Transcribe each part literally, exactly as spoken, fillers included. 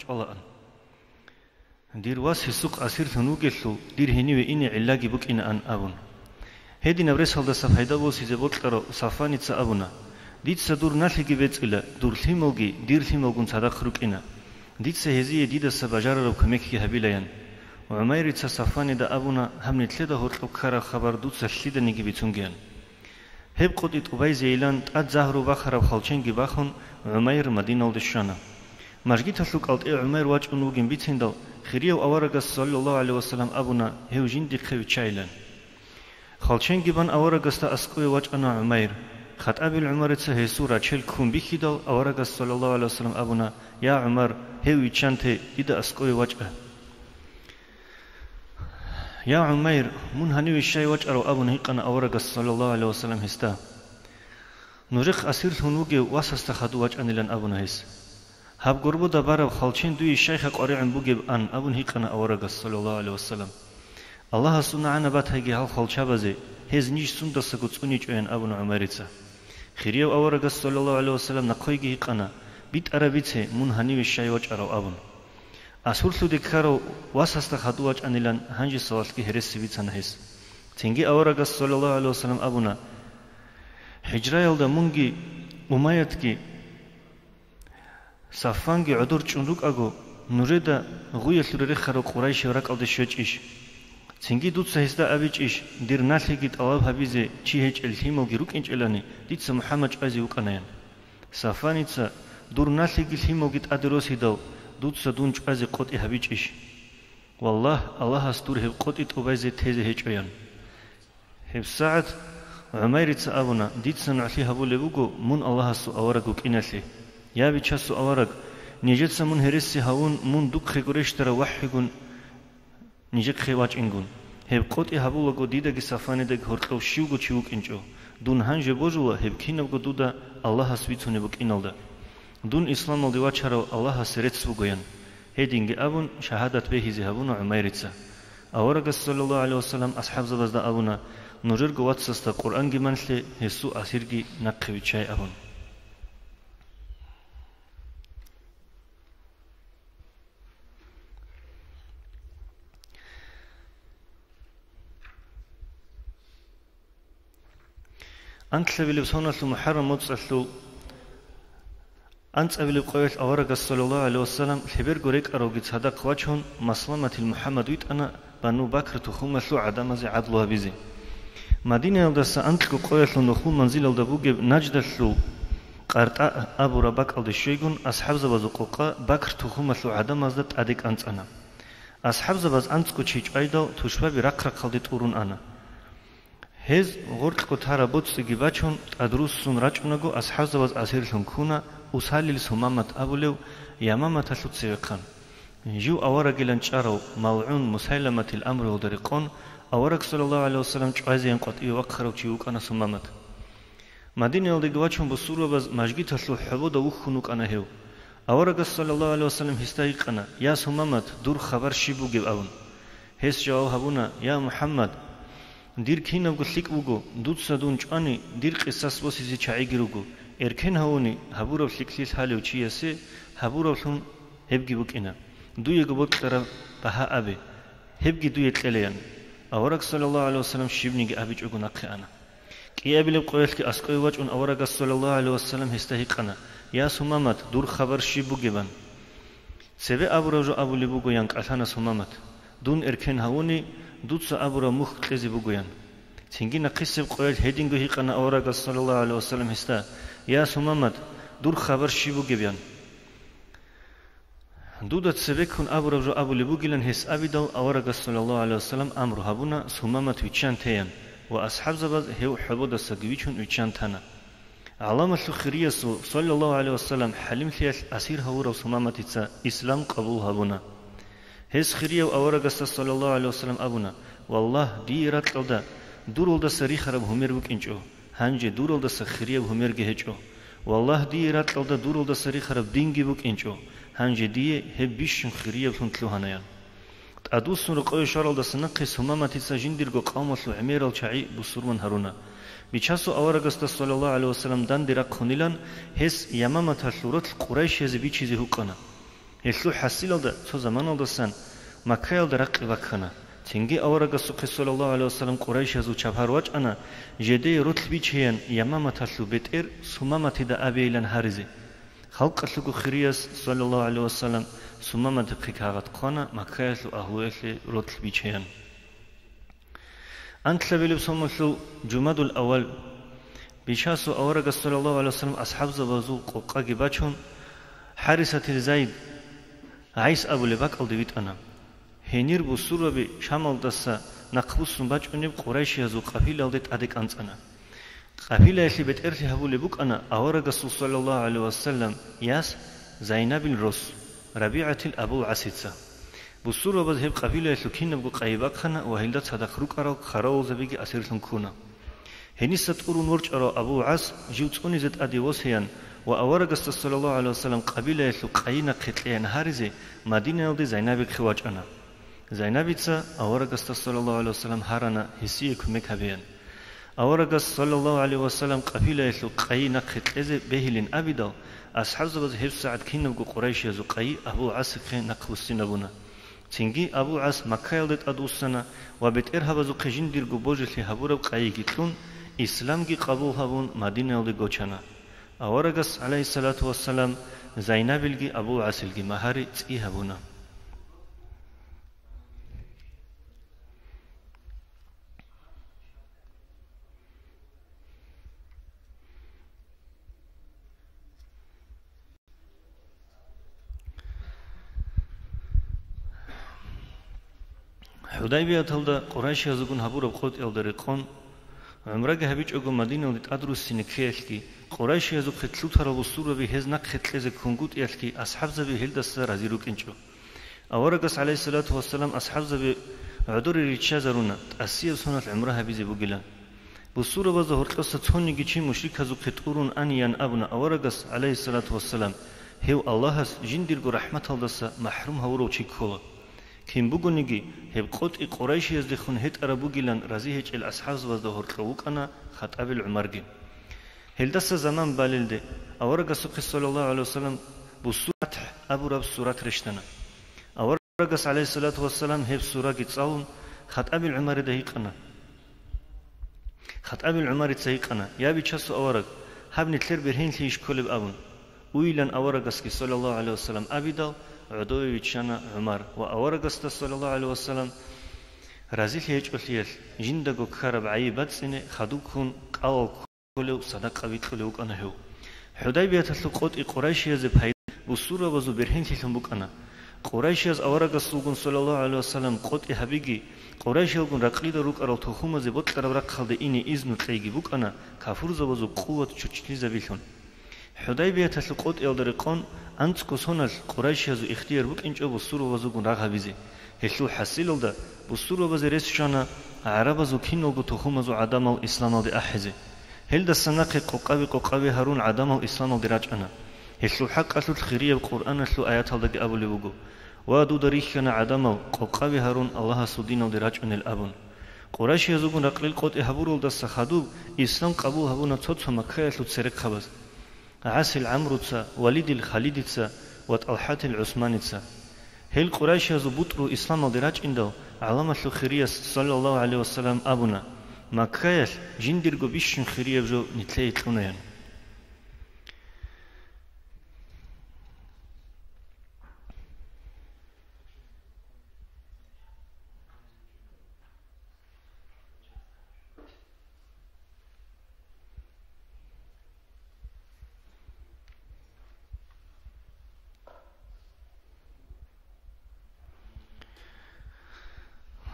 Аллагьан. Дир вас гьесухъ асирлъун вугелъул, дир гьениве ине гӀиллаги букӀинаан абун. Гьединаб ресалдаса пайда босизе бокьарав Сафваница абуна: «Дица дур налъиги бецӀила, дур лъималги дир лъималгун цадахъ рукӀина. Дица гьезие дидаса бажарараб кумекги гьабилаян». ГӀумайрица Сафванида абуна: «Гьаб нилъеда гьоркьоб ккараб хабар дуца лъиданиги бицунгеян». Гьеб къотӀи тӀубайзейилан тӀад загьру бахараб хвалченги бахун, ГӀумайр Мадиналде щвана. Мажгиталъул кӀалтӀе ГӀумайр вачӀун вугин бициндал, хирияв аварагас, саллаллагьу гӀалайгьи вассалам, абуна гьев жиндихъе виччайилан. Хвалченги бан аварагасда аскӀове вачӀана ГӀумайр. ХатӀабил ГӀумарица гьесул рачел ккун бихьидал, аварагас, саллаллагьу гӀалайгьи вассалам, абуна: «Я ГӀумар, гьев виччанте, дида аскӀове вачӀа». «Я ГӀумайр, мун гьаниве щай вачӀарав?» — абун гьикъана аварагас, саллаллагьу гӀалайгьи вассалам, гьесда. «Нужехъ асирлъун вугев васасда хадув вачӀанилан», — абуна гьес. «Гьаб гурбуда бараб хвалчен дуе щайха къваригӀун бугеб?» — ан абун гьикъана аварагас, саллаллагьу гӀалайгьи вассалам. «Аллагьасул нагӀана батайги гьал хвалчабазе, гьез ниж сундасаго цӀуничӀоян», — абуна ГӀумайрица. Хирияв аварагас, саллаллагьу гӀалайгьи вассалам, нахъойги гьикъана: «БитӀараб бице, мун гьаниве щай вачӀарав», — абун. Асурлъуде ккарав васасда хадув вачӀанилан гьанжесалалъги гьереси бицана гьес. Цинги аварагас, саллаллагьу гӀалайгьи вассалам, абуна: «ХӀижраялда мунги, Умайятги, Сафванги гӀодор чӀун рукӀаго, нужеда гъуялъуре рехарал къурайшияв ракӀалде щвечӀищ? Цинги дуца гьесда абичӀищ, дир налъиги тӀалаб гьабизе чи гьечӀел лъималги рукӀинчӀелани, дица МухӀаммад чӀвазе вукӀанаян?» Сафваница: «Дур налъиги лъималги тӀаде росидал, дуца дун чӀвазе къотӀи гьабичӀищ? Валлагь, Аллагьас дур гьеб къотӀи тӀубайзе тезе гьечӀоян». ГьебсагӀат ГӀумайрица абуна: «Дица нугӀлъи гьабулеб буго мун Аллагьасул авараг вукӀиналъе. Я, Бичасул авараг, нижеца мун гьереси гьавун, мун духъего рещтарав вахӀигун нижехъе вачӀингун. Гьеб къотӀи гьабулаго дидаги Сафванидаги гьоркьов щивго чи вукӀинчӀо. Дун гьанже божула, гьеб кинабго дуда Аллагьас бицунеб букӀиналда. Дун исламалде вачарав Аллагьасе рецц бугоян». Гьединги абун, шагьадат бегьизе гьабуна ГӀумайрица. Аварагас, саллаллагьу гӀалайгьи вассалам, асхӀабзабазда абуна: «Нужерго вацасда Къуръанги манлъе, гьесул асирги нахъе виччай», — абун. Анкьабилеб соналъул МухӀаррам моцӀалъул анцӀабилеб къоялъ аварагас, саллаллагьу гӀалайгьи вассалам, лъеберго рекӀаравги цадахъ вачун, Масламатил МухӀаммад витӀана Бану Бакр тухумалъул гӀадамазе гӀадлу гьабизе. Мадинаялдаса анкьго къоялъул нухул манзилалда бугеб Наждалъул КъартӀа абураб бакӀалде щвейгун, асхӀабзабазул къокъа Бакр тухумалъул гӀадамазда тӀаде кӀанцӀана. АсхӀабзабаз анцӀго чи чӀвайдал, тушбаби рахъ-рахъалде тӀурун ана. Гьез гъоркьго тараб боцӀиги бачун, тӀадруссун рачӀунаго, асхӀабзабаз асирлъун ккуна Усалил Сумамат абулев Ямаматалъул цевехъан. Жив аварагилан чӀарав малгӀун Мусайламатил амруялда рекъон, авараг, саллаллагьу гӀалайгьи вассалам, чӀвазеян къватӀиве вахъарав чи вукӀана Сумамат. Мадинаялдеги вачун бусурбабаз мажгиталъул хӀобода вухьун вукӀана гьев. Аварагас, саллаллагьу гӀалайгьи вассалам, гьесда гьикъана: «Я Сумамат, дур хабар щиб бугеб?» — абун. Гьес жаваб гьабуна: «Я МухӀаммад, дир кинабго лъикӀ буго, дуца дун чӀвани, дир къисас босизе чагӀиги руго. Эркен гьавуни, гьабураб лъикӀлъи лъалев чиясе гьабураблъун гьебги букӀина. Дуего бокьараб багьа абе, гьебги дуе кьелаян». Авараг, саллаллагьу гӀалайгьи вассалам, щибниги абичӀого нахъе ана. КӀиабилеб къоялъги аскӀове вачӀун аварагас, саллаллагьу гӀалайгьи вассалам, гьесда гьикъана: «Я Сумамат, дур хабар щиб бугебан?» «Цебе абураб жо абулеб буго», — ян кӀалъана Сумамат. «Дун эркен гьавуни, дуца абураб мухь кьезе бугоян». Цинги нахъисеб къоялъ гьединго гьикъана аварагас, саллаллагьу гӀалайгьи вассалам, гьесда: «Я Сумамат, дур хабар щиб бугеб?» — ян. «Дуда цебеккун абураб жо абулеб бугилан гьес абидал», аварагас, саллаллагьу гӀалайгьи вассалам, амру гьабуна Сумамат виччан теян ва асхӀабзабаз гьев хӀободасаги вичун виччан тана. ГӀаламалъул хириясул, саллаллагьу гӀалайгьи вассалам, хӀалимлъиялъ асир гьавурав Сумаматица ислам къабул гьабуна. Гьес хирияв аварагасда, саллаллагьу гӀалайгьи вассалам, абуна: «Валлагь, дие ракьалда дуралдаса рихараб гьумер букӀинчӀо, гьанже дуралдаса хирияб гьумерги гьечӀо. Валлагь, дие ракьалда дуралдаса рихараб динги букӀинчӀо, гьанже дие гьеб бищун хирияблъун лъугьана», — ян. ТӀадвуссун рокъове щваралдаса нахъе Сумаматица жиндирго къавмалъул гӀемерал чагӀи бусурман гьаруна. Бичасул аварагасда, саллаллагьу гӀалайгьи вассалам, данде рахъунилан, гьес Ямаматалъул ролъ къурайшиязе бичизе гьукъана. Гьелъул хӀасилалда цо заманалдасан Маккаялда ракъи баккана. Цинги аварагасухъе, саллаллагьу гӀалайгьи вассалам, къурайшазул чапар вачӀана, жедее ролъ бичеян Ямаматалъул бетӀер Сумаматида абейилан гьаризе. Халкъалъего хирияс, саллаллагьу гӀалайгьи вассалам, Сумаматихъе кагъат хъвана Маккаялъул агьлуялъе ролъ бичеян. Анлъабилеб сомалъул Жумадул авал, Бичасул аварагас, саллаллагьу гӀалайгьи вассалам, асхӀабзабазул къокъаги бачун, ХӀарисатил Зайд, ГӀайс абулеб бакӀалде витӀана. Гьенир бусурбаби Шамалдаса нахъбуссун бачӀунеб къурайшиязул къафилаялде тӀаде кӀанцӀана. Къафилаялъе бетӀерлъи гьабулеб букӀана аварагасул, саллаллагьу гӀалайгьи вассалам, яс Зайнабил рос, РабигӀатил Абул ГӀасица. Бусурбабаз гьеб къафилаялъул кинабго къайи бахъана ва гьелда цадахъ рукӀарал хъаравулзабиги асирлъун ккуна. Гьениса тӀурун ворчӀарав Абул ГӀас жив цӀунизе тӀаде восеян ва аварагасда, саллаллагьу гӀалайгьи вассалам, къабилаялъул къайи нахъе кьеян гьаризе, Мадинаялде Зайнабихъе вачӀана. Зайнабица аварагасда, саллаллагьу гӀалайгьи вассалам, гьарана гьесие кумек гьабеян. Аварагас, саллаллагьу гӀалайгьи вассалам, къафилаялъул къайи нахъе кьезе бегьилин абидал, асхӀабзабаз гьебсагӀат кинабго къурайшиязул къайи Абул ГӀасихъе нахъбуссинабуна. Цинги Абул ГӀас Маккаялде тӀадвуссана ва бетӀергьабазухъе жиндирго божилъи гьабураб къайиги кьун, исламги къабул гьабун, Мадинаялде гочана. Аварагас, гӀалайгьиссалату вассалам, Зайнабилги Абул ГӀасилги магьари цӀи гьабуна. ХӀудайбияталда къурайшиязулгун гьабураб къотӀиялда рекъон, гӀумраги гьабичӀого Мадиналде тӀадруссине ккеялъги, къурайшиязухъе лъутарал бусурбаби гьез нахъе кьезе ккунгутӀиялъги асхӀабзаби гьелдаса рази рукӀинчӀо. Аварагас, гӀалайгьиссалату вассалам, асхӀабзаби гӀодоре риччазаруна, тӀасияб соналъ гӀумра гьабизе бугилан. Бусурбабазда гьоркьоса цониги чи мушриказухъе тӀурун аниян абуна аварагас, гӀалайгьиссалату вассалам, гьев Аллагьас жиндирго рахӀматалдаса махӀрум гьавурав чи ккола. Кин бугониги, гьеб къотӀи къурайшияздехун гьетӀараб бугилан рази гьечӀел асхӀабзабазда гьоркьов вукӀана ХатӀабил ГӀумарги. Гьелдаса заман балелде, аварагасухъе, саллаллагьу гӀалайгьи вассалам, бусурбаби ФатхӀ абураб сурат рещтана. Аварагас, гӀалайгьиссалату вассалам, гьеб сураги цӀалун, ХатӀабил ГӀумарида гьикъана. ХатӀабил ГӀумарица гьикъана: «Я, Бичасул авараг, гьаб нилъер бергьенлъийищ кколеб?» — абун. Уйилан аварагасги, саллаллагьу гӀалайгьи вассалам, абидал, гӀодове виччана ГӀумар ва аварагасда, саллаллагьу гӀалайгьи вассалам, разилъи гьечӀолъиялъ, жиндаго ккараб гӀайиб бацӀцӀине хадуб ккун, кӀалал кколев, садакъа бикьулев вукӀана гьев. ХӀудайбияталъул къотӀи къурайшиязе пайда, бусурбабазул бергьенлъилъун букӀана. Къурайшияз аварагасулгун, саллаллагьу гӀалайгьи вассалам, къотӀи гьабиги, къурайшиялгун ракълида рукӀарал тухумазе бокьараб рахъалде ине изну кьейги букӀана кафурзабазул къуват чучлъизабилъун. ХӀудайбияталъул къотӀиялда рекъон, анцӀго соналъ къурайшиязул ихтияр букӀинчӀо бусурбабазулгун рагъ гьабизе. Гьелъул хӀасилалда бусурбабазе рес щвана гӀарабазул киналго тухумазул гӀадамал исламалде ахӀизе. Гьелдаса нахъе къокъаби-къокъаби гьарун гӀадамал исламалде рачӀана. Гьелъул хӀакъалъулъ хирияб Къуръаналъул аяталдаги абулеб буго: «Ва дуда рихьана гӀадамал, къокъаби гьарун Аллагьасул диналде рачӀунел», — абун. Къурайшиязулгун ракълил къотӀи гьабуралдаса хадуб ислам къабул гьабуна цо-цо Маккаялъул церехъабаз: ГӀасил ГӀамруца, Валидил Халидица ва ТӀалхӀатил ГӀусманица. Гьел къурайшиязул бутӀрул исламалде рачӀиндал, гӀаламалъул хирияс, саллаллагьу гӀалайгьи вассалам, абуна: «Маккаялъ жиндирго бищун хирияб жо нилъее кьунаян».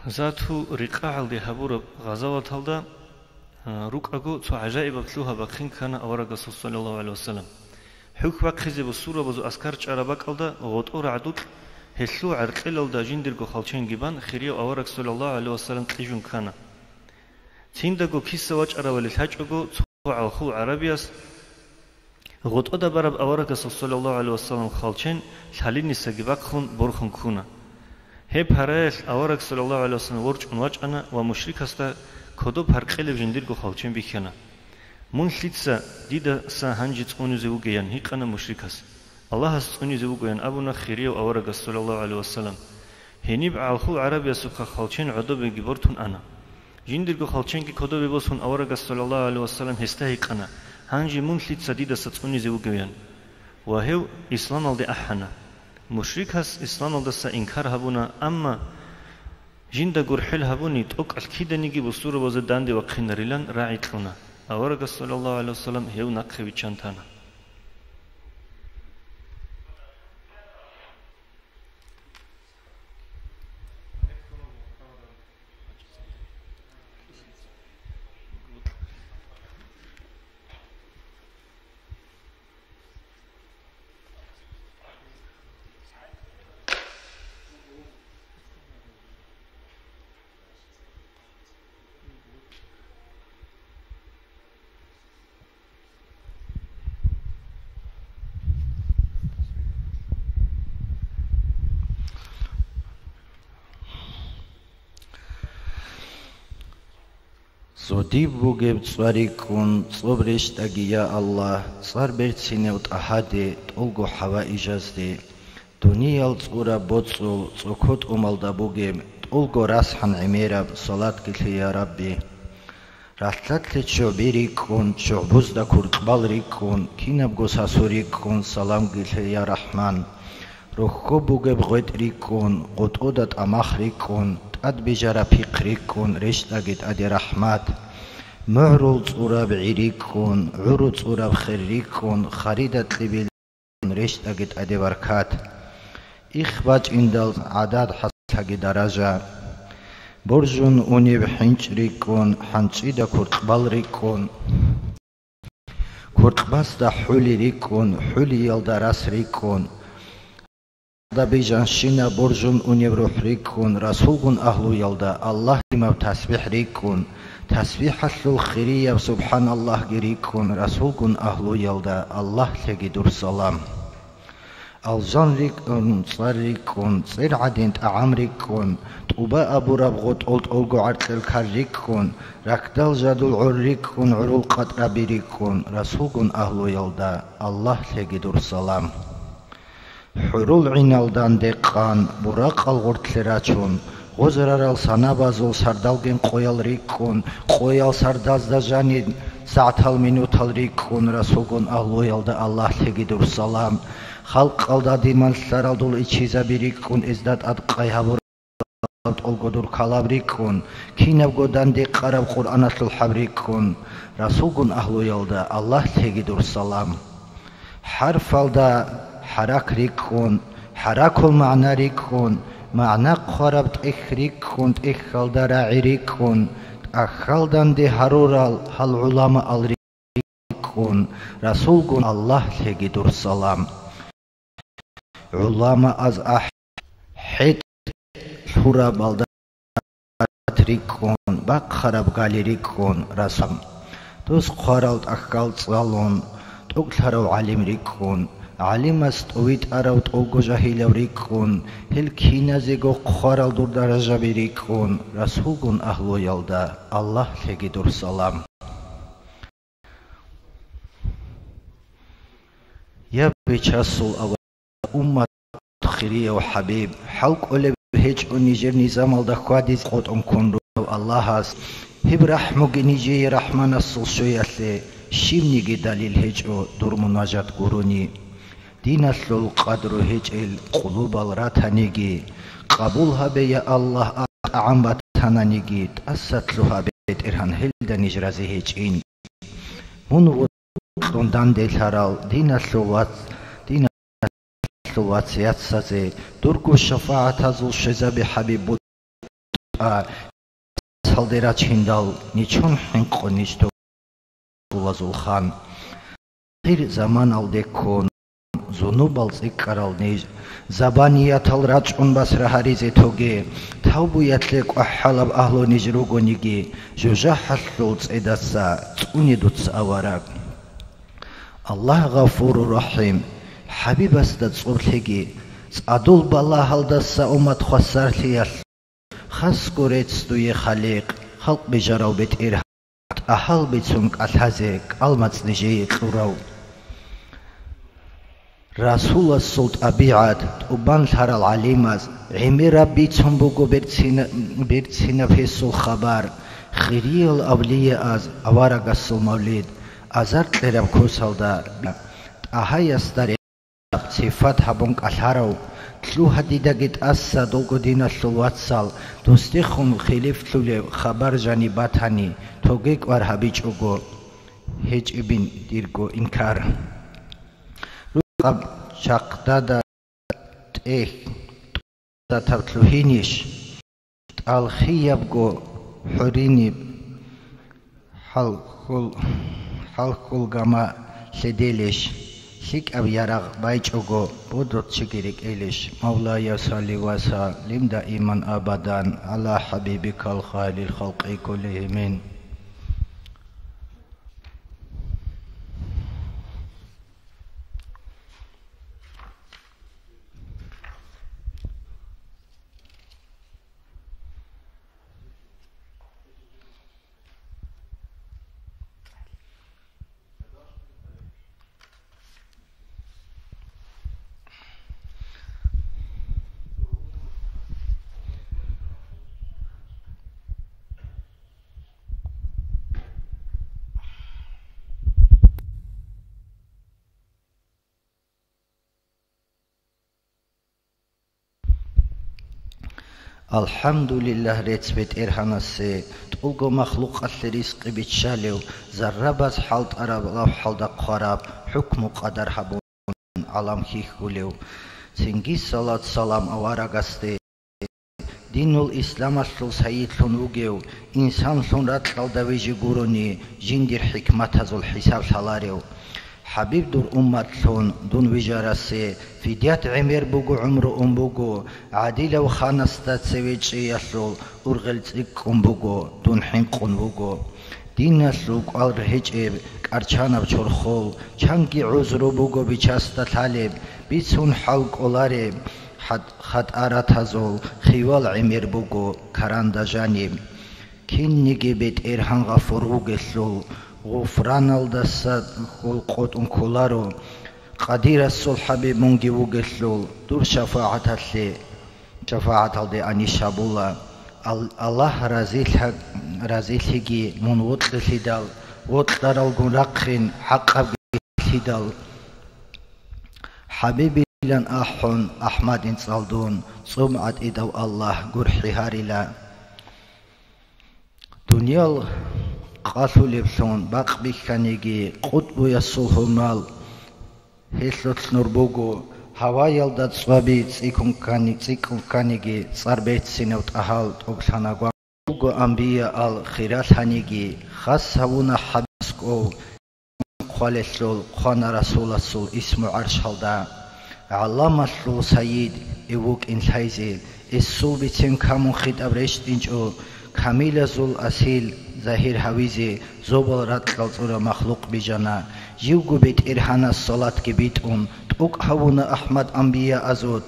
Зату рикъагӀалде гьабураб гъазаваталда, а, рукӀаго цо гӀажаибаб лъугьа-бахъин ккана аварагасул, саллаллагьу гӀалайгьи вассалам. ХӀухь бахъизе бусурбабазул аскар чӀараб бакӀалда гъотӀо рагӀдукь, гьелъул гӀаркьелалда жиндирго хвалченги бан, хирияв авараг, саллаллагьу гӀалайгьи вассалам, кьижун ккана. Циндаго киса вачӀаравали лъачӀого, цо гӀалхул гӀарабияс гъотӀода бараб аварагасул, саллаллагьу гӀалайгьи вассалам, хвалчен лъалинисаги бахъун борхун ккуна. Гьеб гьараялъ авараг, саллаллагьу гӀалайгьи вассалам, ворчӀун вачӀана ва мушрикасда кодоб гьаркьелеб жиндирго хвалчен бихьана. «Мун лъица дидаса гьанже цӀунизе вугеян?» — гьикъана мушрикас. Аллагьас цӀунизе вугоян абуна хирияв аварагас, саллаллагьу гӀалайгьи вассалам. Гьениб гӀалхул гӀарабиясухъа хвалчен гӀодобеги бортун ана. Жиндирго хвалченги кодобе босун аварагас, саллаллагьу гӀалайгьи вассалам, гьесда гьикъана: «Гьанже мун лъица дидаса цӀунизе вугевян?» Ва гьев исламалде ахӀана. Мушрикас исламалдаса инкар гьабуна, амма жинда гурхӀел гьабуни, тӀокӀалъ киданиги бусурбабазе данде вахъинарилан рагӀи кьуна. Аварагас, саллаллагьу гӀалайгьи вассалам, гьев нахъе виччан тана. Цо диб бугеб цӀва рикӀкӀун, цӀоб рещтӀаги, я Аллагь, цӀар берцинев ТӀагьаде, тӀолго хӀаваижазде, дуниял цӀураб боцӀул цӀоко тӀумалда бугеб, тӀолго расхӀан гӀемераб салатги лъе, я Рабби. Ралъдалъе ччугӀби рикӀкӀун, ччугӀбузда куркьбал рикӀкӀун, кинабго сасу рикӀкӀун, саламги лъе, я РахӀман. Рохьоб бугеб гъветӀ рикӀкӀун, гъотӀода тӀамах рикӀкӀун, тӀад бижараб пихъ рикӀкӀун, рещтӀаги тӀаде, рахӀмат. МугӀрул цӀураб гӀи рикӀкӀун, гӀуру цӀураб хер рикӀкӀун, харида кьибил рещтӀаги тӀаде, баркат. Их бачӀиндал гӀадад, хӀасанатги даража. Боржун унеб хӀинчӀ рикӀкӀун, хӀанчӀида куркьбал рикӀкӀун. Куркьбасда хӀули рикӀкӀун, хӀулиялда рас рикӀкӀун. Дабижанщина боржун унеб рухӀ рикӀкӀун, расулгун агьлуялда Аллагь имаб тасбихӀ рикӀкӀун, тасбихӀалъул хирияб субхӀаналлагьги рикӀкӀун, расулгун агьлуялда Аллагь лъеги дур салам. Алжан рикӀкӀун, цӀар рикӀкӀун, цӀер гӀадин тӀагӀам рикӀкӀун, тӀуба абураб гъотӀол тӀолго гӀаркьел кар рикӀкӀун, ракдал жадул гӀор рикӀкӀун, гӀурул къатӀраби рикӀкӀун, расулгун агьлуялда Аллагь лъеги дур салам. ХӀурул гӀиналдан декъан, буракъал гъортлъе рачун, гъозарарал санабазул сардалгин къоял рикӀкӀун, къоял сардазда жанин сагӀатал-минутал рикӀкӀун, расулгун агьлуялда Аллагь лъеги дур салам. Халкъалда диман лъарал дул ичизаби рикӀкӀун, эзда тӀадкъай гьабурал тӀолго дур калаб рикӀкӀун, кинабго данде къараб Къуръаналъул хӀаб рикӀкӀун, расулгун агьлуялда Аллагь лъеги дур салам. ХӀарфалда хӀарак рикӀкӀун, хӀаракул магӀна рикӀкӀун, магӀна хъвараб тӀехь рикӀкӀун, тӀехьалда рагӀи рикӀкӀун, тӀахьалданде гьарурал гьал гӀуламаал рикӀкӀун, расулгун Аллагь лъеги дур салам. ГӀуламааз ахӀ-, хӀетӀ лъурабалда рикӀкӀун, бахъараб гали рикӀкӀун, расам. Дос хъварал тӀахьал цӀалун, тӀокӀлъарав гӀалим рикӀкӀун, гӀалимас тӀовитӀарав тӀолго жагьилав рикӀкӀун, гьел киназего хъварал дур даражаби рикӀкӀун, расулгун агьлуялда Аллагь лъеги дур салам. Я Бичасул авараг, уммат хирияв хӀабиб, хӀал кӀолеб гьечӀо нижер низамалда хьвадизе къотӀун ккун ругев Аллагьас, гьеб рахӀмуги нижее РахӀманасул щвеялъе, щибниги далил гьечӀо дур мунажат гурони. Диналъул къадру гьечӀел къулубал ратаниги, къабул гьабе, я Аллагь, а тӀагӀам батананиги, тӀаса лъугьа, БетӀергьан, гьелда ниж рази гьечӀин. Мун вукьун данделъарал диналъул вац-, диналъул вацияцазе дурго шафагӀатазул щвезаби, ХӀабиб, бутӀа, цалде рачиндал ничун хӀинкъун ниж ту-, тулазул хан. Ахир заманалде ккун, зунубал цӀикӀкӀарал ниж, забаниятал рачӀун басра гьаризе тоге, тавбуялъе кӀвахӀалаб агьлу ниж ругониги, жужахӀалъул цӀедаса цӀуне дуца, авараг. Аллагь Гъафуру Рахим, ХӀабибасда цӀоб лъеги, цӀадул балагьалдаса уммат хвасарлъиялъ, хасго рецц дуе, Халикъ, халкъ бижарав БетӀергьан, тӀагьал бицун кӀалъазе кӀалмацӀ нижее кьурав. Расуласул тӀабигӀат, тӀубан лъарал гӀалимаз гӀемераб бицун буго берцина-, берцинаб гьесул хабар, хириял авлияаз, аварагасул мавлид, азар кьераб кусалда, ТӀагьаясда рехсехъ сипат гьабун кӀалъарав, лъугьа дидаги тӀаса долго диналъул вацал, дустехун хилифлъулеб хабар жаниб батани, тоге кӀвар гьабичӀого, гьечӀебин дирго инкар. Рукъаб чахъдада тӀехь, тӀатаб лъугьинищ, тӀалхиябго хӀуриниб, хӀалхьул-, хӀалхьулгама лъеделищ, лъикӀаб ярагъ байчӀого, бодорччиги рекӀелищ, Мавлая, салли ва саллим даиман абадан гӀала хӀабибикал хайрил халкъи куллигьимин. АлхӀамдулиллагь, рецц БетӀергьанасе, тӀолго махлукъалъе ризкъи биччалев, заррабаз хӀалтӀараб лавхӀалда хъвараб, хӀукму-къадар гьабун гӀалам хьихьулев. Цинги салат-салам аварагасде, динул исламалъул сайидлъун вугев, инсанлъун ракьалда вижи гурони, жиндир хӀикматазул хӀисаблъаларев. ХӀабиб, дур умматлъун дун вижарасе, фидият гӀемер буго, гӀумру ун буго, гӀадилав ханасда цеве чӀеялъул ургъел цӀикӀкӀун буго, дун хӀинкъун вуго. Диналъул кӀвар гьечӀеб кӀарчанаб чорхол, чанги гӀузру буго бичасда лъалеб, бицун хӀал кӀолареб, хат-, хатӀаратазул хивал гӀемер буго каранда жаниб. Кинниги БетӀергьан гъафур вугелъул, гъуфраналдаса хьул къотӀун кколаро. Къадирасул ХӀабиб мунги вугелъул, дур шафагӀаталъе, шафагӀаталде анищ гьабула. Ал-, Аллагь разилъа-, разилъиги мун вокьилъидал, вокьаралгун рахъин хӀакъабги лъидал. ХӀабибилан ахӀун, АхӀмадин цӀалдун, цӀоб гӀатӀидав Аллагь гурхӀи гьарила. Дуниял къалъулеблъун бакъ бихьаниги, къутӀбуясул гьумал гьелъулъ нур буго, гьаваялда цӀваби цӀикӀкӀун ккани-, цӀикӀкӀун кканиги, цӀар берцинав ТӀагьал тӀоблъана гван. Буго амбияал хиралъаниги, хас гьавуна ХӀабибас кӀов. Хъвалелъул хъвана Расуласул исму гӀаршалда. ГӀаламалъул сайид эв вукӀин лъайзе, эсул бицен камун хитӀаб рещтӀинчӀо, камилазул асил загьир гьавизе зобал ракьал цӀура махлукъ бижана. Живго БетӀергьанас салатги битӀун, тӀокӀ гьавуна АхӀмад амбияазул,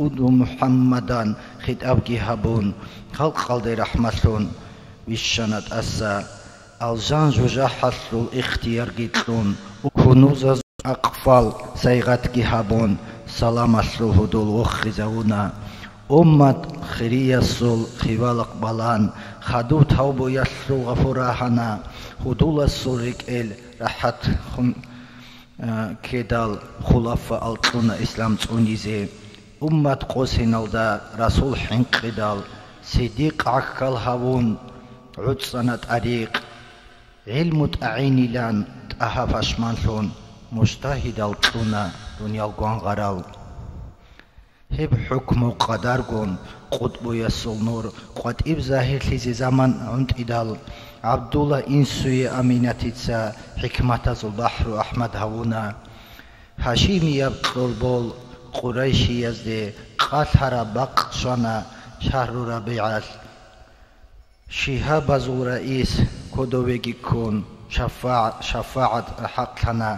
уду МухӀаммадан хитӀабги гьабун, халкъалде рахӀматлъун вищана тӀаса. Алжан жужахӀалъул ихтиярги кьун, кунузазул акъфал сайгъатги гьабун, саламалъул гьудул вохизавуна. Уммат хириясул хивалахъ балан, хадув тавбуялъул гъафур рагьана, гьудуласул рекӀел рахӀат хун, а, ккедал, хулафаал кьуна ислам цӀунизе. Уммат къосиналда Расул хӀинкъидал, Сиддикъ гӀахьал гьавун гӀуцӀана тӀарикъ. ГӀилму тӀагӀинилан ТӀагьа пашманлъун, мужтагьидал кьуна дуниял гвангъарал. Гьеб хӀукму къадаргун къутӀбуясул нур къватӀиб загьирлъизе заман гӀунтӀидал, ГӀабдулла инсуе Аминатица хӀикматазул бахӀру АхӀмад гьавуна. Гьашимияб кьолбол Къурайшиязде къалъараб бакъ щвана шагьру РабигӀалъ. Шигьабазул раис кодовеги ккун, шафа-, шафагӀат хӀакълъана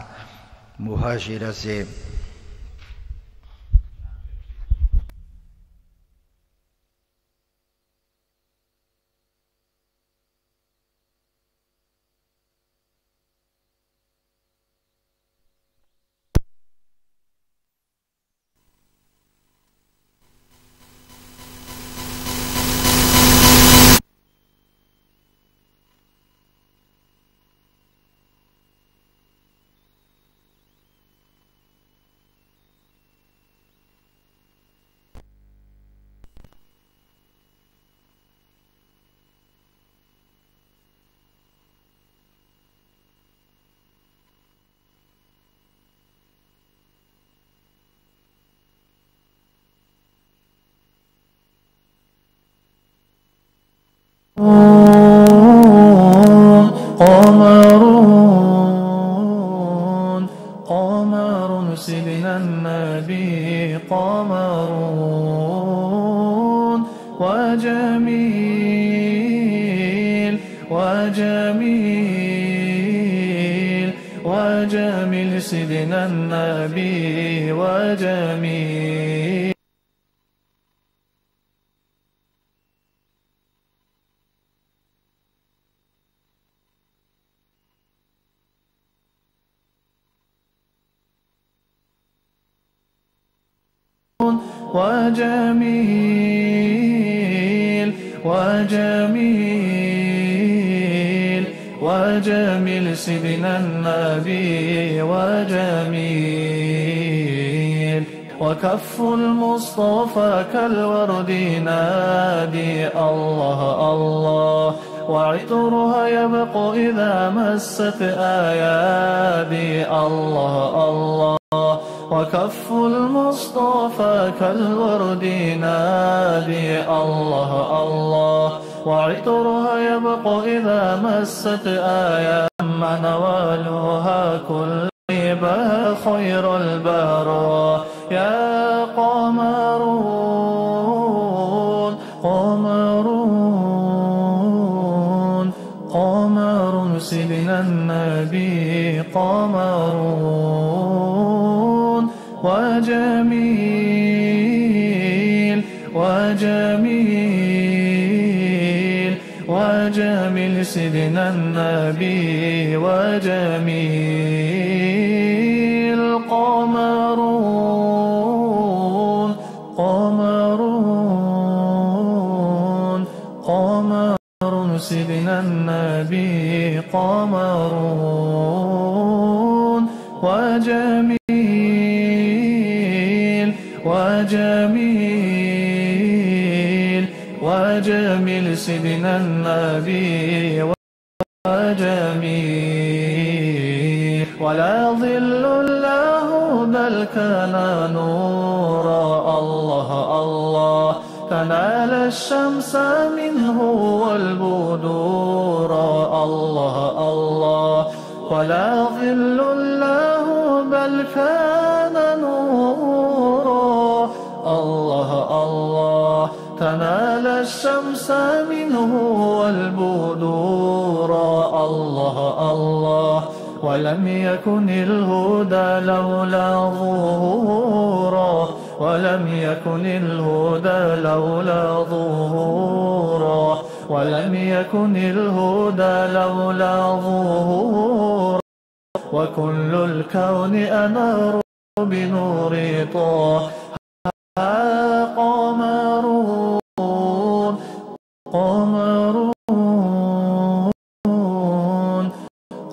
мугьажиразе. قمر، قمر سيدنا النبي قمر، وجميل، وجميل، وجميل سيدنا النبي وجميل. وجميل، وجميل، وجميل سيدنا النبي وجميل. وكف المصطفى كالورد ينادي الله الله، وعطرها يبقى إذا مست أيادي الله الله. وكف المصطفى كالورد ينادي الله الله، وعطرها يبقى إذا مست أيادي. أما نوالها كل بها خير البرايا قمر، قمر، قمر سيدنا النبي قمر، وجميل، وجميل، وجميل سيدنا النبي وجميل. قمر، قمر، قمر سيدنا النبي قمر، وجميل، وجميل، وجميل سيدنا النبي وجميل. ولا ظل له بل كان نورا، الله الله، تنال الشمس منه والبدورا، الله الله. ولا ظل له بل كان نورا، الله الله، تنال الشمس منه والبدورا، الله الله. ولم يكن الهدى لولا ظهورا، ولم يكن الهدى لولا ظهورا، ولم يكن الهدى لولا ظهورا. وكل الكون أنار بنور طه قمر، قمر،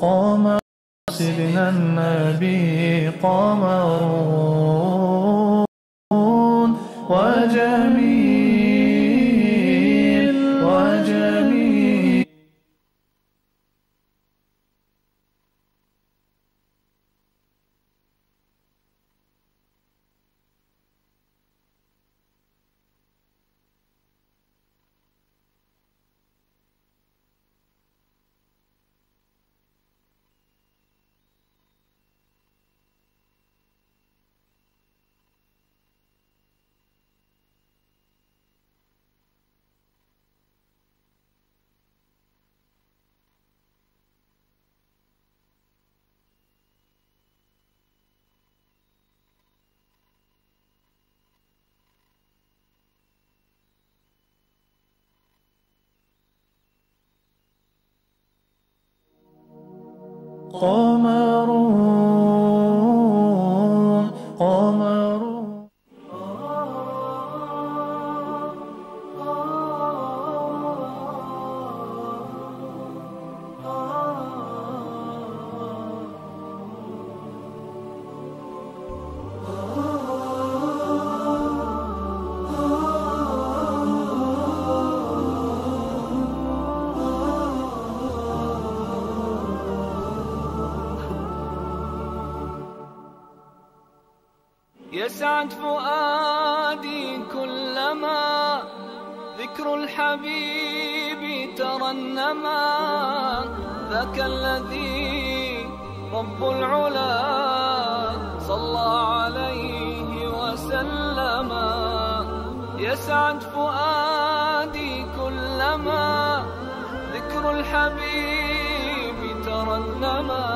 قمر سيدنا النبي قمر، وجميل، وجميل. قمر، قمر. يسعد فؤادي كلما ذكر الحبيب ترنما، ذاك الذي رب العلا صلى عليه وسلم. يسعد فؤادي كلما ذكر الحبيب ترنما،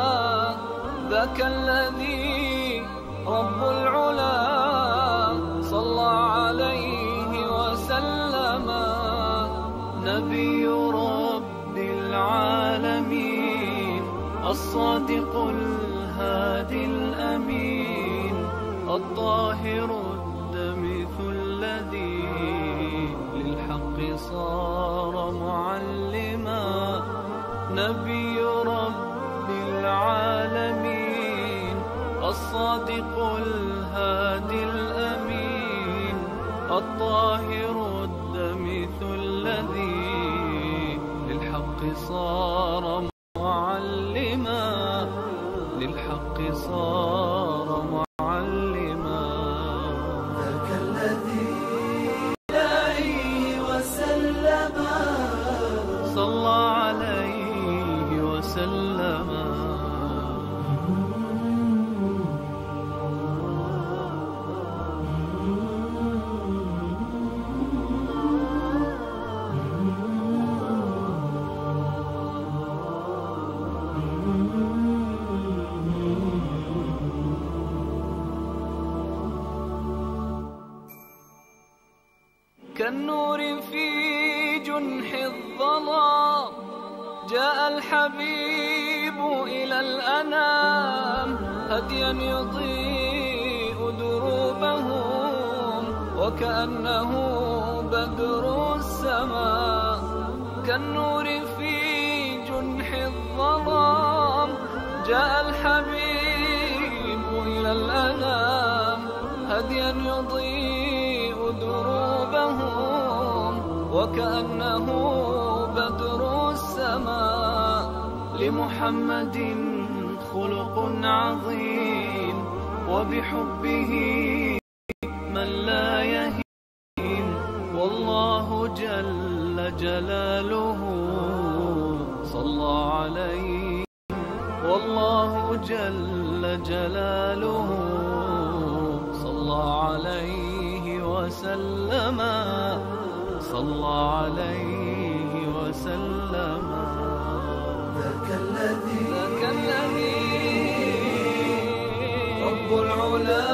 ذاك الذي رب العلا صلى عليه وسلم. نبي رب العالمين، الصادق الهادي الأمين، الطاهر الدمث الذي للحق صار معلما. نبي رب العالمين، الصادق الهادي الأمين، الطاهر الدمث الذي للحق صار معلما، للحق صار معلما. ذاك الذي عليه وسلم، صلى عليه وسلم. كالنور في جنح الظلام، جاء الحبيب إلى الأنام، هديا يضيء دروبهم، وكأنه بدر السماء. كالنور في جنح الظلام، جاء الحبيب إلى الأنام، هديا يضيء دروبهم، وكأنه بدر السماء. لمحمد خلق عظيم، وبحبه من لا يهين، والله جل جلاله صلى عليه، والله جل جلاله صلى عليه وسلم، صلى عليه وسلم. ذاك الذي، ذاك الذي رب العلا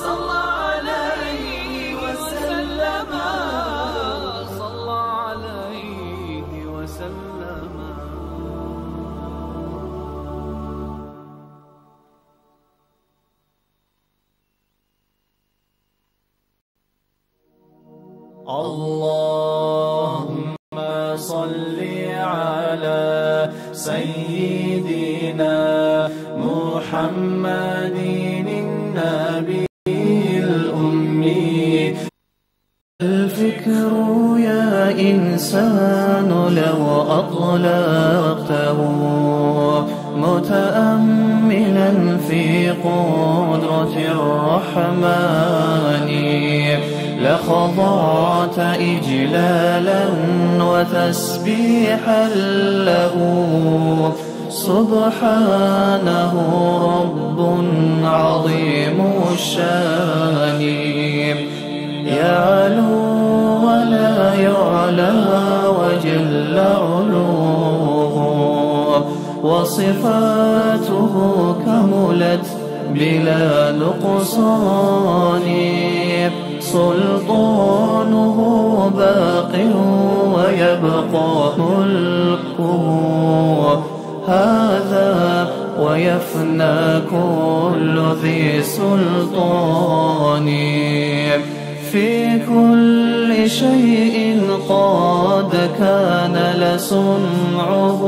صلى عليه وسلم، صلى عليه وسلم. اللهم صل على سيدنا محمد النبي الأمي. الفكر يا إنسان لو أطلقته متأملا في قدرة الرحمن، لخضعت إجلالا وتسبيحا له، سبحانه رب عظيم الشان، يعلو ولا يعلى وجل علوه، وصفاته كملت بلا نقصان، سلطانه باق ويبقى ملكه، هذا ويفنى كل ذي سلطان. في كل شيء قد كان لسمعه،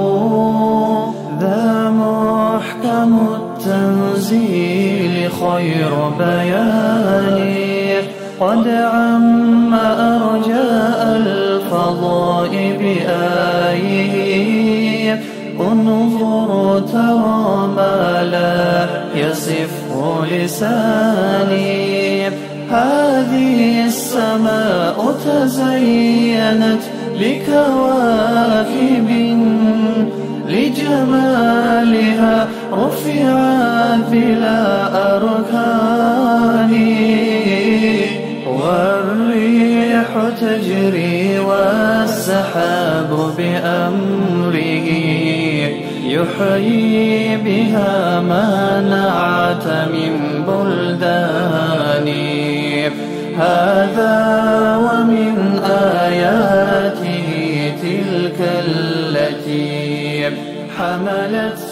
ذا محكم التنزيل خير بيان، قد عم أرجاء الفضاء بآيه. انظر ترى ما لا يصفه لساني، هذه السماء تزينت لكواكب، لجمالها رفعت بلا أركان. والريح تجري والسحاب بأمره، يحيي بها ما نعت من بلدان. هذا ومن آياته تلك التي حملت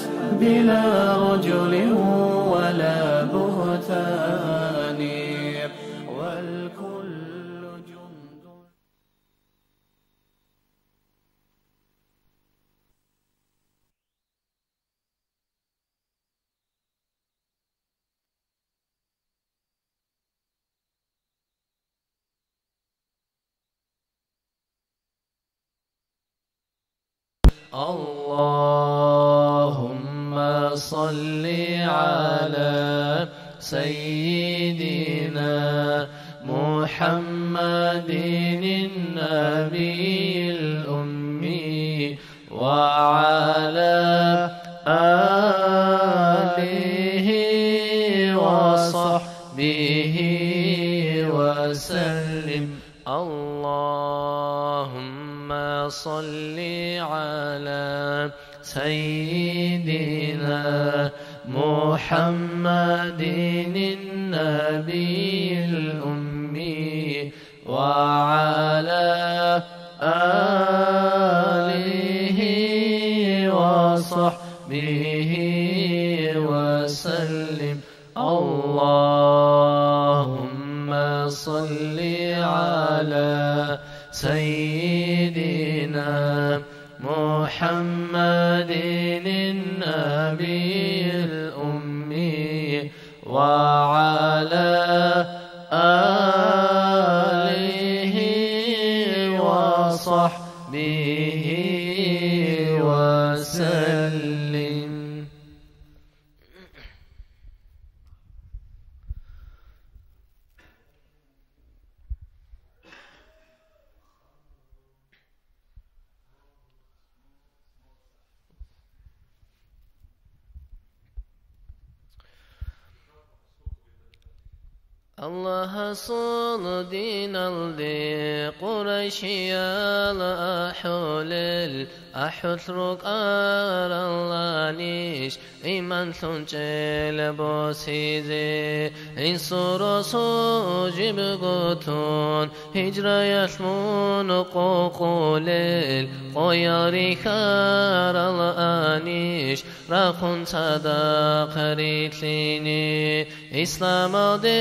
بلا رجل ولا بهتان. والكل جند. اللهم صل على سيدنا محمد النبي الأمي وعلى آله وصحبه وسلم. اللهم صل على سيدنا محمد النبي الأمي وعلى آله وصحبه وسلم. اللهم صل على سيدنا محمد النبي الأمي وعلى آله وصحبه وسلم. Аллагьасул диналде Къурайшиял ахӀулел, ахӀулъ рукӀараланищ иманлъун чӀел босизе, инсуросул жибго тун, гьижраялъ мун къокъулел, къоял рихьараланищ рахун цадахъ рилълъине, исламалде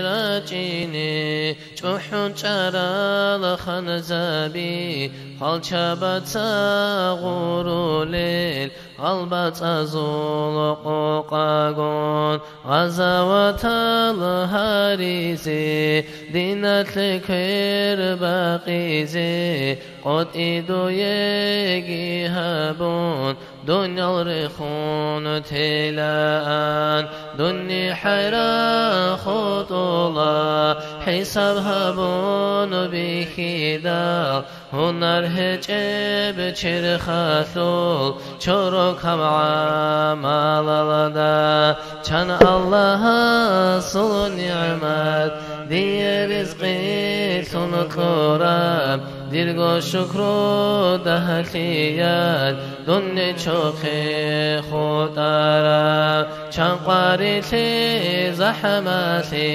рачӀине, чӀухӀун чӀарал ханзаби, хвалчабаца гъурулел, гъалбацӀазул къокъагун гъазаватал гьаризе, диналъе квер бакъизе, къотӀи дуеги гьабун, дуниял рехун телаан, дуни хӀайран хутӀула, хӀисаб гьабун бихьидал, гьунар гьечӀеб черхалъул чорок гьаб гӀамалалда. Чан Аллагьасул нигӀмат дие ризкъилъун кьураб, дирго шукру дагьлъиялъ дунни чохъе хутӀараб. Чан къварилъи захӀмалъи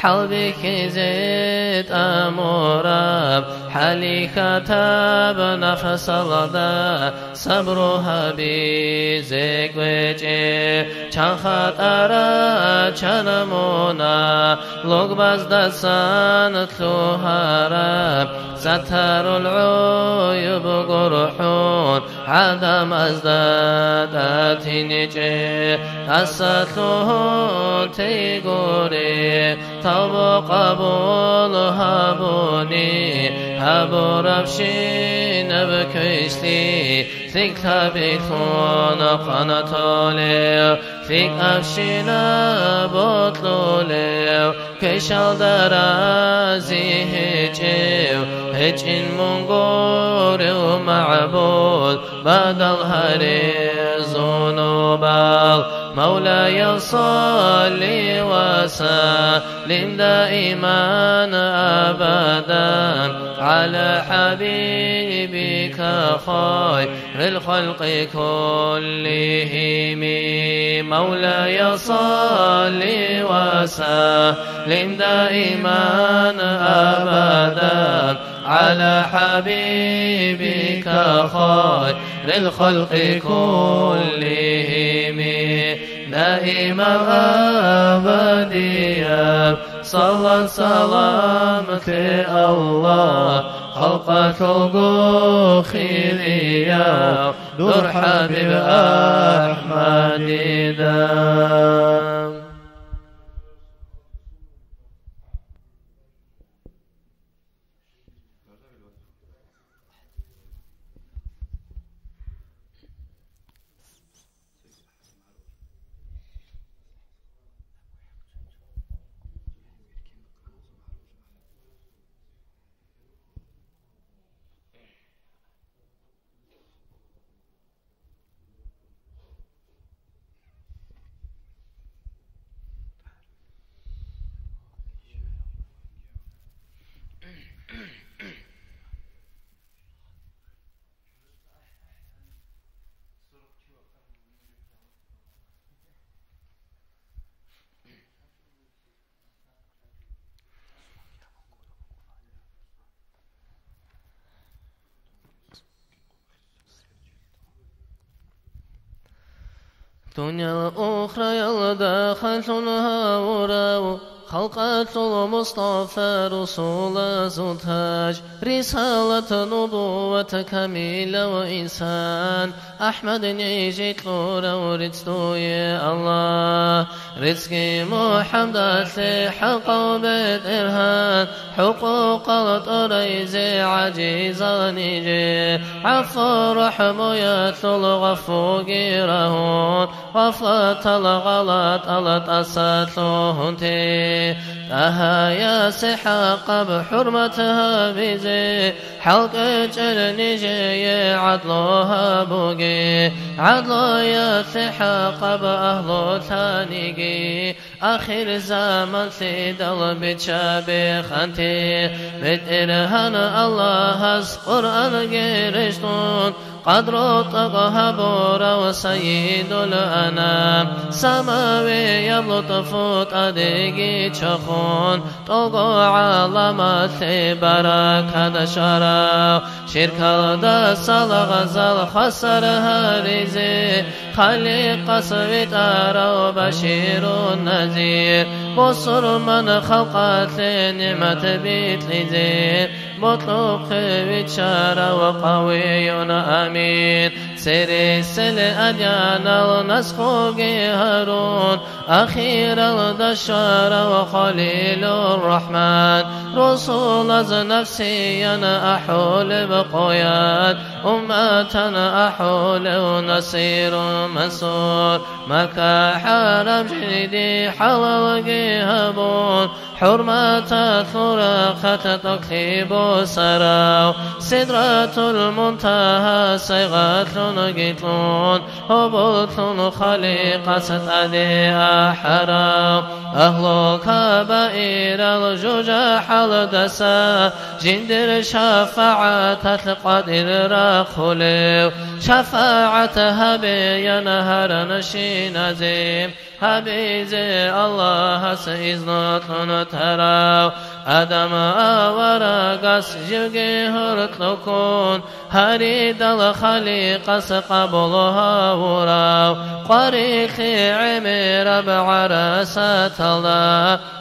хӀалбихьизе тӀамураб, хӀалихьатаб нафасалда сабру гьабизе кӀвечӀеб. Чан хатӀара, чан муна, лугбаздасан лъугьараб, сатарул гӀуюб гурхӀун, гӀадамазда тӀатинчӀеб. ТӀасалъугьун тей гури, тавбу къабул гьабуни, гьабурабщинаб квешлъи, лъикӀлъабилъун къватӀулеб. ЛъикӀабщинаб бокьулев, квешалда рази гьечӀев, гьечӀин мун гурев магӀбуд, бадал гьаре зунубал. مولاي صل وسلم دائما أبدا على حبيبك خير الخلق كلهم. مولاي صل وسلم دائما أبدا على حبيبك خير الخلق كلهم. دائما أبديا صلاة سلامك الله خلقك القوخي ليا دور حبيب أحمد دام. Дуниял ухраялда ханлъун гьавурав, халкъалъул Мустафа русулазул таж, рисалат нубуват камилав инсан, АхӀмад нижи кьурав рицӀ дуе, Аллагь. РицӀги МухӀаммадалъе хӀакъав БетӀергьан, хӀукъукъал тӀорайзе гӀажизал нижи, гӀафу-рахӀмуялъул гъафуги рагьун, гъафлатал гъалатӀал тӀаса лъугьунте. ТӀагьаясе хӀакъаб хӀурмат гьабизе, хӀалкӀечӀел нижее гӀадлу гьабуге, гӀадлуялъе хӀакъаб агьлу лъаниги, ахирзаманлъидал биччабе ханте. БетӀергьан Аллагьас Къуръанги рещтӀун, къадру тӀокӀ гьабурав Сайидул Анам, самавияб лутӀфу тӀадеги чахун, тӀолго гӀаламалъе баракат щварав, ширкалдаса лагъзал хвасар гьаризе, Халикъас витӀарав Баширун Назир, бусурман халкъалъе нигӀмат бикьизе, бокьухъе виччарав Къавиюн Амин, цересел адянал насхуги гьарун, ахиралда щварав Халилур Рахман, русулаз нафсиян ахӀулеб къоян, умматан ахӀулев Насирун Мансур, Макка хӀарам жиди хӀалалги гьабун, хӀурматалъул рахъалъ тӀокӀлъи босарав, Сидратул Мунтагьа сайгъатлъунги кьун, гьоболлъун Халикъас тӀаде ахӀарав, агьлу кабаирал жужахӀалдаса жиндир шафагӀаталъ къватӀир рахъулев, шафагӀат гьабеян гьаранщиназе, гьабизе Аллагьас изну кьун тарав, Адам аварагас живги гьоркьуккун, гьаридал Халикъас къабул гьавурав, къварилъи гӀемераб гӀарасаталда,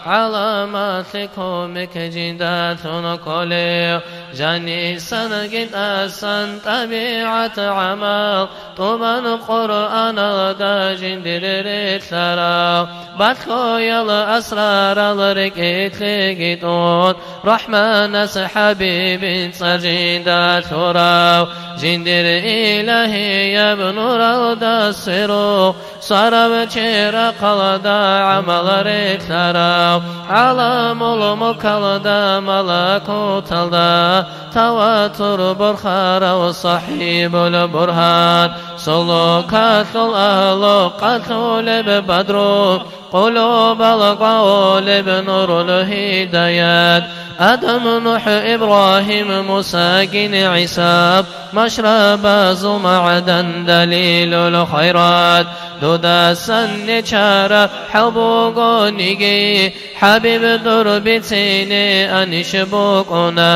гӀаламалъе кумек жиндалъун кколев, жанисанги тӀасан тӀабигӀат гӀамал, тӀубан Къуръаналда жиндир релълъарав, балъгоял асрарал рекӀелъеги тӀун, Рахманас хӀабибин цӀар жинда лъурав, жиндир илагьияб нуралда сверухъ, сарав чи рахъалда гӀамал релълъарав, гӀаламул мулкалда малакуталда таватур борхарав, сахӀибул бургьан, сулукалъул агьлу къалъулеб бадру, къулубал гъвагъулеб нурул гьидаят, Адам, НухӀ, Ибрагьим, Мусагин ГӀиса, машрабазул магӀдан, далилул хайрат, дудасан нечара хӀал бугониги, ХӀабиб, дур бицине анищ букӀуна,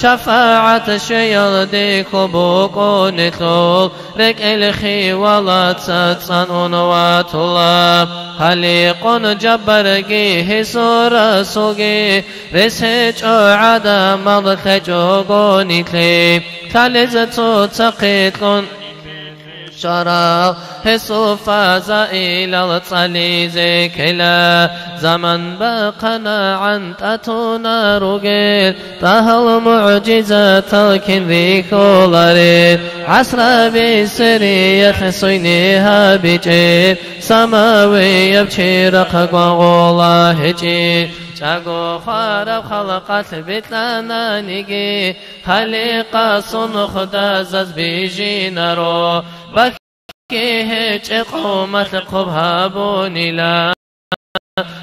шафагӀат щвеялде хьул букӀунелъул, рекӀел хиялаца цӀанун ватула. Халикъун Жаббарги гьесул Расулги, рес гьечӀо гӀадамал лъечӀого нилъе, лъалез цоцахъе кьун щварал, гьесул фазаилал цӀализе ккела. Заман бахъанагӀан тӀатуна ругел, ТӀагьал мугӀжизатал кин рихьуларел, гӀасраби сериялъ сойни гьабичӀел, самавияб чирахъ гвагъула гьечӀел. ЧӀаго хвараб халкъалъ бетӀананиги, Халикъасул нухдазаз бижинаро, бахьи гьечӀеб къавмалъ хъуб гьабунила.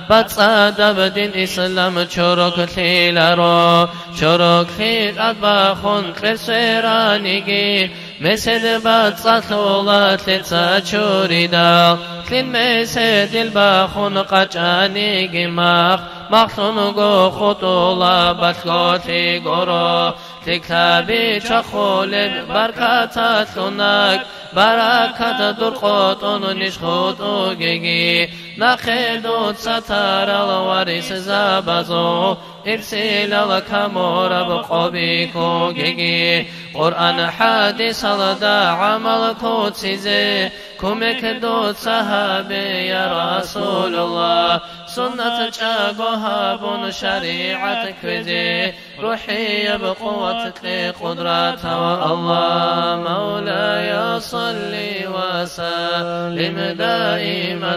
БацӀцӀадаб дин ислам чороклъиларо, чороклъи тӀад бахун кьерсераниги, месед бацӀцӀалъула лъеца чуридал, лъин меседил бахун къачӀаниги мах, махлъунго хутӀула балъголъи гуро. Лъикаби чвахулеб баркаталъунаг, баракат дур къотӀун ниж хутӀугеги, нахъе дуца тарал варисзабазул ирсилал камураб къо бихьугеги, Къуръан хӀадисалда гӀамал куцизе кумек дуца гьабе, я Расулаллагь, суннат чӀаго гьабун шаригӀат кквезе, РухӀияб къуват кье, къудратав Аллагь. مولاي صل وسلم دائما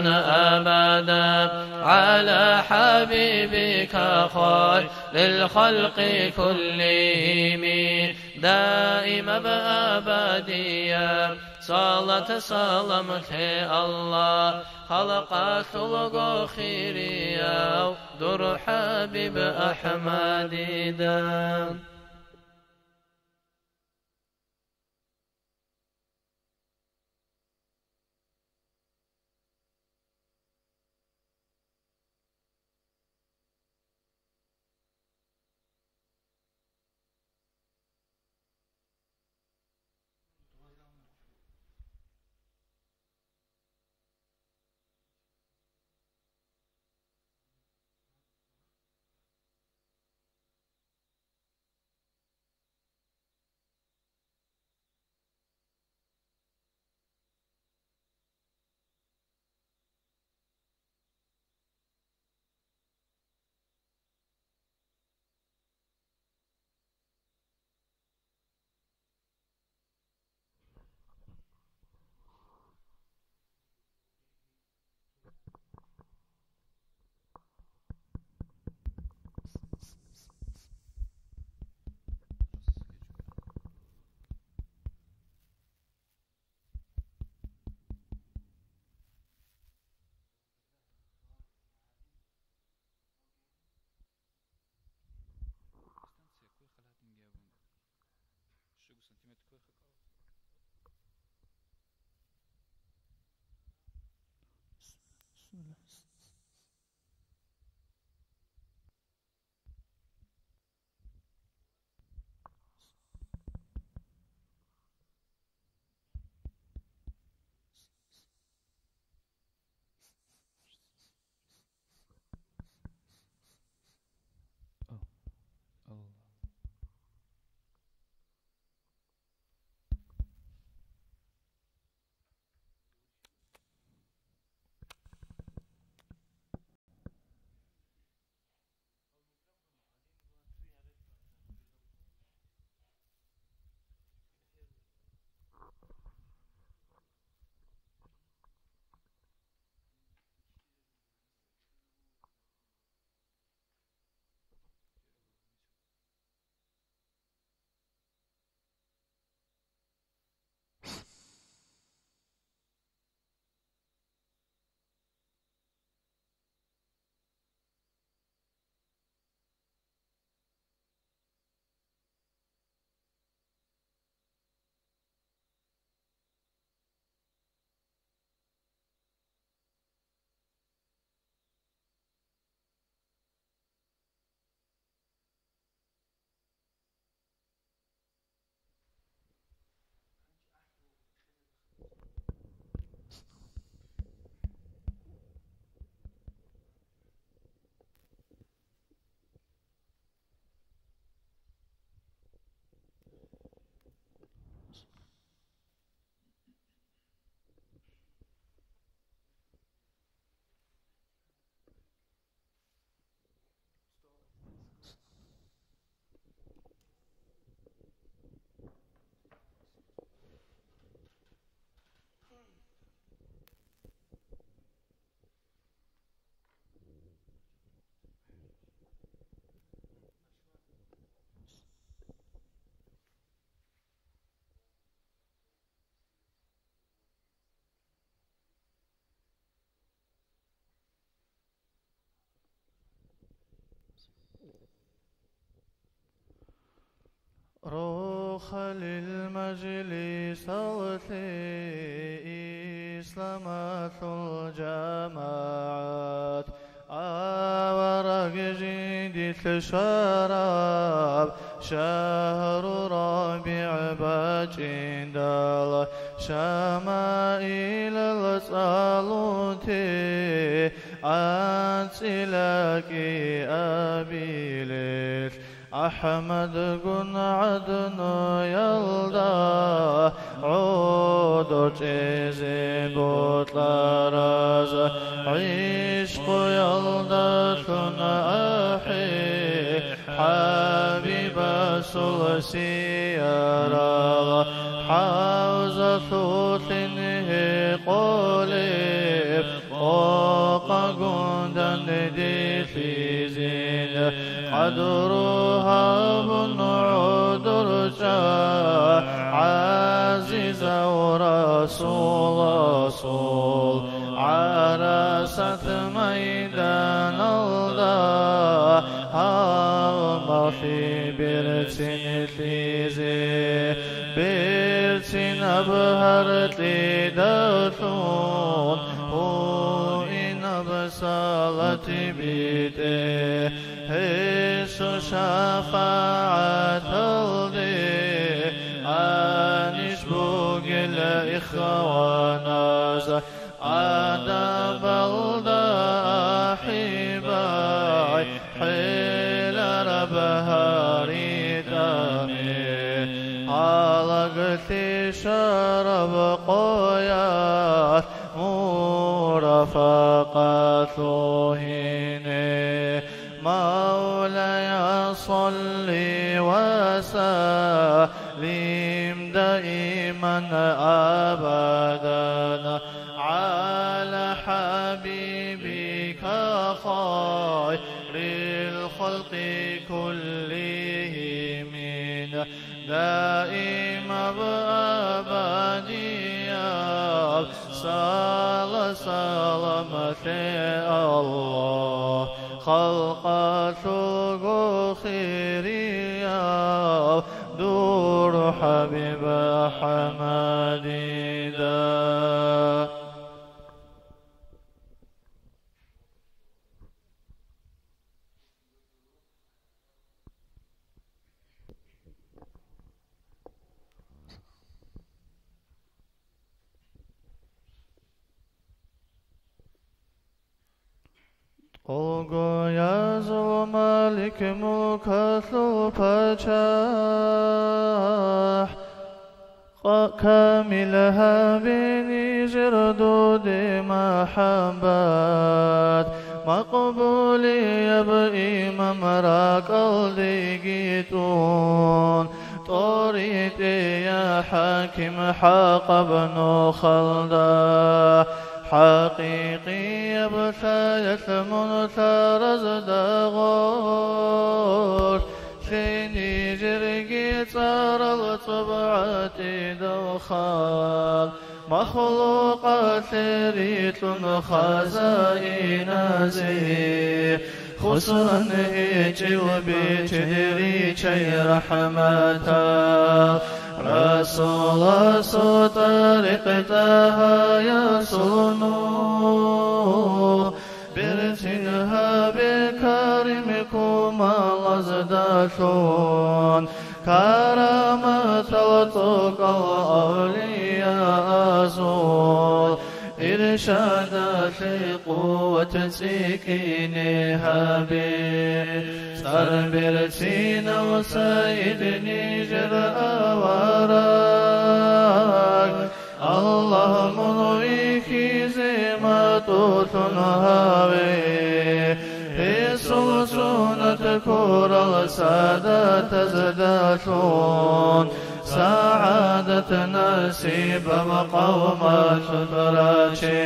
أبدا على حبيبك خير الخلق كلهم. دائما أبديا салат салам лъе, Аллагь, халкъалъулго хирияв дур ХӀабиб АхӀмадида. Хъалил мажлисалъе исламалъул жамагӀат, авараг жиндилъ щвараб шагьру РабигӀ бачӀиндал, Шамаилал цӀалунти анцӀила кӀиабилелъ, АхӀмадгун гӀаднуялда гӀодор чӀезе бокьараз, гӀишкъуялдалъун ахӀи, ХӀабибасул сиярал хӀавзалъулъин гьекъолеб, къокъагун данделъизин къадру гьабун гӀодор чӀа, гӀазизав Расуласул ГӀарасат майданалда гьалмагълъи берцинлъизе, берцинаб гьаркьидалъун гьуинаб салат битӀе, гьесул шафагӀаталде аниш бугила ихваназ. Адабалда ахӀибай хӀелараб гьари тӀаме, гьалаглъи щвараб къоялъ мурафакъалъул гьине. مولاي صل وسلم دائما أبدا على حبيبك خير الخلق كلهم. دائما أبديا صلى سلام عليه الله. Халкъалъулго хирияв дур ХӀабиб АхӀмадида. ТӀолгоязул малик, мулкалъул пачагь, къа-, камил гьабе нижер дуде махӀаббат, макъбулияб имам ракӀалдеги тӀун, тӀоритӀея хӀаким хӀакъаб нухалда. ХӀакъикъияб лъаялъ мун лъаразда гъорлъ, лъе нижерги цӀарал цӀоб гӀатӀидал хал, махлукъалъе рикьун хазаиназе. Хусран гьечӀев бечедеричай рахӀматал Расуласул тӀарикъ ТӀагьаясул нур. Берцин гьабе карим кумалаздалъун, караматал цӀокӀал авлияазул. Иршадалъе къуват цӀикӀкӀине гьабе, цӀар берцинав Сайид нижер авараг. Аллагь, мун вихьизе матӀулъун гьаве, гьесул сунат ккурал садатаздалъун. СагӀадат насибаб къавмалъулъ раче,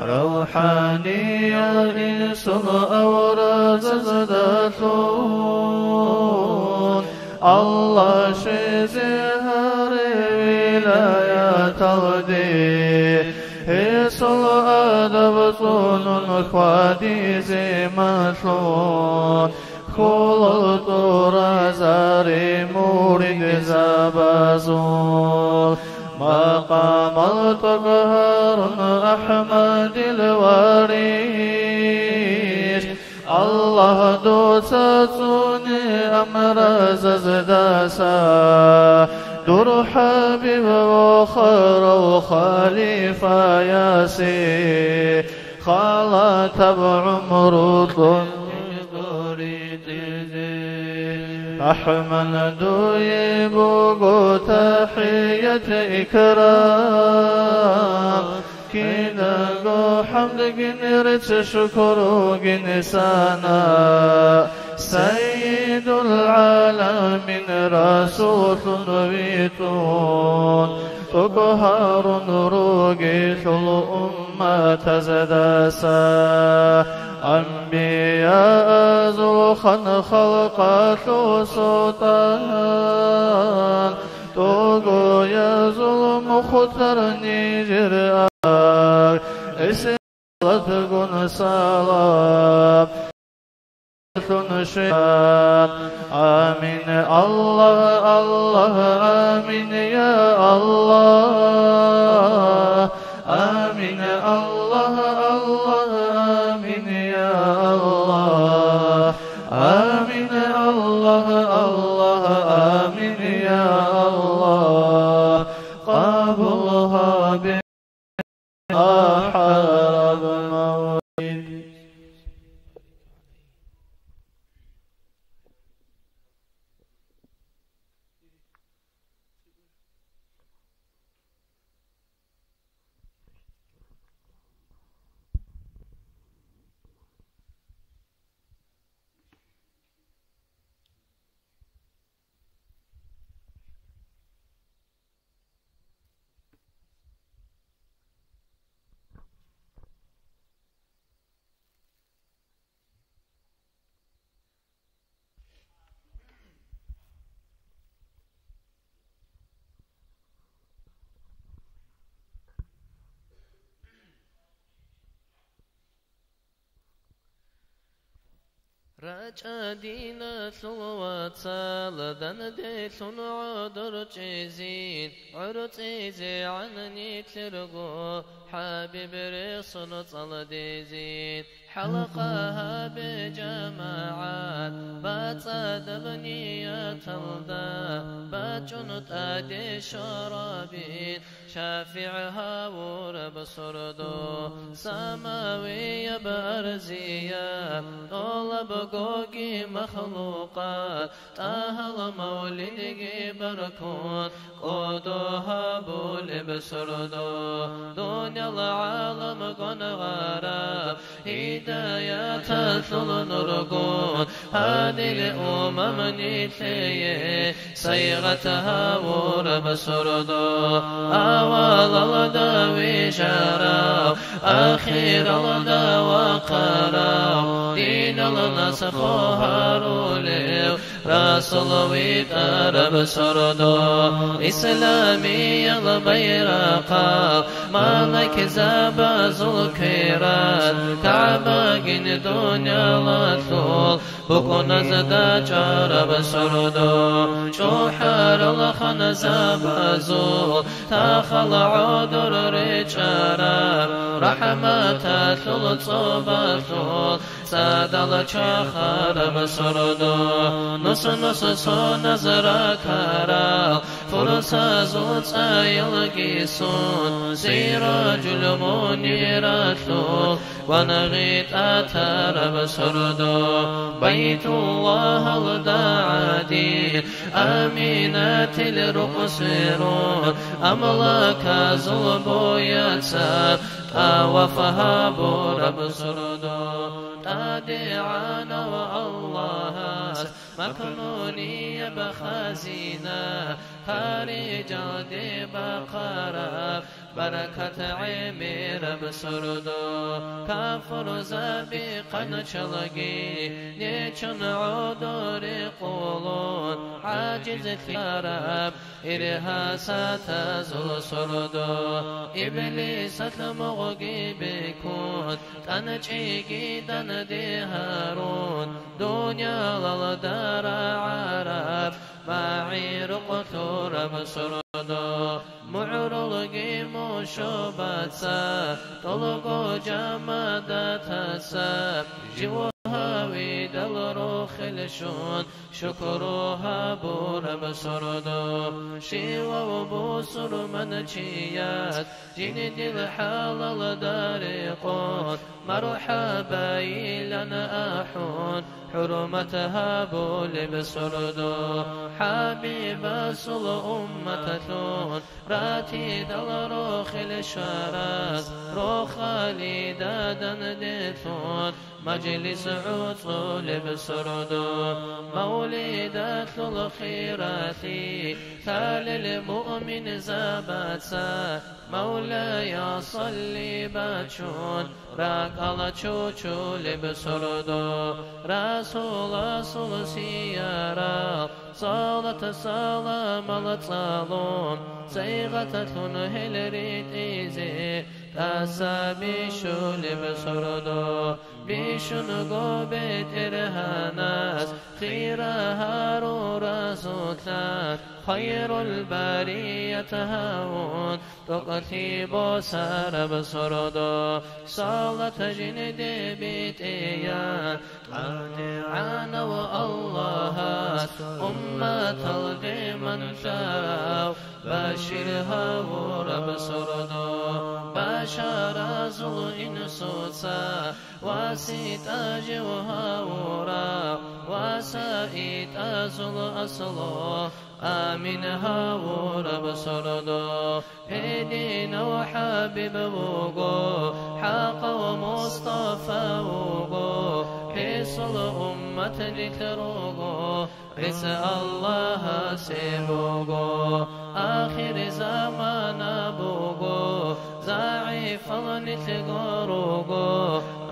равхӀаниял инсул авразаздалъун. Аллагь, щвезе гьаре вилаяталде, гьесул адаб цӀунун хьвадизе малъун. Хьулал тӀуразари муридза базул, макъамал тӀокӀ гьарун АхӀмадил варис. Аллагь, дуца цӀуне амразаздаса дур ХӀабиб вохарав халифаясе. Халатаб гӀумру кьун ритӀизе. РахӀман, дуе буго тахӀият-икрам, кинабго хӀамдгин рецц-шукругин сана, Сайидул ГӀаламин Расуллъун витӀун, тӀокӀ гьарун ругелъул умматаздаса. Анбияазул хан, халкъалъул султӀан, тӀогоязул мухтар нижер аг, эсалатгун салам. Амин. Аллагь, Аллагь, амин, я Аллагь. Амин, Аллагь, Аллагь, амин, я Аллагь. Амин, Аллагь, Аллагь, амин, я Аллагь. Къабул гьабе. РачӀа диналъул вацал, данделъун гӀодор чӀезин, гӀорцӀизегӀан нилъерго ХӀабиб рехсон цӀалдезин. ХӀалкъа гьабе, жамагӀат, бацӀцӀадаб нияталда, бачӀун тӀаде щварабин, шафигӀ гьавураб сордо, самавияб арзияб тӀолабгоги махлукъат, ТӀагьал мавлидги баркун, кӀодо гьабулеб сордо, дуниял гӀалам гвангъараб, гьидаяталъул нургун, гьадил умам нилъее сайигъат гьавураб сордо, авалалда вижарав, ахиралда вахъарав, динал насху гьарулев, Расул витӀараб сордо, исламиял байрахъал, малаикзабазул кверал, КагӀбагин дуниялалъул букӀуназда чӀараб сордо, чӀухӀарал ханзабазул тахал гӀодор речӀараб, рахӀматалъул цӀобалъул цадал чвахараб сордо, нус-нус соназ ракарал, фурсазул цӀаялги сун, Сираджул Муниралъул ванагъи тӀатараб сордо, Байтуллагьалда гӀадин, Аминатил рукъ сверун, амлаказул бояца тӀаваф гьабураб сордо, ТӀадегӀанав Аллагьас макнунияб хазина, хӀариджалде бахъараб баракат гӀемераб сордо, кафурзаби хъанчалги нечун гӀодоре къулун, гӀажизлъараб иргьасатазул сордо, иблисалъ мугъги бекун, тӀанчӀиги данде гьарун, дуниялалда рагӀараб магӀи рокъо лъураб сордо. МугӀрулги мушубаца, тӀолго жамадатаса, жив гьавидал рохел щун, шукру гьабураб сордо. Щивав бусурман чияс жиндил хӀалалда рекъон, мархӀабайилан ахӀун, хӀурмат гьабулеб сордо. ХӀабибасул умматалъун ратидал рохел щварас, рохалида данделъун, мажлис гӀуцӀулеб сордо. Мавлидалъул хиралъи лъалел муъминзабаца, Мавлая салли бачун, ракӀал чучулеб сордо. Расуласул сиярал салат-саламал цӀалун, сайгъаталъун гьел ритӀизе тӀаса бищулеб сордо. Бищунго БетӀергьанас хира гьарурасулъа, хайрул барият гьавун, тӀокӀлъи босараб сордо. Салат жинде битӀеян, ТӀадегӀанав Аллагьас умматалде манлъав, башир гьавураб сордо. Башаразул инсуца васитӀа жив гьавурав, васаитӀазул аслу амин гьавураб сордо. Гьединав ХӀабиб вуго, хӀакъав Мустафа вуго, гьесул уммат нилъ руго, гьес Аллагьасе буго. Ахир замана буго, загӀипал нилъго руго,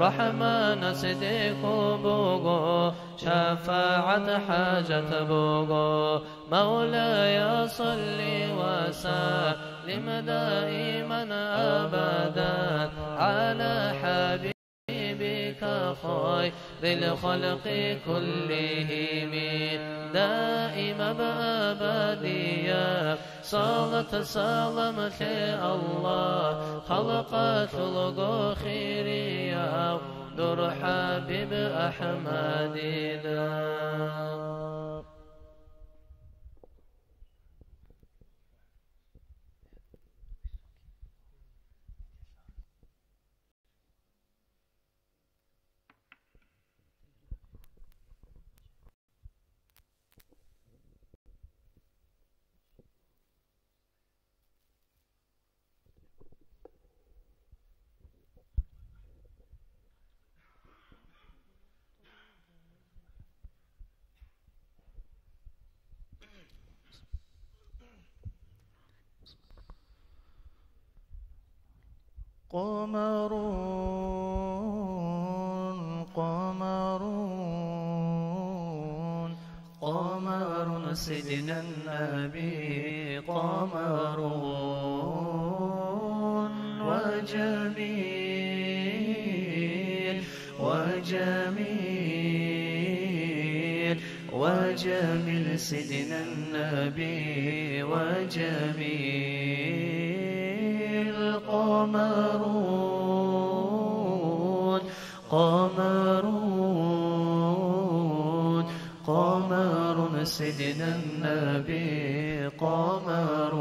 РахӀманас дехул буго, шафагӀат хӀажат буго. Мавлая салли ва саллим даиман абадан гӀала хӀабибика хайрил халкъи куллигьим. Даимаб абадияб салат-салам лъе, Аллагь, халкъалъулго хирияв дур ХӀабиб АхӀмадида. قمر، قمر، قمر سيدنا النبي، قمر وجميل، وجميل، وجميل سيدنا النبي، وجميل قمر، قمر، قمر سيدنا النبي، قمر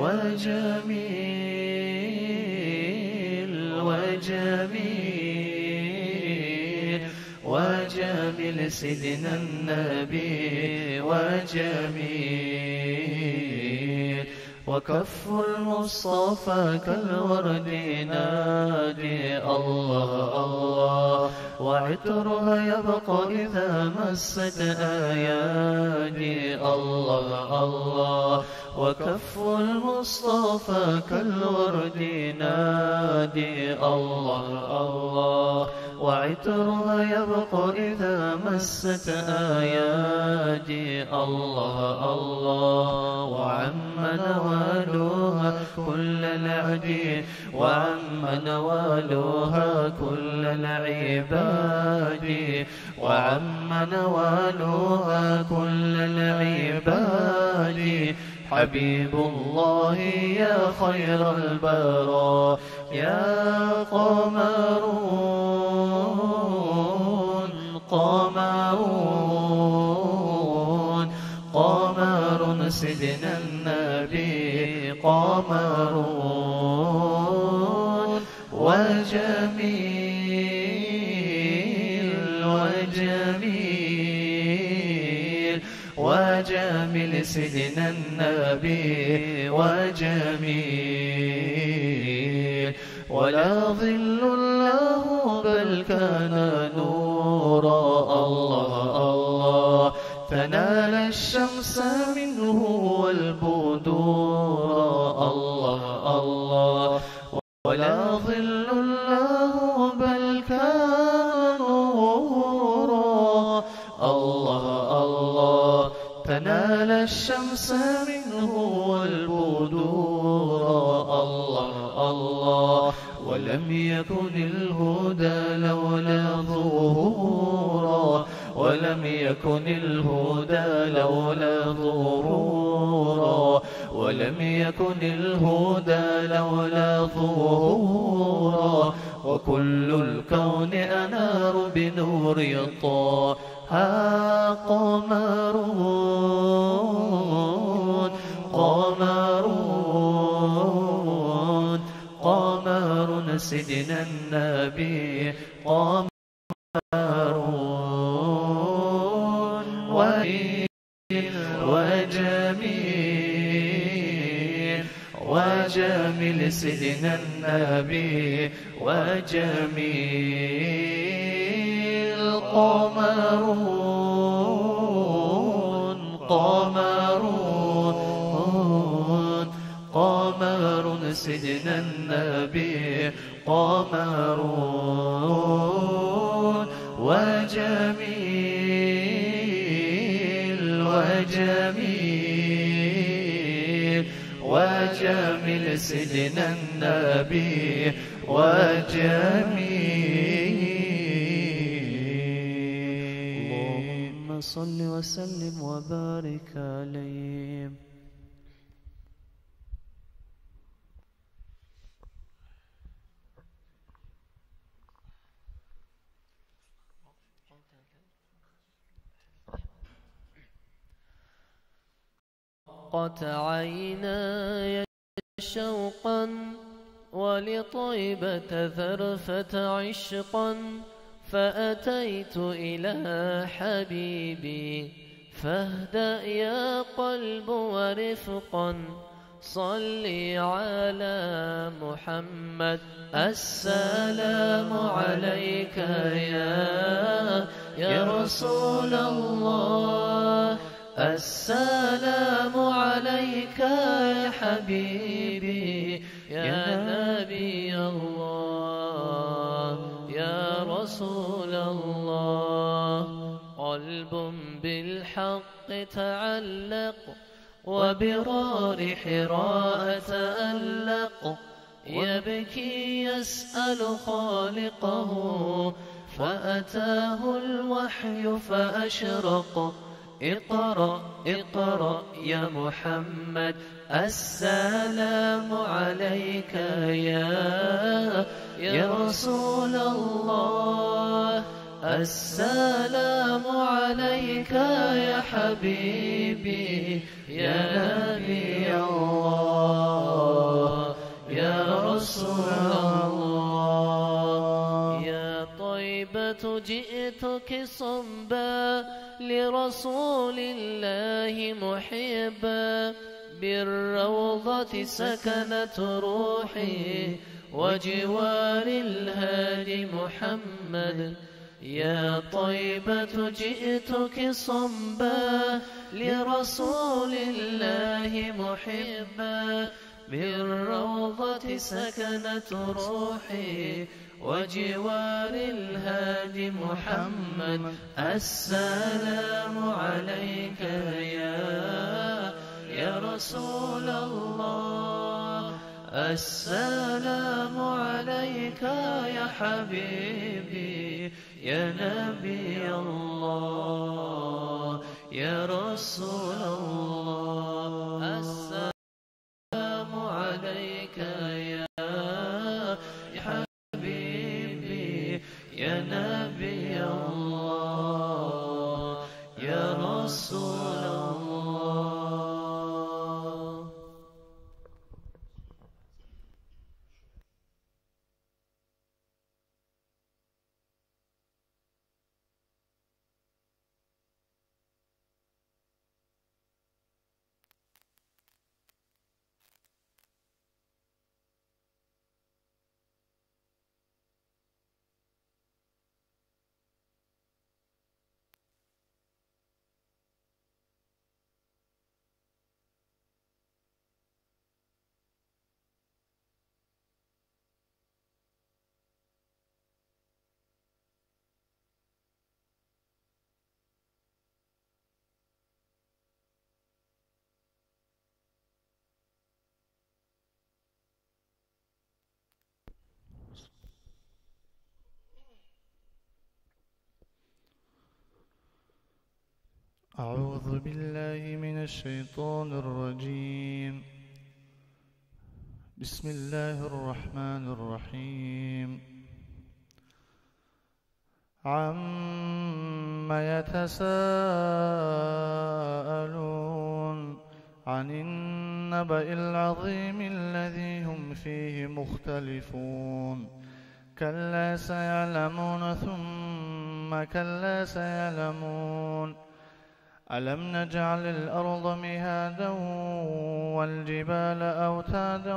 وجميل، وجميل، وجميل سيدنا النبي، وجميل. وكف المصطفى كالورد ينادي الله الله، وعطرها يبقى إذا مست أيادي الله الله. وكف المصطفى كالورد ينادي الله الله، وعطرها يبقى إذا مست أيادي الله الله. وعم نوالها كل العدي، وعم نوالها كل العباد، وعم نوالها كل العباد. حبيب الله يا خير البرى، يا قمرون، قمرون، قمر سيدنا النبي، قمرون، وجميل، وجميل، وجميل سيدنا النبي، وجميل. ولا ظل له بل كان نورا، الله، الله، تنال الشمس منه والبدورا، الله، الله. ولا ظل له بل كان نورا، الله، الله، تنال الشمس منه والبدورا، الله، الله. ولم يكن الهدى لولا ظهورا، ولم يكن الهدى لولا ظهورا، ولم يكن الهدى لولا ظهورا، وكل الكون أنار بنور طه. قمرون، قمرون، قمر سيدنا النبي، قمر، وجميل، وجميل سيدنا النبي، وجميل. قمرون، قمرون، قمر سيدنا النبي، قمر، وجميل، وجميل، وجميل سيدنا النبي، وجميل. اللهم صل وسلم وبارك عليه. قت عيناي شوقا ولطيبة ذرفت عشقا، فأتيت إلى حبيبي فاهدأ يا قلب ورفقا. صل على محمد. السلام عليك يا، يا رسول الله. السلام عليك يا حبيبي، يا نبي الله، يا رسول الله. قلب بالحق تعلق، وبغار حراء تألق، يبكي يسأل خالقه، فأتاه الوحي فأشرق. اقرأ، اقرأ يا محمد، السلام عليك يا، يا رسول الله. السلام عليك يا حبيبي، يا نبي الله، يا رسول الله. يا طيبة جئتك صبا لرسول الله محبا، بالروضة سكنت روحي وجوار الهادي محمد. يا طيبة جئتك صبا لرسول الله محبا، بالروضة سكنت روحي وجوار الهادي محمد. السلام عليك يا، يا رسول الله. السلام عليك يا حبيبي، يا نبي الله، يا رسول الله. السلام عليك يا حبيبي، يا نبي الله، يا رسول الله. أعوذ بالله من الشيطان الرجيم. بسم الله الرحمن الرحيم. عم يتساءلون. عن النبأ العظيم الذي هم فيه مختلفون. كلا سيعلمون ثم كلا سيعلمون. ألم نجعل الأرض مهادا والجبال أوتادا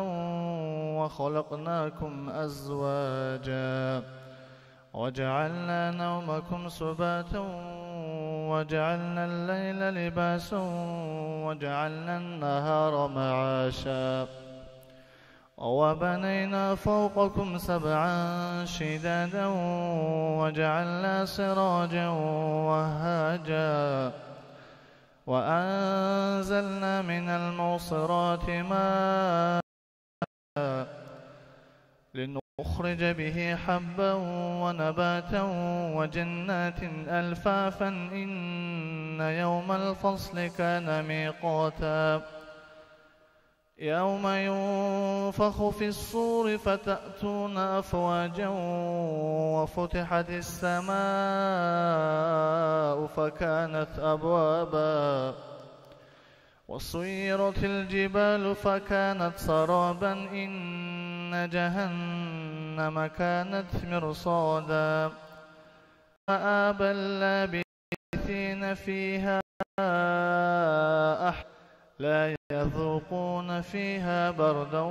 وخلقناكم أزواجا وجعلنا نومكم سباتا وجعلنا الليل لباسا وجعلنا النهار معاشا وبنينا فوقكم سبعا شدادا وجعلنا سراجا وهاجا وأنزلنا من المعصرات ماء لنخرج به حبا ونباتا وجنات ألفافا إن يوم الفصل كان ميقاتا. يوم ينفخ في الصور فتأتون أفواجا وفتحت السماء فكانت أبوابا وسيرت الجبال فكانت سرابا إن جهنم كانت مرصادا. مآبا لابثين فيها أح-، لا يذوقون فيها بردا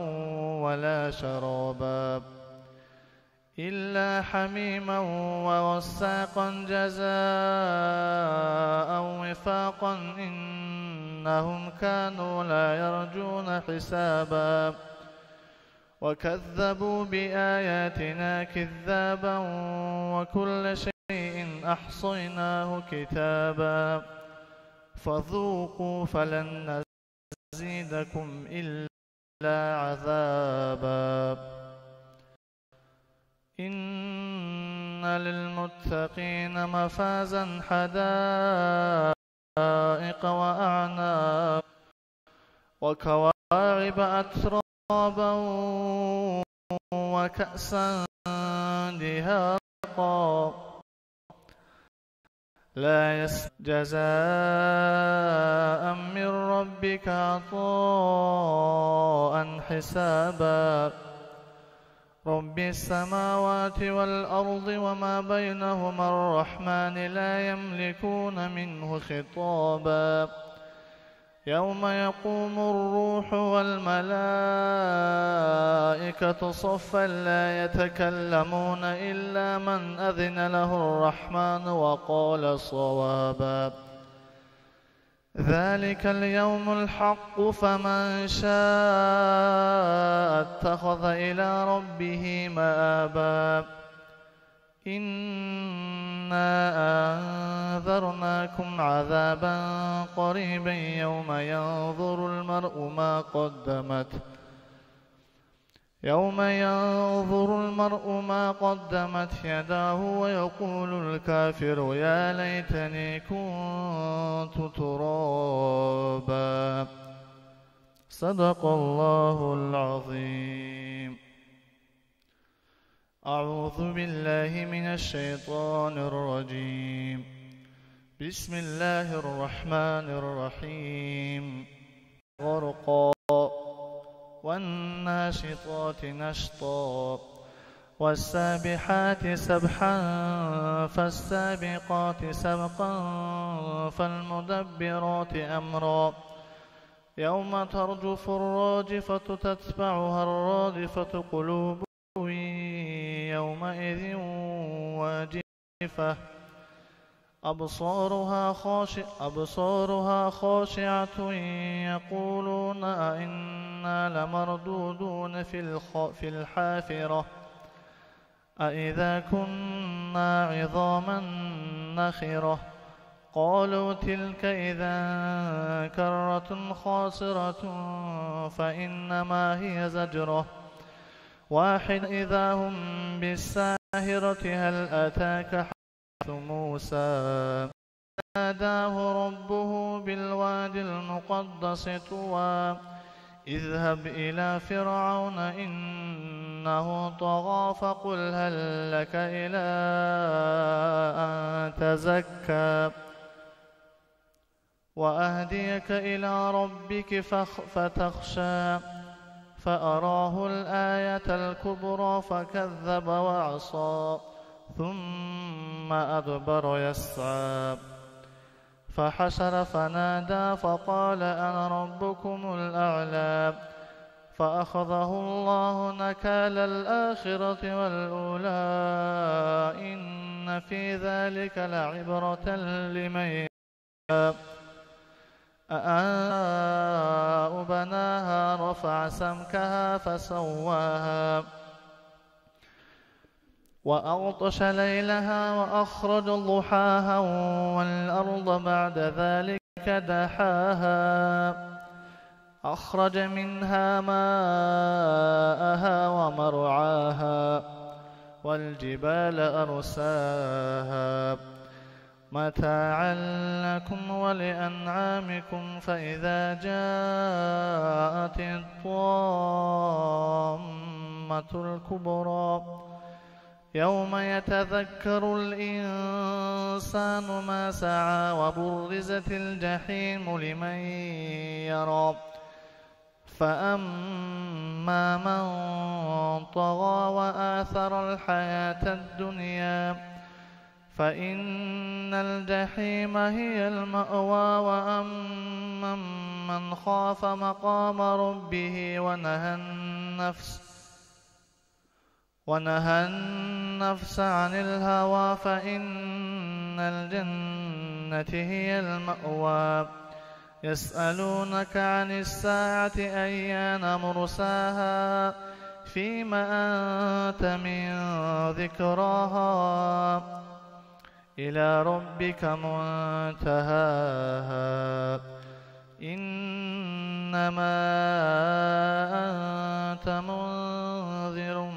ولا شرابا. إلا حميما وغساقا جزاء وفاقا إنهم كانوا لا يرجون حسابا وكذبوا بآياتنا كذابا وكل شيء أحصيناه كتابا فذوقوا فلن نزيدكم إلا عذابا. إن للمتقين مفازا حدائق وأعناب وكواعب أترابا وكأسا دهاقا. لا يس-، جزاء من ربك عطاء حسابا. رب السماوات والأرض وما بينهما الرحمن لا يملكون منه خطابا. يوم يقوم الروح والملائكة صفا لا يتكلمون إلا من أذن له الرحمن وقال صوابا. ذلك اليوم الحق فمن شاء اتخذ إلى ربه مآبا. إنا أنذرناكم عذابا قريبا يوم ينظر المرء ما قدمت يوم ينظر المرء ما قدمت يداه ويقول الكافر يا ليتني كنت ترابا. صدق الله العظيم. أعوذ بالله من الشيطان الرجيم. بسم الله الرحمن الرحيم. غرقا. والناشطات نشطا. والسابحات سبحا. فالسابقات سبقا. فالمدبرات أمرا. يوم ترجف الراجفة تتبعها الرادفة. قلوب يومئذ واجفة. أبصارها خاشع-، أبصارها خاشعة يقولون أئنا لمردودون في الخ-، في الحافرة. أإذا كنا عظاما نخرة. قالوا تلك إذا كرة خاسرة. فإنما هي زجرة واحدة إذا هم بالساهرة. هل أتاك حديث موسى. ناداه ربه بالواد المقدس طوى. اذهب إلى فرعون إنه طغى فقل هل لك إلى أن تزكى وأهديك إلى ربك فخ-، فتخشى. فأراه الآية الكبرى فكذب وعصى. ثم أدبر يسعى. فحشر فنادى فقال أنا ربكم الأعلى. فأخذه الله نكال الآخرة والأولى. إن في ذلك لعبرة لمن أأنشأ بناها رفع سمكها فسواها وأغطش ليلها وأخرج ضحاها والأرض بعد ذلك دحاها أخرج منها ماءها ومرعاها والجبال أرساها متاعا لكم ولأنعامكم فإذا جاءت الطامة الكبرى يوم يتذكر الإنسان ما سعى وبرزت الجحيم لمن يرى فأما من طغى وآثر الحياة الدنيا فإن الجحيم هي المأوى وأما من خاف مقام ربه ونهى النفس ونهى النفس عن الهوى فإن الجنة هي المأوى. يسألونك عن الساعة أيان مرساها فيم أنت من ذكراها إلى ربك منتهاها إنما أنت منذر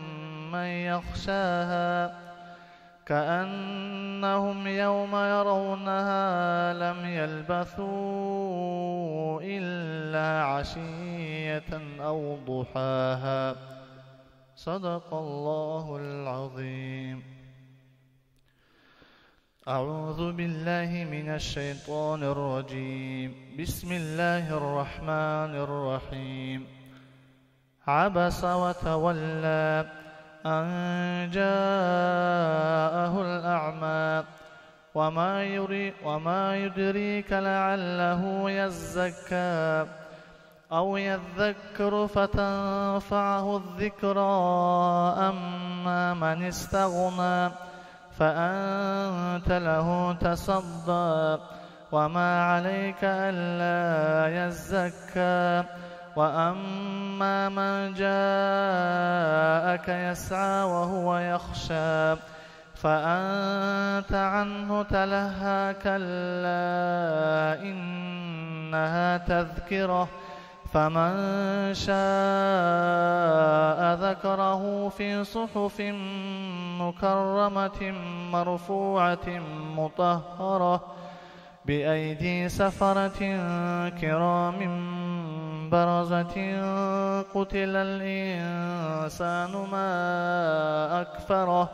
من يخشاها كأنهم يوم يرونها لم يلبثوا إلا عشية أو ضحاها. صدق الله العظيم. أعوذ بالله من الشيطان الرجيم. بسم الله الرحمن الرحيم. عبس وتولى أن جاءه الأعمى وما يري-، وما يدريك لعله يزكى أو يذكر فتنفعه الذكرى أما من استغنى فأنت له تصدى وما عليك ألا يزكى وأما من جاءك يسعى وهو يخشى فأنت عنه تلهى كلا إنها تذكرة فمن شاء ذكره في صحف مكرمة مرفوعة مطهرة بأيدي سفرة كرام بررة. قتل الإنسان ما أكفره.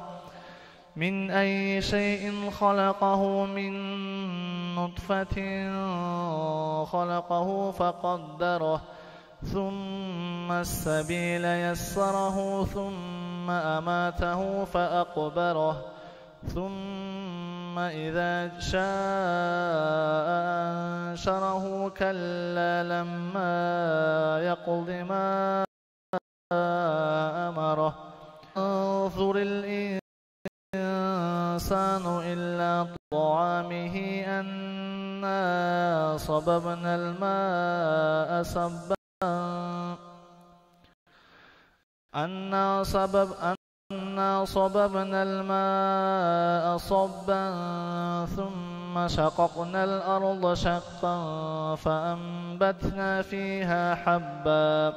من أي شيء خلقه؟ من نطفة خلقه فقدره. ثم السبيل يسره. ثم أماته فأقبره. ثم إذا شاء أنشره. كلا لما يقض ما أمره. ينظر الإنسان إلى طعامه أنا صببنا الماء صبا. أنا صبب أنا صببنا الماء صبا. ثم شققنا الأرض شقا. فأنبتنا فيها حبا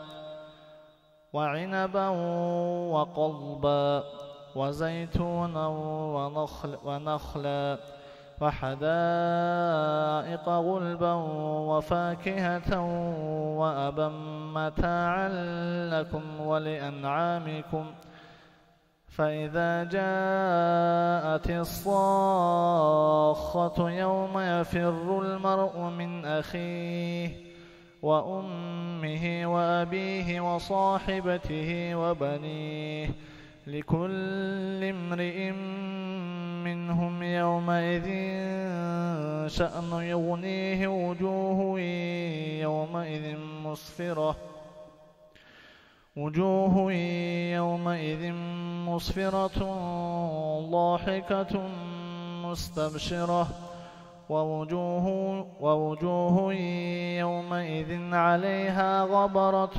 وعنبا وقضبا وزيتونا ونخل ونخلا وحدائق غلبا وفاكهة وأبا متاعا لكم ولأنعامكم. فإذا جاءت الصاخة يوم يفر المرء من أخيه وأمه وأبيه وصاحبته وبنيه. لكل امرئ منهم يومئذ شأن يغنيه. وجوه يومئذ مسفرة. وجوه يومئذ مسفرة ضاحكة مستبشرة. ووجوه، ووجوه يومئذ عليها غبرة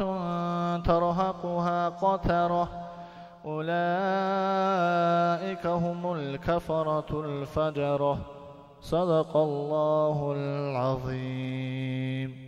ترهقها قترة. أولئك هم الكفرة الفجرة. صدق الله العظيم.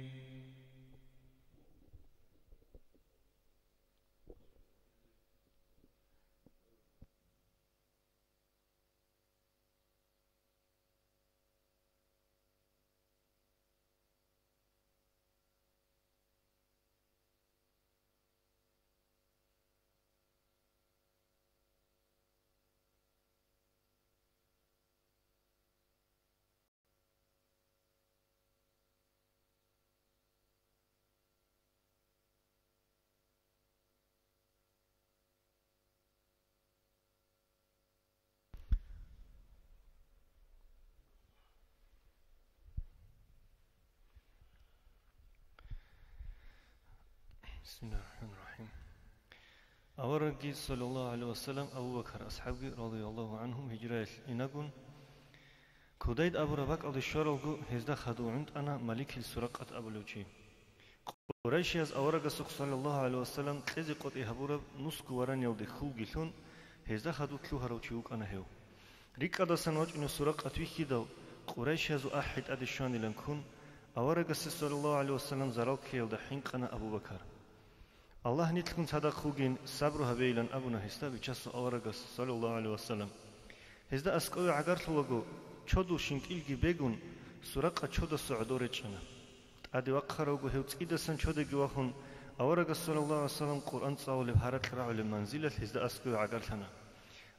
بسم الله الرحمن الرحيم. Аварагги, саллаллагьу гӀалайгьи ва саллам, Абу Бакар асхӀабги, радияллагьу гӀангьум, гьижраялъ инагун, Кудайд абураб бакӀалде щваралго, гьезда хадув гӀунтӀана Маликил Суракъат абулев чи. Къурайшияз аварагасухъ, саллаллагьу гӀалайгьи ва саллам, кьезе къотӀи гьабураб нусго вараниялде хьулги лъун, гьезда хадув лъугьарав чи вукӀана гьев. РикӀкӀадасан вачӀунев Суракъат вихьидал, къурайшиязул ахӀи тӀаде щванилан ккун, аварагасе, саллаллагьу гӀалайгьи ва саллам, зарал ккеялда хӀинкъана Абу Бакар. Аллагь нилъгун цадахъ вугин, сабру гьабейилан абуна гьесда Бичасул аварагас, саллаллагьу гӀалайгьи ва саллам. Гьезда аскӀове гӀагарлъулаго, чодул щинкӀилги бегун, Суракъа чодасул гӀодор речӀчӀана. ТӀаде вахъаравго гьев цӀидасан чодеги вахун, аварагас, саллаллагьу гӀалайгьи ва саллам, Къуръан цӀалулеб гьаракь рагӀулеб манзилалъ гьезда аскӀове гӀагарлъана.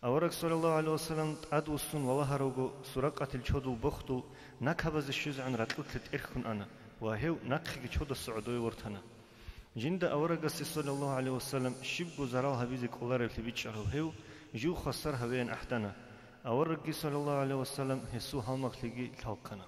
Авараг, саллаллагьу гӀалайгьи ва саллам, тӀадвуссун валагьаравго, Суракъатил чодул бохдул накабазе щвезегӀан ракьулъе тӀерхьун ана ва гьев нахъеги чодасул гӀодове вортана. Жинда аварагасе, саллаллагьу гӀалайгьи ва саллам, щибго зарал гьабизе кӀолареблъи бичӀчӀарав гьев жив хвасар гьавеян ахӀдана. Аварагги, саллаллагьу гӀалайгьи ва саллам, гьесул гьалмагълъиги лъалхъана.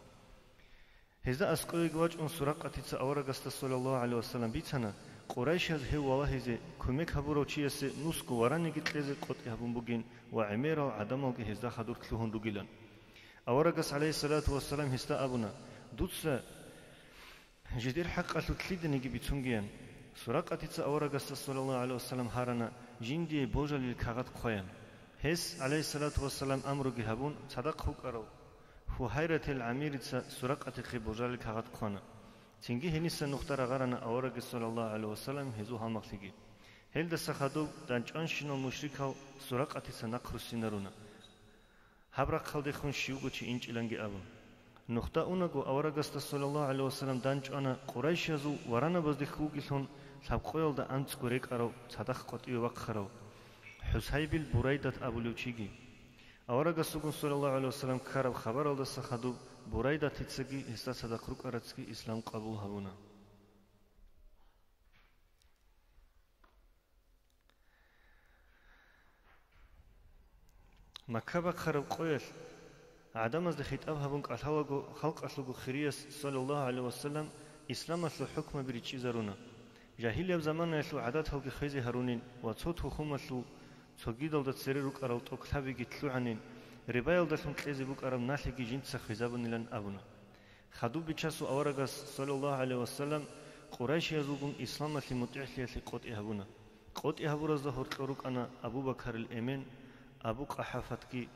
Гьезда аскӀовеги вачӀун, Суракъатица аварагасда, саллаллагьу гӀалайгьи ва саллам, бицана, къурайшаз гьев валагьизе кумек гьабурав чиясе нусго вараниги кьезе къотӀи гьабун бугин ва гӀемерал гӀадамалги гьезда хадур лъугьун ругилан. Аварагас, гӀалайгьиссалату вассалам, гьесда абуна: «Дуца жидер хӀакъалъулъ лъиданиги бицунгеян». Суракъатица аварагасда, саллаллагьу гӀалайгьи ва саллам, гьарана жиндие божалил кагъат хъваян. Гьес, гӀалайгьиссалату вассалам, амруги гьабун, цадахъ вукӀарав Фугьайратил гӀамирица Суракъатихъе божалил кагъат хъвана. Цинги гьениса нухда рагъарана аварагас, саллаллагьу гӀалайгьи вассалам, гьезул гьалмагълъиги. Гьелдаса хадуб дандчӀванщинал мушрикал Суракъатица нахъ руссинаруна. Гьаб рахъалдехун щивго чи инчӀиланги абун. Нухда унаго, аварагасда, саллаллагьу гӀалайгьи вассалам, дандчӀвана къурайшиязул варанабазде хьулгилъун лъабкъоялда анцӀго рекӀарав цадахъ къватӀиве вахъарав ХӀусайбил Бурайдат абулев чиги. Аварагасулгун, саллаллагьу гӀалайгьи вассалам, ккараб хабаралдаса хадуб Бурайдатицаги гьесда цадахъ рукӀарацги ислам къабул гьабуна. Макка бахъараб къоялъ гӀадамазда хитӀаб гьабун кӀалъалаго, халкъалъулго хирияс, саллаллагьу гӀалайгьи вассалам, исламалъул хӀукмаби ричӀчӀизаруна. Жагьилияб заманаялъул гӀадаталги хвезе гьарунин ва цо тухумалъул цогидалда цере рукӀарал тӀокӀлъабиги лъугӀанин, рибаялдалъун кьезе букӀараб налъиги жинца хвезабунилан абуна. Хадуб Бичасул аварагас, саллаллагьу гӀалайгьи вассалам, къурайшиязулгун исламалъе мутӀигӀлъиялъе къотӀи гьабуна. КъотӀи гьабуразда гьоркьор рукӀана Абу Бакарил эмен, Абу КъахӀафатги,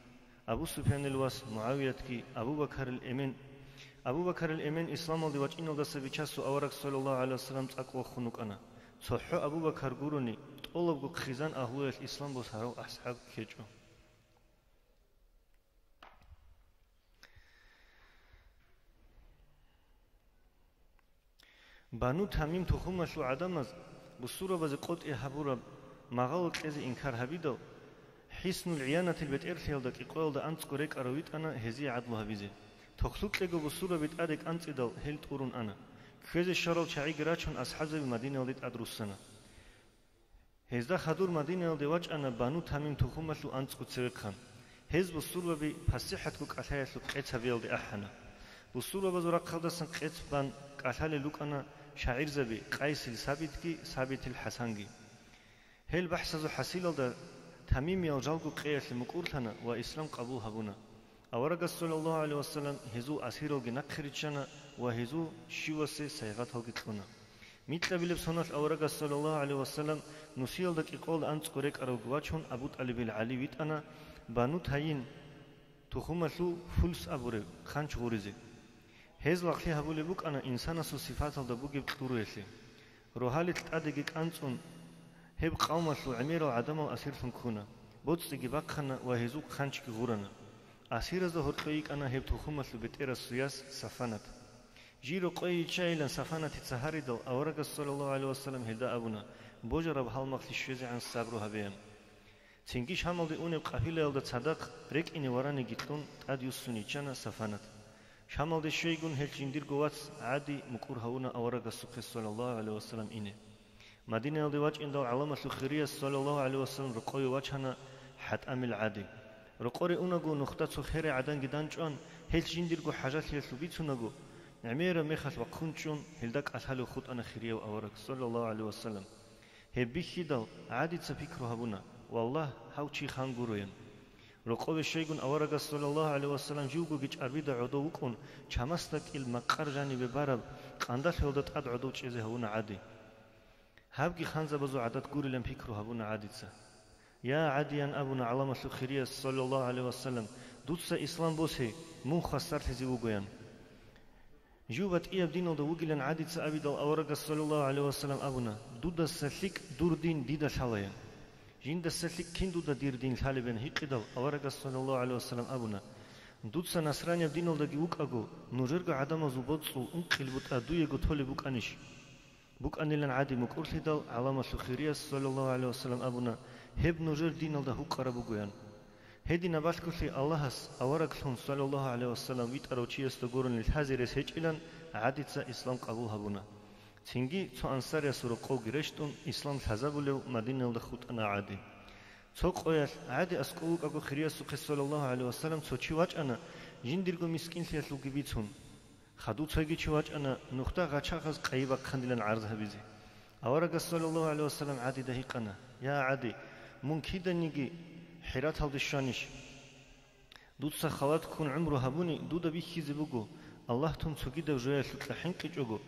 Абу Суфьянил вас МугӀавиятги, Абу Бакарил эмен. Абу Бакарил эмен исламалде вачӀиналдаса Бичасул авараг, саллаллагьу гӀалайгьи вассалам, цӀакъ вохун вукӀана. ЦохӀо Абу Бакар гурони, тӀолабго хъизан агьлуялъ ислам босарав асхӀаб ккечӀо. Бану Тамим тухумалъул гӀадамаз бусурабазе къотӀи гьабураб магъало кьезе инкар гьабидал, ХӀиснуль ГӀиянатил бетӀерлъиялда кӀикъоялда анцӀго рекӀарав витӀана гьезие гӀадлу гьабизе. Тохлъукьего бусураби тӀаде кӀанцӀидал, гьел тӀурун ана. Кквезе щварал чагӀиги рачун, асхӀабзаби Мадинаялде тӀад руссана. Гьезда хадур Мадинаялде вачӀана Бану Тамим тухумалъул анцӀго цевехъан. Гьез бусурбаби пасихӀатго кӀалъаялъул къец гьабиялде ахӀана. Бусурбабазул рахъалдасан къец бан кӀалъалел рукӀана шагӀирзаби Къайсил Сабитги Сабитил ХӀасанги. Гьел бахӀсазул хӀасилалда тамимиял жалго къеялъе мукӀурлъана ва ислам къабул гьабуна. Аварагас, саллаллагьу гӀалайгьи вассалам, гьезул асиралги нахъе риччана ва гьезул щивасе сайгъаталги кьуна. Микьабилеб соналъ аварагас, саллаллагьу гӀалайгьи вассалам, нусиялда кӀикъоялда анцӀго рекӀаравги вачун, Абу ТӀалибил ГӀали витӀана Бану Тайин тухумалъул Фулс абуреб хъанч гъуризе. Гьез лагълъи гьабулеб букӀана инсанасул сифаталда бугеб кьуруялъе. Рогьалил тӀадеги кӀанцӀун, гьеб къавмалъул гӀемерал гӀадамал асирлъун ккуна, боцӀиги бахъана ва гьезул хъанчги гъурана. Асиразда гьоркьо йикӀана гьеб тухумалъул бетӀерасул яс Сафанат. Жий рокъое йиччайилан Сафанатица гьаридал, аварагас, саллаллагьу гӀалайгьи вассалам, гьелда абуна божараб гьалмагълъи щвезегӀан сабру гьабеян. Цинги Шамалде унеб къафилаялда цадахъ рекӀине вараниги кьун тӀад юссун йиччана Сафанат. Шамалде щвейгун гьелъ жиндирго вац ГӀади мукӀур гьавуна аварагасухъе, саллаллагьу гӀалайгьи вассалам, ине. Мадинаялде вачӀиндал гӀаламалъул хирияс, саллаллагьу гӀалайгьи вассалам, рокъове вачана ХӀатӀамил ГӀади. Рокъоре унаго нухда цо херай гӀаданги данчӀван, гьелъ жиндирго хӀажалъиялъул бицунаго, гӀемераб мехалъ вахъун чӀун, гьелда кӀалъалев хутӀана хирияв авараг, саллаллагьу гӀалайгьи вассалам. Гьеб бихьидал, ГӀадица пикру гьабуна: «Валлагь, гьав чи хан гуроян». Рокъове щвейгун аварагас, саллаллагьу гӀалайгьи вассалам, живгоги чӀарбида гӀодов вукӀун, чамасда кӀил макъар жанибе бараб къандалъуялда тӀад гӀодов чӀезе гьавуна ГӀади. Гьабги ханзабазул гӀадат гурилан пикру гьабуна ГӀадица. «Я ГӀади», – ян абуна гӀаламалъул хирияс, саллаллагьу гӀалайгьи вассалам, – «дуца ислам босе, мун хвасарлъизе вугоян». Жив батӀияб диналда вугилан ГӀадица абидал, аварагас, саллаллагьу гӀалайгьи вассалам, абуна: «Дудаса лъикӀ дур дин дида лъалаян». Жиндаса лъикӀ кин дуда дир дин лъалебин гьикъидал, аварагас, саллаллагьу гӀалайгьи вассалам, абуна: «Дуца насранияб диналдаги вукӀаго, нужерго гӀадамазул боцӀул ункъил бутӀа дуего толеб букӀанищ?» БукӀанилан ГӀади мукӀурлъидал, гӀаламалъул хирияс, саллаллагьу гӀалайгьи вассалам, абуна: «Гьеб нужер диналда гьукъараб бугоян». Гьединаб балъголъи Аллагьас авараглъун, саллаллагьу гӀалайгьи вассалам, витӀарав чиясда гурони лъазе рес гьечӀилан, ГӀадица ислам къабул гьабуна. Цинги цо ансариясул рокъовги рещтӀун, ислам лъазабулев Мадинаялда хутӀана ГӀади. Цо къоялъ, ГӀади аскӀов вукӀаго хириясухъе, саллаллагьу гӀалайгьи вассалам, цо чи вачӀана, жиндирго мискинлъиялъулги бицун. Хадув цойги чи вачӀана, нухда гъачагъаз къайи бахъанилан гӀарз гьабизе. Аварагас, саллаллагьу гӀалайгьи вассалам, ГӀадида гьикъана: «Я ГӀади, мун киданиги ХӀираталде щванищ? Дуца халат ккун гӀумру гьабуни, дуда бихьизе буго, Аллагьтун цогидаб жоялъукьа хӀинкъичӀого,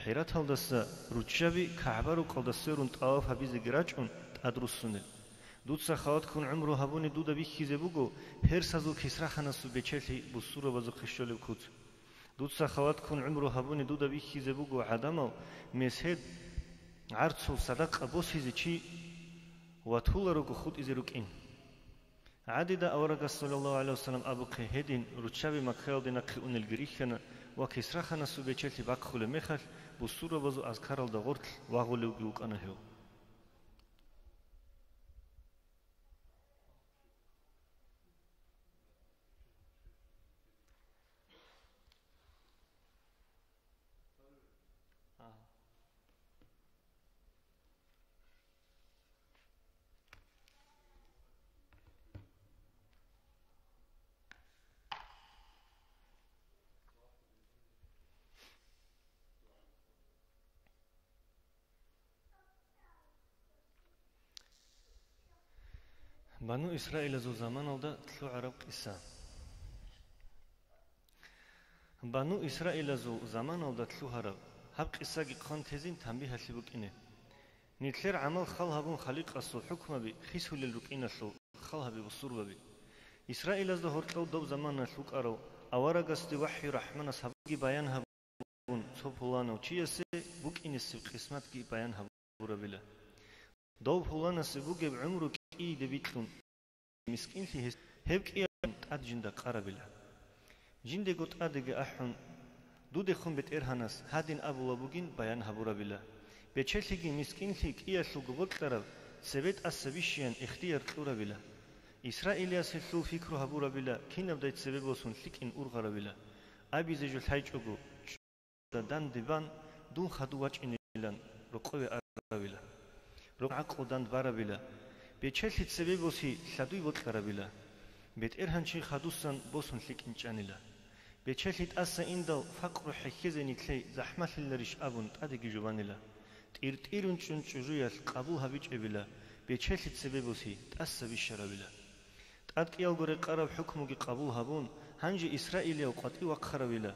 ХӀираталдаса руччаби КагӀба рукъалда сверун тӀаваф гьабизеги рачӀун тӀад руссунел. Дуца халат ккун гӀумру гьабуни, дуда бихьизе буго персазул Кисраханасул бечелъи бусурабазухъе щолеб куц». Дуца халатккун гӀумру гьабуни дуда бихьизе буго гӀадамал месед гӀарцул садакъа босизе чи ватуларого хутӀизе рукӀин. ГӀадида аварагас, саллаллагьу гӀалайгьи вассалам, абухъе гьедин руччаби Маккаялде нахъе унелги рихьана ва Кисраханасул бечелъи бахъулеб мехалъ, бусурбабазул азкаралда гъорлъ вагъулевги вукӀана гьев. Бану Исраилазул заманалда лъугӀараб къиса. Бану Исраилазул заманалда лъугьараб гьаб къисаги хъван тезин тамбигьалъи букӀине. Нилъер гӀамал хал гьабун халикъасул хӀукмаби хисулел рукӀиналъул хал гьабе бусурбаби. Исраилазда гьоркьов доб заманалъ вукӀарав аварагасде вахӀю рахӀманас гьабуги баян гьабун, цо пуланав чиясе букӀинесеб къисматги баян гьабурабила. Дов пуланасе бугеб гӀумру кӀийиде бикьун, мискинлъи гьес гьеб кӀияб тӀад жинда къарабила. Жиндего тӀадеги ахӀун, дудехун БетӀергьанас гьадин абула бугин баян гьабурабила. Бечелъиги мискинлъи кӀиялъулго бокьараб цебе тӀаса бищеян ихтияр кьурабила. Исраилияс гьелъул пикру гьабурабила, кинабдай цебе босун лъикӀин ургъарабила. Абизе жо лъайчӀого, данде бан, дун хадув вачӀинилан рокъове аравила. Рокъ гӀакълу данд барабила. Бечелъи цебе боси лъадуй бокьарабила. БетӀергьанчи хадусан босун лъикӀин чӀанила. Бечелъи тӀаса индал факъру хӀехьезе нилъей захӀмалъиларищ абун тӀадеги жубанила. ТӀиртӀирун чӀун чӀужуялъ къабул гьабичӀебила, бечелъи цебе боси тӀаса бищарабила. ТӀадкӀиялго рекъараб хӀукмуги къабул гьабун, гьанже Исраилияв къватӀив вахъаравила.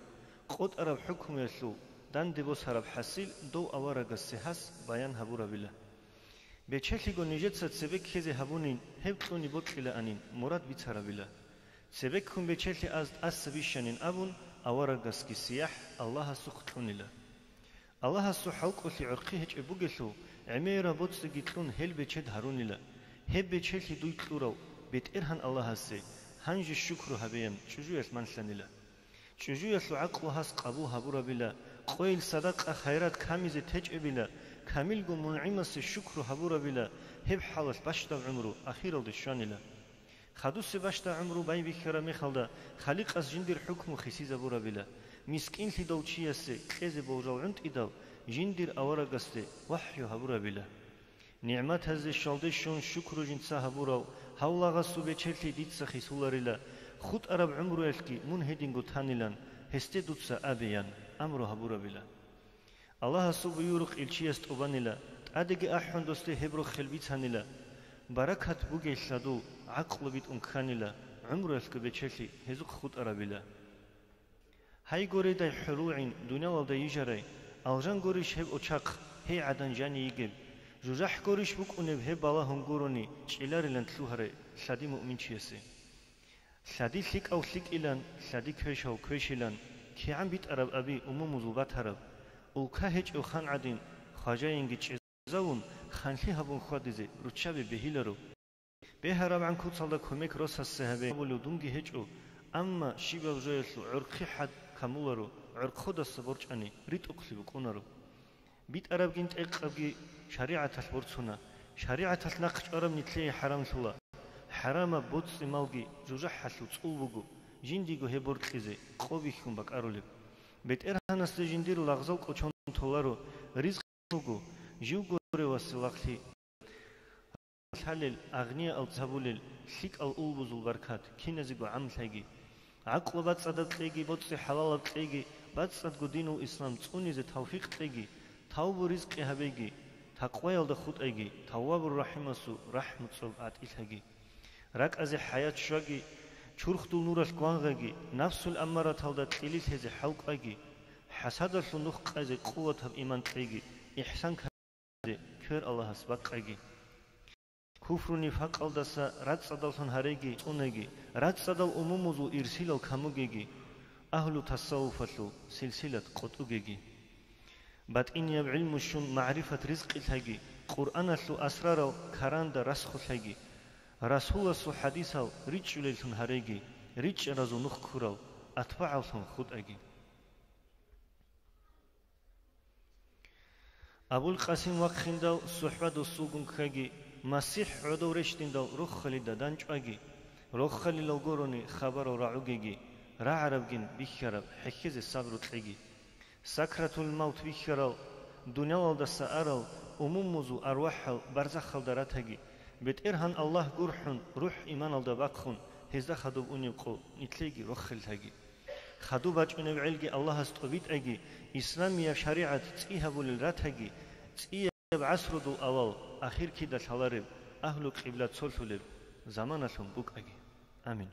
КъотӀараб хӀукмуялъул данде босараб хӀасил дов аварагасде гьас баян гьабурабила. Бечелъиго нижеца цебе ккезе гьабунин, гьеб кьуни бокьилаанин мурад бицарабила. Цебеккун бечелъи аз тӀаса бищанин абун, аварагасги сияхӀ Аллагьасухъ кьунила. Аллагьасул хӀалкӀолъи гӀорхъи гьечӀеб бугелъул, гӀемераб боцӀиги кьун гьел бечед гьарунила. Гьеб бечелъи дуй кьурав БетӀергьан Аллагьасе гьанже щукру гьабеян чӀужуялъ манлъанила. ЧӀужуялъул гӀакълу гьас къабул гьабурабила, къойил садакъа-хайрат камизе течӀебила, камилго МунгӀимасе щукру гьабурабила, гьеб хӀалалъ бащдаб гӀумру ахиралде щванила. Хадусе бащдаб гӀумру байбихьараб мехалда, Халикъас жиндир хӀукму хисизабурабила. Мискинлъидал чиясе кьезе болжал гӀунтӀидал, жиндир аварагасде вахӀю гьабурабила. НигӀматазе щалде щун щукру жинца гьабурав гьав лагъасул бечелъи дица хисуларила, хутӀараб гӀумруялъги мун гьединго танилан, гьесде дуца абе, ян амру гьабурабила. Аллагьасул буюрухъ илчияс тӀубанила, тӀадеги ахӀун досде гьеб рохел бицанила. Баракат бугей лъадул, гӀакълу битӀун кканила, гӀумруялъго бечелъи гьезухъ хутӀарабила. Гьай гуредай хӀурулгӀин дуниялалда йижарай, алжан гурищ гьеб очахъ, гьей гӀадан жани йигеб, жужахӀ гурищ букӀунеб гьеб балагьун гурони чӀиларилан лъугьарай лъади муъминчиясе. Лъади лъикӀав лъикӀилан, лъади квешав квешилан, кигӀан битӀараб аби умумузул батараб, улка гьечӀев хан гӀадин, хважаинги чӀезавун, ханлъи гьабун хьвадизе руччаби бегьиларо. БегьарабгӀан куцалда кумек росасе гьабе абулев дунги гьечӀо, амма щибаб жоялъул гӀорхъи хӀад камуларо, гӀорхъодаса борчӀани ритӀухълъи букӀунаро. БитӀарабгин тӀекъабги шаригӀаталъ борцуна, шаригӀаталъ нахъ чӀвараб нилъее хӀарамлъула. ХӀарамаб боцӀи-малги жужахӀалъул цӀул буго, жиндиго гьеб боркьизе къо бихьун бакӀарулеб. БетӀергьанасде жиндир лагъзал кӀочон толаро, ризкъ буго, живго ревасил лагълъи. Лъалел, агъниял цабулел, лъикӀал улбузул баркат киназего гӀамлъайги. ГӀакълу бацӀцӀадаб кьеги, боцӀи хӀалалаб кьеги, бацӀцӀадго динул ислам цӀунизе тавфикъ кьеги, тавбу-ризкъи гьабеги, такъваялда хутӀайги, Таввабур-РахӀимасул рахӀму-цӀоб гӀатӀилъаги. РакӀазе хӀаят щваги, чурхдул нуралъ гвангъаги, нафсул аммараталда кьилилъезе хӀалкӀваги, хӀасадалъул нух къайзе къуватаб иман кьеги, ихсан ккезе квер Аллагьас бакъаги. Куфру-нифакъалдаса рацӀцӀадаллъун гьареги цӀунаги, рацӀцӀадал умумузул ирсилал камугеги, Агьлу тасаввуфалъул силсилат къотӀугеги. БатӀинияб гӀилму щун магӀрифат ризкъилъаги, Къуръаналъул асрарал каранда расхулъаги, Расуласул хӀадисал ричӀчӀулеллъун гьареги, ричӀчӀаразул нух ккурал атбагӀаллъун хутӀаги. Абул Къасим вахъиндал сухӀбадуллъугун ккаги, МасихӀ гӀодов рещтӀиндал рохалида данчӀваги, рохалилал гурони хабарал рагӀугеги, рагӀарабгин бихьараб хӀехьезе сабру кьеги. Сакратул мавт бихьарал, дуниялалдаса арал умумузул арвахӀал барзахалда ратаги, БетӀергьан Аллагь гурхӀун, рухӀ иманалда бахъун, гьезда хадуб унеб къо нилъеги рохеллъаги. Хадуб бачӀунеб гӀелги Аллагьас тӀобитӀаги, исламияб шаригӀат цӀи гьабулел ратаги, цӀияб гӀасрудул авал, ахир кида лъалареб, агьлу-къибла цолъулеб заманалъун букӀаги. Амин.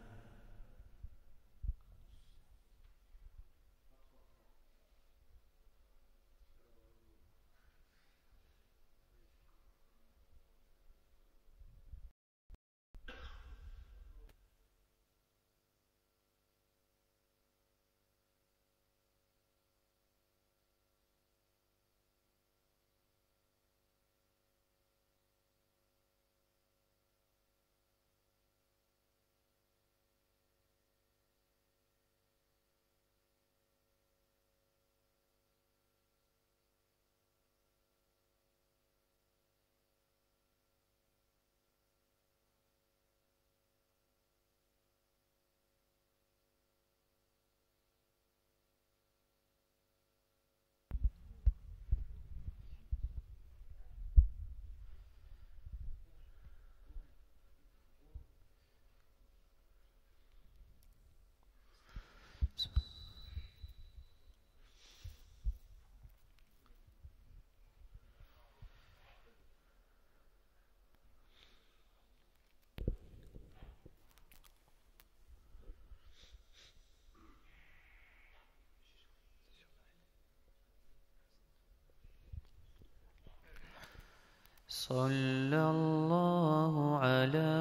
صلى الله على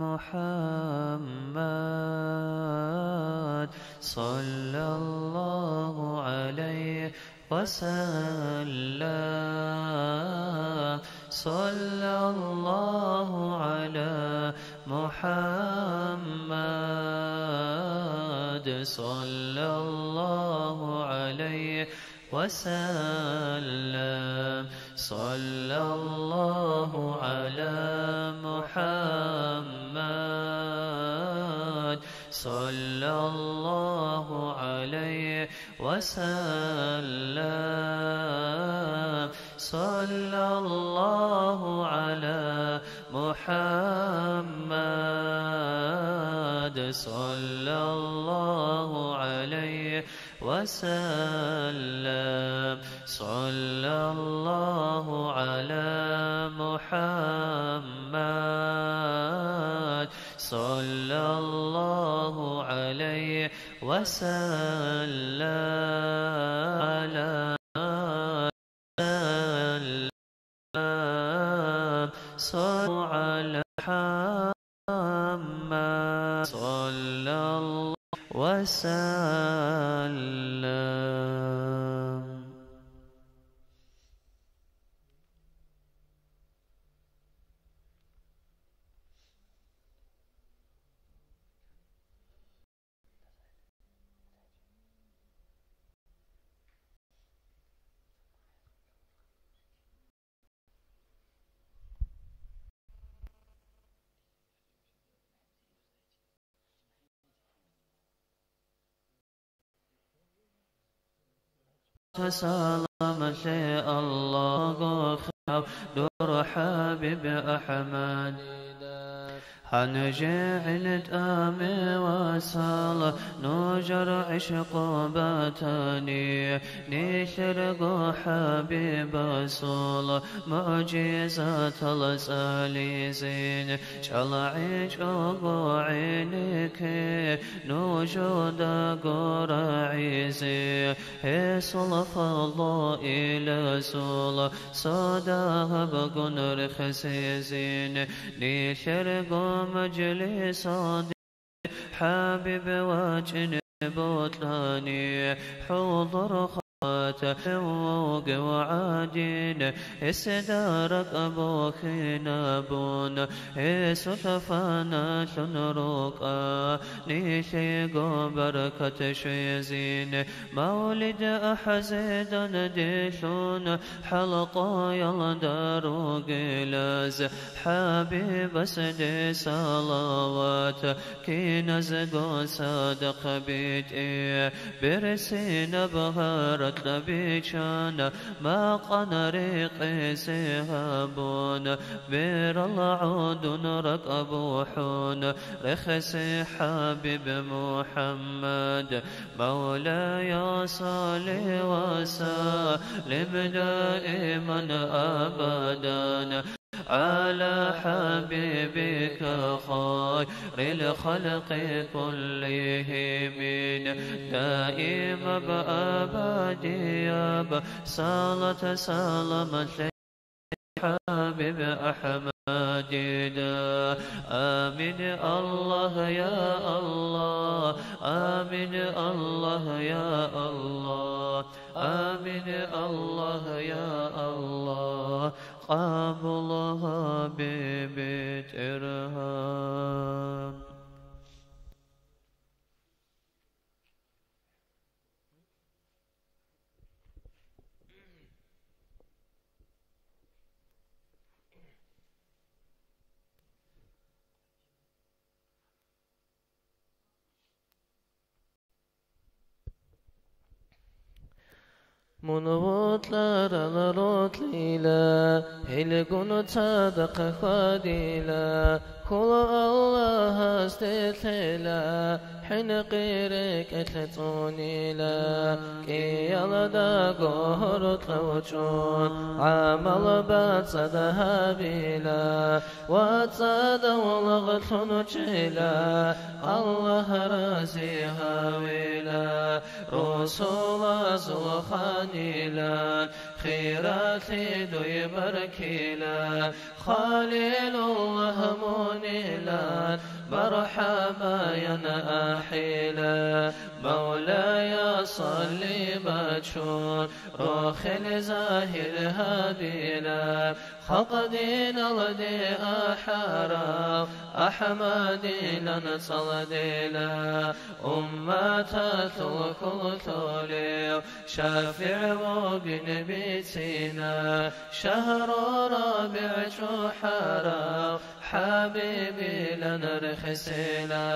محمد، صلى الله عليه وسلم، صلى الله على محمد، صلى الله عليه وسلم، صلى الله على محمد، صلى الله عليه وسلم، صلى الله على محمد، صلى الله عليه وسلم، صلى الله على محمد، صلى الله عليه وسلم، على وسلم، صلوا على محمد، صلى الله وسلم. Саламалъе Аллагьго хирав дур ХӀабиб АхӀмад. Гьанже гӀел тӀаме васала нужер гӀишкъу батани, нилъерго ХӀабибасул мугӀжизатал цӀализин, чӀалгӀичӀого гӀенекке нужедаго рагӀизе, гьесул фазлу-илазул цо дагьабгун рехсезин, нилъерго мажлисалде ХӀабиб вачӀин бокьани, хӀолор хатӀа вугев гӀадин, гьесда ракӀ бухьинабун, гьесул фаналъун рукӀа, нилъего баркат щвезин. Мавлид ахӀзедан делъун, хӀалкъаялда ругелаз, ХӀабибасде салават, киназго садакъа битӀе, берсинаб гьаракь бичана, макъана рекъезе гьабун, берал гӀодун ракӀ бухӀун, рехсей ХӀабиб МухӀаммад. مولاي صل وسلم دائما أبدا على حبيبك خير الخلق كلهم. دائما أبديا صلاة سلام عليك حبيب أحمد. آمين الله يا الله، آمين الله يا الله، آمين الله يا الله. قبلها ببترها. Мун вокьарал рокьила, гьелгун цадахъ хьвадила, хьул Аллагьасде лъела, хӀинкъи рекӀелъ цӀунила, кӀиялда гьоркьов чӀун, гӀамал бацӀцӀад гьабила, ва цӀадав лагълъун чӀела, Аллагь рази гьавила, росулазул ханилан, хиралъи дуй баркила, Халилуллагь мунилан, мархӀабаян ахӀила, Мавлая салли бачун, рохел загьир гьабила, халкъ диналде ахӀарав, АхӀмадилан цӀалдила, умматалъул хьул лъолев, шафигӀ вугин бицина, шагьру рабигӀ чӀухӀарав, ХӀабибилан рехсила,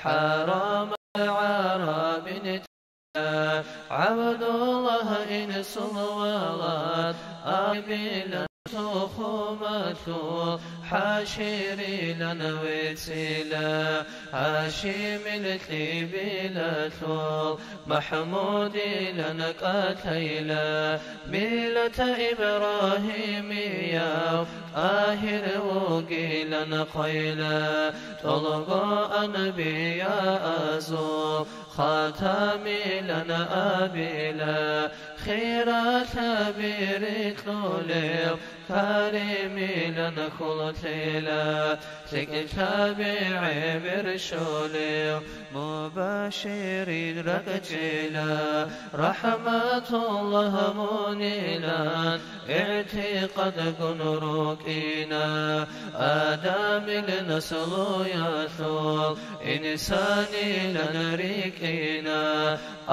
хӀарамал гӀарабин ГӀабдуллагь инсул валад, Аминан тухумалъул, ХӀаширилан вецила, Гьашимил кьибилалъул, МахӀмудилан кӀалъайила, миллат Ибрагьимияв, ТӀагьир вугилан хъвайила, тӀолго анбияазул, Хатамилан абила, хиралъаби рикьулев, Каримилан хьул лъела, лъикӀлъаби гӀемер щолев, Мубаширин ракӀчӀела, РахӀматуллагь мунилан, игӀтикъадгун рукӀина, Адамил наслуялъул инсанилан рикӀкӀина,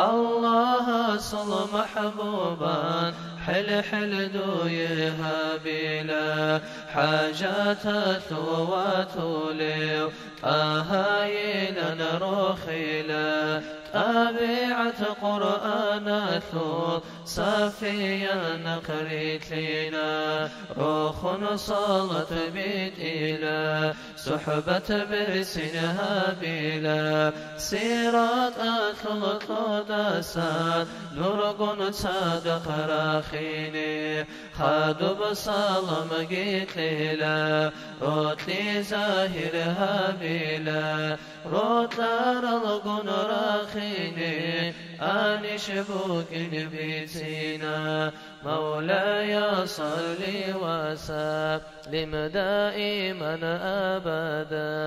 Аллагьасул махӀбубан хӀел-хӀел дуе гьабила, хӀажаталъул ватулев ТӀагьайилан рохила, ТӀабигӀат Къуръаналъул Сафия нахърилълъина, рохун салат битӀила, сухӀбат берцин гьабила, сираталъул кьодасан нургун цадахъ рахине, хадуб саламги кьела, рокьи загьир гьабила, рокьаралгун рахи عيني أنيش بوكين بيتينا. مولاي صل وسلم دائما أبدا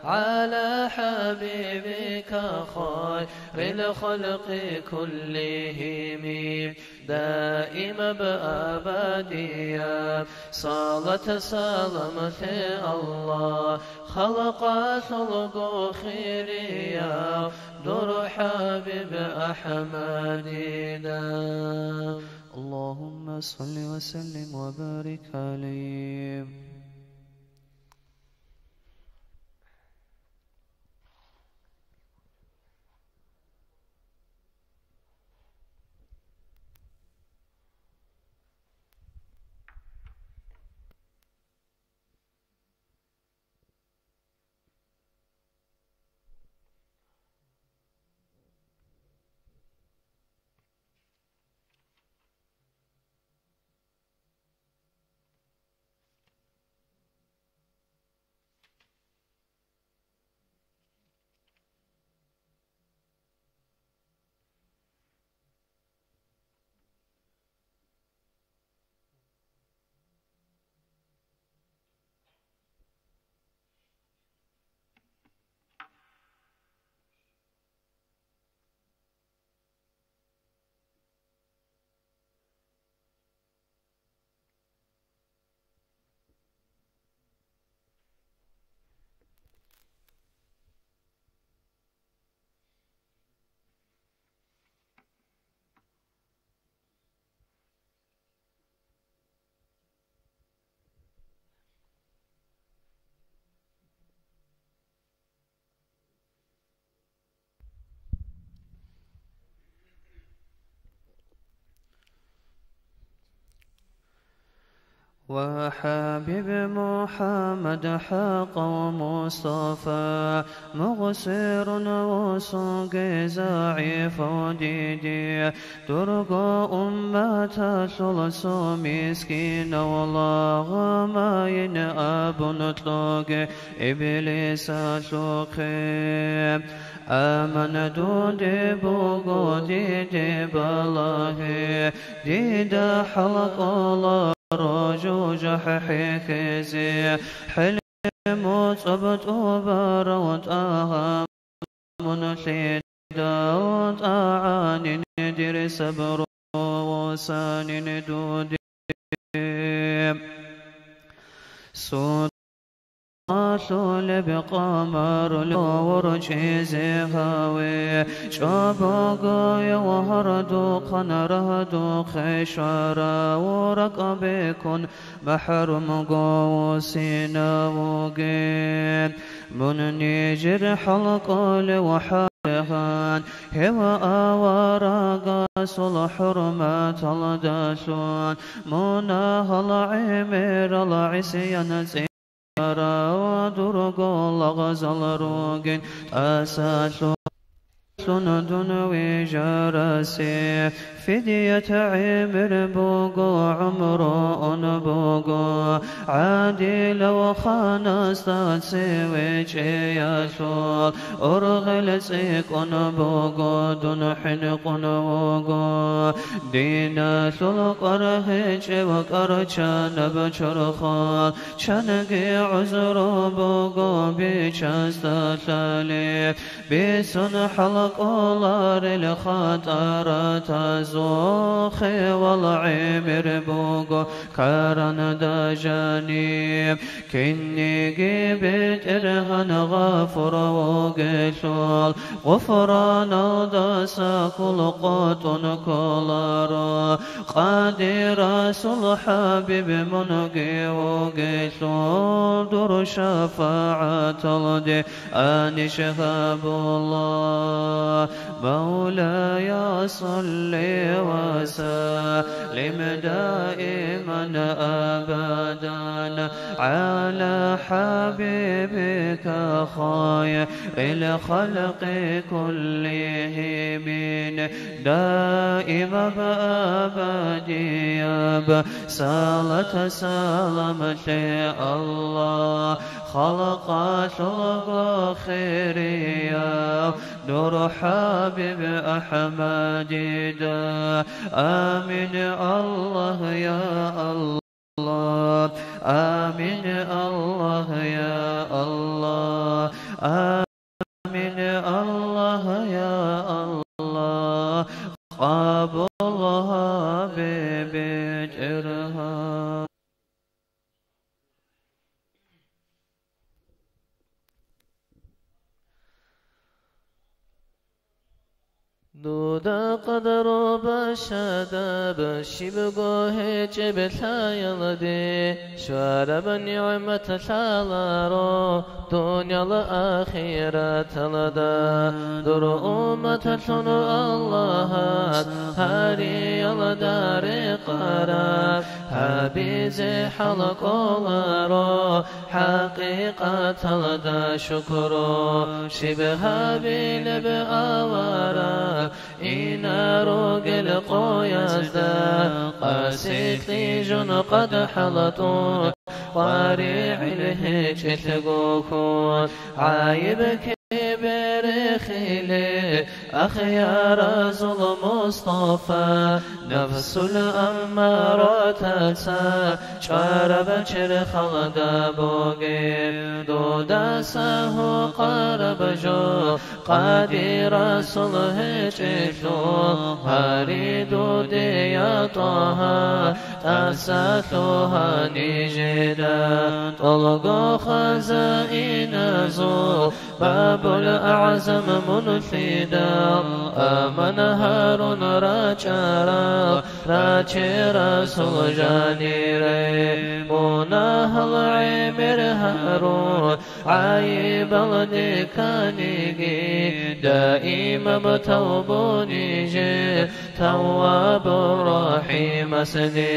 على حبيبك خير الخلق كلهم. دائما بأبدية صلاة سلامة الله خلق خلق خيرية دور حبيب أحمدنا. اللهم صل وسلم وبارك عليه. وحبيب محمد حق ومصطفى، مغسر وصوق ضعيف وديدي، Дурго умматалъул цо мискинав лагъмайин абун кьоге Иблисалъухъе. Аман дунде буго диде балагье, дида хӀалкӀоларо жужахӀ хӀехьезе, хӀилму цӀоб тӀубарав тӀагъа Мун лъидал тӀагӀанин дир сабру санин дуде. Сун лъулеб къамарулев ворчӀизе гьаве, чӀобогояв гьардухъан рагьдухъе щварав ракӀбеккун, МахӀрумго вусинавуге, мун нижер хӀалкӀолев хӀалгьан, гьев аварагасул хӀурматалдалъун, мунагьал гӀемерал гӀисиян цӀикӀкӀарав дурго лагъзал ругин, тӀасалъугьа лъун дун вижарасе, фидият гӀемер буго, гӀумру ун буго, гӀадилав ханасда цеве чӀеялъул, ургъел цӀикӀкӀун буго, дун хӀинкъун вуго, диналъул къваргьечӀев карчанаб чорхол, чанги гӀузру буго бичасда лъалеб. Бицун хӀалкӀоларел хатӀаратазул, хевал гӀемер буго каранда жаниб. Кинниги БетӀергьан гъафур вугелъул, гъуфраналдаса ккул къотӀун кколаро. Къадирасул хӀабиб мунги вугелъул, дур шафагӀаталде аниш гьабула. مولاي صل وسلم دائما أبدا على حبيبك خير الخلق كلهم. دائما أبديا صلاة سلام لله. خلق خلق خيريا نور حبيب أحمد. آمين الله يا الله. الله. آمين الله يا الله. آمين الله يا الله. قبولها ببدعها. Дуда къадару бащадаб щибго гьечӀеб лъаялде, щвараб нигӀмат лъаларо дуниял ахираталда. Дур умматалъун Аллагьас гьариялда рекъараб гьабизе хӀал кӀоларо, хӀакъикъаталда шукру щиб гьабилеб авараг, ина ругел къоязда къасилъи жун къад хӀалатӀун, къваригӀел гьечӀелъ гохун, гӀайиб кибер хиле, ахияр Расул Мустафа, нафсул аммаратаца чӀвараб черхалда бугеб, дудаса гьукъараб жо, къади Расул гьечӀелъул, гьари дуде, я ТӀагьа, тӀаса лъугьа нижеда, тӀолго хазаиназул Бабул АгӀзам мун лъидал, аман гьарун рачӀарал, раче Расул жанире, мунагьал гӀемер гьарун, гӀайибал деканиги, даимаб тавбу ниже, Таввабур Рахимасде,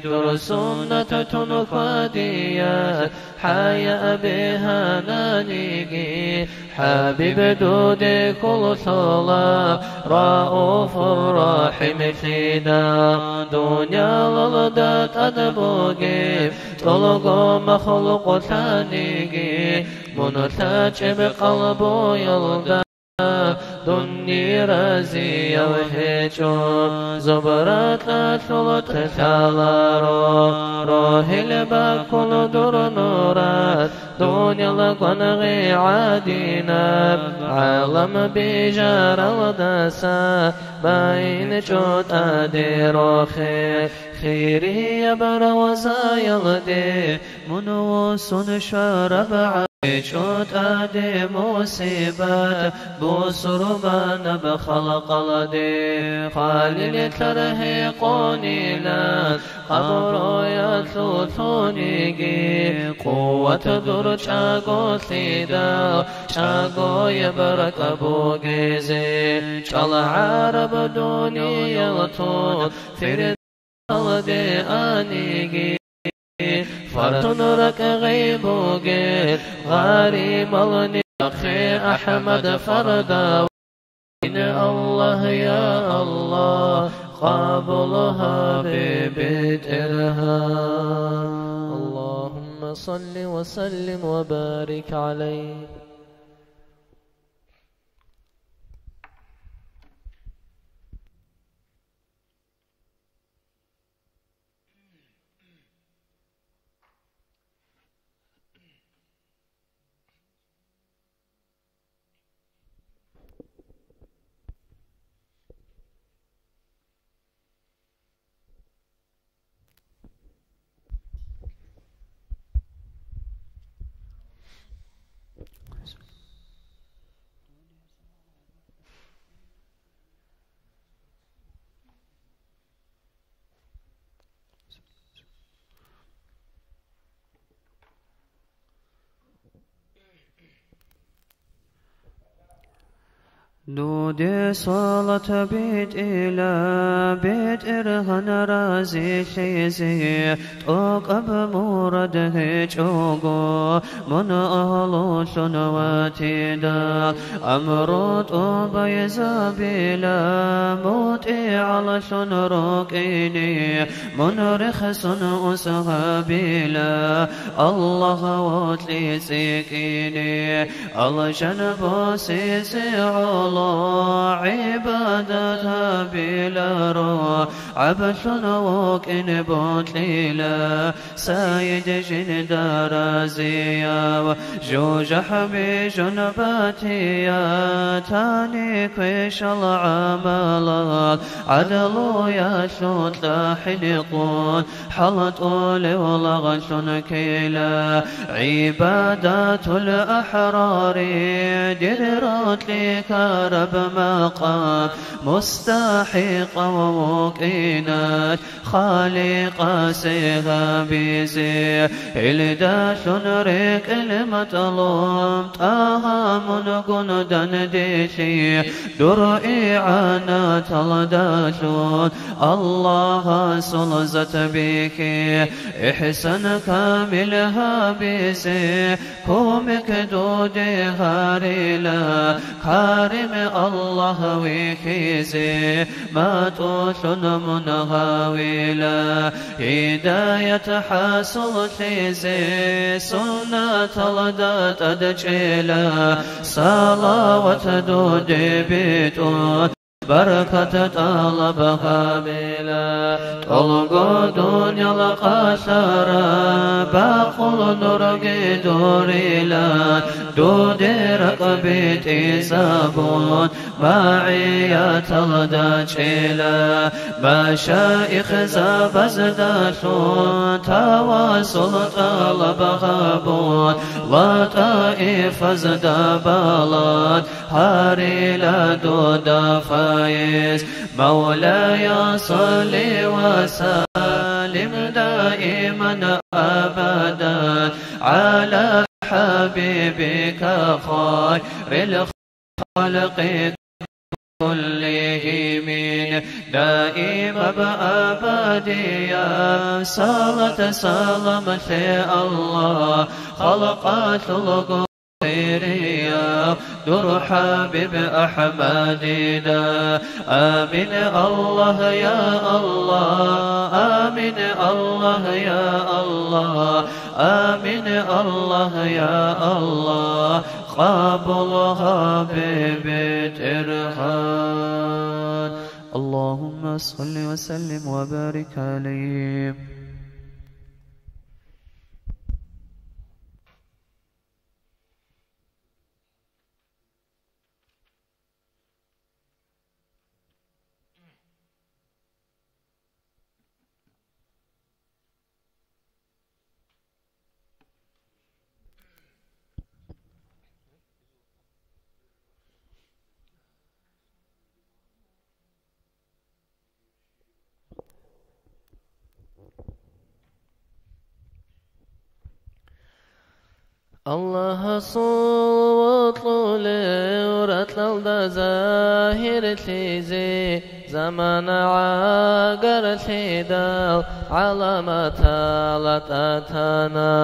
дур суннат тун хьвадият, хӀая бегьананиги, ХӀабиб дуде хьул лъола, Рауфур Рахим лъида, дуниялалда тӀад бугеб тӀолго махлукълъаниги, мун лъачӀеб къалбуялда. Дунни разияв гьечӀо, зобраталъул тӀалъаларо, рогьел баккун дур нурат, дуниял гвангъи гӀадинаб, гӀалам бижаралдаса байинчӀо тӀаде рохел, хирияб равзаялде. Мун вуссун щвараб гӀайчӀо тӀаде мусибат, бусурбанаб халкъалде. Халил лъар гьекъонилан къабруялъулъуниги, къуват дур чӀаголъидал, чӀагояб ракӀ бугезе. ЧӀал гӀараб дуниял тун, фир алде аниги, фартун ракӀ гъей бугел, гъаримал нихъе АхӀмад фардав. Аллагь, я Аллагь, къабул гьабе бетӀергьан. اللهم صل وسلم وبارك عليه. Дуде салат битӀила, БетӀергьан разилъизе, тӀокӀаб мурад гьечӀого, мун агьлулъун ватидал, амру тӀубайзабила, мутӀигӀаллъун рукӀине, мун рехсон ус гьабила, Аллагь вокьи цӀикӀкӀине. Алжан босизе гӀоло гӀибадат гьабиларо, гӀаблъун вукӀин бокьила, сайид жинда разияв, жужахӀ бижун батиятани квешал гӀамалал, гӀадлуялъул тӀахӀин къун, хӀалтӀулев лагълъун ккела, гӀибадатул ахӀрари, дир рокьи ккараб макъам, мустахӀикъав вукӀиналъ Халикъасе гьабизе. Гьелдалъун рекӀел матӀлуб, ТӀагьа мун гундан делъи, дур игӀанаталдалъун Аллагьасул зат бихье, ихсан камил гьабизе, кумек дуде гьарила, Карим Аллагь вихьизе, матӀулъун мун гьавила, гьидаят хӀасуллъизе, суннаталда тӀадчӀела, салават дуде битӀун, баракат тӀалаб гьабила. ТӀолго дуниял къалъараб бакъул нурги дурила, дуде ракӀ битӀизабун, магӀияталда чӀела. Машаихзабаздалъун тавассул тӀалаб гьабун, латӀаифазда балагь гьарила дуда файз. Мавлая, салли ва саллим даиман абадан гӀала хӀабибика хайрил халкъи куллигьимин. Даимаб абадияб салат салам лъе Аллагь, халкъалъулго Дур хӀабиб АхӀмадида. Амин, Аллагь, я Аллагь, амин, Аллагь, я Аллагь, амин, Аллагь, я Аллагь, къабул гьабе, БетӀергьан. اللهم صل وسلم وبارك عليه. Аллагьасул вокьулев ракьалда загьирлъизе, замана гӀагарлъидал гӀаламатал тӀатана.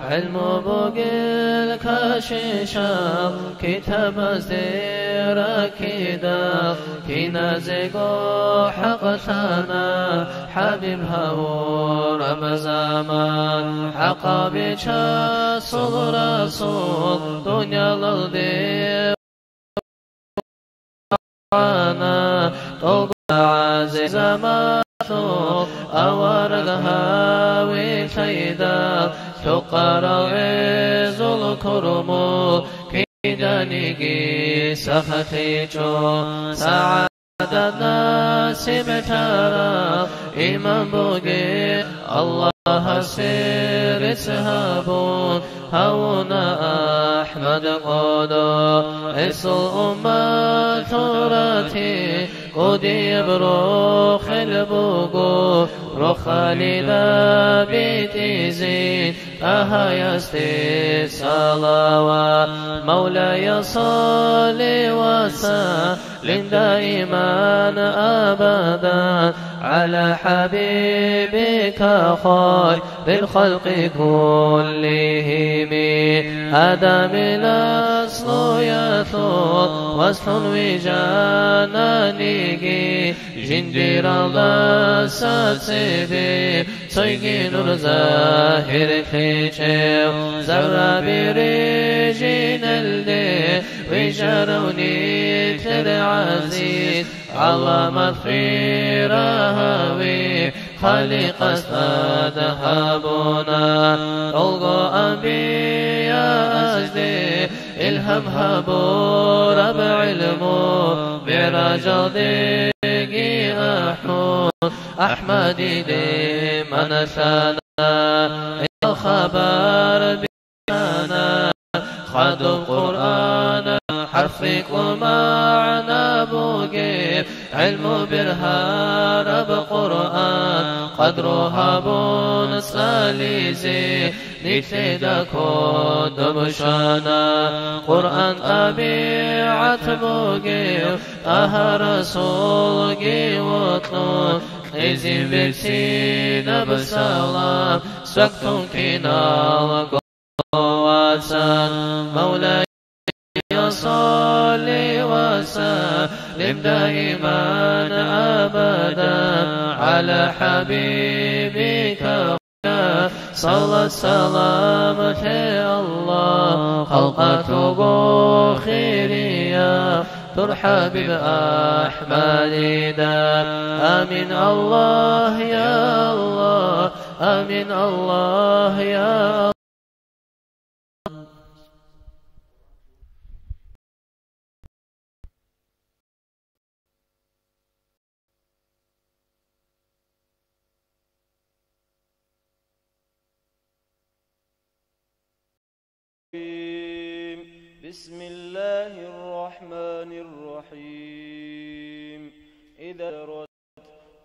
ГӀилму бугел кашишал китабазде раккидал, киназего хӀакълъана ХӀабиб гьавураб заман. ХӀакъаб бичасул Расул дуниялалде вана, тӀолго гӀази заманалъул авараг гьавилъайда, лъукъарал гӀезул курму киданиги сахлъичӀо. СагӀадат насиблъараб иман бугеб, Аллагьасе рецц гьабун, гьавуна АхӀмад къодо. Гьесул умматлъул ратил кӀудияб рохел буго, рохалида битӀизин, ТӀагьаясде салават. مولاي صل وسلم دائما أبدا على حبيبك خير الخلق كلهم. آدم الأصل يثور وصل وجنانه, жиндиралдаса цебе цойги нур загьирлъичӀев. Зарраби рижиналде вижарав нилъер гӀазиз, гӀаламат хира гьави, Халикъас тӀад гьабуна. Долго анбиясде илгьам гьабураб гӀилму, МигӀражалдеги АхӀмад, АхӀмадиде манлъана. Хабар Хадуб Къуръана, хӀарф рикӀкӀун магӀна бугеб, гӀилму бергьараб Къуръан, къадру гьабун цӀализе, нилъеда кодоб щвана. Къуръан тӀабигӀат бугев, ТӀагьа Расулги вокьун, кьезин берцинаб салам, свактун киналго вацан. مولاي صل وسلم دائما أبدا على حبيبك. Салат салам лъе Аллагь, халкъалъулго хирияв дур ХӀабиб АхӀмадида. Амин, Аллагь, я Аллагь, амин, Аллагь, я بسم الله الرحمن الرحيم. إذا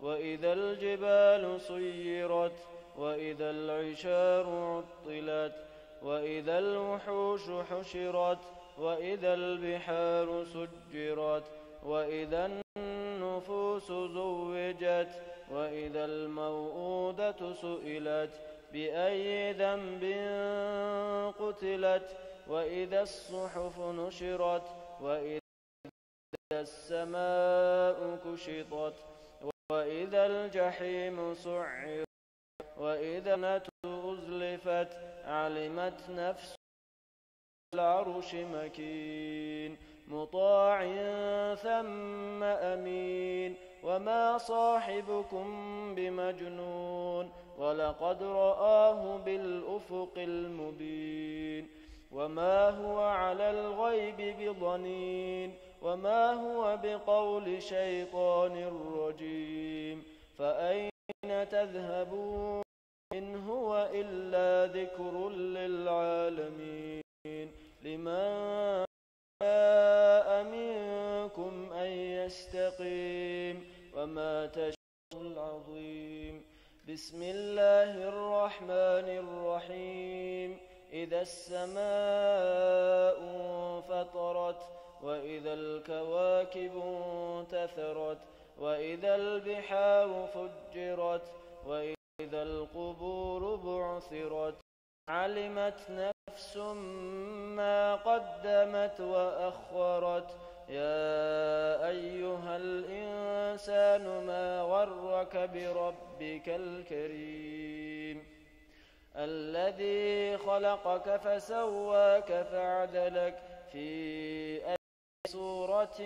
وإذا الجبال سيرت، وإذا العشار عطلت، وإذا الوحوش حشرت، وإذا البحار سجرت، وإذا النفوس زوجت، وإذا الموءودة سئلت، بأي ذنب قتلت، وإذا الصحف نشرت، وإذا السماء كشطت، وإذا الجحيم سعرت، وإذا الجنة أزلفت، علمت نفس العرش مكين، مطاع ثم أمين، وما صاحبكم بمجنون، ولقد رآه بالأفق المبين، وما هو على الغيب بضنين، وما هو بقول شيطان رجيم، فأين تذهبون؟ إن هو إلا ذكر للعالمين، لمن شاء منكم أن يستقيم، وما تشاءون العظيم. بسم الله الرحمن الرحيم. إذا السماء انفطرت، وإذا الكواكب انتثرت، وإذا البحار فجرت، وإذا القبور بعثرت. علمت نفس ما قدمت وأخرت. يا أيها الإنسان ما غرك بربك الكريم، الذي خلقك فسواك فعدلك في أي صورة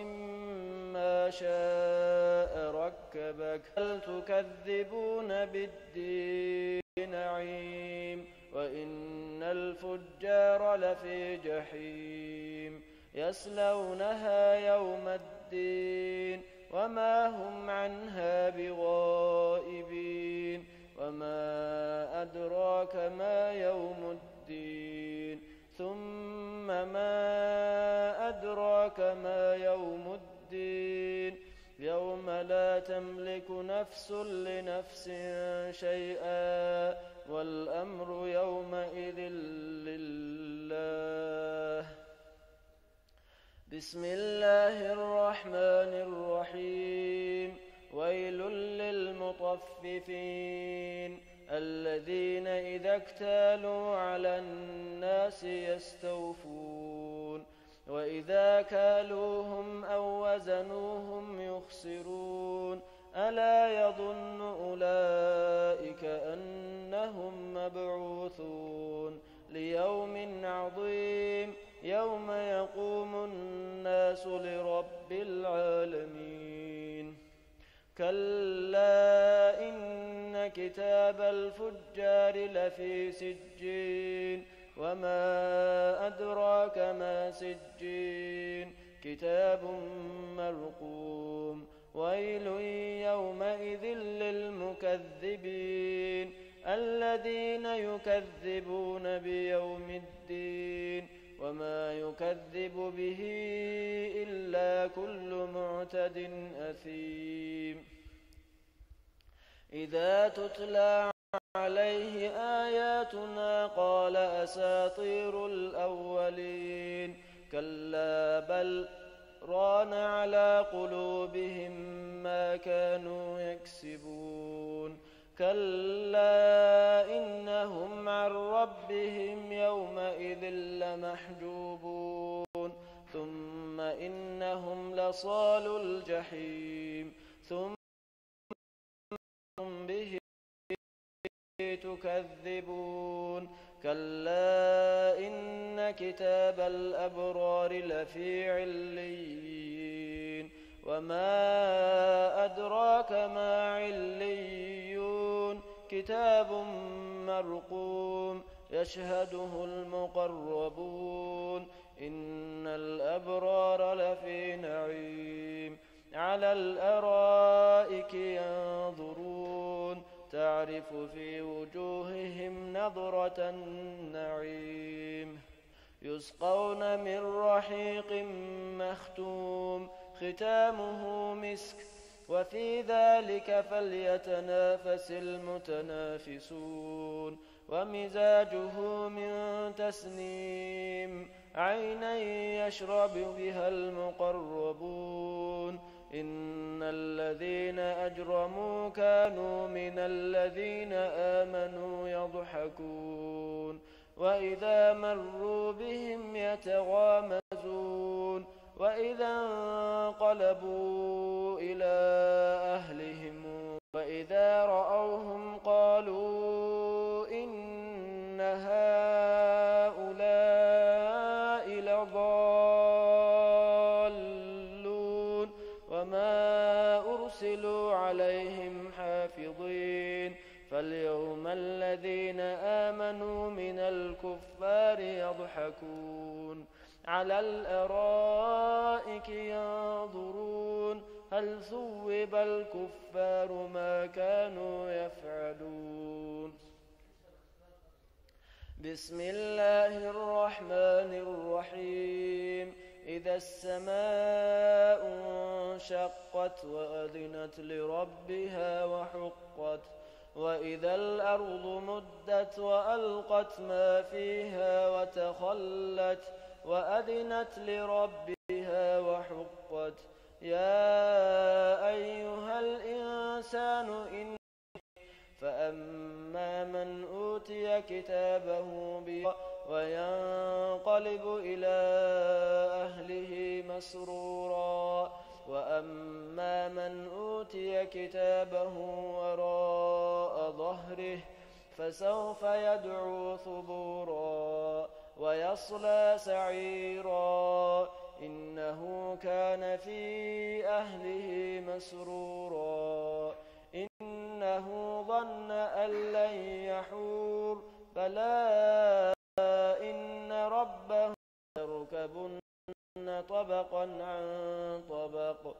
ما شاء ركبك. بل تكذبون بالدين، نعيم، وإن الفجار لفي جحيم، يصلونها يوم الدين، وما هم عنها بغائبين، وما أدراك ما يوم الدين، ثم ما أدراك ما يوم الدين، يوم لا تملك نفس لنفس شيئا والأمر يومئذ لله. بسم الله الرحمن الرحيم. ويل للمطففين الذين إذا اكتالوا على الناس يستوفون وإذا كالوهم أو وزنوهم يخسرون. ألا يظن أولئك أنهم مبعوثون ليوم عظيم يوم يقوم الناس لرب العالمين. كلا إن كتاب الفجار لفي سجين وما أدراك ما سجين كتاب مرقوم. ويل يومئذ للمكذبين الذين يكذبون بيوم الدين وما يكذب به إلا كل معتد أثيم. إذا تتلى عليه آياتنا قال أساطير الأولين. كلا بل ران على قلوبهم ما كانوا يكسبون. كلا إنهم عن ربهم يومئذ لمحجوبون. ثم إنهم لصالو الجحيم. ثم به تكذبون. كلا إن كتاب الأبرار لفي عليين. وما أدراك ما عليون. كتاب مرقوم. يشهده المقربون. إن الأبرار لفي نعيم. على الأرائك ينظرون. تعرف في وجوههم نضرة النعيم. يسقون من رحيق مختوم. ختامه مسك. وفي ذلك فليتنافس المتنافسون. ومزاجه من تسنيم. عينا يشرب بها المقربون. إن الذين أجرموا كانوا من الذين آمنوا يضحكون. وإذا مروا بهم يتغامزون. وإذا انقلبوا إلى أهلهم وإذا رأوهم قالوا إن هؤلاء لضالون. وما أرسلوا عليهم حافظين. فاليوم الذين آمنوا من الكفار يضحكون. على الأرائك ينظرون. هل ثوب الكفار ما كانوا يفعلون. بسم الله الرحمن الرحيم. إذا السماء انشقت وأذنت لربها وحقت. وإذا الأرض مدت وألقت ما فيها وتخلت. وأذنت لربها وحقت. يا أيها الإنسان إن فأما من أوتي كتابه بي وينقلب إلى أهله مسرورا. وأما من أوتي كتابه وراء ظهره فسوف يدعو ثبورا ويصلى سعيرا. إنه كان في أهله مسرورا. إنه ظن أن لن يحور. بلى إن ربه ليركبن طبقا عن طبق.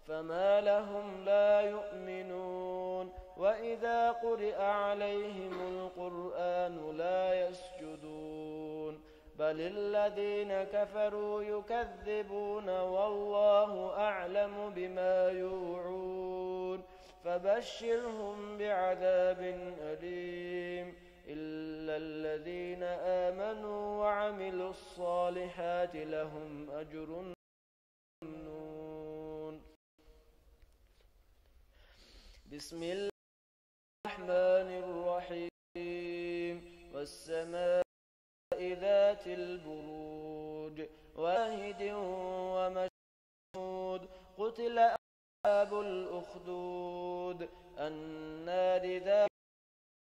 فما لهم لا يؤمنون. وإذا قرئ عليهم القرآن لا يسجدون. بل الذين كفروا يكذبون والله أعلم بما يوعون. فبشرهم بعذاب أليم إلا الذين آمنوا وعملوا الصالحات لهم أجر ممنون. بسم الله الرحمن الرحيم. والسماء ذات البروج. وشاهد ومشهود. قتل أصحاب الأخدود. النار ذات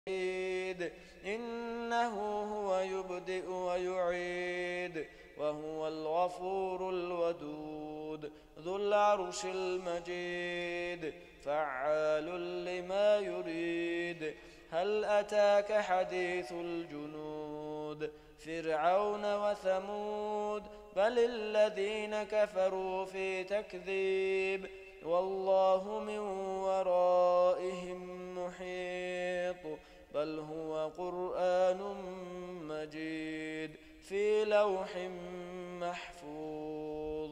الوقود. إنه هو يبدئ ويعيد وهو الغفور الودود ذو العرش المجيد فعال لما يريد. هل أتاك حديث الجنود فرعون وثمود بل الذين كفروا في تكذيب والله من ورائهم محيط بل هو قرآن مجيد في لوح محفوظ.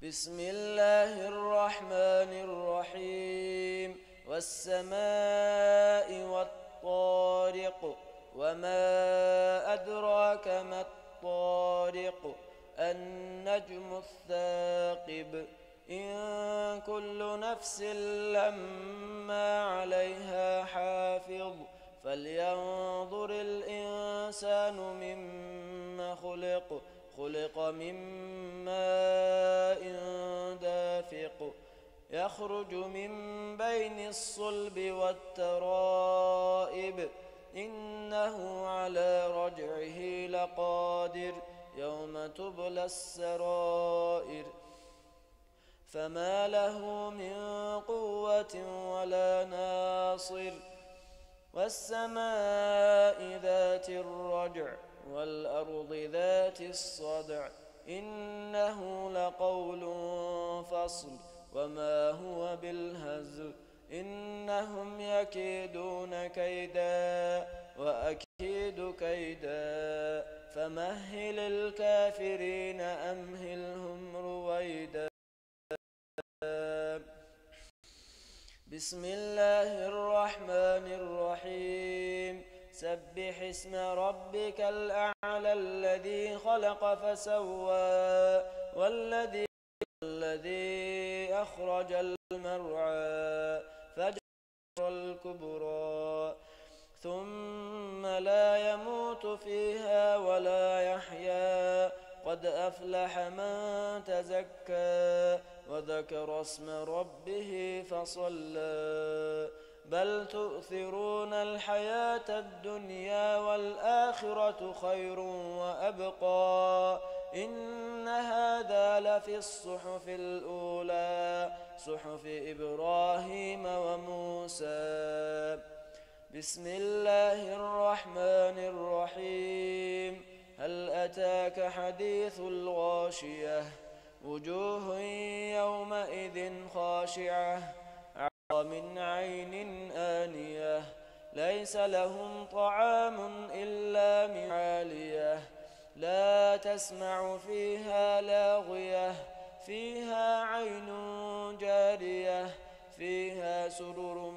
بسم الله الرحمن الرحيم. والسماء والطارق. وما أدراك ما الطارق. النجم الثاقب. إن كل نفس لما عليها حافظ. فلينظر الإنسان مما خلق. خلق من ماء دافق. يخرج من بين الصلب والترائب. إنه على رجعه لقادر. يوم تبلى السرائر. فما له من قوة ولا ناصر. والسماء ذات الرجع. والأرض ذات الصدع. إنه لقول فصل. وما هو بالهزل. إنهم يكيدون كيدا. وأكيد كيدا. فمهل الكافرين أمهلهم رويدا. بسم الله الرحمن الرحيم. سبح اسم ربك الأعلى الذي خلق فسوى والذي الذي أخرج المرعى فجعل الكبرى ثم لا يموت فيها ولا يحيا. قد أفلح من تزكى وذكر اسم ربه فصلى. بل تؤثرون الحياة الدنيا والآخرة خير وأبقى. إن هذا لفي الصحف الأولى. صحف إبراهيم وموسى. بسم الله الرحمن الرحيم. هل أتاك حديث الغاشية. وجوه يومئذ خاشعة. من عين آنية. ليس لهم طعام إلا من عالية. لا تسمع فيها لاغية. فيها عين جارية. فيها سرر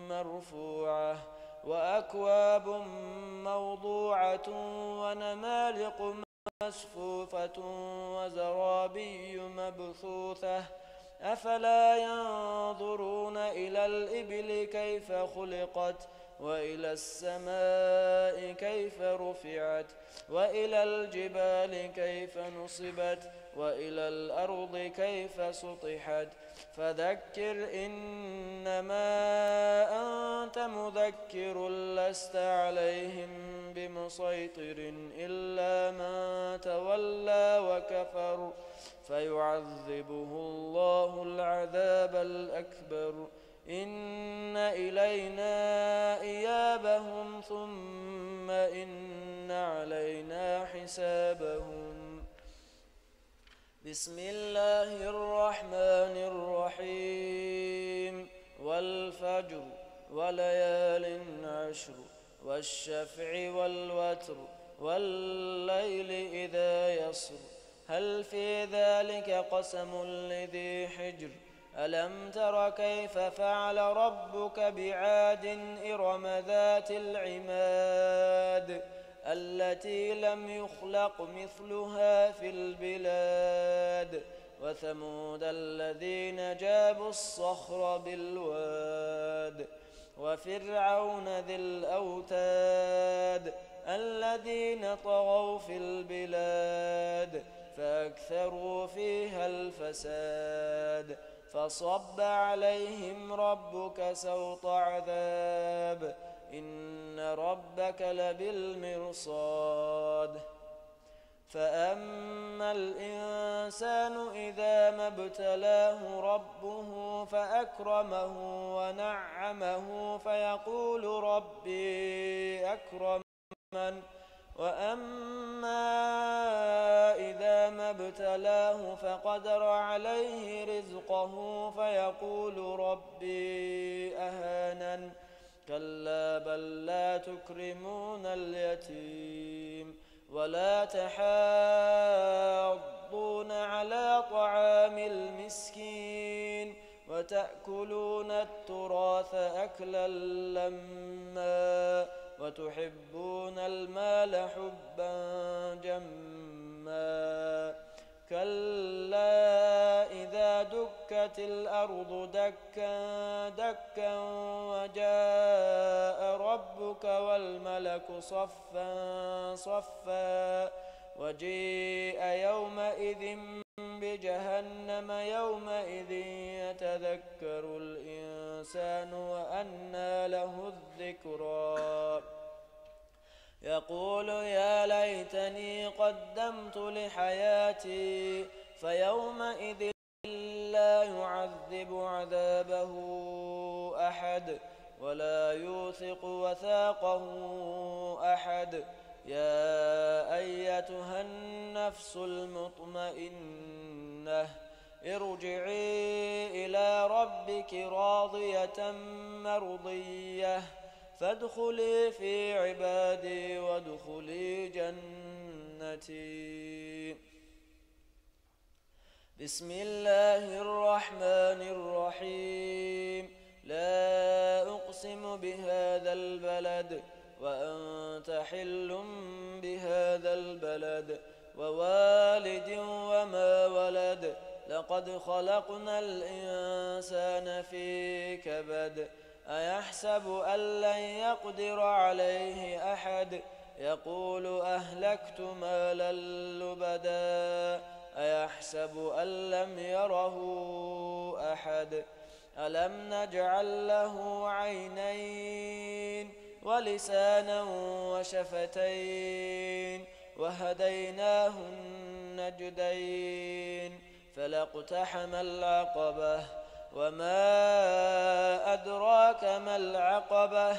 مرفوعة. وأكواب موضوعة. ونمارق مصفوفة. وزرابي مبثوثة. أفلا ينظرون إلى الإبل كيف خلقت. وإلى السماء كيف رفعت. وإلى الجبال كيف نصبت. وإلى الأرض كيف سطحت. فذكر إنما أنت مذكر لست عليهم بمسيطر إلا من تولى وكفر فيعذبه الله العذاب الأكبر. إن إلينا إيابهم ثم إن علينا حسابهم. بسم الله الرحمن الرحيم. والفجر. وليال عشر. والشفع والوتر، والليل إذا يسر، هل في ذلك قسم لذي حجر؟ ألم تر كيف فعل ربك بعاد إرم ذات العماد، التي لم يخلق مثلها في البلاد، وثمود الذين جابوا الصخر بالواد، وفرعون ذي الأوتاد، الذين طغوا في البلاد، فأكثروا فيها الفساد، فصب عليهم ربك سوط عذاب، إن ربك لبالمرصاد. فأما الإنسان إذا ما ابتلاه ربه فأكرمه ونعمه فيقول ربي أكرمن، وأما إذا ما ابتلاه فقدر عليه رزقه فيقول ربي أهانن، كلا بل لا تكرمون اليتيم ولا تحاضون على طعام المسكين وتأكلون التراث أكلا لما وتحبون المال حبا جما، كلا إذا دكت الأرض دكا دكا وجاء ربك والملك صفا صفا وجيء يومئذ بجهنم يومئذ يتذكر الإنسان وأنى له الذكرى، يقول يا ليتني قدمت لحياتي، فيومئذ لا يعذب عذابه أحد ولا يوثق وثاقه أحد. يا أيتها النفس المطمئنة، ارجعي إلى ربك راضية مرضية، فادخلي في عبادي وادخلي جنتي. بسم الله الرحمن الرحيم. لا أقسم بهذا البلد وأنت حل بهذا البلد ووالد وما ولد، لقد خلقنا الإنسان في كبد. أيحسب أن لن يقدر عليه أحد، يقول أهلكت مالا لبدا، أيحسب أن لم يره أحد، ألم نجعل له عينين ولسانا وشفتين وهديناه النجدين، فلا اقتحم العقبة، وما أدراك ما العقبة،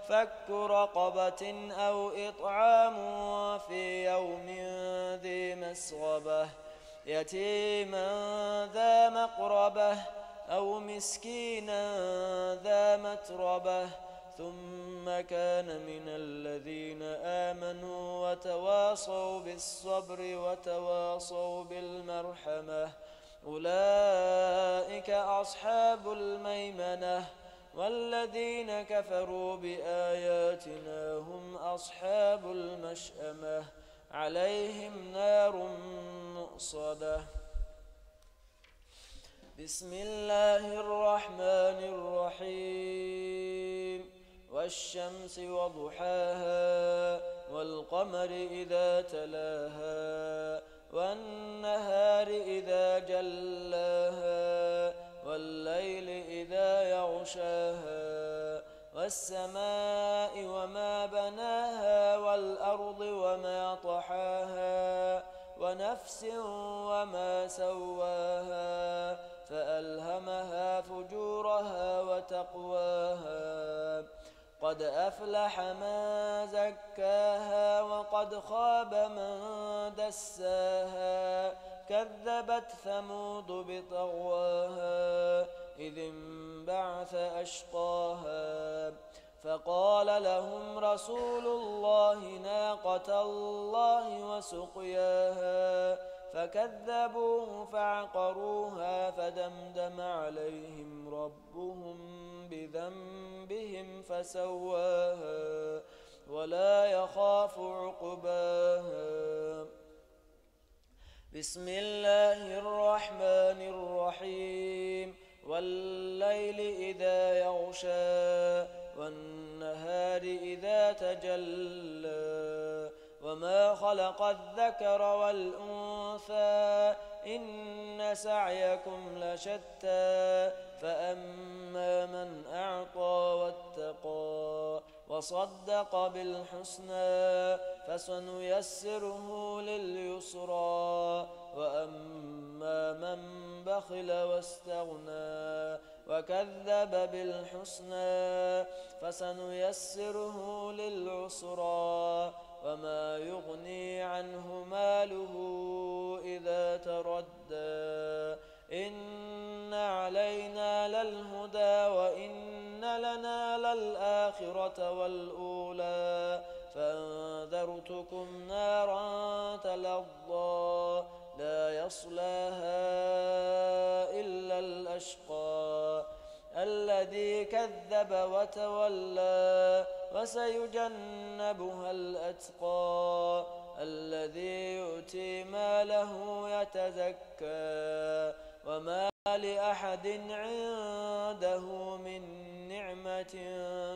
فك رقبة أو إطعام في يوم ذي مسغبة، يتيما ذا مقربة أو مسكينا ذا متربة، ثم كان من الذين آمنوا وتواصوا بالصبر وتواصوا بالمرحمة، أولئك أصحاب الميمنة، والذين كفروا بآياتنا هم أصحاب المشأمة، عليهم نار مؤصدة. بسم الله الرحمن الرحيم. والشمس وضحاها، والقمر إذا تلاها، والنهار إذا جلاها، والليل إذا يغشاها، والسماء وما بناها، والأرض وما طحاها، ونفس وما سواها، فألهمها فجورها وتقواها. قد أفلح من زكاها، وقد خاب من دساها. كذبت ثمود بطغواها، إذ انبعث أشقاها. فقال لهم رسول الله ناقة الله وسقياها، فكذبوه فعقروها فدمدم عليهم ربهم بذنبهم فسواها ولا يخاف عقباها. بسم الله الرحمن الرحيم. والليل إذا يغشى، والنهار إذا تجلى، وما خلق الذكر والأنثى، إن سعيكم لشتى، فأما من أعطى واتقى وصدق بالحسنى فسنيسره لليسرى، وأما من بخل واستغنى وكذب بالحسنى فسنيسره للعسرى، وما يغني عنه ماله إذا تردى، إن علينا للهدى وإن لنا للآخرة والأولى، فأنذرتكم نارا تلظى، لا يصلاها إلا الأشقى، الذي كذب وتولى، وسيجنبها الأتقى، الذي يؤتي ماله يتزكى، وما لأحد عنده من نعمة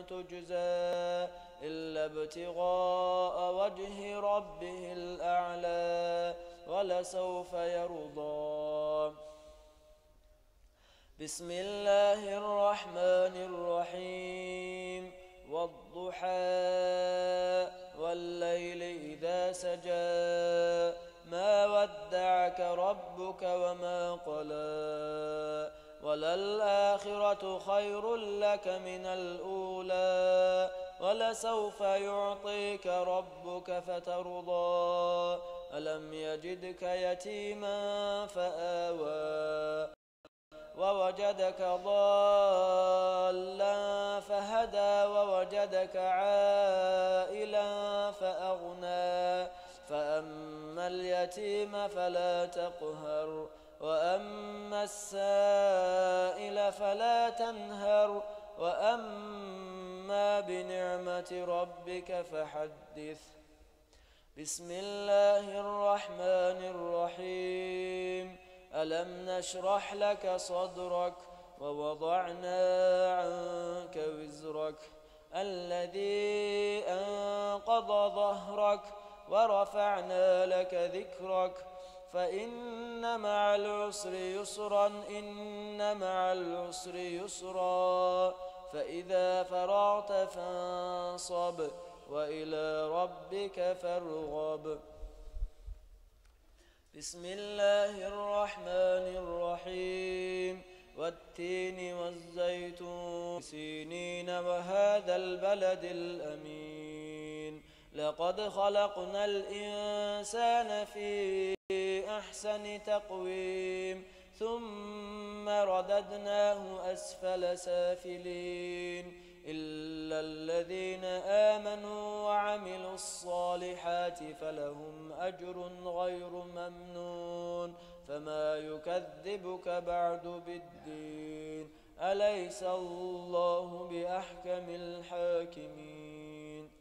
تجزى إلا ابتغاء وجه ربه الأعلى ولسوف يرضى. بسم الله الرحمن الرحيم. والضحى، والليل إذا سجى، ما ودعك ربك وما قلى، وللآخرة خير لك من الأولى، ولسوف يعطيك ربك فترضى، ألم يجدك يتيما فآوى، ووجدك ضالا فهدى، ووجدك عائلا فأغنى، فأما اليتيم فلا تقهر، وأما السائل فلا تنهر، وأما بنعمة ربك فحدث. بسم الله الرحمن الرحيم. ألم نشرح لك صدرك ووضعنا عنك وزرك الذي أنقض ظهرك ورفعنا لك ذكرك فإن مع العسر يسرا إن مع العسر يسرا فإذا فرغت فانصب وإلى ربك فارغب. بسم الله الرحمن الرحيم. والتين والزيتون سينين وهذا البلد الأمين. لقد خلقنا الإنسان في أحسن تقويم. ثم رددناه أسفل سافلين. إلا الذين آمنوا وعملوا الصالحات فلهم أجر غير ممنون. فما يكذبك بعد بالدين. أليس الله بأحكم الحاكمين.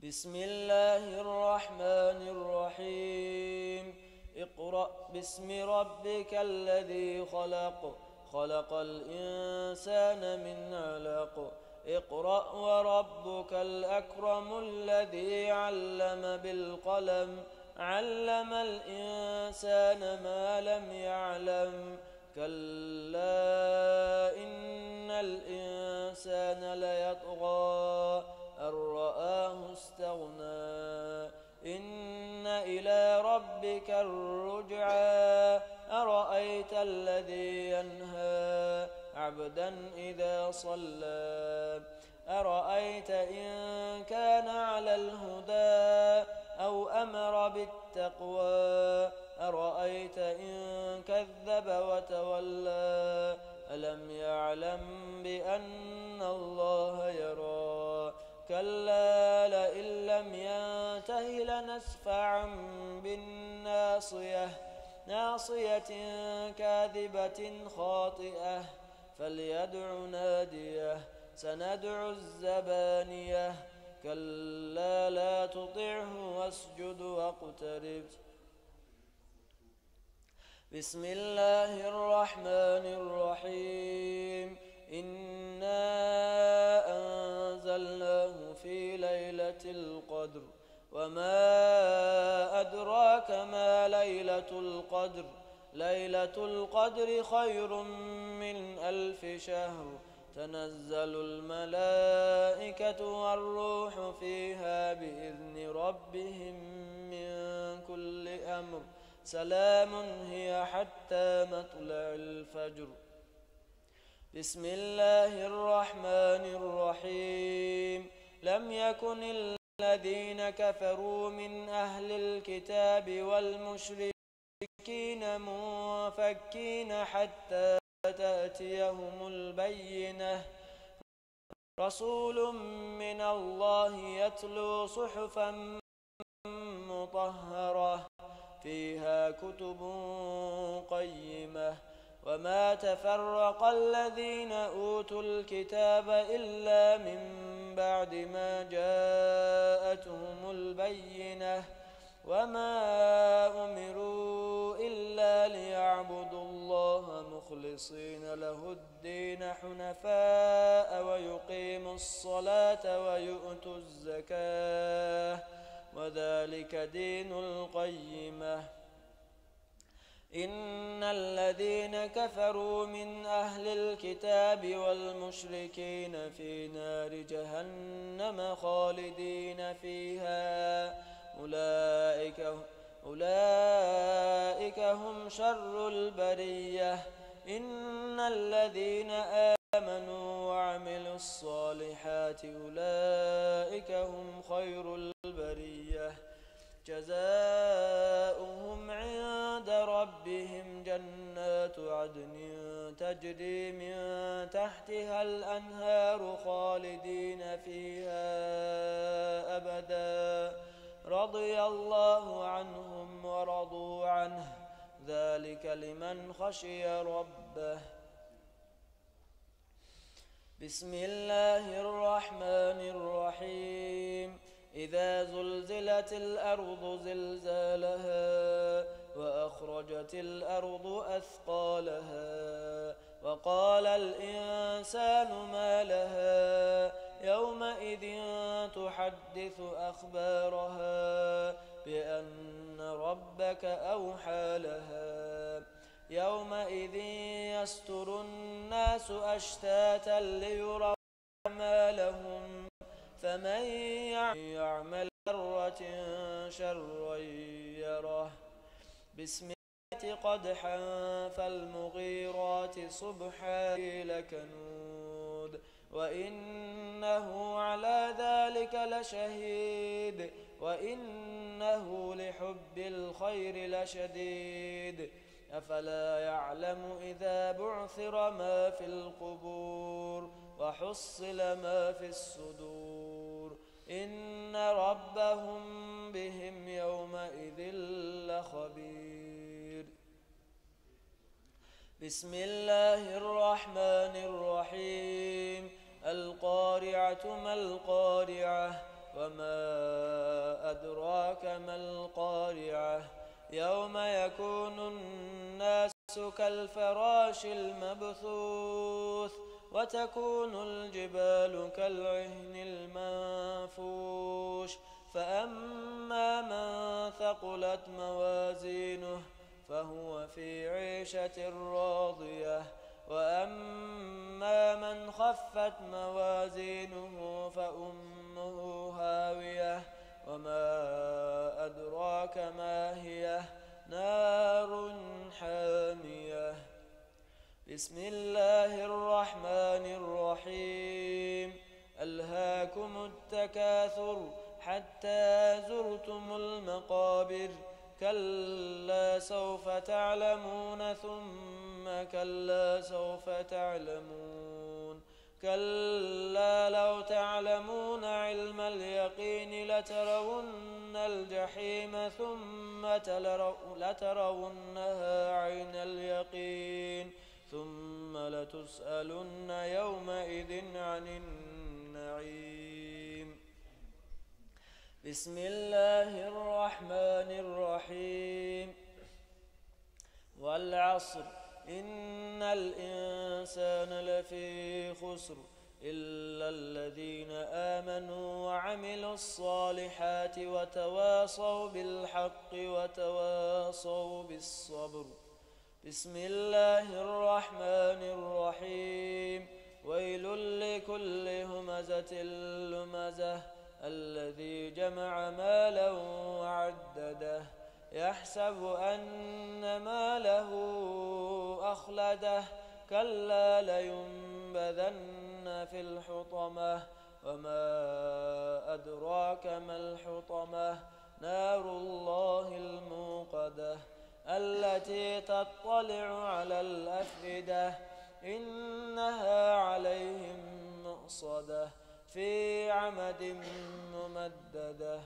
بسم الله الرحمن الرحيم. اقرأ باسم ربك الذي خلق. خلق الإنسان من علق. اقرأ وربك الأكرم الذي علم بالقلم. علم الإنسان ما لم يعلم. كلا إن الإنسان ليطغى أن رآه استغنى. إن إلى ربك الرجعى. أرأيت الذي ينهى عبدا إذا صلى. أرأيت إن كان على الهدى أو أمر بالتقوى. أرأيت إن كذب وتولى. ألم يعلم بأن الله يرى؟ كلا لئن لم ينته لنسفعا بالناصية، ناصية كاذبة خاطئة، فليدع ناديه، سندع الزبانية، كلا لا تطعه واسجد واقترب. بسم الله الرحمن الرحيم. إنا أنزلناه في ليلة القدر. وما أدراك ما ليلة القدر. ليلة القدر خير من ألف شهر. تنزل الملائكة والروح فيها بإذن ربهم من كل أمر. سلام هي حتى مطلع الفجر. بسم الله الرحمن الرحيم. لم يكن الذين كفروا من أهل الكتاب والمشركين منفكين حتى تأتيهم البينة. رسول من الله يتلو صحفا مطهرة فيها كتب قيمة. وما تفرق الذين أوتوا الكتاب إلا من بعد ما جاءتهم البينة. وما أمروا إلا ليعبدوا الله مخلصين له الدين حنفاء ويقيموا الصلاة ويؤتوا الزكاة وذلك دين القيمة. إن الذين كفروا من أهل الكتاب والمشركين في نار جهنم خالدين فيها أولئك، أولئك هم شر البرية. إن الذين آمنوا وعملوا الصالحات أولئك هم خير البرية. جزاؤهم عند ربهم جنات عدن تجري من تحتها الأنهار خالدين فيها أبدا. رضي الله عنهم ورضوا عنه. ذلك لمن خشي ربه. بسم الله الرحمن الرحيم. إذا زلزلت الأرض زلزالها وأخرجت الأرض أثقالها وقال الإنسان ما لها يومئذ تحدث أخبارها بأن ربك أوحى لها. يومئذ يصدر الناس أشتاتا ليروا أعمالهم فمن يعمل ذرة شرا يره. بسم الله قدحا فالمغيرات صبحا لكنود وإنه على ذلك لشهيد وإنه لحب الخير لشديد. أفلا يعلم إذا بعثر ما في القبور وحصل ما في الصدور إن ربهم بهم يومئذ لخبير. بسم الله الرحمن الرحيم. القارعة ما القارعة وما أدراك ما القارعة. يوم يكون الناس كالفراش المبثوث وتكون الجبال كالعهن المنفوش. فأما من ثقلت موازينه فهو في عيشة راضية وأما من خفت موازينه فأمه هاوية وما أدراك ما هي نار حامية. بسم الله الرحمن الرحيم. ألهاكم التكاثر حتى زرتم المقابر كلا سوف تعلمون ثم كلا سوف تعلمون. كلا لو تعلمون علم اليقين لترون الجحيم ثم تلرو-، لترونها عين اليقين ثم لتسألن يومئذ عن النعيم. بسم الله الرحمن الرحيم. والعصر، إن الإنسان لفي خسر، إلا الذين آمنوا وعملوا الصالحات وتواصوا بالحق وتواصوا بالصبر. بسم الله الرحمن الرحيم. ويل لكل همزة لمزة، الذي جمع مالا وعدده، يحسب أن ماله أخلده، كلا لينبذن في الحطمة، وما أدراك ما الحطمة، نار الله الموقدة، التي تطلع على الأفئدة، إنها عليهم مؤصدة، في عمد ممددة.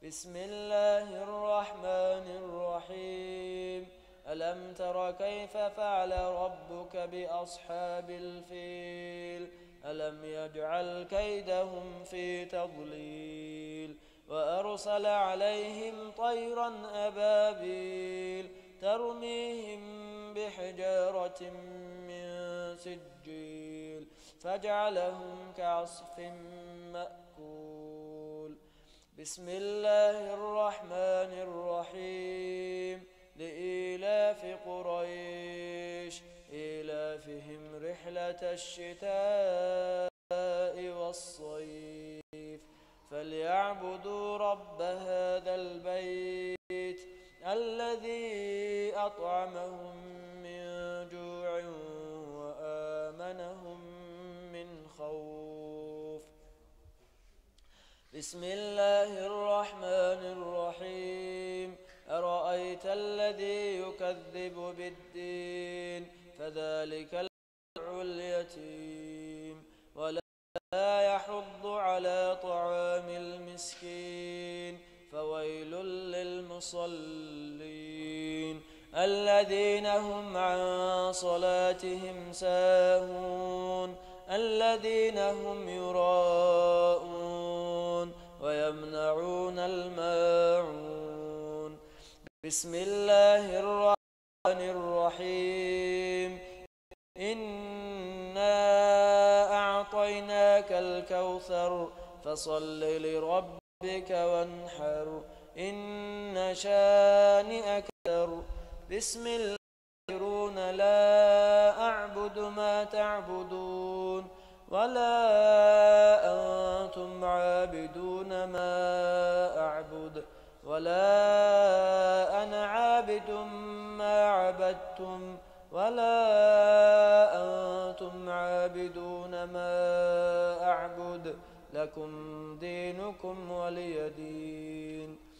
بسم الله الرحمن الرحيم. ألم تر كيف فعل ربك بأصحاب الفيل؟ ألم يجعل كيدهم في تضليل؟ وأرسل عليهم طيرا أبابيل ترميهم بحجارة من سجيل فجعلهم كعصف مأكول. بسم الله الرحمن الرحيم. لإيلاف قريش، إيلافهم رحلة الشتاء والصيف، فليعبدوا رب هذا البيت، الذي أطعمهم من جوع وآمنهم من خوف. بسم الله الرحمن الرحيم. أرأيت الذي يكذب بالدين، فذلك اليتيم، ولا يحض على طعام المسكين، فويل للمصلين، الذين هم عن صلاتهم ساهون، الذين هم يراءون ويمنعون الماعون. بسم الله الرحمن الرحيم. إنا أعطيناك الكوثر، فصل لربك وانحر، إن شانئك. بسم الله. لا أعبد ما تعبدون، ولا أنتم عابدون ما أعبد، ولا أنا عابد ما عبدتم، ولا أنتم عابدون ما أعبد، لكم دينكم ولي دين.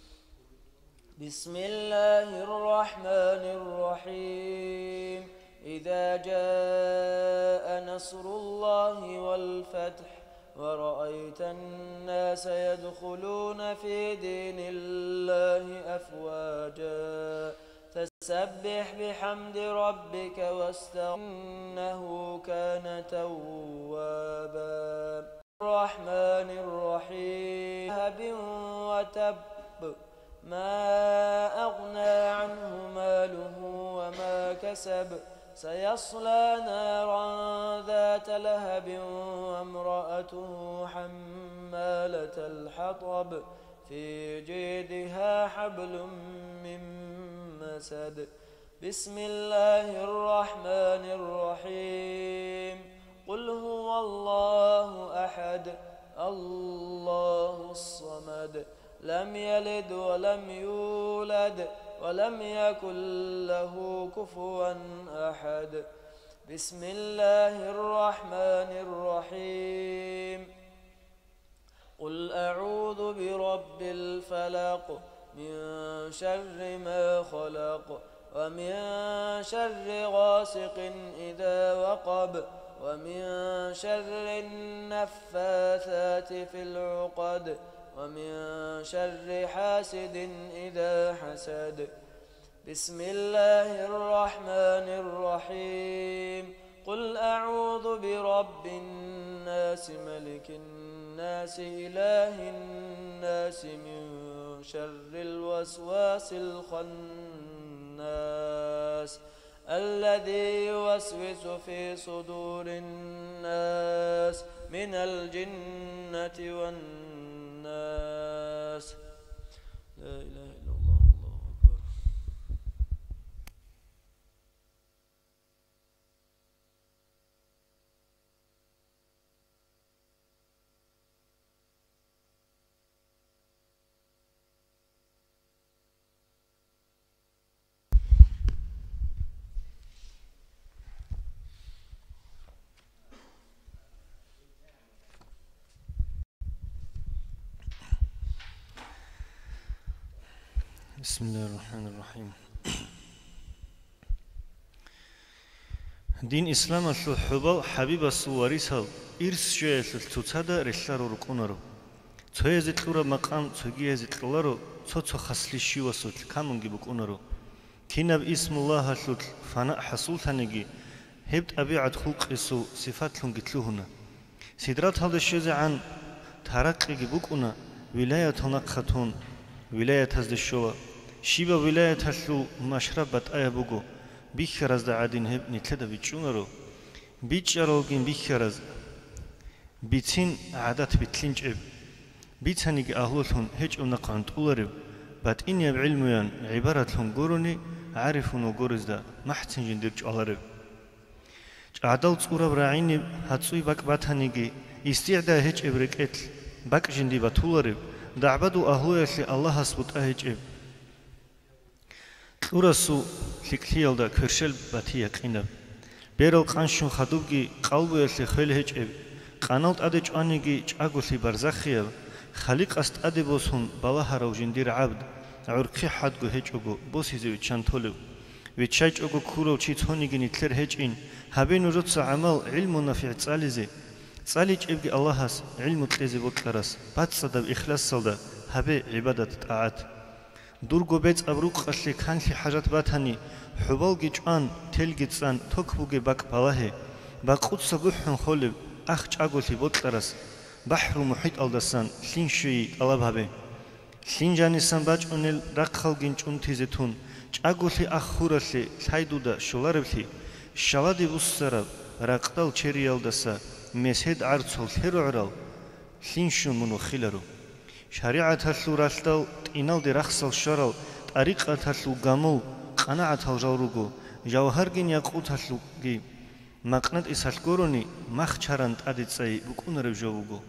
بسم الله الرحمن الرحيم. إذا جاء نصر الله والفتح، ورأيت الناس يدخلون في دين الله أفواجا، فسبح بحمد ربك واستغفره، إنه كان توابا. الرحمن الرحيم. لهب وتب، ما أغنى عنه ماله وما كسب، سيصلى نارا ذات لهب وامرأته حمالة الحطب، في جيدها حبل من مسد. بسم الله الرحمن الرحيم. قل هو الله أحد، الله الصمد، لم يلد ولم يولد، ولم يكن له كفوا أحد. بسم الله الرحمن الرحيم. قل أعوذ برب الفلق، من شر ما خلق، ومن شر غاسق إذا وقب، ومن شر النفاثات في العقد، ومن شر حاسد إذا حسد. بسم الله الرحمن الرحيم. قل أعوذ برب الناس، ملك الناس، إله الناس، من شر الوسواس الخناس، الذي يوسوس في صدور الناس، من الجنة والناس. لا إله إلا الله، الله أكبر. بسم الله الرحمن الرحيم. Дин исламалъул хӀубал ХӀабибасул варисал ирс щвеялъул цоцазда релълъарал рукӀунаро. Цоязе кьураб макъам цогиязе кьоларо, цо-цо хаслъи щивасулъ камунги букӀунаро. Кинаб исмуллагьалъулъ фана хӀасуллъаниги, гьеб тӀабигӀат-хулкъисул сифатлъунги лъугьуна. Сидраталде щвезегӀан таракъиги букӀуна, вилаятал нахъа тун, вилаятазде щола. Щибаб вилаяталъул машраб батӀаяб буго, бихьаразда гӀадин гьеб нилъеда бичӀчӀунаро. БичӀчӀаралгин бихьараз, бицин гӀадат битлъинчӀеб, бицаниги агьлулъун гьечӀеб нахъ гӀунтӀулареб, батӀинияб гӀилмуян гӀибаратлъун гурони, гӀарифунал гурезда махӀцин жиндир чӀвалареб. ЧӀадал цӀураб рагӀиниб гьацӀуй бакӀ батаниги, истигӀда гьечӀеб рекӀелъ бакӀ жинди батулареб, дагӀбадул агьлуялъе Аллагьас бутӀа гьечӀеб. Кьурасул лъикӀлъиялда кверщел бати якъинаб. Берал къанщун хадубги къалбуялъе хвел гьечӀеб, къанал тӀаде чӀваниги чӀаголъи барзахияб, Халикъас тӀаде босун балагьарав жиндир гӀабд, гӀурхъи хӀадго гьечӀого босизе виччан толев. ВиччайчӀого ккурав чи цониги нилъер гьечӀин, гьабе нужеца гӀамал гӀилму-нафигӀ цӀализе. ЦӀаличӀебги Аллагьас гӀилму кьезе бокьарас бацӀцӀадаб ихласалда гьабе гӀибадат-тӀагӀат. Дурго бецӀаб рукъалъе канлъи хӀажат батани, хӀубалги чӀван, телги цӀан, ток бугеб бакӀ балагье. Бакъуца бухӀун холеб, ах чӀаголъи бокьарас, бахӀру-мухӀитӀалдасан лъин щвейи тӀалаб гьабе. Лъин жанисан бачӀунел рахъалгин чӀунтизе тун, чӀаголъи ах хуралъе лъай дуда щолареблъи, щалади буссараб ракъдал чериялдаса месед гӀарцул лъерогӀурал лъин щун мун вохиларо. ШаригӀаталъул ралъдал тӀиналде рахсал щварал тӀарикъаталъул гамул къанагӀатал жал руго, жавгьаргин якъуталъулги макънатӀисалъ гурони мах чаран тӀаде цӀай букӀунареб жо буго.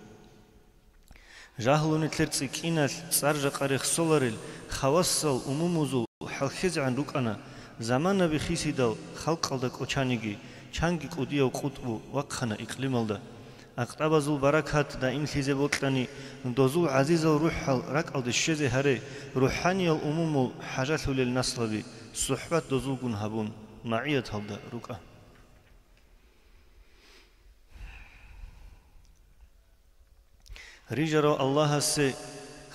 Жагьлу нилъер цӀикӀкӀиналъ цӀар-жакъа рехсоларел хавасал умумузул хӀалхьезегӀан рукӀана, заманаби хисидал халкъалда кӀочаниги, чанги кӀудияв къутӀбу вахъана икълималда. Акътабазул баракат даимлъизе бокьани, дозул гӀазизал рухӀал ракӀалде щвезе гьаре, рухӀаниял умумул хӀажалъулел наслаби сухӀбат дозулгун гьабун, магӀияталда рукӀа. Рижарав Аллагьасе,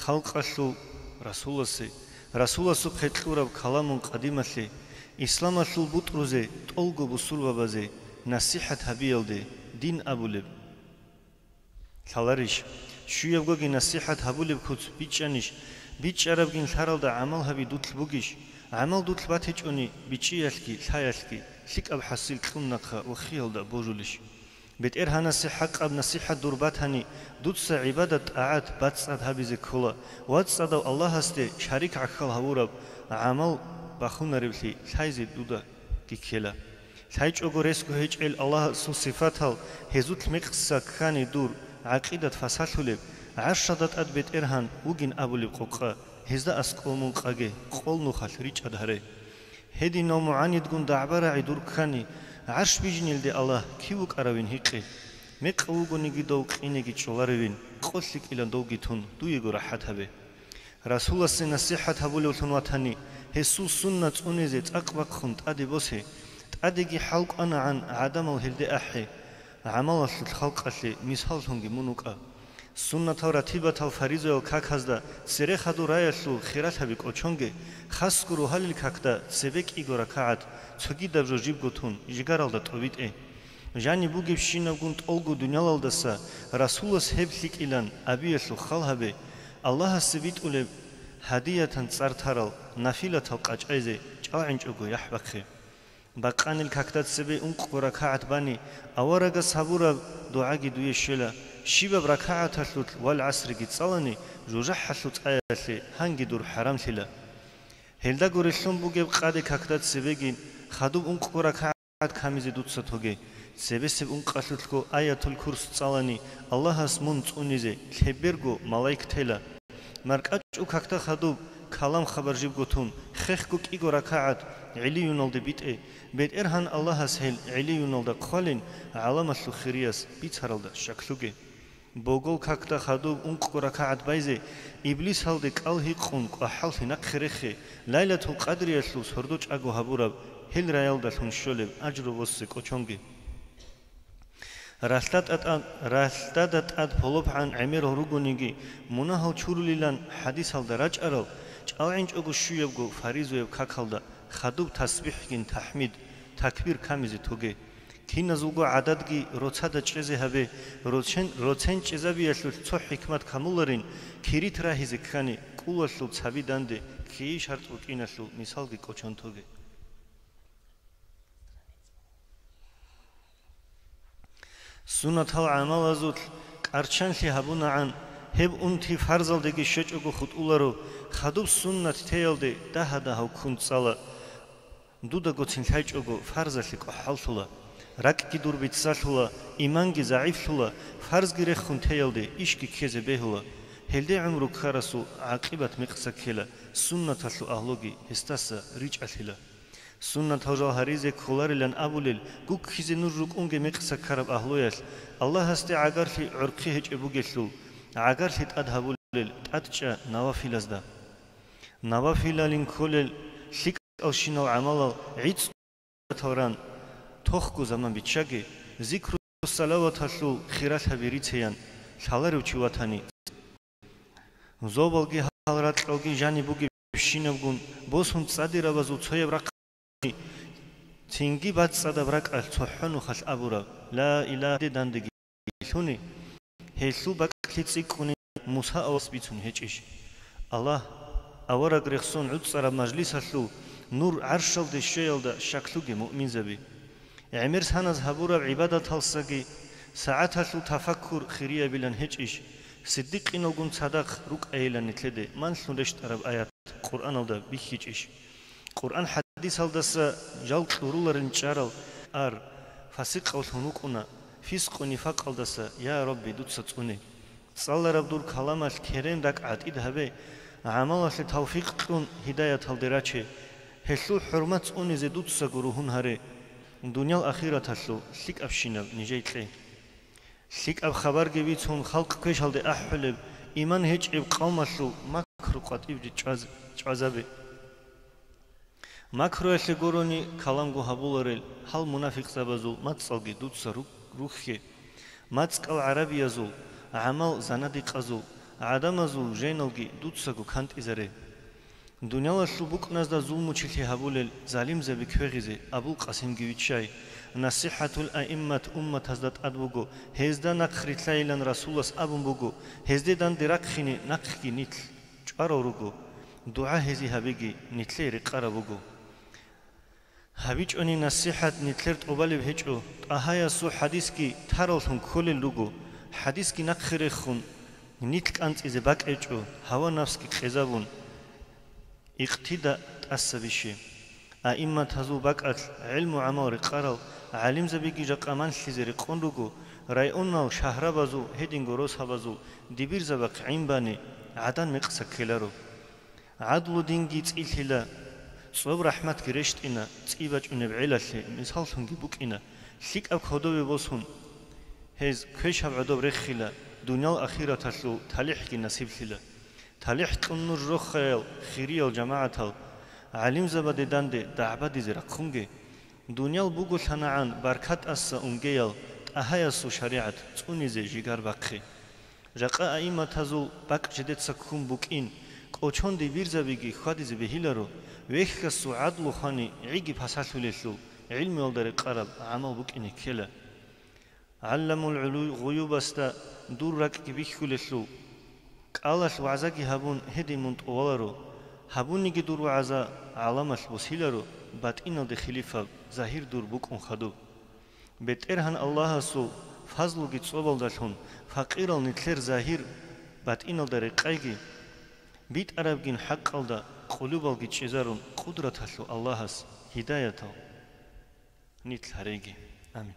халкъалъул Расуласе, Расуласухъе кьураб каламун къадималъе, исламалъул бутӀрузе, тӀолго бусурбабазе насихӀат гьабиялде дин абулеб. Лъаларищ? Щуябгоги насихӀат гьабулеб куц бичӀчӀанищ? БичӀчӀарабгин лъаралда гӀамал гьаби дулъ бугищ? ГӀамал дулъ батичӀони, бичӀчӀиялъги лъаялъги лъикӀаб хӀасил кьун нахъа вохиялда божулищ? БетӀергьанасе хӀакъаб насихӀат дур батани, дуца гӀибадат-тӀагӀат бацӀцӀад гьабизе ккола, вацӀцӀадав Аллагьасде шарик гӀахьал гьавураб гӀамал бахунареблъи лъайзе дудаги ккела. ЛъайчӀого ресго гьечӀел Аллагьасул сифатал гьезулъ мекъса ккани дур гӀакъидат фасалъулеб, гӀаршалда тӀад БетӀергьан вугин абулеб къокъа, гьезда аскӀов мун къаге, къол нухалъ ричӀад гьаре. Гьединав мугӀанидгун дагӀба-рагӀи дур ккани, гӀарш бижинелде Аллагь кив вукӀаравин гьикъе. Мекъав вугониги дов къинеги чӀоларевин, къо лъикӀилан довги тун, дуего рахӀат гьабе. Расуласе насихӀат гьабулевлъун ватани, гьесул сунна цӀунизе цӀакъ бахъун тӀаде босе, тӀадеги хӀал кӀванагӀан гӀадамал гьелде ахӀе, гӀамалалъулъ халкъалъе мисаллъунги мун вукӀа. Суннатал ратибатал фаризаял каказда цере хадур раялъул хиралъаби кӀочонге, хасго рогьалил какда цебе кӀиго ракагӀат, цогидаб жо жибго тун, жигаралда тӀобитӀе. Жаниб бугебщинабгун тӀолго дуниялалдаса Расулас гьеб лъикӀилан абиялъул хал гьабе, Аллагьасе битӀулеб гьадиятан цӀар тарал нафилатал къачӀайзе чӀалгӀинчӀого яхӀ бахъе. Бакъанил какда цебе ункъго ракагӀат бани, аварагас гьабураб дугӀаги дуе щвела, щибаб ракагӀаталъулъ вал гӀасриги цӀалани, жужахӀалъул цӀаялъе гьанги дур хӀарамлъила. Гьелдаго релълъун бугеб къаде какда цебеги хадуб ункъго ракагӀат камизе дуца тоге, цебесеб ункъалъулъго Аятул Курс цӀалани, Аллагьас мун цӀунизе лъеберго малаик тела. МаркӀачӀу какда хадуб калам-хабар жибго тун, хехго кӀиго ракагӀат гӀилиюналде битӀе, БетӀергьан Аллагьас гьел гӀилиюналда хъвалин, гӀаламалъул хирияс бицаралда щаклъуге. Богол какда хадуб ункъго ракагӀат байзе, Иблисалде кӀал гьикъун кӀвахӀаллъи нахъе рехе, Лайлатул Къадриялъул сордо чӀаго гьабураб гьел раялдалъун щолеб ажру босе кӀочонги. Ралъда тӀатӀа-, ралъдада тӀад полопгӀан гӀемерал ругониги, мунагьал чурулилан хӀадисалда рачӀарал, чӀалгӀинчӀого щуябго фаризуяб какалда хадуб тасбихӀгин тахӀмид, такбир камизе тоге. Киназулго гӀададги роцада чӀезе гьабе, роцен-, роцен чӀезабиялъулъ цо хӀикмат камуларин, кирит рагьизе ккани, кӀулалъул цаби данде ккейи шартӀ букӀиналъул мисалги кӀочон тоге. Суннатал гӀамалазулъ кӀарчанлъи гьабунагӀан, гьеб унти фарзалдеги щвечӀого хутӀуларо, хадуб суннат теялде дагьа-дагьав ккун цӀала. Дуда гоцин лъайчӀого фарзалъе кӀвахӀаллъула, ракӀги дур биццалъула, иманги загӀифлъула, фарзги рехун теялде ишги ккезе бегьула, гьелде гӀумру ккарасул гӀакъибат мекъса ккела, суннаталъул агьлуги гьесдаса ричӀалъила. Суннатал жал гьаризе кколарилан абулел гуккизе нуж рукӀунге мекъса ккараб агьлуялъ, Аллагьасде гӀагарлъи гӀорхъи гьечӀеб бугелъул, гӀагарлъи тӀад гьабулел тӀадчӀа навафилазда. Навафилалин кколел лъикӀалщинал гӀамалал гӀицӀ ран, тохго заман биччаги, зикру салаваталъул хиралъаби рицеян лъаларев чи ватани. Зобалги гьал ракьалги жаниб бугебщинабгун босун цӀадирабазул цояб рахъ цинги бацӀцӀадаб ракӀалъ цохӀо нухалъ абураб, Ла илагьа дандеги лъуни, гьелъул бакӀлъи цӀикӀкӀуни Муса авас бицун гьечӀищ? Аллагь, авараг рехсон гӀуцӀараб мажлисалъул нур гӀаршалде щвеялда щаклъуге муъминзаби. ГӀемер саназ гьабураб гӀибадаталсаги сагӀаталъул тафаккур хириябилан гьечӀищ? Сиддикъиналгун цадахъ рукӀайилан нилъеде манлъун рещтӀараб аят Къуръаналда бихьичӀищ? Къуръан хӀадисалдаса жал кьуруларин чӀарал ар фасикъавлъун вукӀуна, фискъу-нифакъалдаса, я Рабби, дуца цӀуне. ЦӀалараб дур каламалъ керен ракӀ гӀатӀид гьабе, гӀамалалъе тавфикъ кьун гьидаяталде раче, гьелъул хӀурмат цӀунизе дуцаго ругьун гьаре, дуниял ахираталъул лъикӀабщинаб нижей кье. ЛъикӀаб хабарги бицун халкъ квешалде ахӀулеб, иман гьечӀеб къавмалъул макру къватӀиб чӀваз-, чӀвазабе. Макруялъе гурони каламго гьабуларел гьал мунафикъзабазул мацӀалги дуца ру-, рухье. МацӀкӀал гӀарабиязул, гӀамал занадикъазул, гӀадамазул женалги дуцаго кантӀизаре. Дуниялалъул букӀназда зулмучилъи гьабулел залимзаби квегъизе Абул Къасимги виччай. НасихӀатул аиммат умматазда тӀад буго, гьезда нахърилълъайилан Расулас абун буго, гьезде данде рахъине нахъги нилъ чӀварал руго, дугӀа гьезие гьабиги нилъее рекъараб буго. ГьабичӀони насихӀат нилъер тӀубалеб гьечӀо, ТӀагьаясул хӀадисги тараллъун кколел руго, хӀадисги нахъе рехун, нилъ кӀанцӀизе бакӀ гьечӀо, гьава-нафсги къезабун, икътида тӀаса бише. Аимматазул бакӀалъ гӀилму-гӀамал рекъарал гӀалимзабиги жакъа манлъизе рекъон руго, районал, шагьрабазул, гьединго росабазул дибирзабахъ гӀин бани, гӀадан мекъса ккеларо. ГӀадлу динги цӀилъила, цӀоб рахӀматги рещтӀина, цӀи бачӀунеб гӀелалъе мисаллъунги букӀина, лъикӀаб кодове босун, гьез квешаб гӀодоб реххила, дуниял ахираталъул талихӀги насиблъила. ТалихӀ кьун нуж, рохаял хириял жамагӀатал, гӀалимзабаде данде дагӀбадизе рахъунге, дуниял буголъанагӀан баркатаса унгеял ТӀагьаясул шаригӀат цӀунизе жигар бахъе. Жакъа аимматазул бакӀ жидеца ккун букӀин, кӀочонде бирзабиги хьвадизе бегьиларо, вехьасул гӀадлу хвани гӀиги пасалъулелъул гӀилмуялда рекъараб гӀамал букӀине ккела. ГӀалламул гӀулу-, гъуюбасда дур ракӀги бихьулелъул, кӀалалъ вагӀзаги гьабун, гьедин мун тӀоларо, гьабуниги дур вагӀза гӀаламалъ босиларо, батӀиналде хилифаб, загьир дур букӀун хадуб. БетӀергьан Аллагьасул фазлуги цӀобалдалъун факъирал нилъер загьир батӀиналда рекъайги, битӀарабгин хӀакъалда къулубалги чӀезарун, къудраталъул Аллагьас гьидаятал нилъ гьареги. Амин.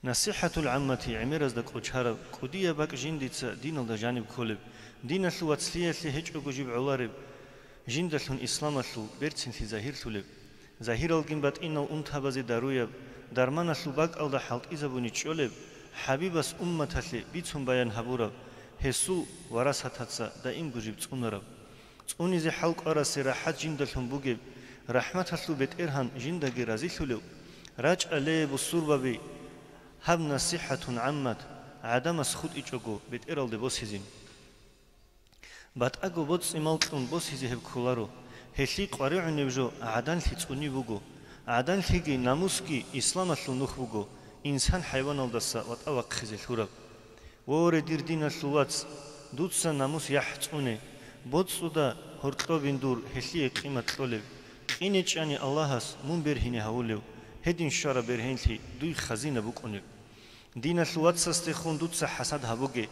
НасихӀатул гӀаммати гӀемеразда кӀочараб кӀудияб бакӀ жиндица диналда жаниб кколеб, диналъул вацлъиялъе гьечӀого жиб гӀолареб, жиндалъун исламалъул берцинлъи загьирлъулеб, загьиралгин батӀинал унтабазе даруяб, дарманалъул бакӀалда хӀалтӀизабуни чӀолеб, ХӀабибас умматалъе бицун баян гьабураб, гьесул варасатаца даимго жиб цӀунараб. ЦӀунизе хӀалкӀварасе рахӀат жиндалъун бугеб, рахӀматалъул БетӀергьан жиндаги разилъулев, рачӀа, ле, бусурбаби, гьаб насихӀатун гӀаммат, гӀадамас хутӀичӀого БетӀералде босизин. БатӀаго боцӀи-мал кьун босизе гьеб кколаро, гьелъие къваригӀунеб жо гӀаданлъи цӀуни буго, гӀаданлъиги намусги исламалъул нух буго, инсан хӀайваналдаса ватӀа вахъизе лъураб. Воре, дир диналъул вац, дуца намус яхӀ цӀуне, боцӀуда гьоркьобин дур гьелъие къимат кьолеб, къинечӀани Аллагьас мун бергьине гьавулев, гьедин щвараб бергьенлъи дуй хазина букӀунеб. Диналъул вацасдехун дуца хӀасад гьабуге,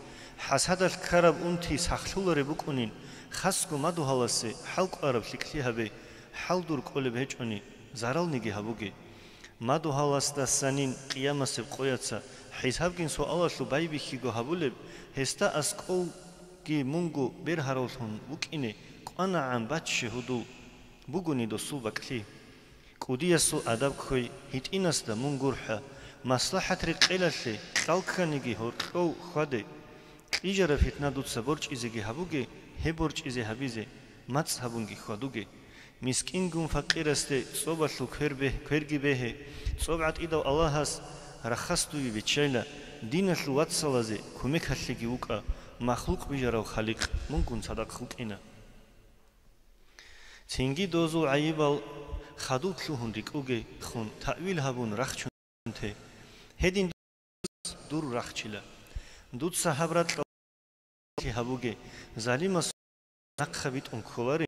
хӀасадалъ ккараб унти сахлъулареб букӀунин, хасго мадугьаласе хӀалкӀвараб лъикӀлъи гьабе, хӀал дур кӀолеб гьечӀони, заралниги гьабуге. Мадугьаласдасанин къиямасеб къояца хӀисабгин суалалъул байбихьиго гьабулеб, гьесда аскӀовги мунго бергьаравлъун вукӀине кӀванагӀан баччи гьудул бугони досул бакӀлъи. КӀудиясул адаб кквей, гьитӀинасда мун гурхӀа, маслахӀат рекъелалъе, кьал кканиги гьоркьов хьваде. Кьижараб питна дуца борчӀизеги гьабуге, гьеб борчӀизе гьабизе мацӀ гьабунги хьвадуге. Мискингун факъирасде цӀобалъул квер бе-, кверги бегье, цӀоб гӀатӀидав Аллагьас рахас дуе биччайла, диналъул вацалазе кумекалъеги вукӀа, махлукъ бижарав Халикъ мунгун цадахъ вукӀина. Цинги дозул гӀайибал хадуб лъугьун рикӀкӀуге хун, таъвил гьабун рахчун те. Гьедин дур рахчила. Дуца гьаб ракьалъи гьабуге, залимас нахъа битӀун кколарин,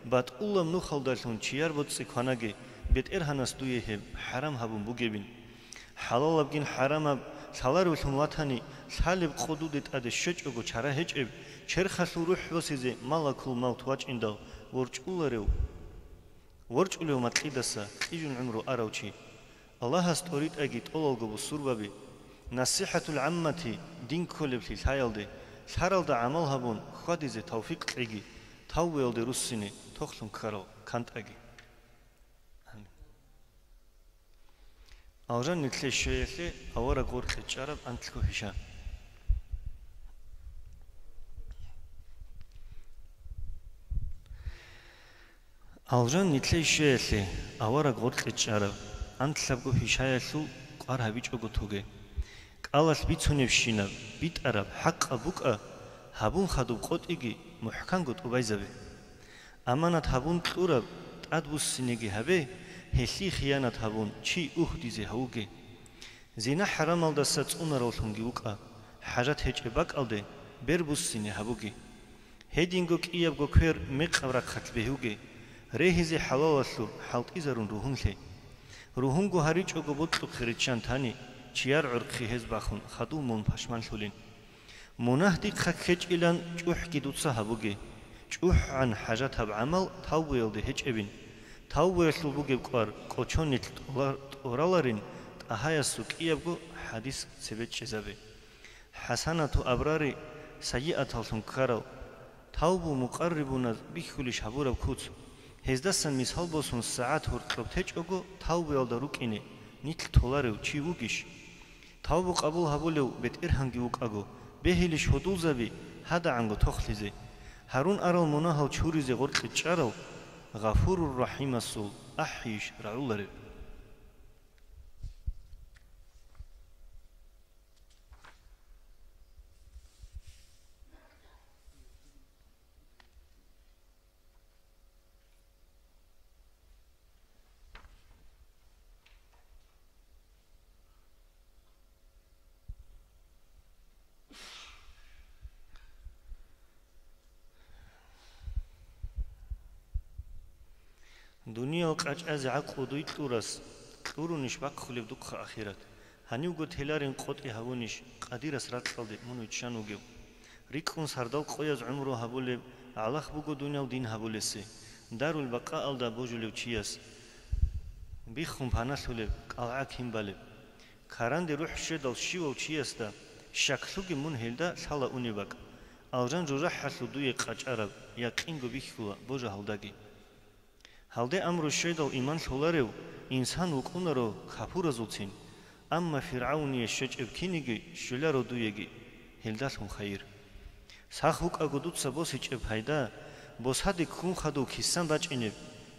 батӀулаб нухалдалъун чияр боцӀи кванаге, БетӀергьанас дуе гьеб хӀарам гьабун бугебин. ХӀалалабгин хӀарамаб лъаларевлъун ватани, лъалеб къо дуде тӀаде щвечӀого чара гьечӀеб, черхалъул рухӀ босизе малакул мавт вачӀиндал ворчӀуларев, ворчӀулев макьидаса кьижун гӀумру арав чи. Аллагьас тӀоритӀаги тӀолалго бусурбаби, насихӀатул гӀаммати дин кколеблъи лъаялде, лъаралда гӀамал гьабун хьвадизе тавфикъ кьеги, тавбуялде руссине тохлъун ккарал кантӀаги. Амин. Алжан нилъее щвеялъе авараг гъоркье чӀараб анлъго пиша. Алжан нилъее щвеялъе авараг гъоркье чӀараб анлъабго пишаялъул кӀвар гьабичӀого тоге. КӀалалъ бицунебщинаб битӀараб хӀакъаб букӀа, гьабун хадуб къотӀиги мухӀканго тӀубайзабе. Аманат гьабун кьураб тӀадбуссинеги гьабе, гьелъие хиянат гьабун чи угьдизе гьавуге. Зина хӀарамалдаса цӀунаравлъунги вукӀа, хӀажат гьечӀеб бакӀалде бер буссине гьабуге. Гьединго кӀиябго квер мекъаб рахъалъ бегьуге, регьизе хӀалалалъур хӀалтӀизарун ругьунлъе. Ругьунго гьаричӀого бокьухъе риччан тани, чияр гӀурхъи гьез бахун хадув мун пашманлъулин. Мунагь дихъа ккечӀилан чӀухӀги дуца гьабуге, чӀухӀгӀан хӀажатаб гӀамал тавбуялде гьечӀебин. Тавбуялъул бугеб кӀвар кӀочон нилъ тӀолар-, тӀораларин, ТӀагьаясул кӀиябго хӀадис цебе чӀезабе. ХӀасанату абрари сайиаталлъун ккарал, тавбу мукъаррибуназ бихьулищ гьабураб куц? Гьездасан мисал босун, сагӀат гьоркьоб течӀого тавбуялда рукӀине нилъ толарев чи вугищ? Тавбу къабул гьабулев БетӀергьанги вукӀаго, Бегьилищ гьудулзаби гьадагӀанго тохлъизе, гьарун арал мунагьал чуризе гъоркье чӀарав Гъафурур-РахӀимасул ахӀийищ рагӀулареб? Дуниял къачӀазе гӀакълу дуй кьурас, кьурунищ бахъулеб духъа ахират? Гьанивго теларин къотӀи гьавунищ къадирас ракьалде мун виччан вугев? РикӀкӀун сардал къояз гӀумру гьабулеб гӀалахь буго дуниял дин гьабулесе, дарул бакъаалда божулев чияс биххун паналъулеб кӀалгӀа кин балеб? Каранде рухӀ щведал щивав чиясда щаклъуги мун гьелда лъала унеб бакӀ, алжан жужахӀалъув дуе къачӀараб якъинго бихьула божагьалдаги. Гьалде амру щведал иман лъоларев инсан вукӀунаро капуразулцин, амма ФиргӀавние щвечӀеб киниги щвеларо дуеги, гьелдалъун хайир. Сах вукӀаго дуца босичӀеб пайда, босаде ккун хадув кисан бачӀинеб,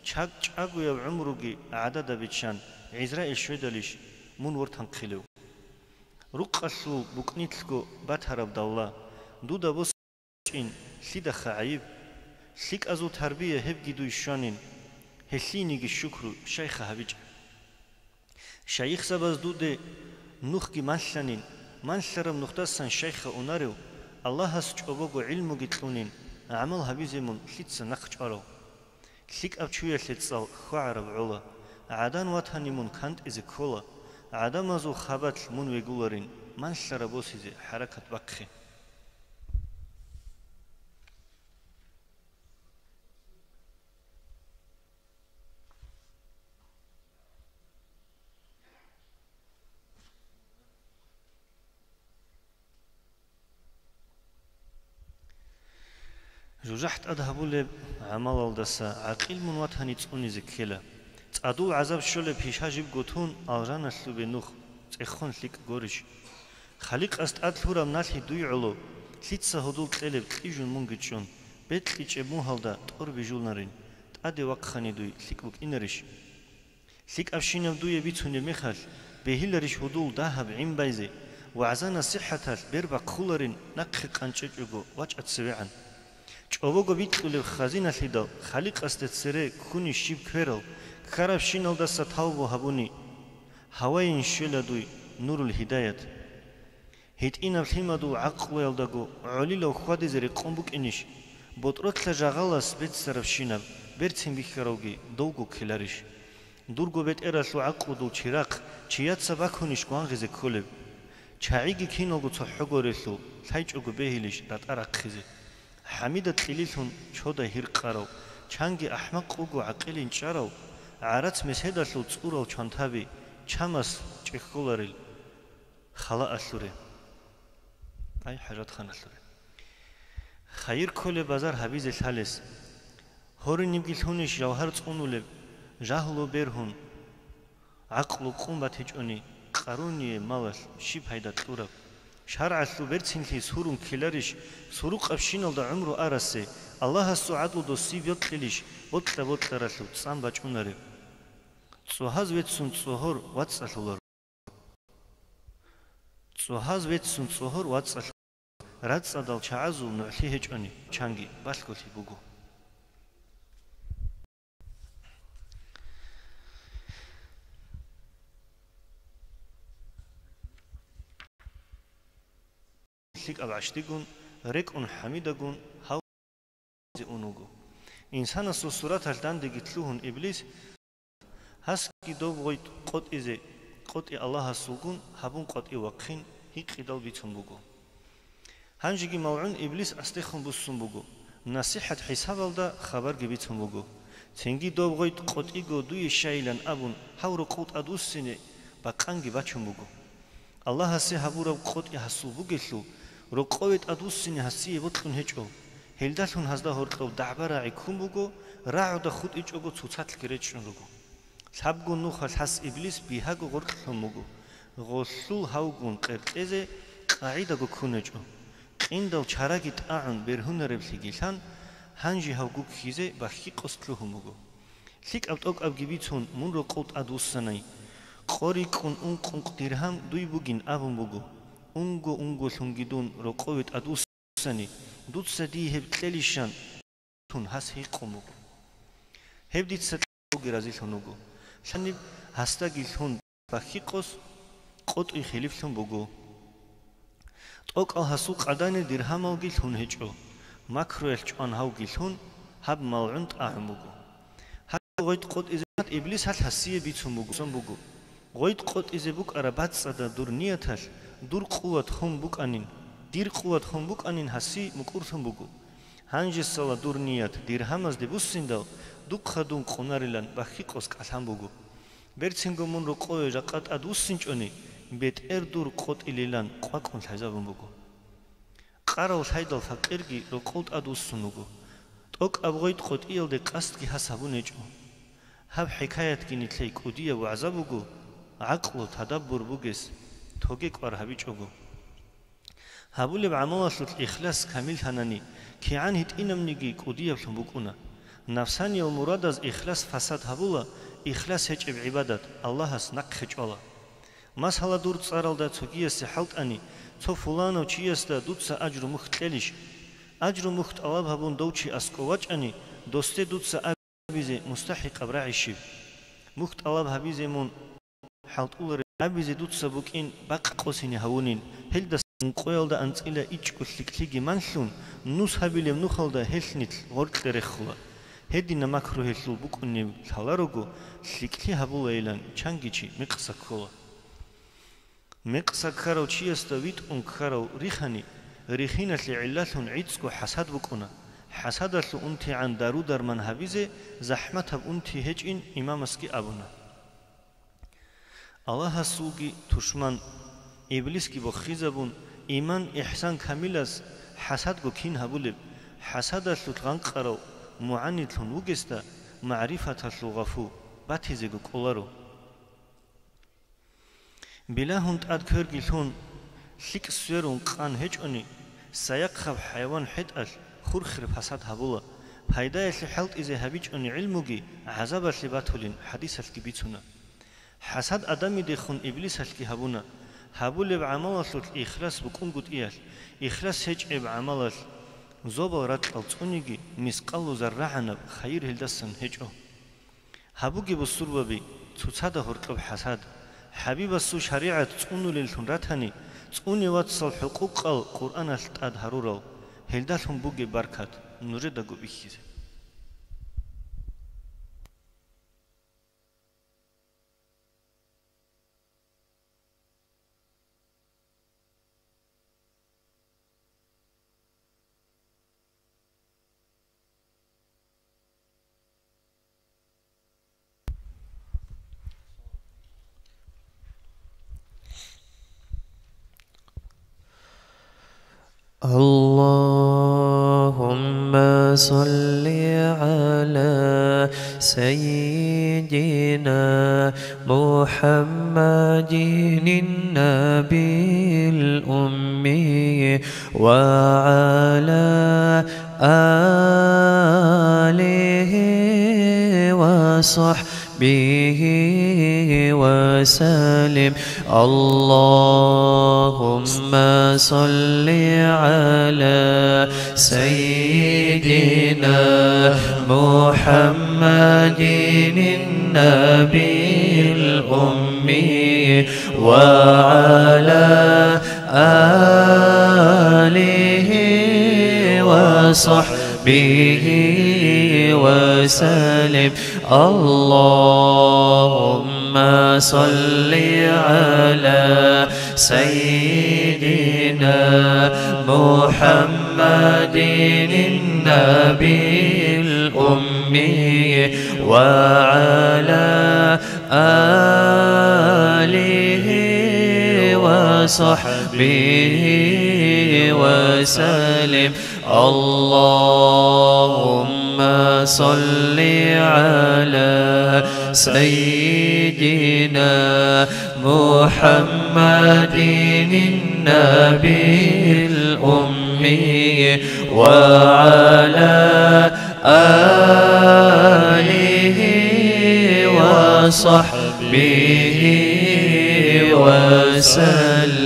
чакӀ чӀагояб гӀумруги гӀадада биччан, ГӀизраил щведалищ мун вортанхъилев? Рукъалъул букӀнилъго батараб давла, дуда бос- чин, лъидаха гӀайиб? ЛъикӀазул тарбия гьебги дуй щванин, гьелъиениги щукру щайха гьабичӀеб? Шайихзабаз дуде нухги малъанин, малъараб нухдасан щайха унарев, Аллагьас чӀобого гӀилмуги кьунин, гӀамал гьабизе мун лъица нахъ чӀварав? ЛъикӀаб чуялъе цӀал хьвагӀараб гӀола, гӀадан ватани мун кантӀизе ккола, гӀадамазул хабалъ мун вегуларин, малъараб босизе хӀаракат бахъе. ЖужахӀ тӀад гьабулеб гӀамалалдаса гӀакъил мун ватани цӀунизе ккела. ЦӀадул гӀазаб щолеб пиша жибго тун, алжаналъубе нух цӀехун лъикӀ горищ? Халикъас тӀад лъураб налъи дуй гӀоло, лъица гьудул кьелеб кьижун мунги чӀун, бекьичӀеб мугьалда тӀор бижулнарин, тӀаде вахъани дуй лъикӀ букӀинарищ? ЛъикӀабщинаб дуе бицунеб мехалъ, бегьиларищ гьудул дагьаб гӀин байзе, вагӀза-насихӀаталъ бер бахъуларин нахъе къанчӀечӀого вачӀа цевегӀан. ЧӀобого бикьулеб хазиналъидал Халикъасде цере ккуни щиб кверал, ккарабщиналдаса тавбу гьабуни, гьавайин щвела дуй нурул гьидаят. ГьитӀинаб лъимадул гӀакълуялдаго гӀолилав хьвадизе рекъон букӀинищ? БотӀролъа жагъалас беццарабщинаб берцин бихьаравги довго ккеларищ? Дурго бетӀералъул гӀакълудул чирахъ чияца бакунищ гвангъизе кколеб? ЧагӀиги киналго цохӀо горелъул, лъайчӀого бегьилищ ратӀа рахъизе? ХӀамида кьилилъун чодай гьиркъарав, чанги ахӀмакъ вуго гӀакъилин чӀарав, гӀарац меседалъул цӀурал чвантаби чамас чӀехьоларел халаалъуре. Ай, хӀажатханалъуре. Хайир кколеб базар гьабизе лъалес. Гьоринибги лъунищ жавгьар цӀунулеб, жагьлу бергьун, гӀакълу къун батичӀони, къарунияб малалъ щиб пайда кьураб? ШаргӀалъул берцинлъи сурун ккеларищ, сурукъабщиналда гӀумру арасе, Аллагьасул гӀадлу досие бокьилищ, бокьа-бокьаралъул цӀан бачӀунареб? ЦӀогьаз веццун цӀогьор вацӀцӀалъуларо. ЦӀогьаз веццун цӀогьор вацӀцӀалъуларо, рацӀцӀадал чагӀазул нугӀлъи гьечӀони, чанги балъголъи буго. ЛъикӀаб гӀащтӀигун, рекӀун хӀамидагун гьав ун вуго. Инсанасул сураталъ дандеги лъугьун Иблис, гьасги доб гъой къотӀизе, къотӀи Аллагьасулгун гьабун къватӀив вахъин, гьикъидал бицун буго. Гьанжеги малгӀун Иблис астехун буссун буго, насихӀат хӀисабалда хабарги бицун буго. Цинги доб гъой къотӀиго дуе щайилан абун, гьав рокъов тӀадвуссине бакъанги бачун буго. Аллагьасе гьабураб къотӀи гьасул бугелъул, рокъове тӀадвуссине гьасие бокьун гьечӀо. Гьелдалъун гьазда гьоркьоб дагӀба-рагӀи ккун буго, рагӀуда хутӀичӀого цоцалъги речӀчӀун руго. Лъабго нухалъ гьас Иблис бигьаго гъоркь лъун буго, гъолъул гьавгун къеркьезе къагӀидаго ккун гьечӀо. Къиндал чараги тӀагӀун бергьунареблъиги лъан, гьанже гьав гуккизе бахьи-къос лъугьун буго. ЛъикӀаб-тӀокӀабги бицун, мун рокъов тӀадвуссанай. Къо рикӀкӀун ункъ-ункъ диргьам дуй бугин абун буго. Унго-унголъунги дун рокъове тӀадвуссани, дуца дие гьеб кьелищан? Тун гьас гьикъун буго. Гьеб дица кьоги разилъун вуго. Лъаниб гьасдаги лъун бахьи-къос къотӀуй хилиплъун буго. ТӀокӀал гьасул къаданир диргьамалги лъун гьечӀо, макруялъ чӀван гьавги лъун, гьаб малгӀун тӀагӀун буго. Гьаб гъой къотӀизе Иблис гьалъ гьасие бицун буго, сон буго. Гъой къотӀизе букӀараб бацӀцӀадаб дур нияталъ дур къуват хун букӀанин, дир къуват хун букӀанин гьасие мукӀурлъун буго. Гьанжесала дур ният диргьамазде буссиндал, духъа дун къунарилан бахьи-къос кӀалъан буго. Берцинго мун рокъове жакъа тӀадвуссинчӀони, бетӀер дур къотӀилилан къвакӀун лъазабун буго. Къарав лъайдал факъирги рокъов тӀадвуссун вуго. ТӀокӀаб гъой къотӀиялде къасдги гьас гьабун гьечӀо. Гьаб хӀикаятги нилъей кӀудияб вагӀза буго, гӀакълу тадаббур бугес тоге кӀвар гьабичӀого. Гьабулеб гӀамалалъулъ ихлас камиллъанани, кигӀан гьитӀинабниги кӀудияблъун букӀуна. Нафсаниял мурадаз ихлас фасад гьабула, ихлас гьечӀеб гӀибадат Аллагьас нахъе чӀвала. Масала, дур цӀаралда цогиясе хӀалтӀани, цо фуланав чиясда дуца ажру-мухь кьелищ? Ажру-мухь тӀалаб гьабун дов чи аскӀов вачӀани, досде дуца абизе мустахӀикъаб рагӀищ? Мухь тӀалаб гьабизе мун хӀалтӀулареб абизе дуца букӀин бакъ къосине гьавунин, гьелдасан ункъоялда анцӀила ичӀго лъикӀлъиги манлъун, нус гьабилеб нухалда гьелъ нилъ гъоркье рехула. Гьединаб макру гьелъул букӀунеб лъаларого, лъикӀлъи гьабулайилан чанги чи мекъса ккола. Мекъса ккарав чиясда витӀун ккарав рихани, рихиналъе гӀиллалъун гӀицӀго хӀасад букӀуна. ХӀасадалъул унтигӀан дару-дарман гьабизе захӀматаб унти гьечӀин имамасги абуна. Аллагьасулги тушман, Иблисги бохизабун, иман-ихсан камилас хӀасадго кин гьабулеб, хӀасадалъулъ гъанкъарав мугӀанидлъун вугесда магӀрифаталъул гъафу батизего кӀоларо. Билагьун тӀад кверги лъун, лъикӀ сверун къан гьечӀони, саяхъаб хӀайван хӀетӀалъ хурхир пасад гьабула, пайдаялъе хӀалтӀизе гьабичӀони гӀилмуги гӀазабалъе батулин хӀадисалъги бицуна. ХӀасад Адамидехун Иблисалъги гьабуна, гьабулеб гӀамалалъулъ ихлас букӀунгутӀиялъ, ихлас гьечӀеб гӀамалалъ зобал ракьал цӀуниги мискъалу заррагӀанаб хайир гьелдасан гьечӀо. Гьабуге, бусурбаби, цоцазда гьоркьоб хӀасад. ХӀабибасул шаригӀат цӀунулеллъун ратани, цӀунев вацал хӀукъукъал Къуръаналъ тӀад гьарурал, гьелдалъун бугеб баркат нужедаго бихьизе. اللهم صل على سيدنا محمد النبي الأمي وعلى آله وصحبه وسلم. اللهم صل على سيدنا محمد النبي الأمي وعلى آله وصحبه وسلم. اللهم صل على سيدنا محمد النبي الأمي وعلى آله وصحبه وسلم. اللهم صل على سيدنا محمد النبي الأمي وعلى آله وصحبه وسلم.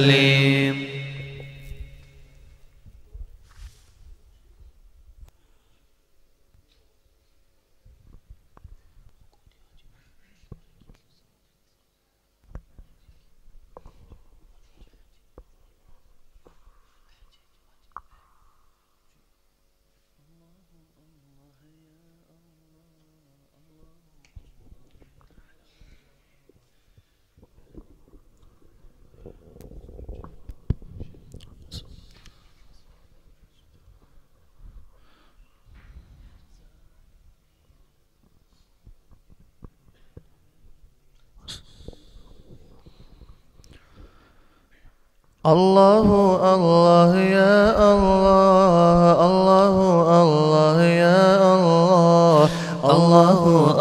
الله، الله، يا الله، الله، الله، يا الله، الله،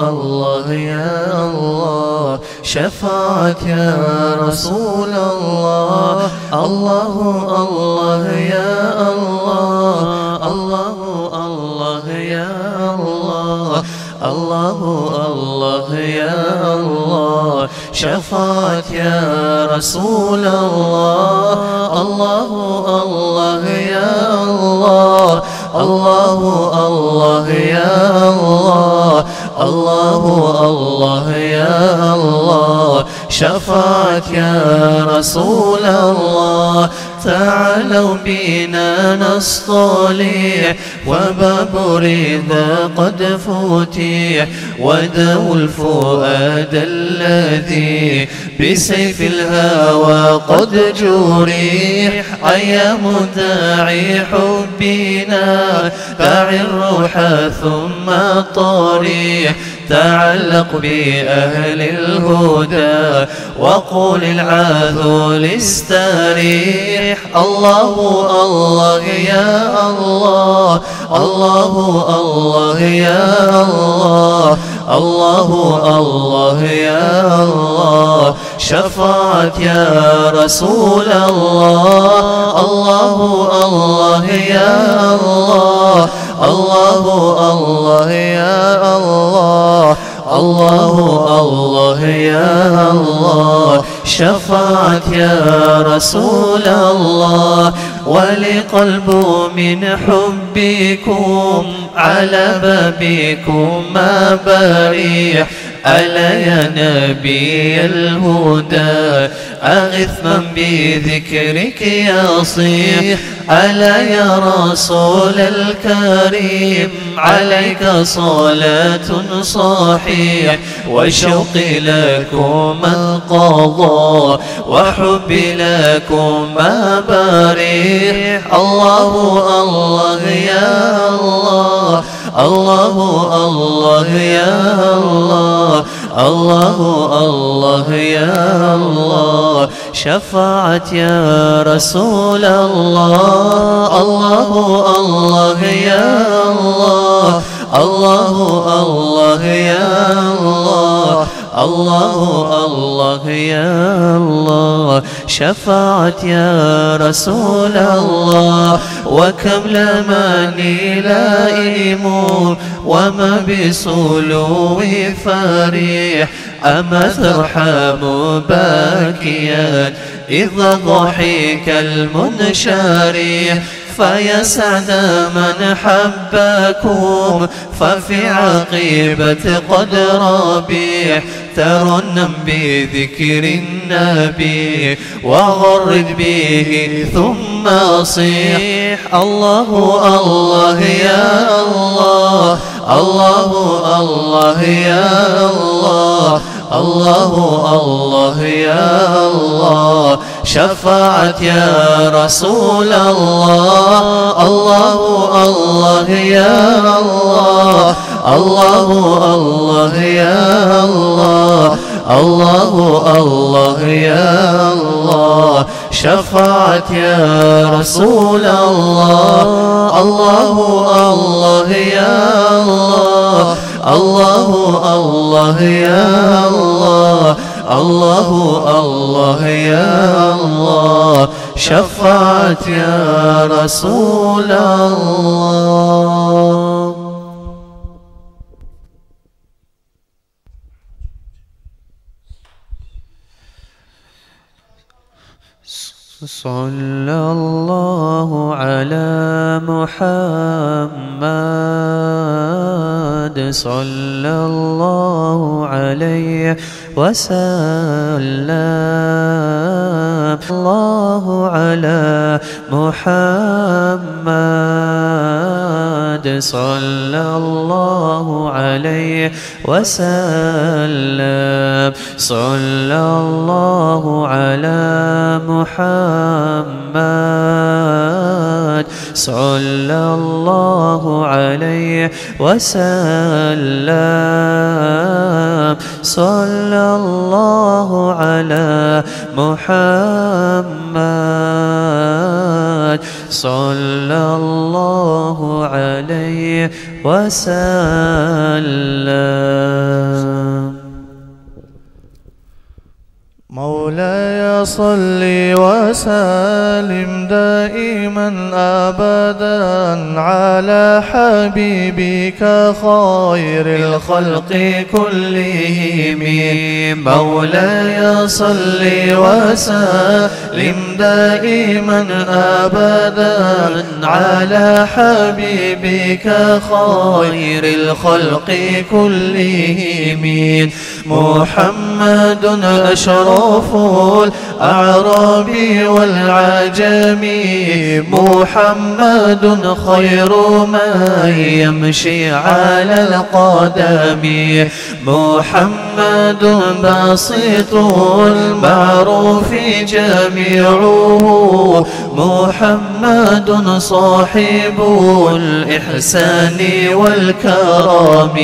الله، يا الله، شفاعة يا رسول الله. الله، الله، يا الله، الله، الله، يا الله، الله، الله، يا الله، شفاعة يا رسول الله. الله، الله، يا الله، الله، الله، يا الله، الله، الله، يا الله، شفاعة يا رسول الله. تعالوا بنا نصطلح، وباب الرضا قد فتح، وداووا الفؤاد الذي بسيف الهوى قد جرح. أيام داعي حبنا، دع الروح ثم الطريح، تعلق بأهل الهدى، وقل العذل استريح. الله، الله، يا الله، الله، الله، يا الله، الله، الله، يا الله، شفاعة يا رسول الله. الله، الله، يا الله، الله، الله، يا الله، الله، الله، يا الله، شفاعة يا رسول الله. ولي قلب من حبكم، على بابكم ما بريح. ألا يا نبي الهدى، أغث من بذكرك يصيح. ألا يا رسول الكريم، عليك صلاة صحيح، وشوقي لكما انقضى، وحبي لكما بريح. الله، الله، يا الله، الله، الله، يا الله، الله، الله، يا الله، شفاعة يا رسول الله. الله، الله، يا الله، الله، الله، يا الله، الله، الله، يا الله، شفاعة يا رسول الله. وكم لمني لائم وما بصلو فريح، أما ترحم باكيا إذا ضحك المنشرح. فيا سعد من حبكم، ففي عاقبة قد ربيح. ترنم بذكر النبي، وغرد به ثم صيح. الله، الله، يا الله، الله، الله، يا الله، الله، الله، يا الله، شفاعة يا رسول الله. الله، الله، يا الله، الله، الله، يا الله، الله، الله، يا الله، شفاعة يا رسول الله. الله، الله، يا الله، الله، الله، يا الله، الله، الله، يا الله، شفاعة يا رسول الله. صلى الله على محمد، صلى الله عليه وسلم. الله على محمد، صلى الله عليه وسلم. صلى الله على محمد، صلى الله عليه وسلم. صلى الله على محمد، صلى الله عليه وسلم. مولاي صل وسلم دائما أبدا على حبيبك خير الخلق كلهم. مولاي صل وسلم دائما أبدا على حبيبك خير الخلق كلهم. محمد أشرف الأعراب والعجم، محمد خير من يمشي على القدم، محمد بسيط المعروف جميعه، محمد صاحب الإحسان والكرم،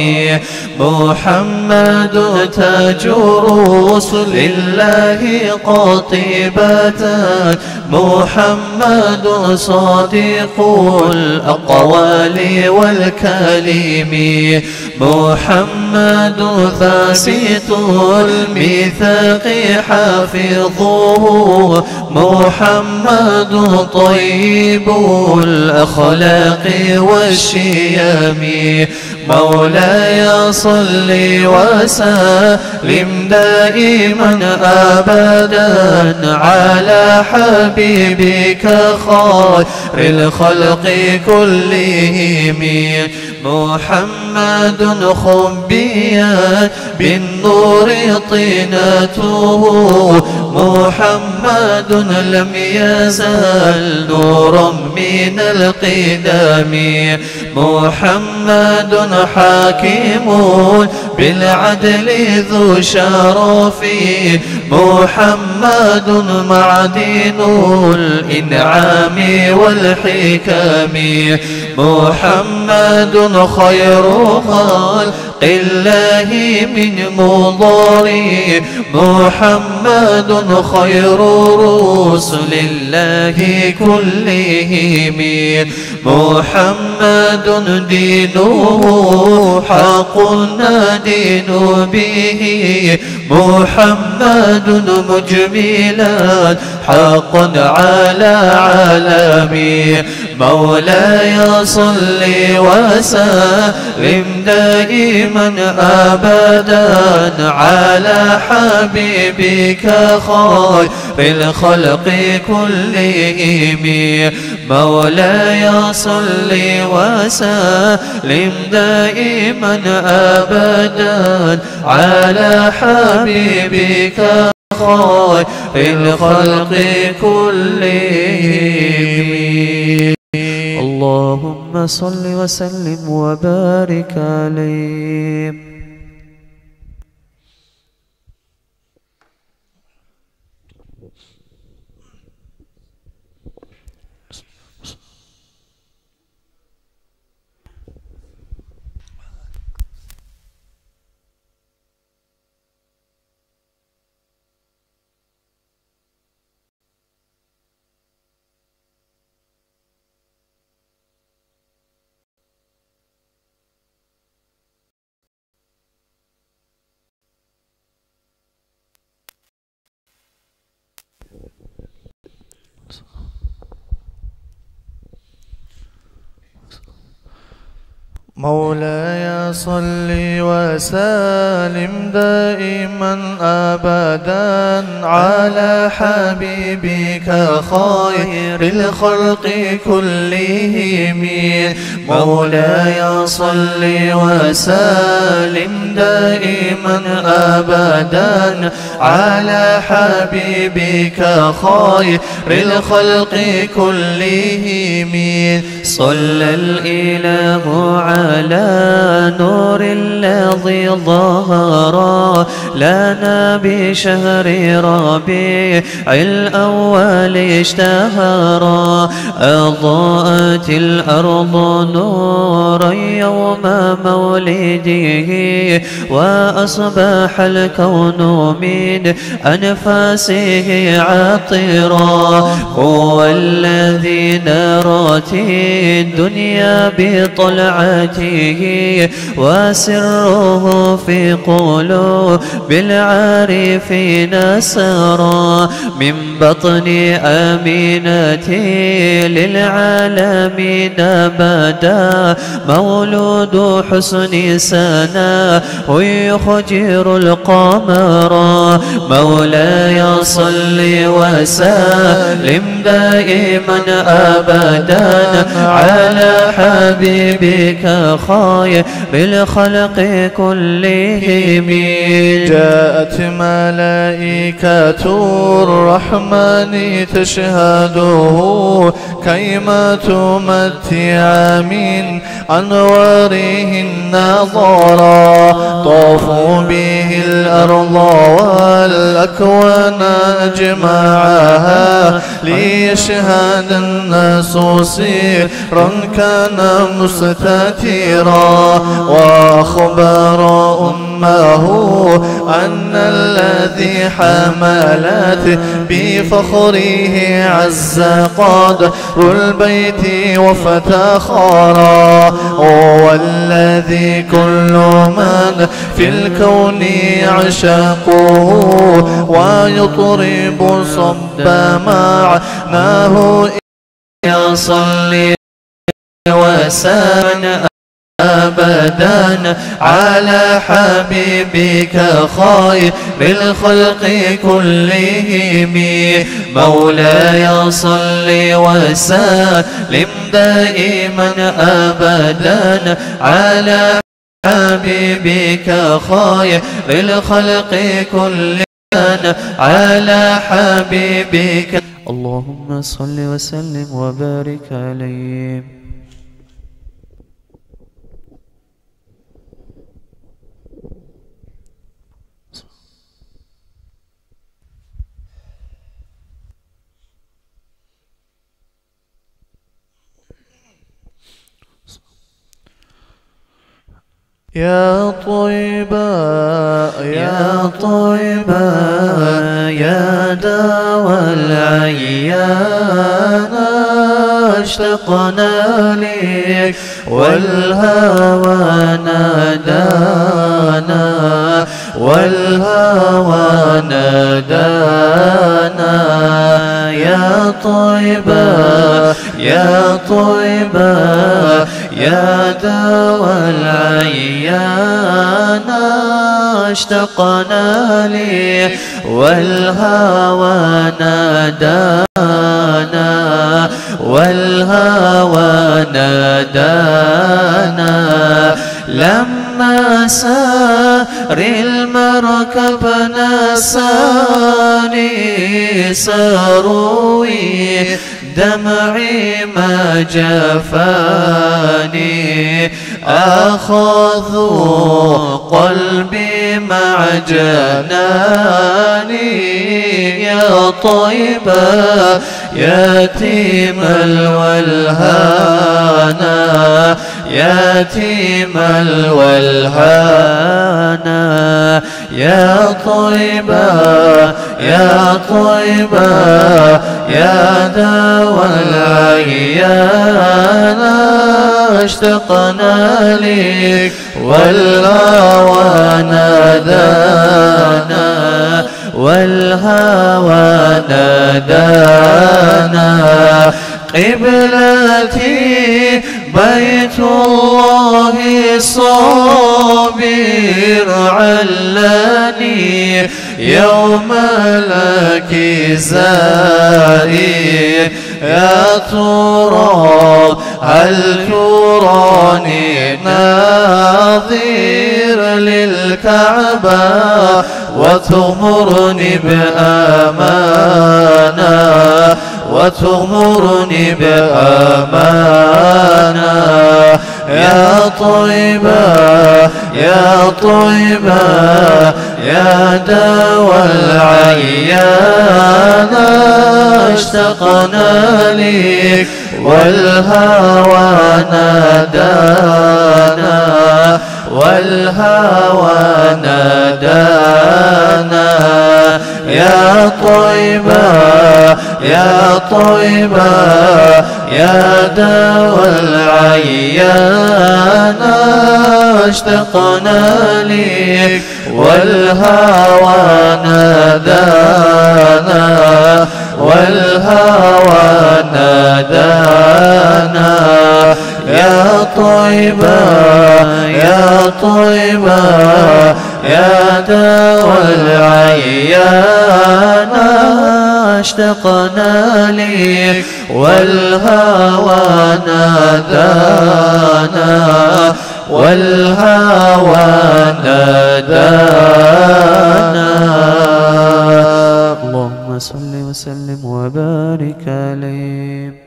محمد تاج رسل الله قاطبة، محمد صادق الأقوال والكلم، محمد ثابت الميثاق حافظه، محمد طيب الأخلاق والشيم. مولاي صل وسلم دائما أبدا على حبيبك خير الخلق كلهم. محمد خبيت بالنور طينته، محمد لم يزل نورا من القدم، محمد حكيم بالعدل ذو شرف، محمد معدن الإنعام والحكم، محمد خير خلق الله من مضر، محمد خير رسل الله كلهم، محمد دينه حق ندين به، محمد مجملا حقا على علم. مولاي صل وسلم دائما أبدا على حبيبك خير الخلق كلهم. مولاي صل وسلم دائما أبدا على حبيبك خير الخلق كلهم. اللهم صل وسلم وبارك عليه. مولاي صل وسلم دائما أبدا على حبيبك خير الخلق كلهم. مولاي صل وسلم دائما أبدا على حبيبك خير الخلق كلهم. صلى الإله على نور الذي ظهر لنا بشهر ربيع الأول اشتهر. أضاءت الأرض نورا يوم مولده، وأصبح الكون من أنفاسه عطرا. هو الذي نرت الدنيا بطلعته، وسره في قلوب العارفين سرى. من بطن آمنة للعالمين بدا، مولود حسن سناه يخجر القمر. مولاي صل وسلم دائما أبدا على حبيبك خير الخلق كلهم. جاءت ملائكة الرحمن تشهده كيما تمتع من أنواره النظرا. طافوا به الأرض والأكوان أجمعها، ليشهد الناس سرا كان مستترا. وأخبر أمه أن الذي حملت بفخره عز قدر البيت وافتخرا. هو الذي كل من في الكون يعشقه، ويطرب صب معناه. يا صل وسلم أبدا على حبيبك خير الخلق كلهم. مولاي صل وسلم دائما أبدا على حبيبك خير الخلق كلهم، على حبيبك. اللهم صل وسلم وبارك عليه. يا طيبة، يا طيبة، يا داوى العيان، اشتقنا لك والهوى نادانا، والهوى نادانا. يا طيبة، يا طيبة، يا داوى العيان، اشتقنا لك والهوى نادانا، والهوى نادانا. لما سار المركب نساني سروي، دمعي ما جفاني، أخذوا قلبي مع جناني. يا طيبة، يا تيم الولهانا، يا تيم الولهانا. يا طيبة، يا طيبة، يا داوى العيان، اشتقنا لك والهوى نادانا، والهوى نادانا. قبلتي بيت الله صابر علاني يوم لك زائر. يا ترى هل تراني ناظر للكعبة وتغمرني بأمانة، وتغمرني بأمانة. يا طيبة، يا طيبة، يا دوا العيان، اشتقنا لك والهوى نادانا، والهوى نادانا. يا طيبة، يا طيبة، يا دوا العيان، اشتقنا لك والهوى نادانا، والهوى نادانا. يا طيبة، يا طيبة، يا دوا العيان، اشتقنا لك والهوى نادانا، والهوى نادانا. اللهم صل وسلم وبارك عليه.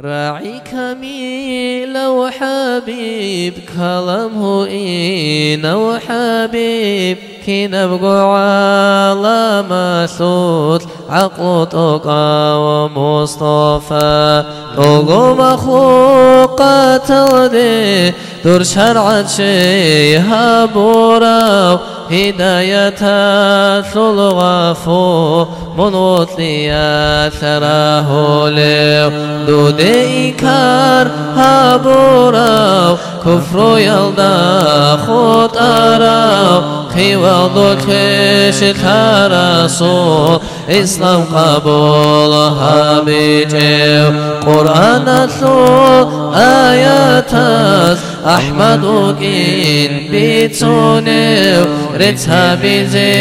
РагӀи камилав ХӀабиб, калам гьуинав ХӀабиб, кинабго гӀаламалъулъ гӀакълу тӀокӀав Мустафа. ТӀолго махлукъаталде дур шаргӀат щей гьабурав, гьидаяталъул гъафу мун вокьиялъ рагьулев, дуде инкар гьабурав, куфруялда хутӀарав, хивал дулъ квешлъарасул ислам къабул гьабичӀев, Къуръаналъул аятаз АхӀмад вукӀин бицунев, рецц гьабизе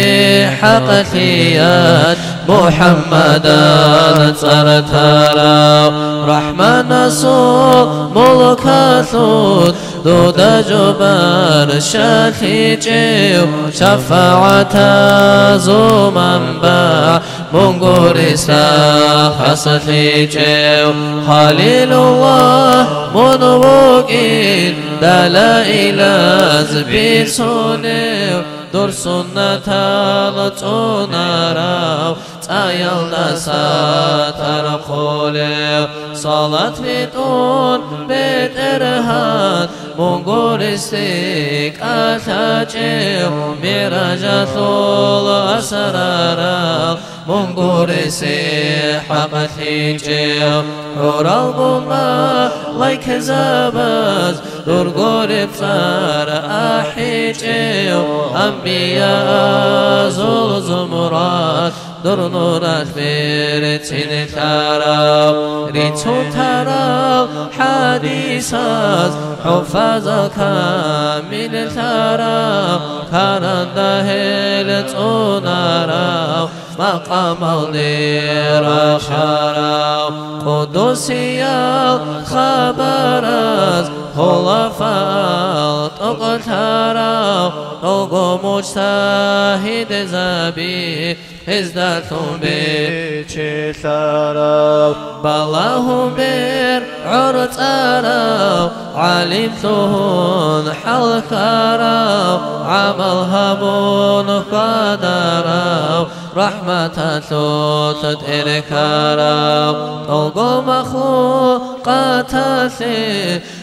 хӀакъалъиялъ МухӀаммадал цӀар тарав, РахӀманасул мулкалъулъ дуда жо барщалъичӀев, шафагӀатазул манбагӀ мун гуресда хасалъичӀев, Халилуллагь мун вукӀин далаилаз бицунев, дур суннатал цӀунарав, цӀаялдаса тархъулев, салат витӀун БетӀергьан мун гуресде кӀалъачӀев, МигӀражалъул асрарал мун гуресе хӀакъалъичӀев, хӀуралгун малаикзабаз дур гуреб цӀар ахӀичӀев, анбияазул зумрат дур нуралъ берцинлъарав, рицун тарал хӀадисаз хӀуфазал камиллъарав, каранда гьел цӀунарав, макъамалде рахарав, къудусиял хабараз хулафаал тӀокӀлъарав, дого мужтагьидзаби гьездалъун бичелъарав, балагьун бер гӀорцӀарав, ГӀалим лъугьун хӀалхьарав, гӀамал гьабун хьвадарав, рахӀматалъулъ тӀерхьарав, тӀолго махлукъаталъе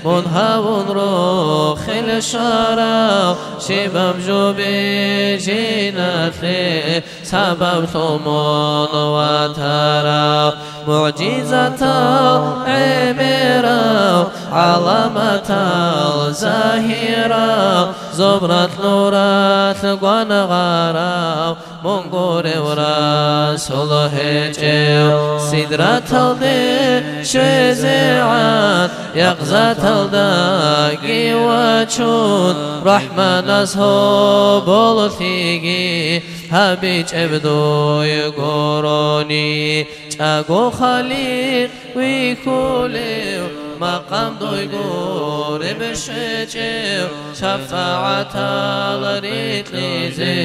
мун гьавун рохел щварав, щибаб жо бижиналъе сабаблъун мун ватарав, мугӀжизатал гӀемерав, гӀаламатал загьирав, зобрат нуралъ гвангъарав, мун гурев Расул гьечӀев. Сидраталде щвезегӀан, якъзаталдаги вачун, РахӀманас гьоболлъиги гьабичӀеб дуй гурони, чӀаго Халикъ вихьулев, макъам дуй гуреб щвечӀев, шафагӀатал рикьизе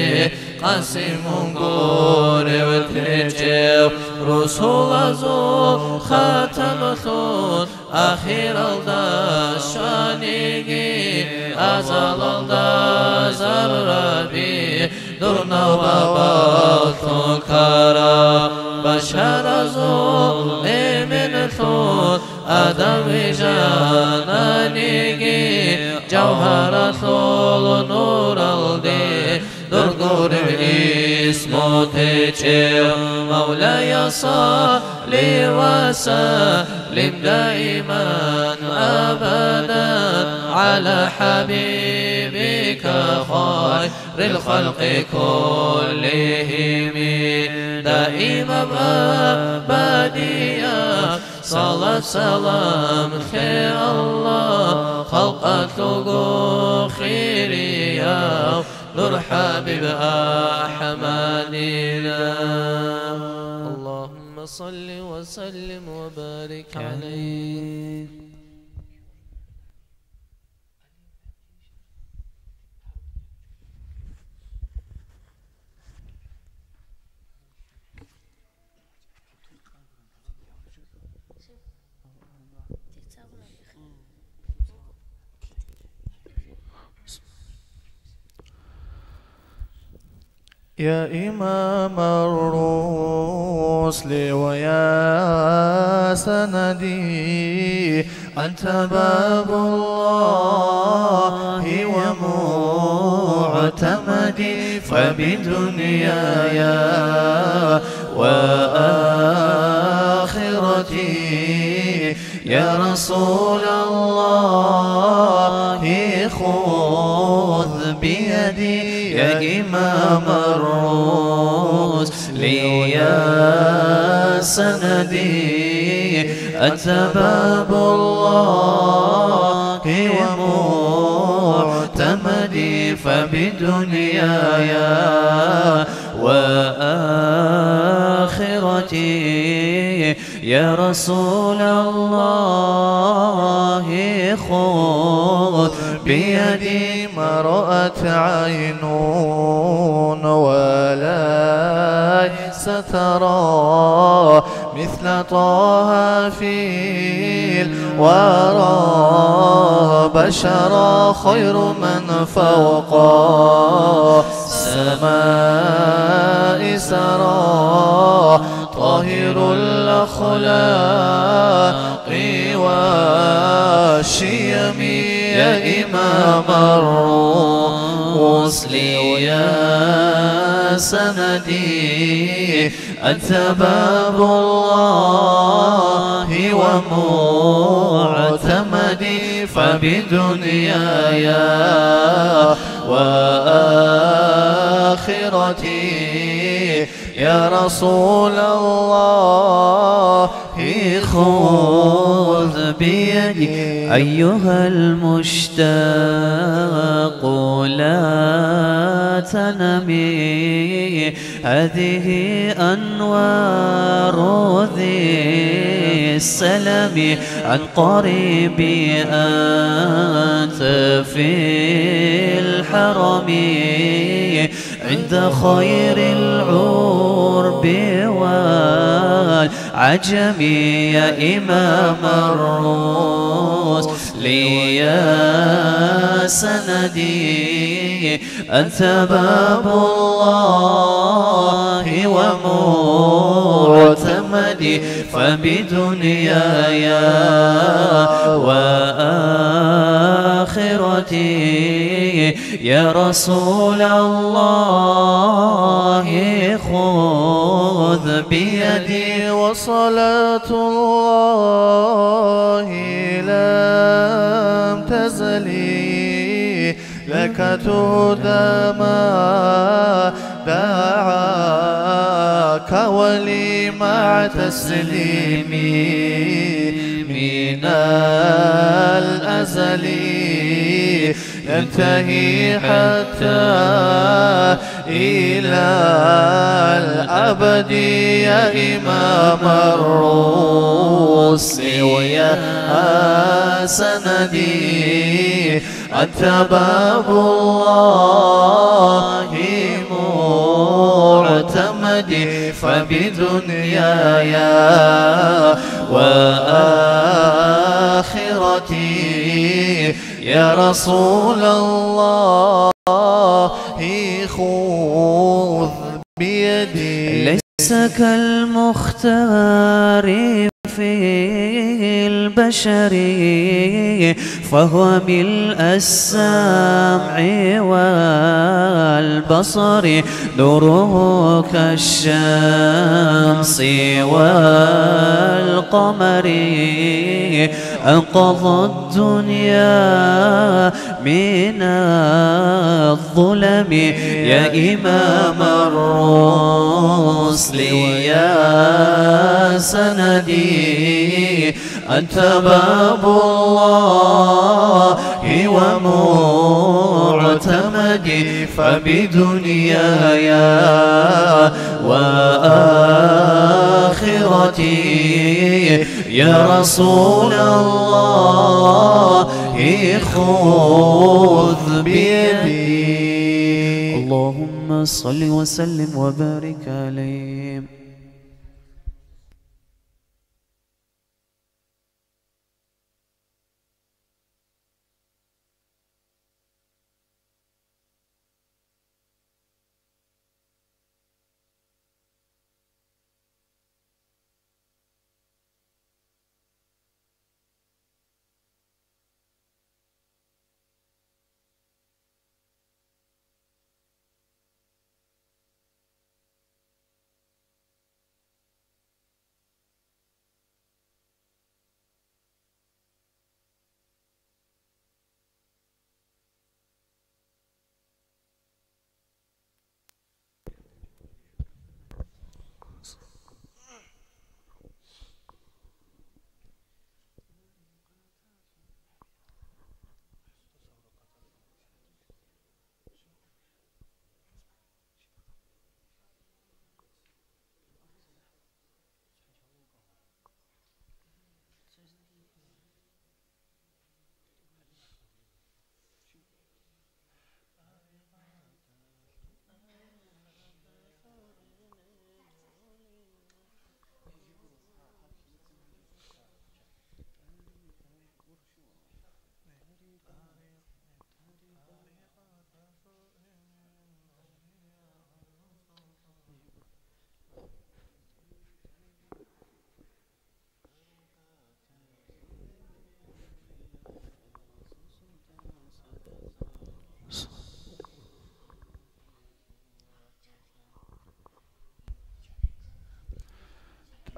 Къасимун гурев течӀев, русулазул хатамлъун, ахиралда щваниги, азалалда зарраби, дур навбабалъун ккараб, башаразул эменлъун Адам вижананиги, жавгьаралъул нуралде дур гурев исму течӀев. Мавлая, салли ва саллим даиман абадан гӀала хӀабибика хайрил халкъи куллигьими. Даимаб абадияб салат-салам лъе, Аллагь, халкъалъулго хирияв нур ХӀабиб АхӀмадила. اللهم صل وسلم وبارك عليه. يا إمام الرسل ويا سندي، أنت باب الله ومعتمدي، فبدنياي وآخرتي يا رسول الله، خذ بيدي يا إمام الرسل، يا سندي، أنت باب الله ومعتمدي، فبدنياي وآخرتي يا رسول الله، خذ بيدي. ما رأت عين ولا سترى مثل طه في الورى بشرا، خير من فوق السماء سرى، طاهر الأخلاق والشيم، يا إمام الرسل، يا سندي، أنت باب الله ومعتمدي، فبدنياي وآخرتي يا رسول الله، خذ بيدي. أيها المشتاق لا تنمي، هذه أنوار ذي السلم. عن قريب أنت في الحرم، عند خير العرب والعجم. يا إمام الرسل، يا سندي، أنت باب الله ومعتمدي، فبدنياي وآخرتي يا رسول الله خذ بيدي. وصلاة الله لم تزل لك تهدى ما دعاك ولي مع تسليمي من الأزل ينتهي حتى إلى الأبد يا إمام الرسل ويا سندي. أنت باب الله معتمدي، فبدنياي وآخرتي يا رسول الله خذ بيدي. ليس كالمختار في البشر، فهو ملء السمع والبصر، نوره كالشمس والقمر، أنقذ الدنيا من الظلم يا إمام الرسل ويا سندي. أنت باب الله ومعتمدي، فبدنياي وآخرتي يا رسول الله خذ بيدي. اللهم صل وسلم وبارك عليه.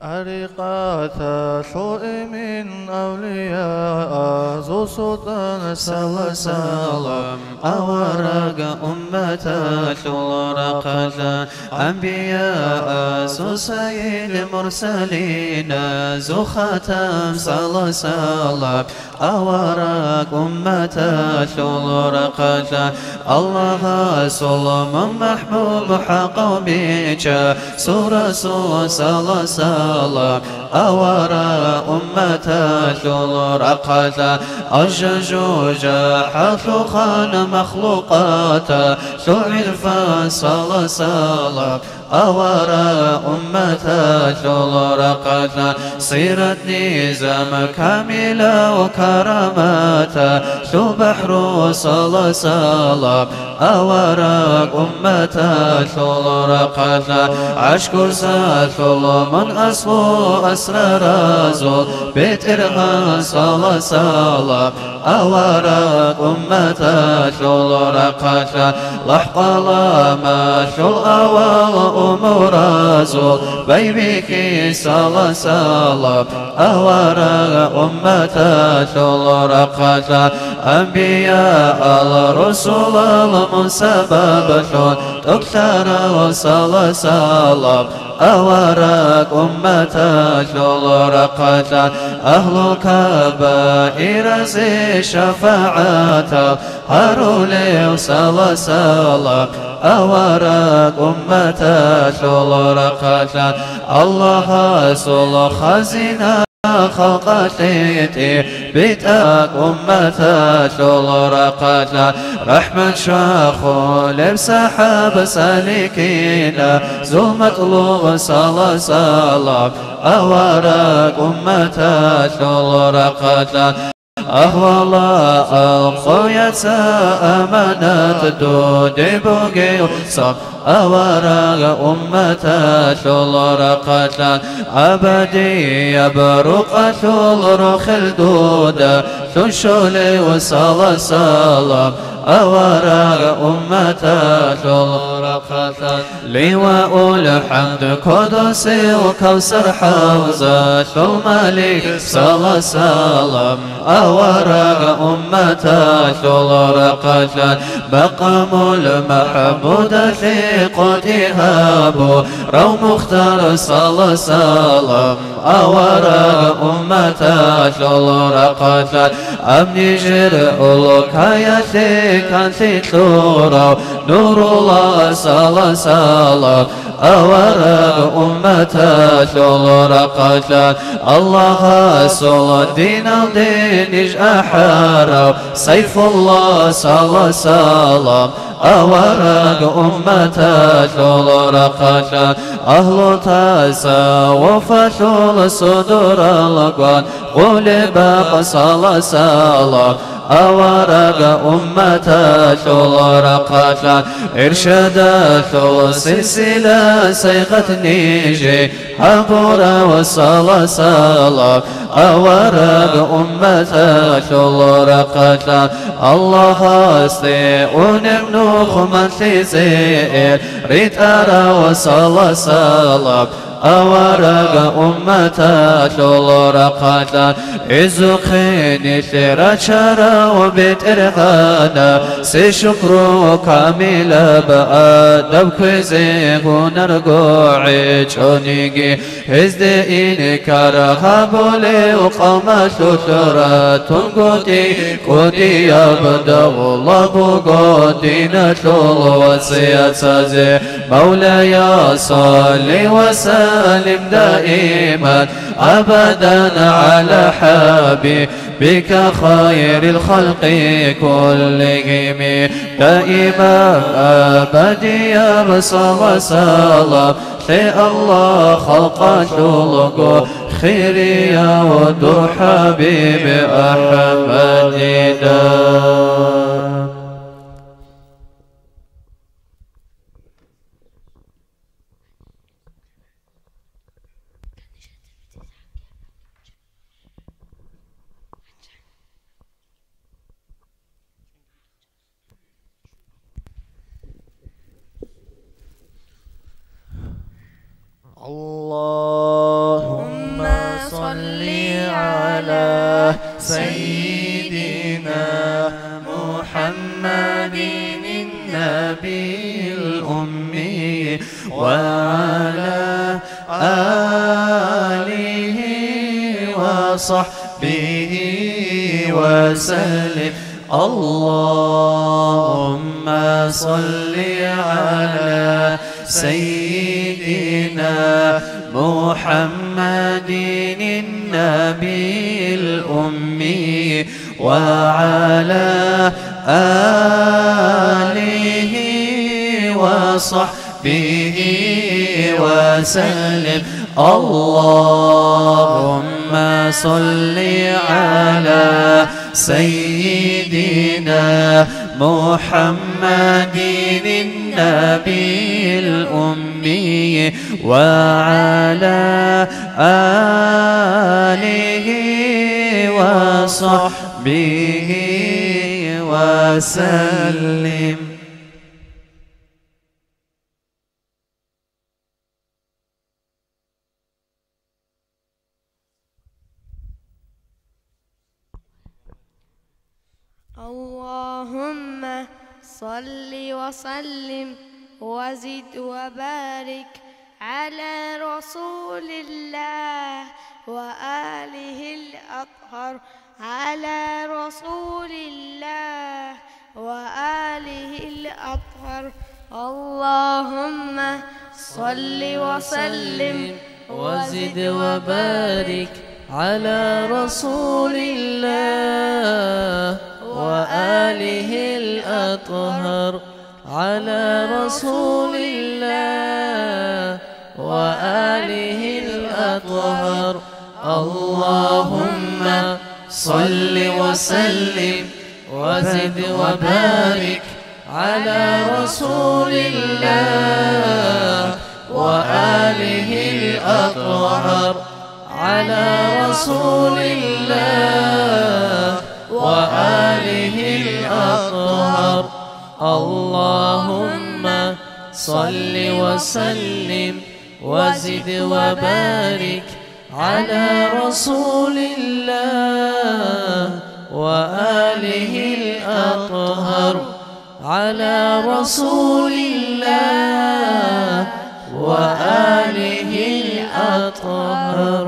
ТӀарикъаталъул имин авлияазул султӀан, салам, салам, авараг умматалъул рахъалъа, анбияасул сайид, мурсалиназул хатам, салам, салам, авараг умматалъул рахъалъа, Аллагьасул мун махӀбуб, хӀакъав бичасул расул, салам, салам, авараг умматалъул рахъалъа, ажа-жужахӀалъул хан, махлукъаталъул гӀирфан, салам, салам, Авараг умматалъул рахъалъа, сират-низам камилав караматалъул бахӀру, салат-салам. Авараг умматалъул рахъалъа, гӀашкурсалъул мун аслу асраразул бетӀергьан, салат-салам. Авараг умматалъул рахъалъа, лахӀкъаламалъул авал умуразул байбихьи, салат-салам. Авараг умматалъул рахъалъа, анбияал русулал мун сабаблъун тӀокӀлъарав, салат-салам. Авараг умматалъул рахъалъа, агьлул кабаиразе шафагӀатал гьарулев, салат-салам. Авараг умматалъул рахъалъа, Аллагьасул хазина халкъалъе тӀибитӀараб умматалъул рахъалъа, рахӀмат щвахулеб сахӀаб саликиназул матлуб, салат-салам. Авараг умматалъул рахъалъа, агьвалал къояца аманат дуда бугев сам. Авараг умматалъул рахъалъа, абадияб рукъалъул рохел дуда лъун щолев, салат-салам. Авараг умматалъул рахъалъа, ливаул хӀамд кодосев Кавсар хӀавзалъул малик, салат-салам. Авараг умматалъул рахъалъа, макъамул Махмудалъе къотӀи гьабурав Мухтар, салат-салам. Авараг умматалъул рахъалъа, аб нижер улкаялъе канлъи кьурав Нурулла, салат-салам. Авараг умматалъул рахъалъа, Аллагьасул диналде ниж ахӀарав Сайфулла, салат-салам. Авараг умматалъул рахъалъа, агьлу тасаввуфалъул судурал гван гъулеб бакъ, салат-салам. Авараг умматалъул рахъалъа, иршадалъул силсила сайгъат нижее гьабурав, салат-салам. Авараг умматалъул рахъалъа, Аллагьасде унеб нух малъизе ритӀарав, салат-салам. Авараг умматалъул рахъалъа, гӀизухъе нилъ рачарав БетӀергьанасе шукру камилаб, адаб кквезе гьунарго гӀечӀониги, гьезде инкар гьабулев къавмалъулъ ратунгутӀи кӀудияб давла буго диналъул вацияцазе. Мавлая, салли ва саллим даиман абадан гӀала хӀабибика хайрил халкъи куллигьими. Даиман абадияб салат-салам лъе Аллагь халкъалъулго, хирияв дур ХӀабиб АхӀмадида. اللهم صل على سيدنا محمد النبي الأمي وعلى آله وصحبه وسلم. اللهم صل على سيدنا محمد النبي الأمي وعلى آله وصحبه وسلم. اللهم صل على سيدنا محمد النبي الأمي وعلى آله وصحبه وسلم. اللهم صل وسلم وزد وبارك على رسول الله وآله الأطهر، على رسول الله وآله الأطهر. اللهم صل وسلم وزد وبارك على رسول الله وآله الأطهر، على رسول الله وآله الأطهر. اللهم صل وسلم وزد وبارك على رسول الله وآله الأطهر، على رسول الله وآله الأطهر. اللهم صل وسلم وزد وبارك على رسول الله وآله الأطهر، على رسول الله وآله الأطهر.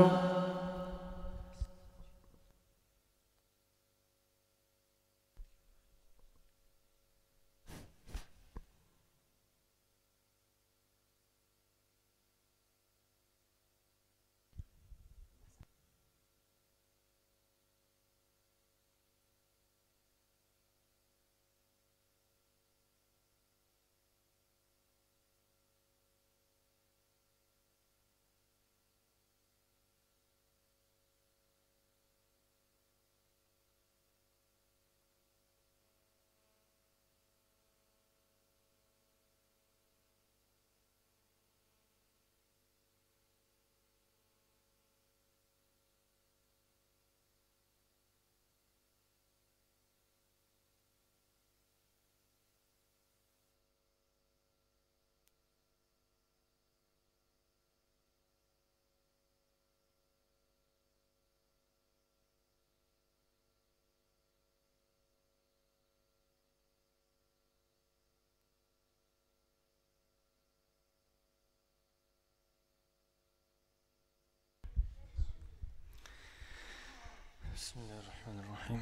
Бисмиллагьир рахӀманир рахӀим.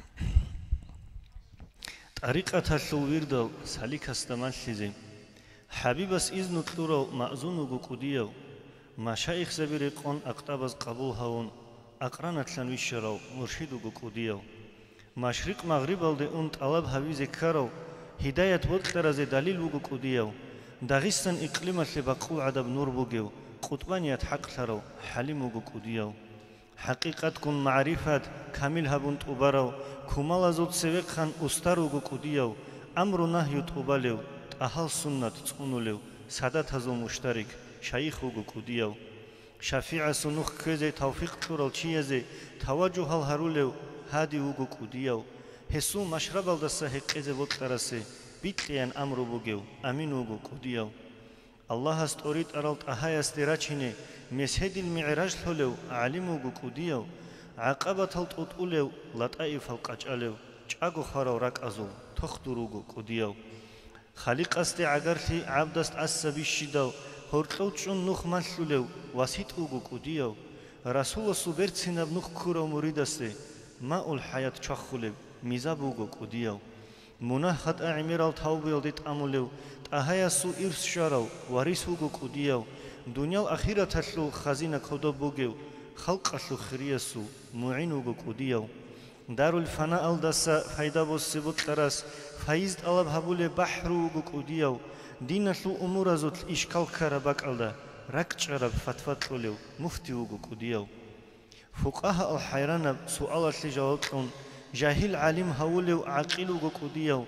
ТӀарикъаталъул вирдал саликасда малъизе. ХӀабибас изну кьурав маъзун вуго кӀудияв. Машаихзаби рекъон акътабаз къабул гьавун, акъраналъан вищарав муршид вуго кӀудияв. Машрикъ-магърибалде ун тӀалаб гьавизе ккарав, гьидаят бокьаразе далил вуго кӀудияв. Дагъистан икълималъе бакъул гӀадаб нур бугев, къутбаният хӀакълъарав хӀалим вуго кӀудияв. ХӀакъикъатгун магӀрифат камил гьабун тӀубарав, кумалазул цевехъан устар вуго кӀудияв, амру-нагью тӀубалев, тӀагьал-суннат цӀунулев, садатазул муштарик шайих вуго кӀудияв. ШафигӀасул нух кквезе тавфикъ кьурал чиязе таважугьал гьарулев гьади вуго кӀудияв. Гьесул машрабалдаса гьекъезе бокьарасе бикьеян амру бугев амин вуго кӀудияв. Аллагьас тӀоритӀарал ТӀагьаясде рачине меседил мигӀраж лъолев гӀалим вуго кӀудияв, гӀакъабатал тӀутӀулев, латӀаифал къачӀалев, чӀаго хварал ракӀазул тохтур вуго кӀудияв. Халикъасде гӀагарлъи гӀабдас тӀаса бищидал, гьоркьов чӀун нух малъулев васитӀ вуго кӀудияв, Расуласул берцинаб нух ккурав муридасде маул хӀаят чвахулеб мизаб вуго кӀудияв. Мунагь-хатӀа гӀемерал тавбуялде тӀамулев, ТӀагьаясул ирс щварав варис вуго кӀудияв, дуниял ахираталъул хазина кодоб бугев, халкъалъул хириясул мугӀин вуго кӀудияв. Дарул-фанаалдаса пайда босе бокьарас файз тӀалаб гьабулеб бахӀру вуго кӀудияв, диналъул умуразулъ ишкал ккараб бакӀалда ракӀчӀараб фатва кьулев муфти вуго кӀудияв. Фукъагьаал хӀайранаб суалалъе жаваб кьун, жагьил гӀалим гьавулев гӀакъил вуго кӀудияв,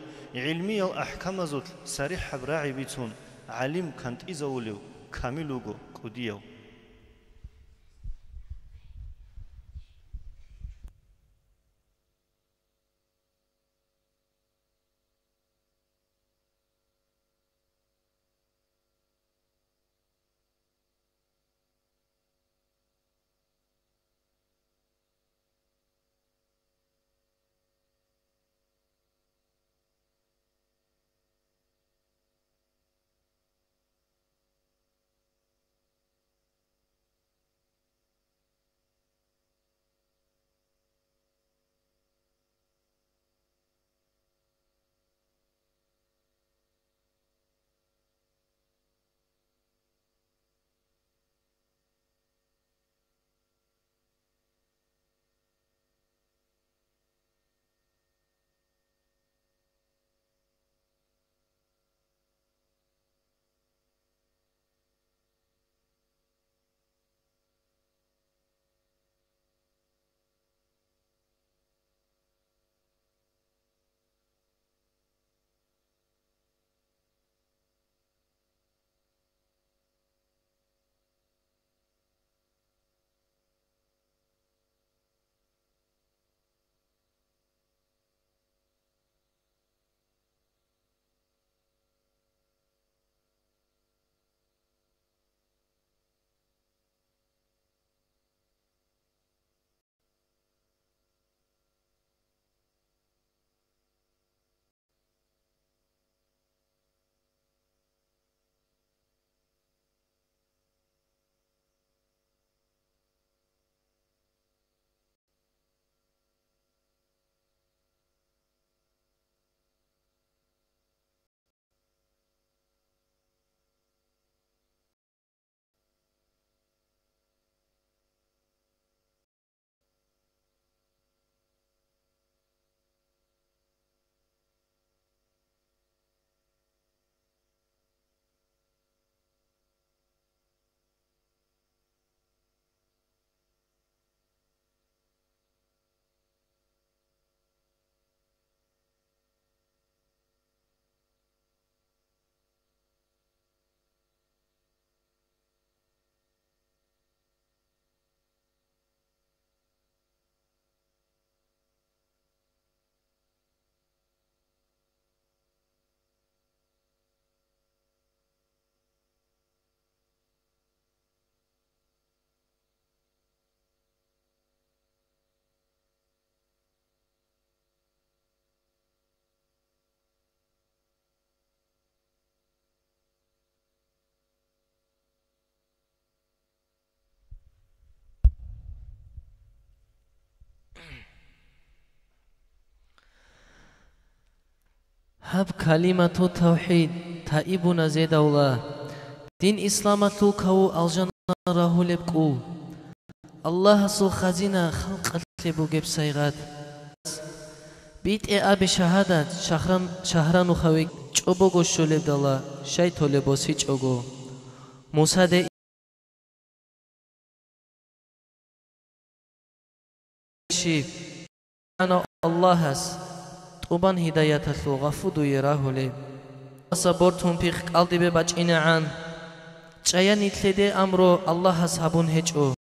гӀилмиял ахӀкамазулъ сарихӀаб рагӀи бицун, гӀалим кантӀизавулев камил вуго кӀудияв. Гьаб калимату тавхӀид таибуна зедавла. Дин исламалъул каву алжана рагьулеб кӀул. Аллагьасул хазина халкъалъе бугеб сайгъат. БитӀе абе шагьадат, шагьран-, шагьранухъаве чӀобого щолебдала, щай толеб босичӀого. Мусаде щиб? Ана Аллагьас тӀубан гьидаяталъул гъафу дуе рагьулеб. Сабур тунпихъ кӀалдибе бачӀинегӀан, чӀаян нилъеде амру Аллагьас гьабун гьечӀо.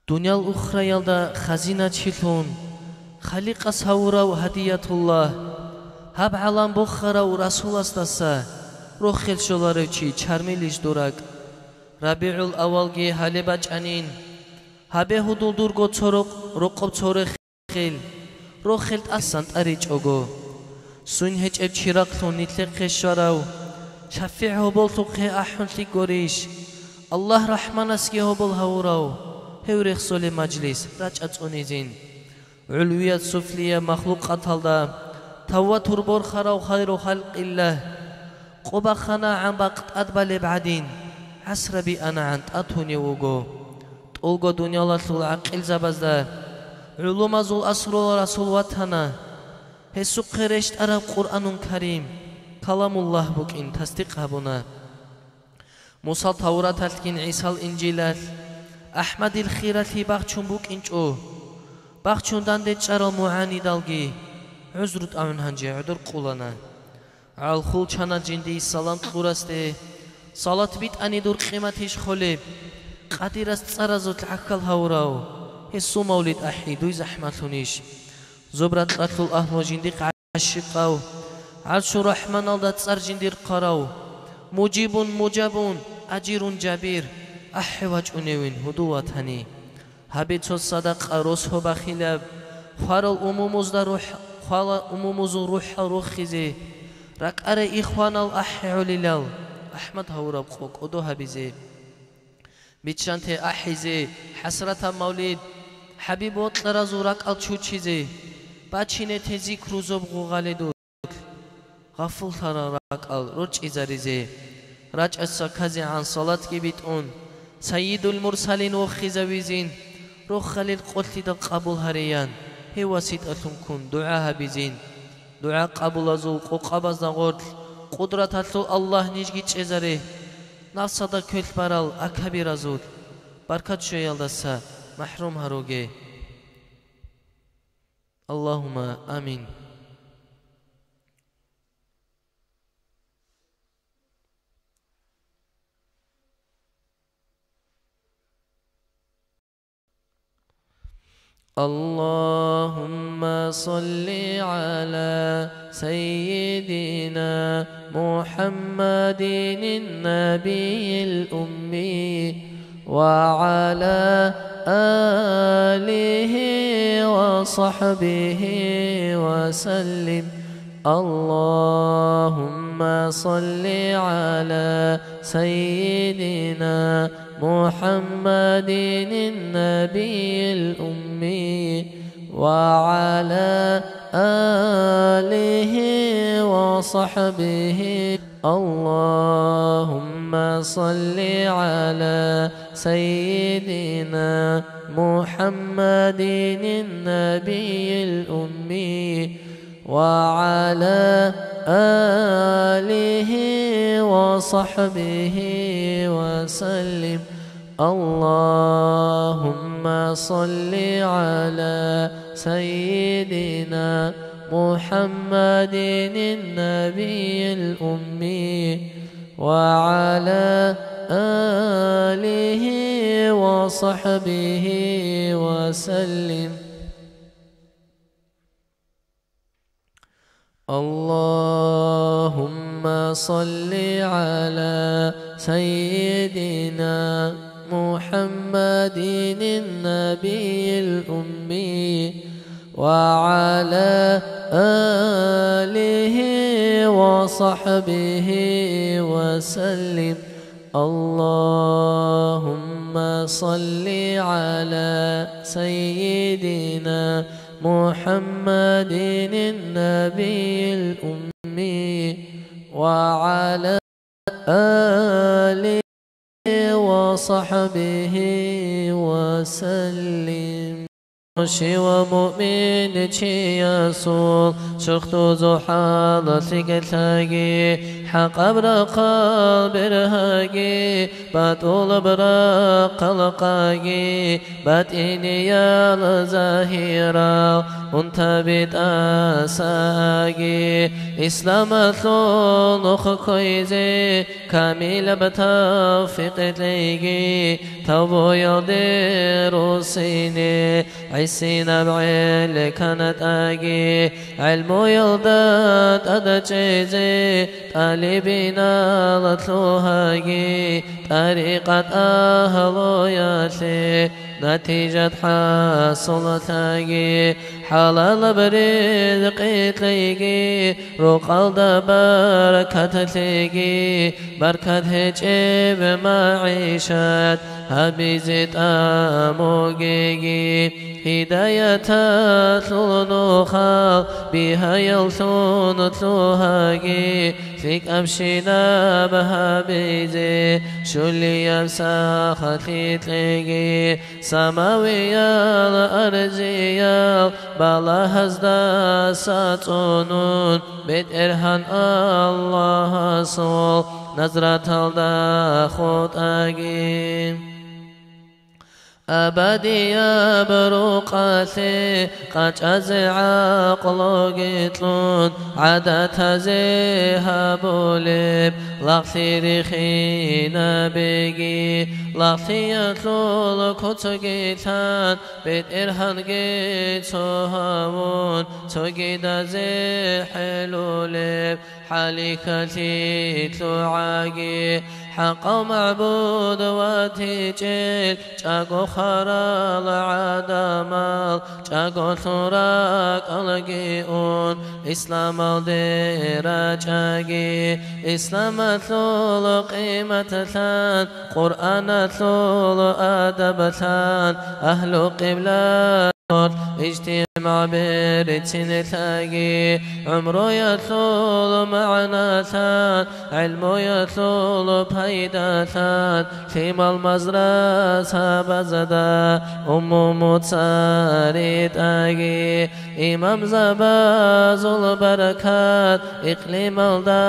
Дуниял ухраялда хазиначилъун, Халикъас гьавурав гьадиятуллагь, гьаб гӀалам бохарав Расуласдаса рохел щоларев чи чармилищ дуракӀ? РабигӀул авалги гьале бачӀанин, гьабе гьудул дурго цо рокъ, рокъоб цо рехел, рохел тӀасан тӀаричӀого. Сун гьечӀеб чирахълъун нилъехъе щварав, шафигӀ гьоболлъухъе ахӀунлъи горищ? Аллагь рахӀманасги гьобол гьавурав, гьев рехсолеб мажлис рачӀа цӀунизин. ГӀулвият суфлияб махлукъаталда Тавватур борхарав хайру халкъиллагь, къо баханагӀан бакъ тӀад балеб гӀадин, гӀасраби анагӀан тӀатунев вуго. ТӀолго дуниялалъул гӀакъилзабазда гӀулумазул асрул расул ватана. Гьесухъе рещтӀараб Къуръанун Карим, Каламуллагь букӀин тасдикъ гьабуна. Мусал Тавраталъгин ГӀисал Инжилалъ АхӀмадил хиралъи бахчун букӀинчӀо, бахчун данде чӀарал мугӀанидалги гӀузру тӀагӀун гьанже гӀодор къулана. ГӀалхул чанал жиндие салам кьурасде, салат битӀани дур къиматищ холеб, къадирас цӀаразулъ гӀахьал гьавурав, гьесул мавлид ахӀи дуй захӀмалъунищ? Зоб-ракьалъул агьлу жиндихъ гӀащикъав, ГӀаршурахӀманалда цӀар жиндир хъарав, Мужибун, Мужабун, Ажирун, Жабир, ахӀи вачӀуневин гьудул ватани. Гьабе цо садакъа росго бахилаб, хварал умумузда рухӀ-, хвала умумузул рухӀал рохизе, ракӀаре ихванал ахӀи гӀолилал, АхӀмад гьавураб къо кӀодо гьабизе. Биччанте ахӀизе, хӀасратаб мавлид, ХӀабиб вокьаразул ракӀал чучизе, бачинете зикру зоб гъугъалидул, гъафуллъарал ракӀал рорчӀизаризе. РачӀаса кказегӀан салатги битӀун, Сайидул Мурсалин вохизавизин, рохалил къолъидал къабул гьариян, гьев васитӀалъун ккун дугӀа гьабизин. ДугӀа къабулазул къокъабазда гъорлъ, Къудраталъул Аллагь нижги чӀезаре, нафсалда квелъ барал акабиразул баркат щвеялдаса махӀрум гьаруге. Аллагьумма амин. اللهم صل على سيدنا محمد النبي الأمي وعلى آله وصحبه وسلم. اللهم صل على سيدنا محمد النبي الأمي وعلى آله وصحبه. اللهم صل على سيدنا محمد النبي الأمي وعلى آله وصحبه وسلم. اللهم صل على سيدنا محمد النبي الأمي وعلى آله وصحبه وسلم. اللهم صل على سيدنا محمد النبي الأمي وعلى آله وصحبه وسلم. اللهم صل على سيدنا محمد النبي الأمي وعلى آله وصحبه وسلم. Щивав муъмин чиясул чурхдузул хӀал лъикӀлъаги, хӀакъаб рахъал бергьаги, батӀулаб рахъал къаги, батӀиниял загьирал унтаби тӀасаги, исламалъул нух кквезе, камилаб тавфикъ кьеги, тавбуялде руссине гӀисинаб гӀел канатӀаги, гӀелмуялда тӀадчӀезе тӀалибинал лъугьаги, тӀарикъат агьлуялъе натижат хӀасуллъаги, хӀалалаб ризкъи кьеги, рукъалда баракат лъеги, баркат гьечӀеб магӀишат гьабизе тӀамугеги, гьидаяталъул нухал бигьаяллъун лъугьаги, лъикӀабщинаб гьабизе щулияб сахлъи кьеги, самавиял арзиял балагьаздаса цӀунун, БетӀергьан Аллагьасул назраталда хутӀаги. Абадияб рукъалъе къачӀазе гӀакълуги кьун, гӀадатазе гьабулеб лагълъи рихинабиги, лагълъиялъул куцги лъан, БетӀергьанги цо гьавун, цогидазе хӀелулеб хӀалихьалъи лъугӀаги, хӀакъав магӀбуд ватичӀел чӀаго хварал гӀадамал, чӀаголъун ракӀалги ун, исламалде рачӀаги, исламалъул къиматлъан, Къуръаналъул адабалъан, агьлу къибла ижтимагӀ берцинелъаги, гӀумруялъул магӀналъан, гӀилмуялъул пайдалъан, лъимал мазрасабазда умумуца ритӀаги, имамзабазул баракат икълималда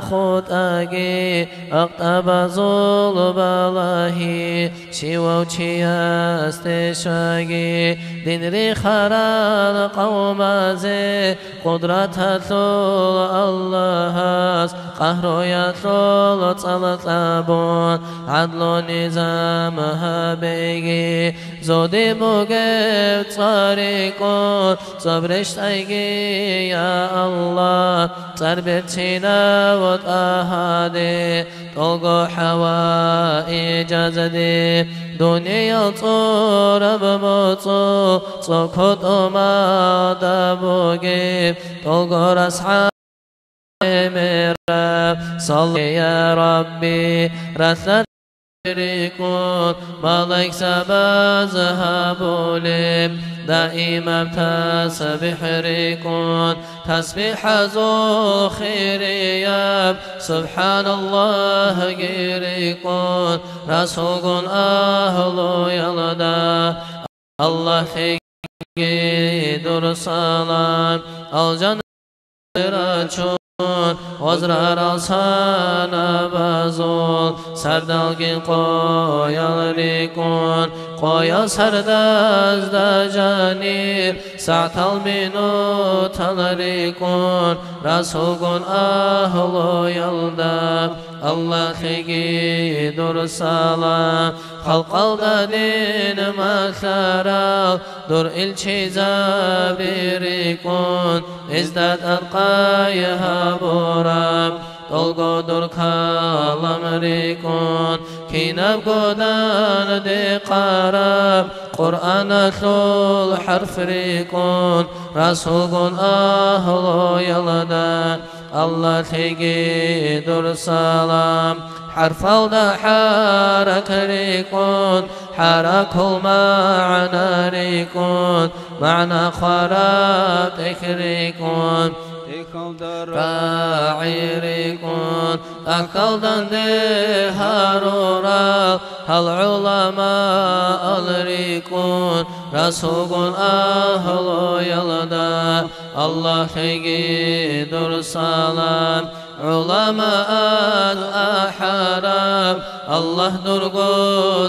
хутӀаги, актабазул балагьи щивав чиясде щваги, дин рихарал къавмазе къудраталъул Аллагьас къагьруялъул цӀалакьабун гӀадлу-низам гьабеги, зодим бугеб цӀарикӀун цӀоб рещтӀайги, я Аллагь, цӀар берцинав ТӀагьаде, тӀолго ХӀаваижазде, дуниял цӀураб моцӀу цӀоко тӀумада бугеб, тӀолго расхӀа мера, салли, я Рабби, ралъа рикӀкӀун, малаикзабаз гьабулеб, даимаб тасбихӀ рикӀкӀун, тасбихӀазул хирияб СубхӀаналлагьги рикӀкӀун, Расулгун агьлуялда, Аллагьлъиги дур салам, алжан рачун, гъозрарал санабазул сардалгин къоял рикӀкӀун, къоял сардазда жанир сагӀатал минутал рикӀкӀун, Расулгун агьлуялда, Аллагьлъиги дур салам, халкъалда дин малъарал дур илчизаби рикӀкӀун, гьезда тӀадкъай гьабураб, тӀолго дур калам рикӀкӀун, кинабго данде къараб Къуръаналъул хӀарп рикӀкӀун, Расулгун агьлуялда, Аллагьлъиги дур салам, хӀарпалда хӀарак рикӀкӀун, хӀаракул магӀна рикӀкӀун, магӀна хъвараб тӀехь рикӀкӀун, тӀехьалда рагӀи рикӀкӀун, тӀахьалданде гьарурал гьал гӀуламаал рикӀкӀун, Расулгун агьлуялда, Аллагьлъиги дур салам, гӀуламааз ахӀараб, Аллагь дурго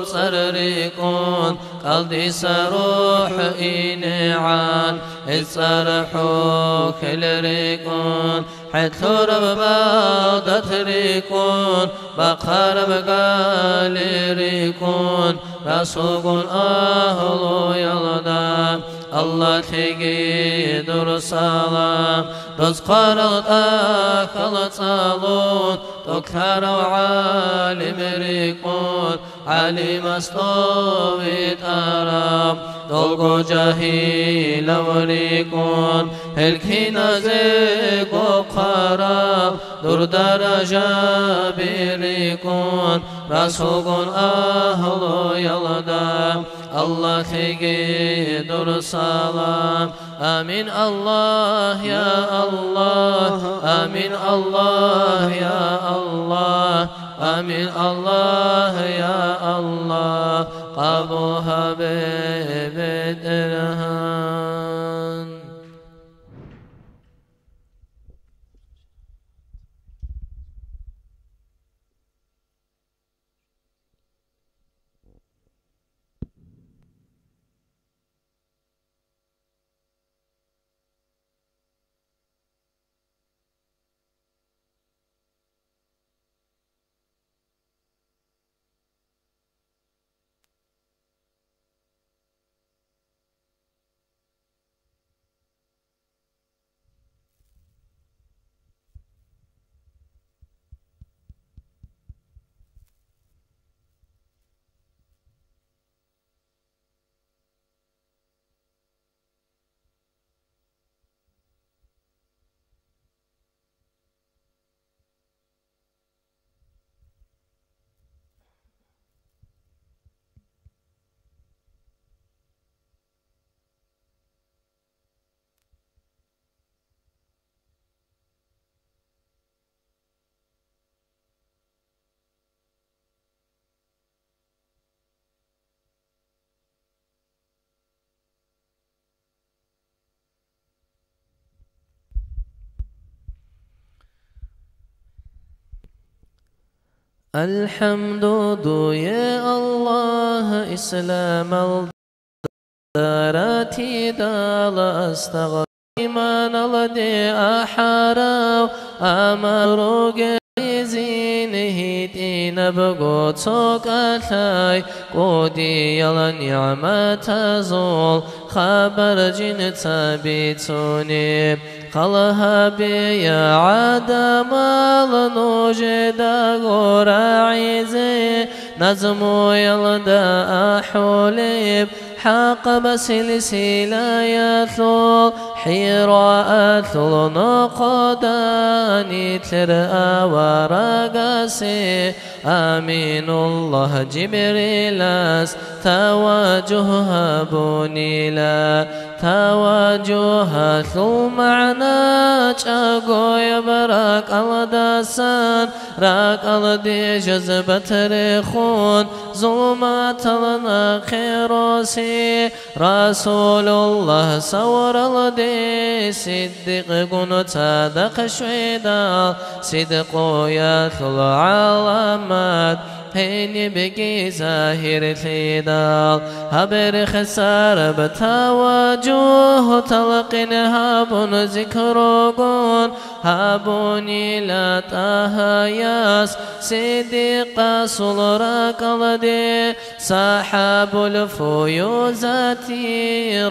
цӀар рикӀкӀун, кӀалдиса рухӀ инегӀан, гьез цӀар хӀухьел рикӀкӀун, хӀедлъураб багъдат рикӀкӀун, бахъараб гали рикӀкӀун, Расулгун агьлуялда, Аллагьлъиги дур салам, рузкъарал тӀахьал цӀалун, тӀокӀлъарав гӀалим рикӀкӀун, гӀалимас тӀовитӀараб, Долго жагьилав рикӀкӀун, гьел киназего хъварал дур даражаби рикӀкӀун, расулгун агьлуялда Аллагьлъиги дур салам. Амин, Аллагь, я Аллагь, амин, Аллагь, я Аллагь, амин, Аллагь, я Аллагь, къабул гьабе, БетӀергьан. АлхӀамду дуе, Аллагь, исламалда ратидал, астагъ-, иманалде ахӀарав, амма ругезин гьитӀинабго цо кӀалъай, кӀудиял нигӀматазул хабар жинца бицунеб. Хал гьабе, я гӀадамал, нужедаго рагӀизе, назмуялда ахӀулеб, хӀакъаб силсилаялъул, ХӀираалъул нохъода нилъер аварагасе, Аминуллагь Жибрилас таважугь гьабунила. Таважугьалъул магӀна чӀагояб ракӀалдасан, ракӀалде жазбат рехун, зулматал нахъе росе, Расулуллагь савралде сиддикъгун цадахъ щведал, сидкъуялъул гӀаламат гьенибги загьирлъидал, гьаб рехсараб таважугь талкъин гьабун зикругун гьабунила ТӀагьаяс сиддикъасул ракӀалде. صاحب الفيوزات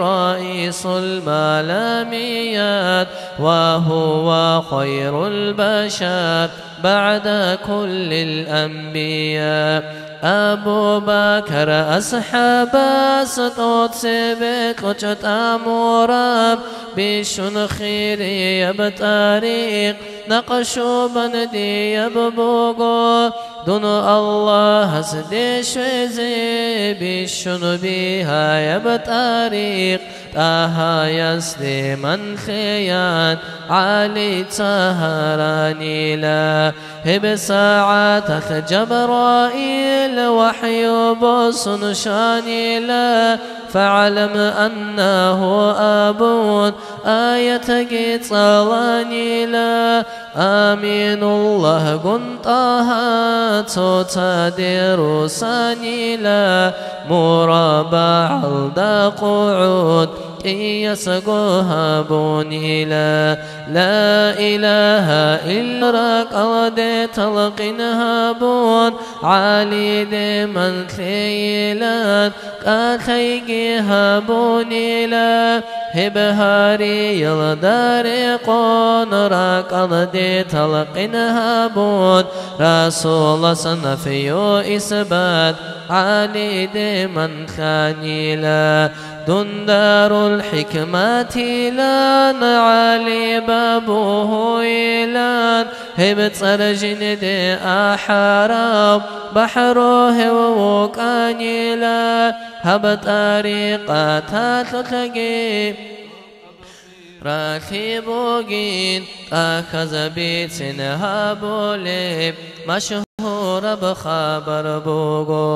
رئيس الملاميات وهو خير البشر بعد كل الأنبياء. Абу Бакар асхӀабас тӀоцебе кьучӀ тӀамураб бищун хирияб тӀарикъ Накъшубандияб буго, дун Аллагьасде щвезе бищун бигьаяб тӀарикъ, ТӀагьаясде манлъеян ГӀалица гьаранила. Гьеб сагӀаталъ Жабраил вахӀю босун щванила, «فاعلم أنه» абун, аятги цӀаланила, Аминуллагьгун ТӀагьа цоцаде русанила, мураббагӀалда къугӀуд кӀиясго гьабунила. Ла илагьа илла ракӀалде талкъин гьабун, ГӀалиде манлъейилан, Алъайги гьабунила гьеб гьариялда рекъон, ракӀалде талкъин гьабун, Расулас нафию исбат гӀалиде манлъанила. Дун дарул хӀикматилан, ГӀали бабу гьуйилан, гьеб цӀар жинде ахӀараб бахӀру гьев вукӀанила, гьаб тӀарикъаталъулъги ралъи бугин, тӀахьазабицин гьабулеб машгьураб хабар буго.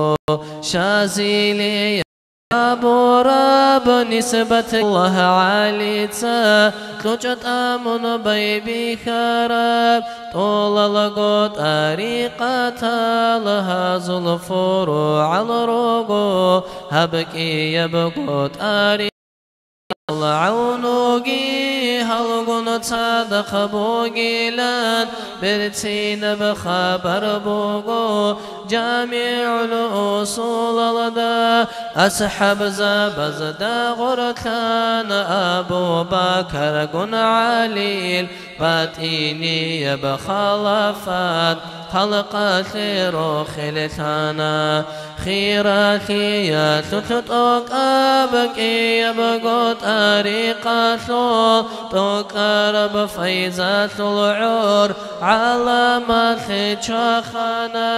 Шазилия абураб нисбат Аллагь ГӀалица кьучӀ тӀамун байбихьараб, тӀолалго тӀарикъатал гьазул фуругӀал руго, гьаб кӀиябго тӀарикъатал гӀавнуги гьалгун цадахъ бугилан, берцинаб хабар буго. ЖамигӀул Усулалда асхӀабзабазда гъорлъан Абу Бакаргун ГӀалил батӀинияб халафат халкъалъе рохел лъана. Хиралъиялъулъ тӀокӀаб кӀиябго тӀарикъалъул тӀокӀараб файзалъул гӀор гӀаламалъе чвахана.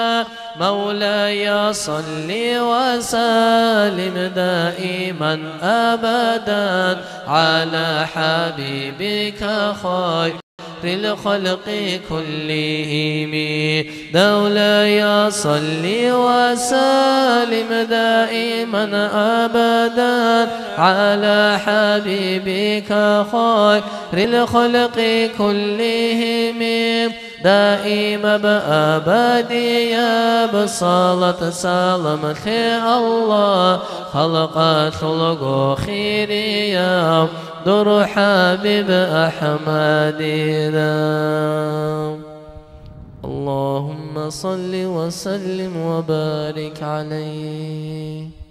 مولاي صل وسلم دائما أبدا على حبيبك خير الخلق كلهم. مولاي صل وسلم دائما أبدا على حبيبك خير الخلق كلهم. دائما أبديا بصلاة سلام لله خلق خلق خيريا دور حبيب أحمدنا. اللهم صل وسلم وبارك عليه.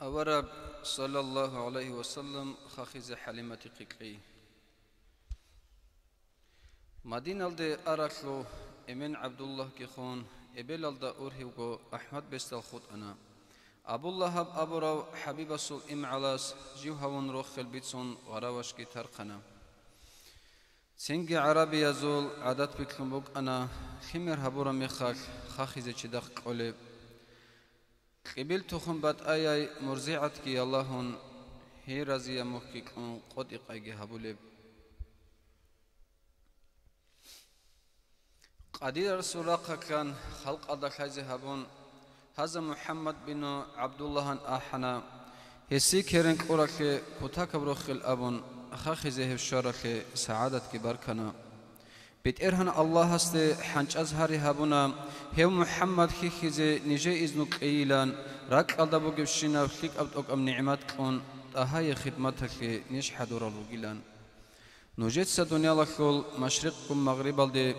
Авараг, саллаллагьу гӀалайгьи ва саллам, хахизе ХӀалиматихъе кьей. Мадиналде аралъув Эмен ГӀабдуллагьги хун, эбелалда ургьивго АхӀмад бесдал хутӀана. Абу Лагьаб абурав ХӀабибасул имгӀалас жив гьавун рохел бицун гъаравашги тархъана. Цинги гӀарабиязул гӀадат бихьун букӀана, лъимер гьабураб мехалъ хахизе чидахъ кьолеб. Кьибил тухум батӀаяй МурзигӀатги ялагьун, гьей разияб мухьги кьун къотӀи-къайги гьабулеб. Къадирасул рахъалъан халкъалда лъазе гьабун, гьаза МухӀаммад бину ГӀабдуллагьан ахӀана, гьесие керен кьуралъе кутакаб рохел абун, хахизе гьев щваралъе сагӀадатги баркана. БетӀергьан Аллагьасде хӀанчӀаз гьари гьабуна, гьев МухӀаммад хьихьизе нижее изну кьейилан, ракьалда бугебщинаб лъикӀаб-тӀокӀаб нигӀмат кьун, ТӀагьае хидматалъе ниж хӀадурал ругилан. Нужеца дуниялалъул машрикъгун магърибалде,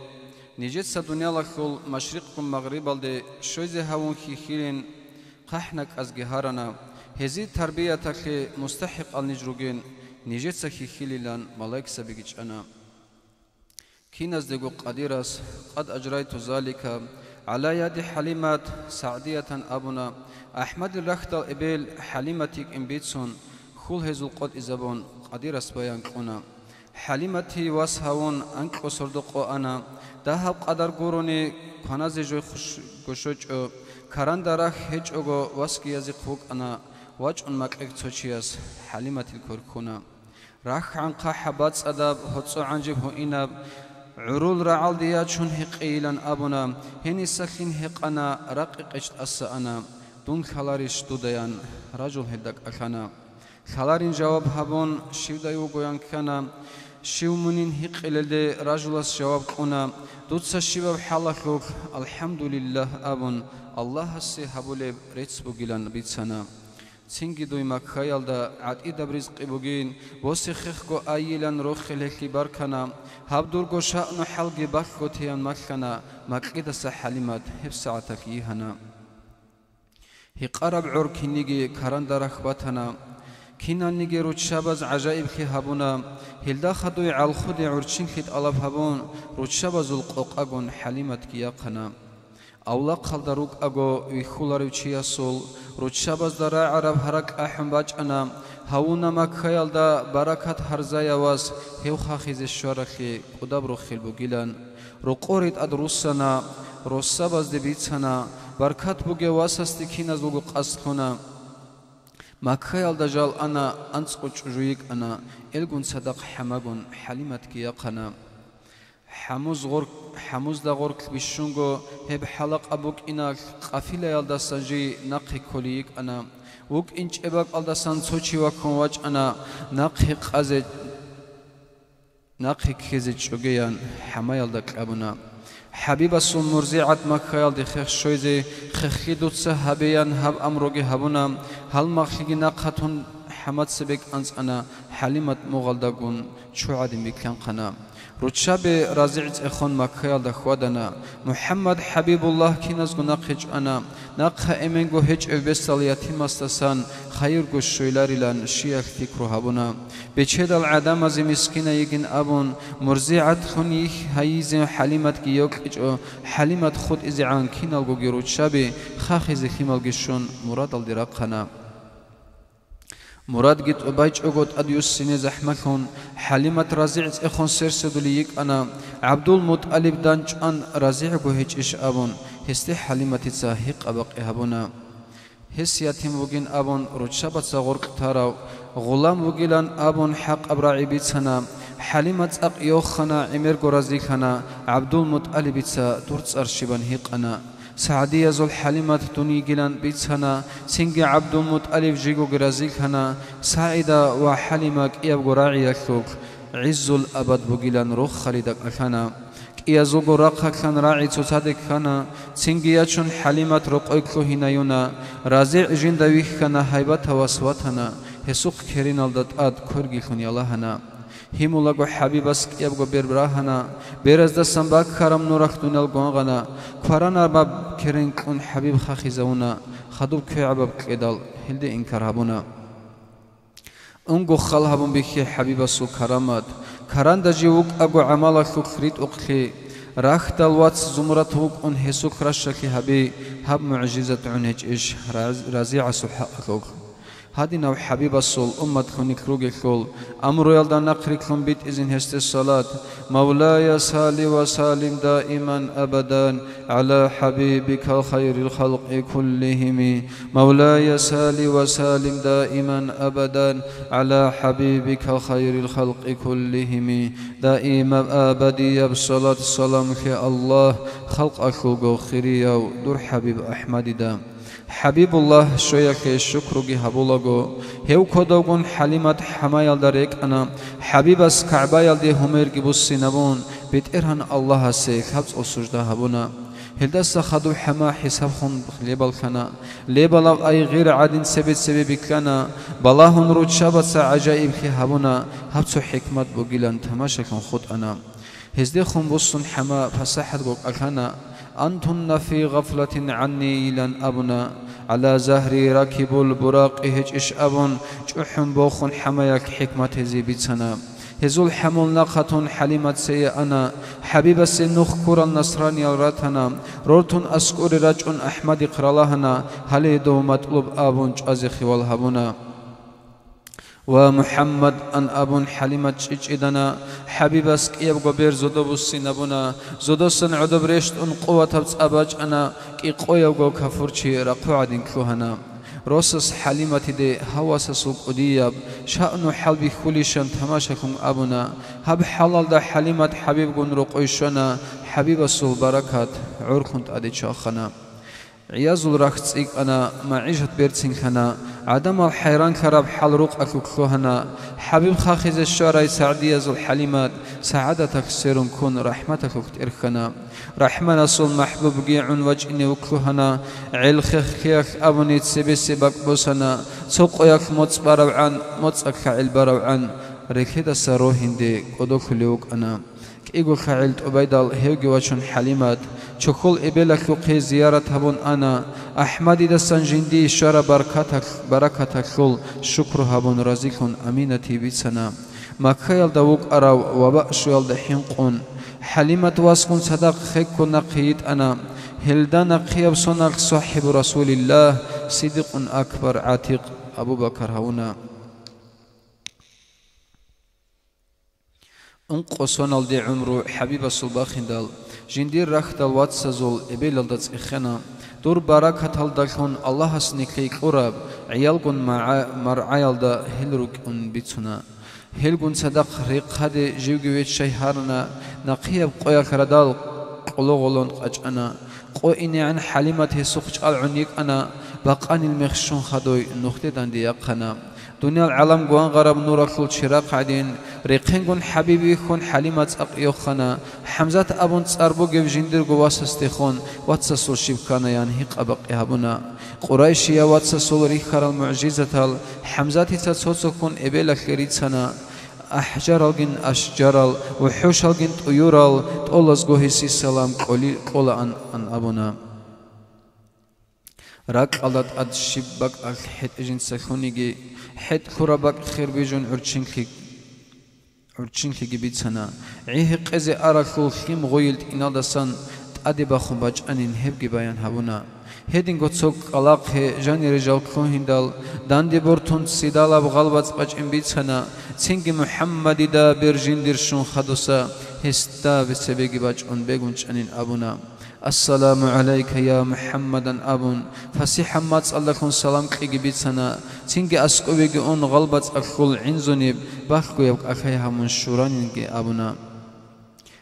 нижеца дуниялалъул машрикъгун магърибалде щвезе гьавун хьихьилин, хъахӀнакӀазги гьарана, гьезие тарбияталъе мустахӀикъал ниж ругин, нижеца хьихьилилан малаикзабиги чӀана. Киназдего Къадирас, къад ажрайту залика, «ГӀала яди ХӀалимат сагӀдиятан» абуна. АхӀмадил рахьдал эбел ХӀалимат йикӀин бицун, хьул гьезул къотӀизабун, къадирас баян кьуна. ХӀалиматие вас гьавун, анкьго сордо къо ана. Дагьаб къадар гурони, кваназе жой хуш-, гушочӀо, каранда рахь гьечӀого васги язихъ вукӀана, вачӀун макьилъ цо чияс ХӀалиматил квер ккуна. Рахь гӀанхъа хӀабацӀадаб, гьоцӀо гӀанжиб гьуинаб, гӀурул рагӀалде ячун гьекъейилан абуна, гьениса лъим гьекъана, ракъи къечӀ тӀаса ана, дун лъаларищ дудаян, ражул гьелда кӀалъана. Лъаларин жаваб гьабун, щивдай вугоян ккана, щив мунин гьикъилелде ражулас жаваб кьуна, дуца щибаб хӀалалъулъ «АлхӀамдулиллагь» абун, Аллагьасе гьабулеб рецц бугилан бицана. Цинги дуй Маккаялда гӀатӀидаб ризкъи бугин, босе хехго айилан рохел гьелъи баркана, гьаб дурго шаъну хӀалги балъго теян малъана, макьидаса ХӀалимат гьеб сагӀаталъ йигьана. Гьикъараб гӀор кинниги каранда рахь батана. Киналниги руччабаз гӀажаиблъи гьабуна. Гьелда хадуй гӀалхуде гӀурччинлъи тӀалаб гьабун, руччабазул къокъагун ХӀалиматги яхъана. Авлахъалда рукӀаго вихьуларев чиясул руччабазда рагӀараб гьаракь ахӀун бачӀана, гьавуна Маккаялда баракат гьарзаявас гьев хахизе щваралъе кӀудаб рохел бугилан. Рокъоре тӀад руссана, росабазде бицана, баркат бугев васасде киназулго къасд лъуна. Маккаялда жал ана, анцӀго чӀужу йикӀана, элгун цадахъ хӀамагун ХӀалиматги яхъана. ХӀамуз гъорк-, хӀамузда гъоркь бищунго гьеб хӀалакъа букӀиналъ, къафилаялдасан жий нахъе кколей йикӀана. ВукӀинчӀеб бакӀалдасан цо чи ваккун вачӀана, нахъе къазе, нахъе ккезе чӀогеян хӀамаялда кьабуна. ХӀабибасул мурзигӀат Маккаялде хех щвезе, хехлъи дуца гьабеян гьаб амруги гьабуна, гьалмагълъиги нахъа тун хӀама цебе кӀанцӀана, ХӀалимат мугъалдагун чу гӀадин биклъанхъана. Руччаби РазигӀ цӀехон Маккаялда хьвадана. МухӀаммад ХӀабибуллагь киназго нахъе чӀвана. Нахъа эменго гьечӀев бесдал ятимасдасан хайирго щвеларилан щиялъ пикру гьабуна. Бечедал гӀадамазе мискина йигин абун, мурзигӀатлъун йихь гьайизе ХӀалиматги йокьичӀо, ХӀалимат хутӀизегӀан киналгоги руччаби хахизе лъималги щун мурадалде рахъана. Мурадги тӀубайчӀого тӀадвуссине захӀмалъун, ХӀалимат РазигӀ цӀехон серседулей йикӀана, ГӀабдулмутӀалиб данчӀван РазигӀго гьечӀищ абун, гьесде ХӀалиматица гьикъа-бакъи гьабуна. Гьес ятим вугин абун, руччабаца гъоркь тарав, гъулам вугилан абун хӀакъаб рагӀи бицана. ХӀалимат цӀакъ йохана, гӀемерго разилъана, ГӀабдулмутӀалибица дур цӀар щибан гьикъана. СагӀдиязул ХӀалимат дун йигилан бицана, цинги ГӀабдулмутӀалиб жигоги разилъана, СагӀида ва ХӀалима кӀиябго рагӀиялъулъ гӀиззул абад бугилан рохалида кӀалъана. КӀиязулго рахъалъан рагӀи цоцаде ккана, цинги ячун ХӀалимат рокъой лъугьинаюна, РазигӀ жинда вихьана, гьайбатав вас ватана, гьесухъ кереналда тӀад квергилъун ялагьана. Гьимулаго ХӀабибас кӀиябго бер рагьана, бераздасан баккараб нуралъ дуниял гвангъана, кваранабаб керен кьун ХӀабиб хахизавуна, хадуб квегӀабаб кьедал гьелде инкар гьабуна. Унго хал гьабун бихье ХӀабибасул карамат, каранда жив вукӀаго гӀамалалъулъ ритӀухълъи, рахьдал вац Зумрат вукӀун гьесухъ ращалъи гьаби, гьаб мугӀжизат гӀун гьечӀищ раз-, РазигӀасул хӀакъалъулъ. Гьадинав ХӀабибасул уммат лъунилъ ругелъул, амруялда нахърилълъун битӀизин гьесде салат. مولاي صل وسلم دائما أبدا على حبيبك خير الخلق كلهم. مولاي صل وسلم دائما أبدا على حبيبك خير الخلق كلهم. Даимаб абадияб салат-саламлъи Аллагь, халкъалъулго хирияв дур ХӀабиб АхӀмадида. ХӀабибуллагь щвеялъе щукруги гьабулаго, гьев кодовгун ХӀалимат хӀамаялда рекӀана, ХӀабибас КагӀбаялде гьумерги буссинабун, БетӀергьан Аллагьасе лъабцӀул сужда гьабуна. Гьелдаса хадуб хӀама хӀисабхун лебаллъана, лебалаб ай гъира гӀадин цебе-цебе биклъана, балагьун руччабаца гӀажаиблъи гьабуна, гьаб цо хӀикмат бугилан тамашалъун хутӀана. Гьездехун буссун хӀама пасахӀатго кӀалъана, أنتن في غفلة عني йилан абуна, على ظهري راكب البراق гьечӀищ абун, чӀухӀун бохун хӀамаялъ хӀикмат гьезие бицана. Гьезул хӀамул нахъа тун ХӀалимат цее ана, ХӀабибасе нух ккурал насраниял ратана, рортун аскӀоре рачӀун АхӀмадихъ ралагьана, гьале дов матӀлуб абун чӀвазе хиял гьабуна. «Ва МухӀаммад», – ан абун ХӀалимат чӀичӀидана, ХӀабибас кӀиябго бер зодо буссинабуна, зодасан гӀодоб рещтӀун къуватаб цӀа бачӀана, кӀикъоявго кафурчи рахъу гӀадин лъугьана. Росас ХӀалиматиде гьав васасул кӀудияб шаъну хӀалбихьулищан тамашалъун абуна. Гьаб хӀалалда ХӀалимат ХӀабибгун рокъой щвана, ХӀабибасул баракат гӀурхъун тӀаде чвахана. ГӀиязул рахь цӀикӀкӀана, магӀишат берцинлъана, гӀадамал хӀайранлъараб хӀал рукъалъулъ лъугьана. ХӀабиб хахизе щварай сагӀдиязул ХӀалимат сагӀадаталъ сверун ккун рахӀматалъулъ тӀерхьана. РахӀманасул махӀбубги гӀун вачӀине вуклъугьана, гӀел хехлъиялъ абуни цебесе бакӀ босана, цо къоялъ моцӀ баравгӀан, моцӀалъ гӀел баравгӀан, релъедаса рогьинде кӀодолъулев вукӀана. КӀиголъа гӀел тӀубайдал гьевги вачун ХӀалимат, чохьол эбелалъухъе зиярат гьабун ана, АхӀмадидасан жиндие щвараб баркаталъ-, баракаталъул шукру гьабун разилъун аминатиги бицана. Маккаялда вукӀарав ваба щуялда хӀинкъун, ХӀалимат васгун цадахъ хекко нахъе йитӀана. Гьелда нахъияб соналъ сахӀибу Расулиллагь, Сиддикъун Акбар ГӀатикъ Абу Бакар гьавуна. Ункъо соналде гӀумру ХӀабибасул бахиндал, жиндир рахьдал вацазул эбелалда цӀехена. Дур баракаталдалъун Аллагьас нилъее кьураб гӀиялгун магӀа-, маргӀаялда гьел рукӀун бицуна. Гьелгун цадахъ рехъаде живги виччай гьарана, нахъияб къоялъ радал къоло-гъолон къачӀана. Къо инегӀан ХӀалимат гьесухъ чӀалгӀун йикӀана, бакъанил мех щун хадуй нухде данде яхъана. Дуниял гӀалам гвангъараб нуралъул чирахъ гӀадин, рехъенгун ХӀабиб вихьун ХӀалимат цӀакъ йохана. ХӀамзат абун цӀар бугев жиндирго васасдехун вацасул щиб кканаян гьикъа-бакъи гьабуна. Къурайшияв вацасул рихьарал мугӀжизатал ХӀамзатица цо-цоккун эбелалъе рицана. АхӀжаралгин ашжарал, вухӀушалгин тӀуюрал, тӀолазго гьесие салам кьоли-, кьолаан, ан абуна. Ракьалда тӀад щиб бакӀалъ хӀетӀе жинца лъуниги, хӀетӀ лъураб бакӀ хер бижун гӀурччинлъи-, гӀурччинлъиги бицана. ГӀи-гьекъезе аралъул лъим гъойил тӀиналдасан тӀаде бахун бачӀанин гьебги баян гьабуна. Гьединго цо кӀкӀалахъе жанире жал ккун гьиндал, данде бортун ццидалаб гъалбацӀ бачӀин бицана, цинги МухӀаммадида бер жиндир щун хадуса, гьесда цебеги бачӀун бегун чӀанин абуна. «Ассаламу гӀалайка, я МухӀаммад», – ан абун, фасихӀаб мацӀалдалъун салам кьеги бицана, цинги аскӀобеги ун гъалбацӀалъул гӀинзуниб балъгояб кӀалъай гьамун щуранинги абуна.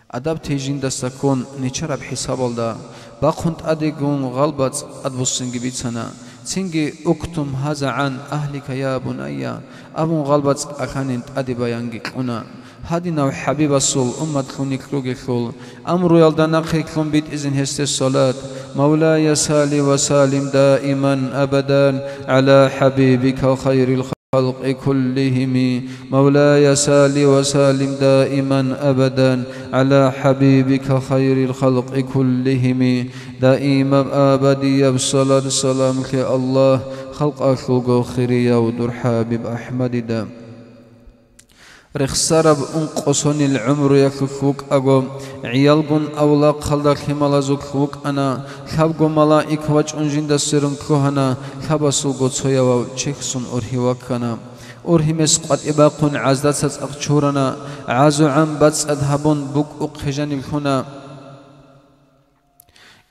Адаб тей жиндаса ккун нечараб хӀисабалда, бахъун тӀадегун гъалбацӀ тӀадбуссинги бицана, цинги «Уктум гьаза гӀан агьлика, я бунайя», – абун гъалбацӀ кӀалъанин тӀаде баянги кьуна. Гьадинав ХӀабибасул умматлъун нилъ ругелъул, амруялда нахъе кьун битӀизин гьесде салат: «Мавлая салли ва саллим даиман абадан гӀала хӀабибика хайрил халкъи куллихими». «Мавлая салли ва саллим даиман абадан гӀала хӀабибика хайрил халкъи куллихими». Даимаб абадияб салат-саламлъи Аллагь халкъалъулго хирияв дур ХӀабиб АхӀмадида. Рехсараб ункъо сонил гӀумруялъулъ вукӀаго, гӀиялгун авлахъалда лъималазулъ вукӀана, лъабго малаик вачӀун жинда сверун лъугьана, лъабасулго цоявав чехьсун ургьи ваккана. Ургьимес къватӀибахъун гӀаздаца цӀакъ чурана, гӀазугӀан бацӀцӀад гьабун букӀухъе жаниб лъуна.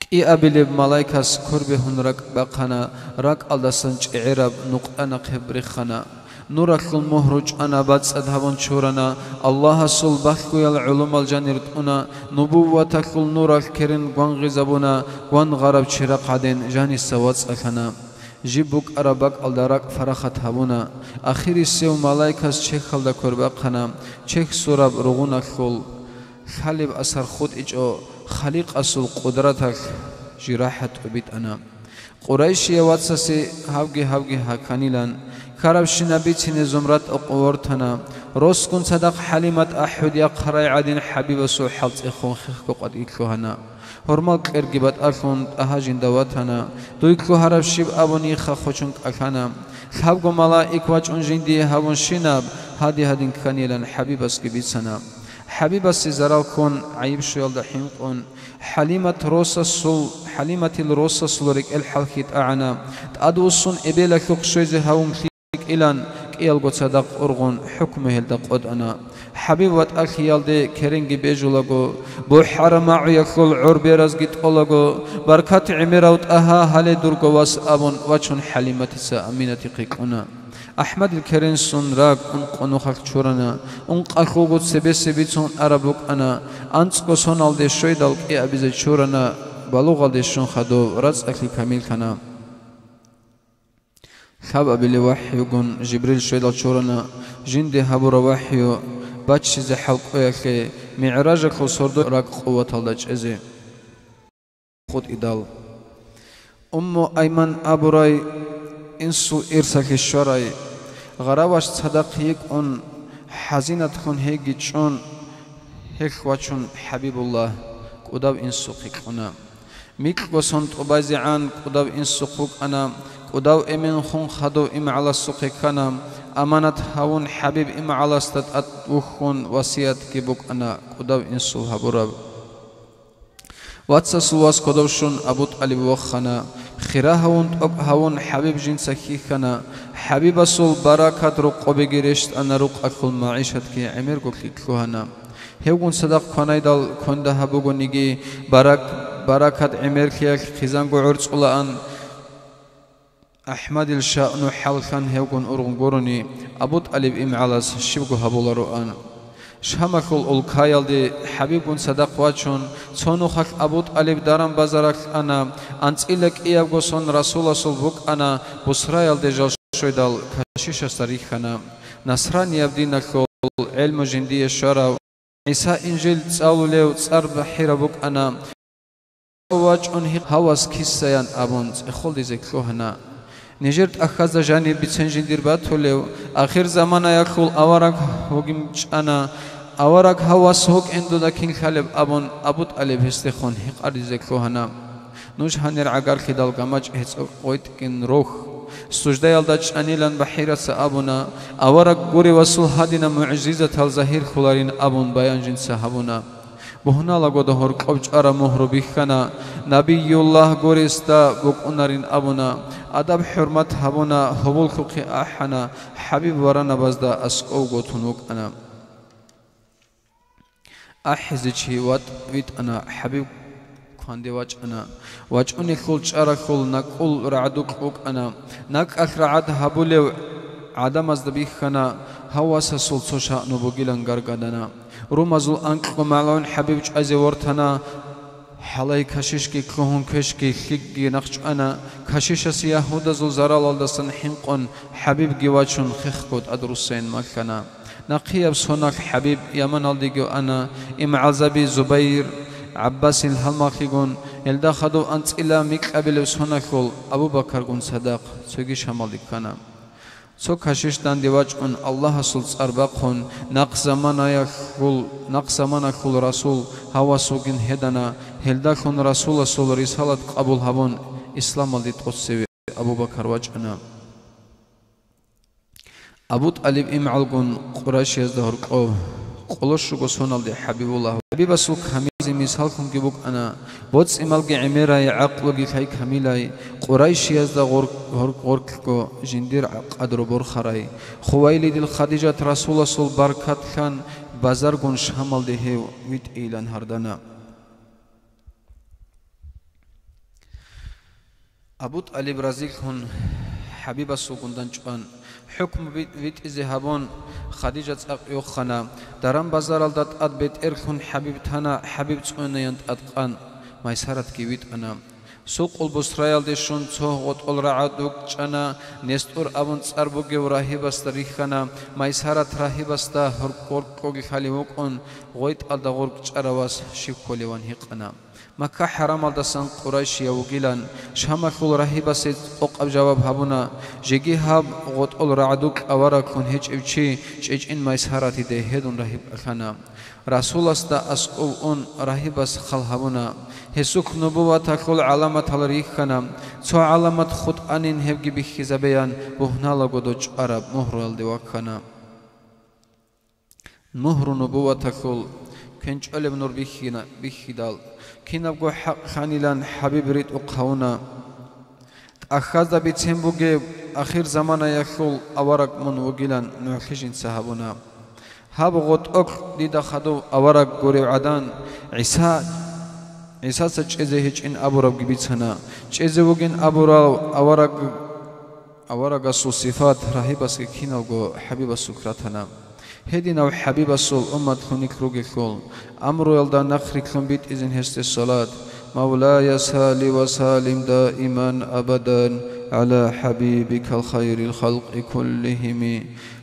КӀиабилеб малайкас кур бегьун ракӀ бахъана, ракӀалдасан чӀегӀераб нукъа нахъе рехана. Нуралъул мугьру чӀана, бацӀцӀад гьабун чурана, Аллагьасул балъгоял гӀолумал жанир тӀуна, нубувваталъул нуралъ керен гвангъизабуна, гвангъараб чирахъ гӀадин жаниса вацӀцӀалъана. Жиб букӀараб бакӀалда ракӀ парахат гьабуна. Ахирисев малайкас чехьалда кур бахъана, чехь сураб ругъуналъул лъалеб асар хутӀичӀо, Халикъасул къудраталъ жирахӀат тӀубитӀана. Къурайшияв вацасе гьабги-гьабги гьаканилан, ккарабщинаб бицине зумрат къо-, къо вортана. Росгун цадахъ ХӀалимат ахӀуд яхъарай гӀадин ХӀабибасул хӀалцӀехун хехго къватӀи лъугьана. Гьурмал кьерги батӀалъун, ТӀагьа жинда ватана. Дуй лъугьараб щиб абун йиха хочун кӀалъана. Лъабго малаик вачӀун жиндие гьабунщинаб, гьади-гьадин кканилан ХӀабибасги бицана. ХӀабибасе зарал ккун, гӀайиб щуялда хӀинкъун, ХӀалимат росасул, ХӀалиматил росасул рекӀел хӀалхьи тӀагӀана, тӀадвуссун эбелалъухъ щвезе гьавун лъикӀилан, кӀиялго цадахъ ургъун, хӀукму гьелда къотӀана. ХӀабиб ватӀалъиялде керенги бежулаго, бухӀараб магӀуялъул гӀор беразги тӀолаго, баркат гӀемерав ТӀагьа гьале дурго вас абун вачун ХӀалиматица Аминатихъе кьуна. АхӀмадил керенсун раг ункъо нухалъ чурана, ункъалъулго цебесеб бицун араб букӀана, анцӀго соналде щведал кӀиабизе чурана, балугъалде щун хадуб рацӀцӀалъи камиллъана. Лъабабилеб вахӀюгун Жибрил щведал чурана, жинде гьабураб вахӀю баччизе хӀалкӀоялъе, МигӀражалъул сордо ракӀ къуваталда чӀезе. ХъутӀидал. Умму Айман абурай, инсул ирсалъе щварай, гъараваш цадахъ йикӀун, хӀазинатлъун гьейги чӀун, гьелъ вачун ХӀабибуллагь кӀудав инсухъе кьуна. Микьго сон тӀубазегӀан кӀудав инсухъ вукӀана, кӀудав эмен хун хадув имгӀаласухъе ккана, аманат гьавун ХӀабиб имгӀаласда тӀад вухьун васиятги букӀана кӀудав инсул гьабураб. Вацасул вас кодов щун Абу ТӀалиб вохана. Хира гьавун, тӀокӀ гьавун, ХӀабиб жинца хьихьана. ХӀабибасул баракат рокъобеги рещтӀана, рукъалъул магӀишатги гӀемерго лъикӀ лъугьана. Гьевгун цадахъ кванайдал кванда гьабугониги, барак-, баракат гӀемерлъиялъ хъизанго гӀорцӀулаан. АхӀмадил шаъну хӀалхьан гьевгун ургъун гурони, Абу ТӀалиб имгӀалас щибго гьабулароан. Шамалъул улкаялде ХӀабибгун цадахъ вачун, цо нухалъ Абу ТӀалиб даран-базаралъ ана, анцӀила кӀиябго сон Расуласул букӀана, Бусраялде жал щведал кашишасда рихьана. Насранияб диналъул гӀелму жиндие щварав, ГӀиса Инжил цӀалулев цӀар БахӀира букӀана. ВачӀун гьи-, гьав вас кисаян абун цӀехолдизе лъугьана. Нижер тӀахьазда жаниб бицен жиндир батулев, ахирзаманаялъул авараг вугин чӀана, авараг гьав вас вукӀин дуда кин лъалеб абун, Абу ТӀалиб гьесдехун гьикъардизе лъугьана. Нуж гьанир гӀагарлъидал гамачӀ гьецӀо гъветӀгин рохь. Суждаялда чӀанилан БахӀираца абуна, авараг гуревасул гьадинаб мугӀжизатал загьирлъуларин абун баян жинца гьабуна. Бугьналаго дагьор кьоб чӀараб мугьру бихьана, Набиюллагь гуресда букӀунарин абуна, адаб-хӀурмат гьабуна, гьоболлъухъе ахӀана, ХӀабиб варанабазда аскӀов готун вукӀана. АхӀизе чи ватӀ витӀана, ХӀабиб кванде вачӀана. ВачӀунелъул чӀаралъул накӀкӀул рагӀдукь вукӀана. НакӀкӀалъ рагӀад гьабулев гӀадамазда бихьана, гьав васасул цо шагьну бугилан гаргадана. Румазул анкьго малгӀун ХӀабиб чӀвазе вортана. Гьалай кашишги лъугьун квешги лъикӀги нахъчӀвана. Кашишасе ягьудазул заралалдасан хӀинкъун ХӀабибги вачун хехго тӀадруссайин малъана. Нахъияб соналъ ХӀабиб Яманалдеги ана, имгӀалзаби Зубайр, ГӀаббасил гьалмагълъигун, гьелда хадув анцӀила микьабилеб соналъул Абу Бакаргун цадахъ цоги Шамалде ккана. Цо кашиш данде вачӀун Аллагьасул цӀар бахъун, нахъ заманаялъул, нахъ заманалъул Расул гьав вас вугин гьедана, гьелдалъун Расуласул рисалат къабул гьабун, исламалде тӀоцеве Абу Бакар вачӀана. Абу ТӀалиб имгӀалгун Къурайшиязда гьоркьов, къоло щуго соналде ХӀабибуллагь. ХӀабибасул камилзе мисаллъунги букӀана, боцӀи-малги гӀемерай, гӀакълуги лъай камилай, Къурайшиязда гъор-, гъор-, гъоркьго жиндир къадру борхарай. Хувайлидил Хадижат Расуласул баркатлъан базаргун Шамалде гьев витӀейилан гьардана. Абу ТӀалиб разилъун ХӀабибасулгун данчӀван, хӀукму би-, битӀизе гьабун, Хадижа цӀакъ йохана. Даран-базаралда тӀад бетӀерлъун ХӀабиб тана, ХӀабиб цӀунаян тӀад къан, Майсаратги витӀана. Сукъул Бусраялде щун цо гъотӀол рагӀад вукӀчӀана, НестӀур абун цӀар бугев рагьибасда рихьана, Майсарат рагьибасда гьоркь-гьоркьоги лъалев вукӀун, гъветӀалда гъоркь чӀарав вас щив кколеван гьикъана. Макка-хӀарамалдасан къурайшияв вугилан, Шамалъул рагьибасе къокъаб жаваб гьабуна, жеги гьаб гъотӀол рагӀдукь авараглъун гьечӀев чи ЧӀечӀин Майсаратиде гьедун рагьиб кьалъана. Расуласда аскӀов ун, рагьибас хал гьабуна. Гьесухъ нубуваталъул гӀаламатал рихьана, цо гӀаламат хутӀанин гьебги бихьизабеян, бугьналаго дочӀараб мугьруялде ваккана. Мугьру нубуваталъул квен чӀолеб нур бихьина-, бихьидал, кинабго хӀакъ лъанилан ХӀабиб ритӀухъ гьавуна. ТӀахьазда бицен бугеб ахирзаманаялъул авараг мун вугилан нугӀлъи жинца гьабуна. Гьаб гъотӀолъ дида хадув авараг гурев гӀадан, ГӀиса, ГӀисаца чӀезе гьечӀин абурабги бицана. ЧӀезе вугин абурав авараг, аварагасул сифат рагьибасги киналго ХӀабибасухъ ратана. Гьединав ХӀабибасул уммат лъугьине ругелъул, амруялда нахърилълъун битӀизин гьесде салат: «Мавлая салли ва саллим даиман абадан гӀала хӀабибикал хайрил халкъи куллихими.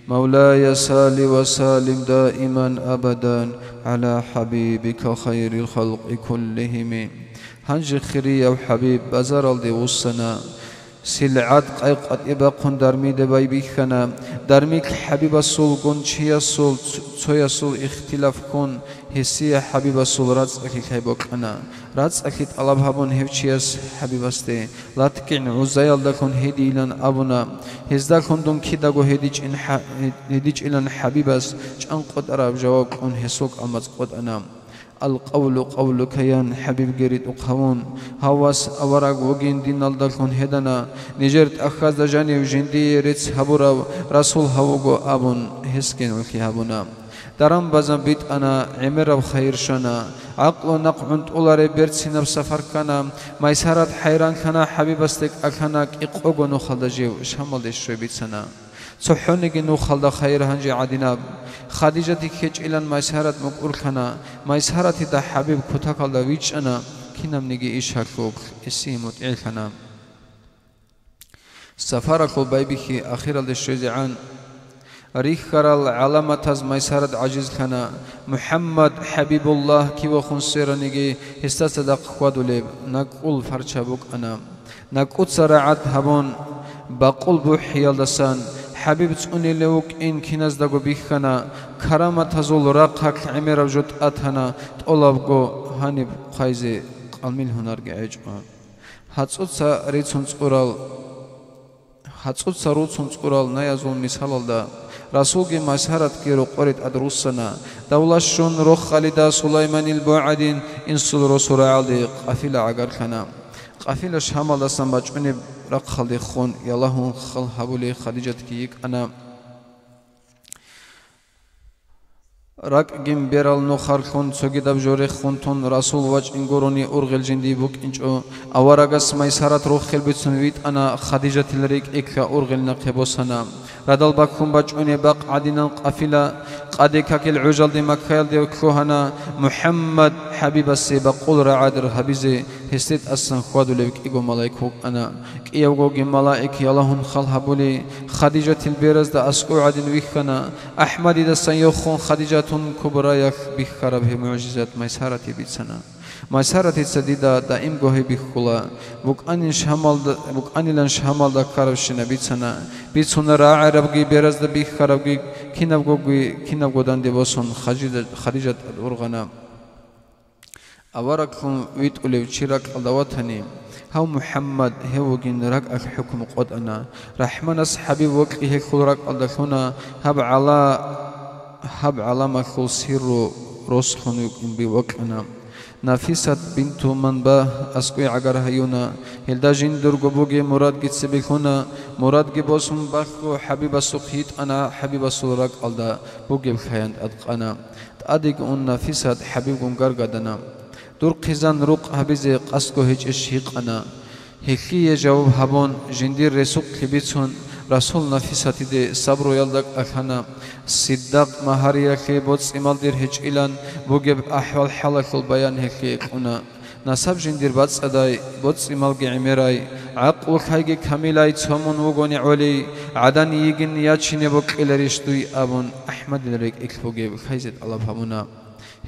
Мавлая салли ва саллим даиман абадан гӀала хӀабибикал хайрил халкъи куллихими». Гьанже хирияв ХӀабиб базаралде вуссана. СилгӀат къай-къватӀиб бахъун дармида байбихьана. Дармилъ ХӀабибасулгун чиясул, ц-, цоясул ихтилаф ккун, гьесие ХӀабибасул рацӀцӀалъи лъай бокьана. РацӀцӀалъи тӀалаб гьабун гьев чияс ХӀабибасде, ЛатгӀин гӀуззаялдалъун гьедийилан абуна. Гьездалъун дун кидаго гьедичӀин хӀа-, гьедичӀилан ХӀабибас чӀанкъотӀараб жаваб кьун гьесул кӀалмацӀ къотӀана. «Ал-къавлу къавлука», — ян ХӀабибги ритӀухъ гьавун, гьав вас авараг вугин диналдалъун гьедана, нижер тӀахьазда жанив жиндие рецц гьабурав расул гьав вуго абун, гьесги нугӀлъи гьабуна. Даран-базан битӀана, гӀемераб хайир щвана, гӀакълу-накъ гӀунтӀулареб берцинаб сапар ккана, Майсарат хӀайран ккана, ХӀабибасде кӀалъана кӀикъого нухалда жив Шамалде щвей бицана. ЦохӀониги нухалда хайир гьанже гӀадинаб. Хадижатихъ гьечӀилан Майсарат мукӀурлъана. Майсаратида ХӀабиб кутакалда вичӀчӀана, кинабниги иш гьалъулъ, гьесие мутӀигӀлъана. Сапаралъул байбихьи ахиралде щвезегӀан, рихьарал гӀаламатаз Майсарат гӀажизлъана. МухӀаммад ХӀабибуллагь кивехун свераниги, гьесда цадахъ хьвадулеб накӀкӀул парча букӀана. НакӀкӀуца рагӀад гьабун, бакъул бухӀиялдасан ХӀабиб цӀунилев вукӀин киназдаго бихьана, караматазул рахъалъ гӀемераб жо тӀатана, тӀолабго гьаниб хъвайзе къалмил гьунарги гӀечӀо. ГьацӀуца рицун цӀурал, гьацӀуца руцун цӀурал наязул мисалалда, Расулги Майсаратги рокъоре тӀад руссана, давла щун, рохалида Сулайманил богӀадин, инсул росу рагӀалде къафила гӀагарлъана. Къафила Шамалдасан бачӀунеб рахъалдехун ялагьун хал гьабулей Хадижатги йикӀана. РакӀгин берал нухарлъун цогидаб жо рехун тун, Расул вачӀин гурони ургъел жиндие букӀинчӀо. Аварагас Майсарат рохел бицун витӀана, Хадижатил рекӀелъа ургъел нахъе босана. Радал баккун бачӀунеб бакъ гӀадинан къафила къаде какил гӀужалде Маккаялде лъугьана. МухӀаммад ХӀабибасе бакъул рагӀадар гьабизе гьесде тӀасан хьвадулев кӀиго малаик вукӀана. КӀиявгоги малаик ялагьун хал гьабули, Хадижатил беразда аскӀов гӀадин вихьана. АхӀмадидасан йохун Хадижатун Кубраялъ бихьараб гьеб мугӀжизат Майсарате бицана. Майсаратица дида даимго гьеб бихьула, букӀанин Шамалда, букӀанилан Шамалда ккарабщинаб бицана, бицуна рагӀарабги беразда бихьарабги, кинабгоги, кинабго данде босун Хадижа-, Хадижат тӀад ургъана. Авараглъун витӀулев чи ракӀалда ватани, гьав МухӀаммад гьев вугин ракӀалъ хӀукму къотӀана, РахӀманас ХӀабиб вокьи гьелъул ракӀалда лъуна, гьаб гӀала-, гьаб гӀаламалъул сирру рослъун вукӀин би вокьана. Нафисат бинту Манба аскӀой гӀагар гьаюна, гьелда жиндирго бугеб мурадги цебе лъуна, мурадги босун балъго ХӀабибасухъ йитӀана, ХӀабибасул ракӀалда бугеб лъаян тӀадкъана. ТӀадеги ун Нафисат ХӀабибгун гаргадана. Дурхъизан рукъ гьабизе къасдго гьечӀищ гьикъана. Гьелъие жаваб гьабун, жиндир ресухълъи бицун, Расул Нафисатиде сабруялда кӀалъана. Сиддакъ магьариялъе боцӀи-мал дир гьечӀилан бугеб ахӀвал-хӀалалъул баян гьелъие кьуна. Насаб жиндир бацӀцӀадай, боцӀи-малги гӀемерай, гӀакълу-лъайги камилай цо мун вугони гӀолей, гӀадан йигин ячине бокьиларищ дуй абун, АхӀмадил рекӀелъ бугеб лъайзе тӀалаб гьабуна.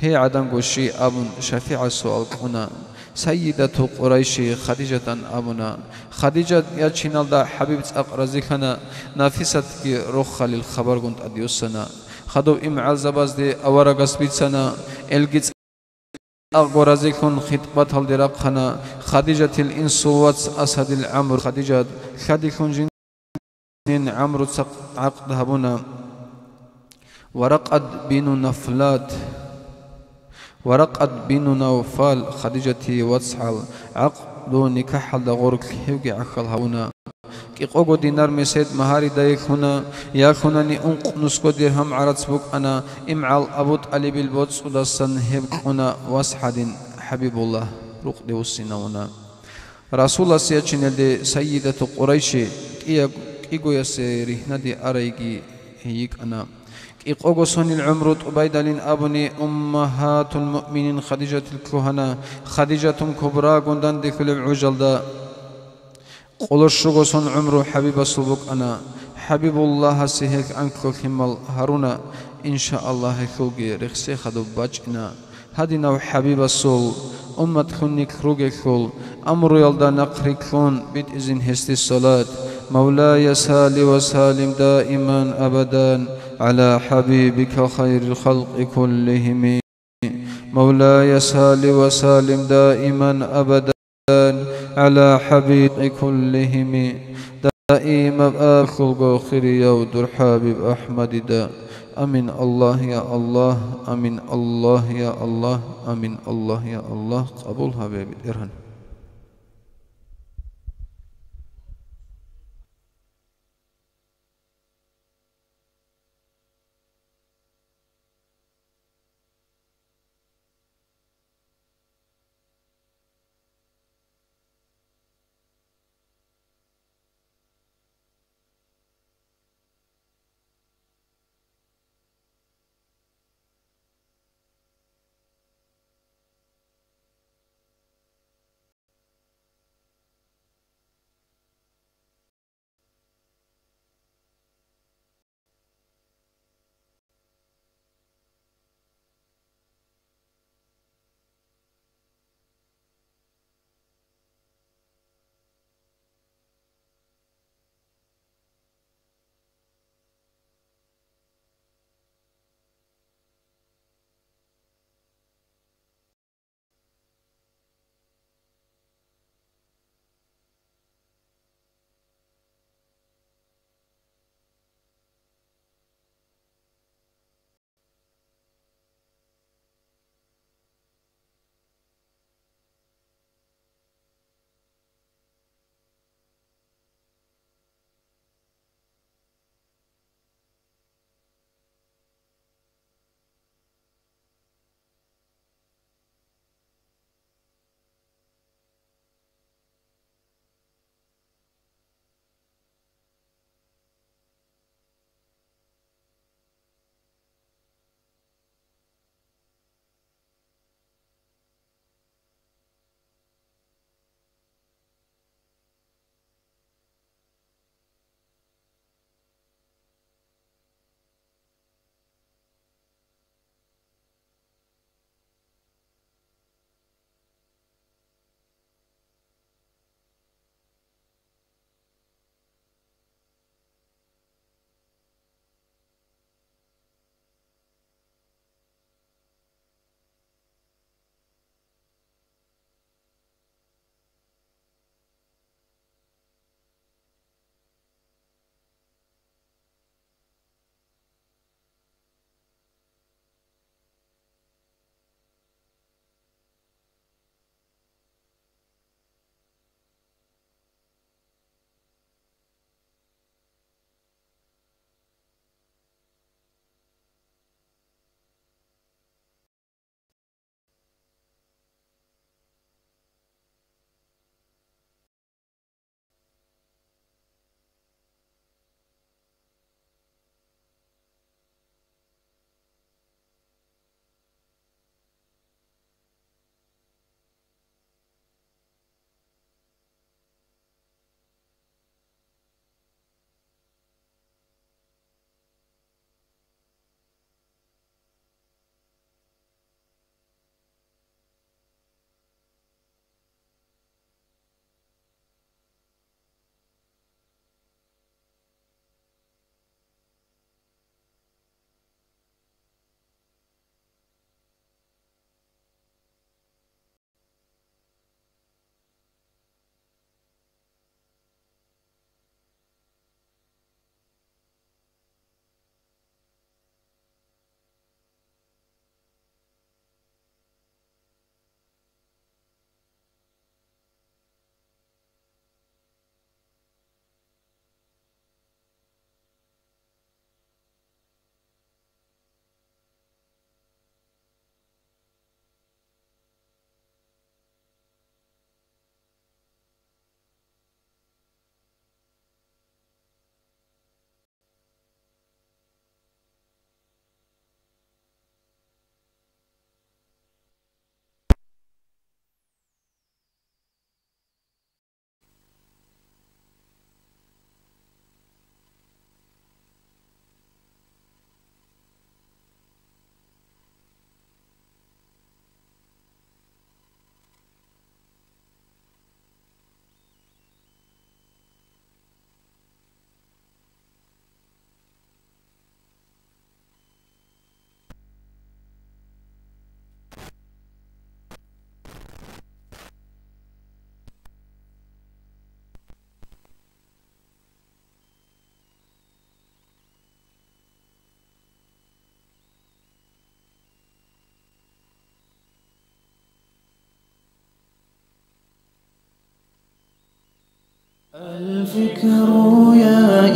Гьей гӀаданго щий абун, ШафигӀас суал кьуна. Сайидату Къурайши Хадижатан абуна. Хадижат ячиналда ХӀабиб цӀакъ разилъана, Нафисатги рохалил хабаргун тӀадюссана. Хадув имгӀалзабазде аварагас бицана, элги цӀакъго разилъун хитӀбаталде рахъана. Хадижатил инсул вац Асадил ГӀамру Хадижат лъадилъун жин- Нин ГӀамруца гӀакъд гьабуна. Варакъат бину Нафлат, Варакъат бину Навфал, Хадижатие вацгӀал, гӀакъду никахӀалда гъорлъ гьевги гӀахьал гьавуна. КӀикъого динар месед магьаридае лъуна, ялъунани ункънусго диргьам гӀарац букӀана, имгӀал Абу ТӀалибил боцӀудасан гьеб кьуна вас гьадин ХӀабибуллагь рукъде вуссинавуна. Расулас ячинелде Сайидату Къурайши кӀияб-, кӀигоясе ригьнаде арайги йикӀана. КӀикъого сонил гӀумру тӀубайдалин абуни, Уммагьатул муъминин Хадижатил лъугьана, Хадижатун Кубрагун данделъулеб гӀужалда. Къоло щуго сон гӀумру ХӀабибасул букӀана. ХӀабибуллагьасе гьелъ анкьго лъимал гьаруна, иншааллагь, гьелъулги рехсей хадуб бачӀина. Гьадинав ХӀабибасул, умматлъун нилъ ругелъул, амруялда нахърилълъун битӀизин гьесде салат. Мавлая салли ва саллим даиман абадан гӀала хӀабибика хайрил халкъи куллихими. Мавлая салли ва саллим даиман абадан гӀала хӀабибика куллихими. Даимаб ахлулго хирияв дур ХӀабиб АхӀмадида. Амин, Аллагь, я Аллагь, амин, Аллагь, я Аллагь, амин, Аллагь, я Аллагь, къабул гьабе, БетӀергьан.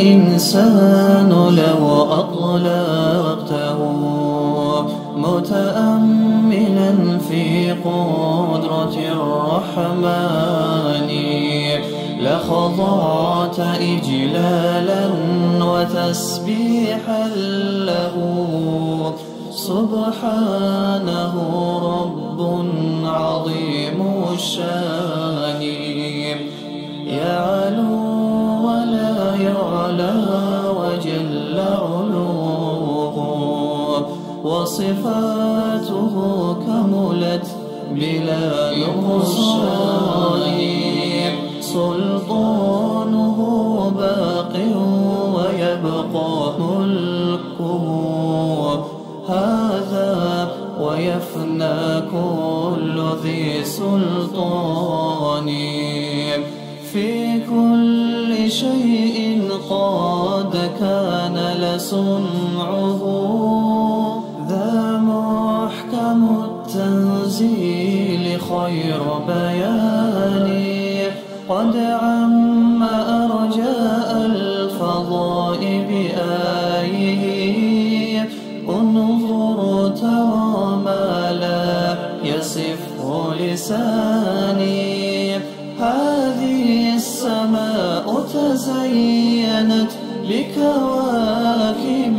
الإنسان لو أطلقته متأملا في قدرة الرحمن لخضعت إجلالا وتسبيحا له. سبحانه رب عظيم الشان، يعلو ولا يعلى وجل علوه، وصفاته كملت بلا نقصان، سلطانه باق ويبقى ملكه، هذا ويفنى كل ذي سلطان. في كل شيء قد كان لصنعه، ذا محكم التنزيل خير بيان، قد عم أرجاء الفضاء بآيه. انظر ترى ما لا يصفه لساني. هذه السماء تزينت بكواكب،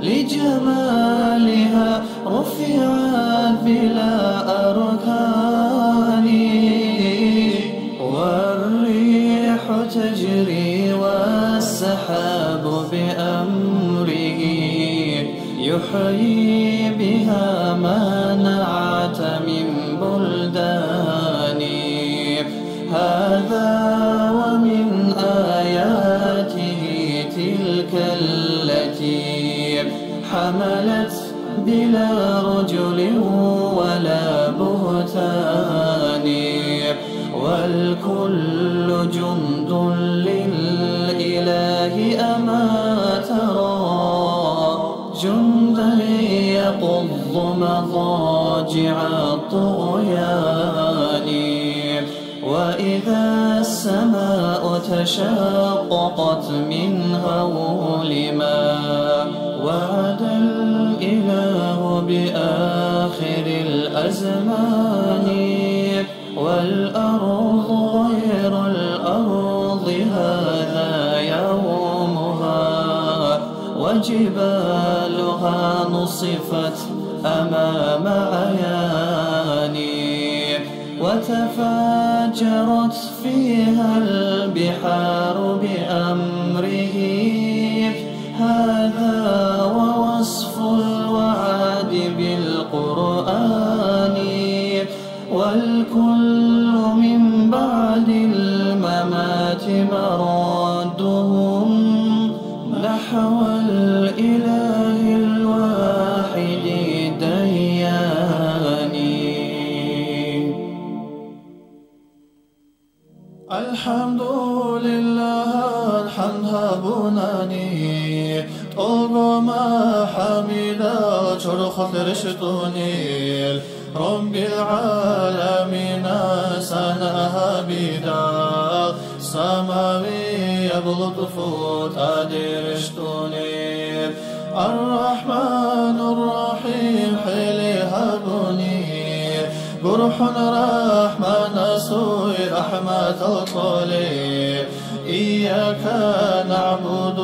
لجمالها رفعت بلا أركان، والريح تجري والسحاب بأمره، يحيي بها ما نعت من بلدان. هذا ومن آياته تلك التي حملت بلا رجل ولا بهتان، والكل جند للإله، أما ترى جندا يقض مضاجع الطغيان. وإذا السماء تشققت من هول ما وعد الإله بآخر الأزمان، والأرض غير الأرض هذا يومها، وجبالها نصفت أمام عياني، وتفجرت فيها البحار بأمره. هذا ووصف الوعد بالقرآن، والكل من بعد الممات مردهم نحو الإله الواحد الديان. الحمد لله، الحمد гьабунани, тӀолго махӀамидал чорхолъ рещтӀунел, رب العالمين сана гьабидал, самавияб лутӀфу тӀаде рещтӀунел. الرحمن الرحيم хӀели гьабуни, гурхӀун рахӀманасул рахӀматал кьолеб. إياك نعبد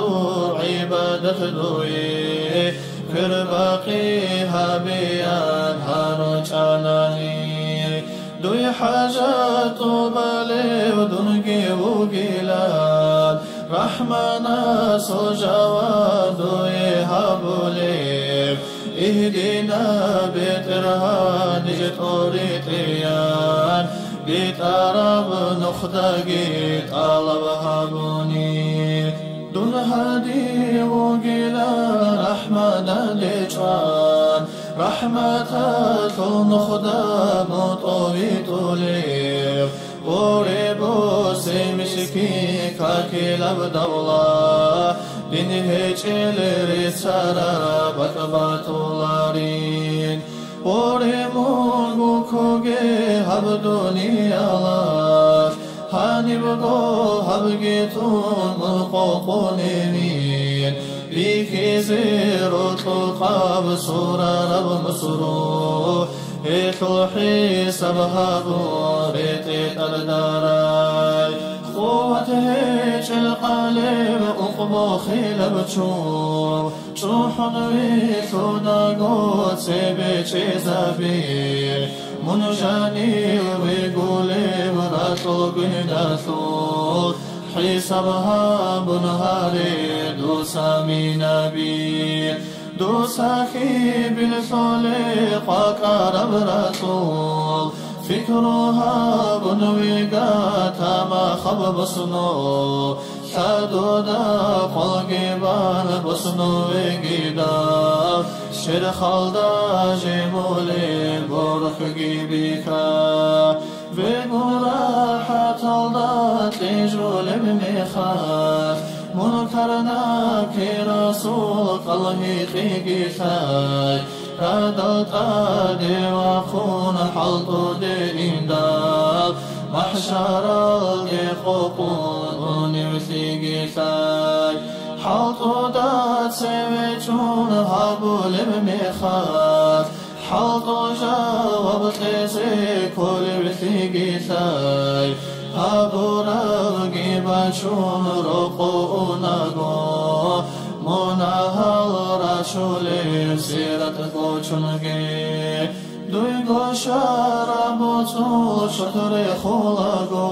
гӀибадат дуе квербакъи гьабеян гьаручӀанани. Дуе хӀажат тӀубалев дунги вугилан, рахӀманасул жаваб дуе гьабулеб. اهدنا, БетӀергьан, ниж тӀоритӀеян, битӀараб нухдаги тӀалаб гьабуни. Дун гьади вугилан рахӀматалде чӀван, рахӀматалъул нухда мутӀовитӀулев. Оре босе мискин какилаб давла, дин гьечӀел реццараб бакӀ батуларин. Оре мун гуккуге гьаб дуниялалъ, Нибго гьабги тун мун къокъуневин, бихьизе рокьукъаб сурараб мусру, гьелъул хӀисаб гьабун ретӀе тӀаддарай. Къуват гьечӀел къалеб ункъбохилаб чу, чӀухӀун вилълъунаго цебе чӀезаби, мун жанив вегулев ракьул гундалъул, хӀисаб гьабун гьаре дуца минаби. Дуца хьибил лъоле къвакӀараб ракьул, фикру гьабун вега тамахаб босуно. Лъадуда къвалги бан босун вегидал, щерхалда жемулеб борхги биха. Вегун рахӀаталда кьижулеб мехалъ, мун карнакирасул кӀал гьикъиги лъай. Радал тӀаде вахъун хӀалтӀуде индал, махӀшаралде къокъун унев лъиги лъай. ХӀалтӀуда цеве чӀун гьабулеб мехалъ, хӀалтӀу жаваб кьезе кколев лъиги лъай. Гьабурабги бачун рокъо унаго, мунагьал рачулеб сират кӀочунги. Дуйго шараб боцӀул шотӀре хулаго,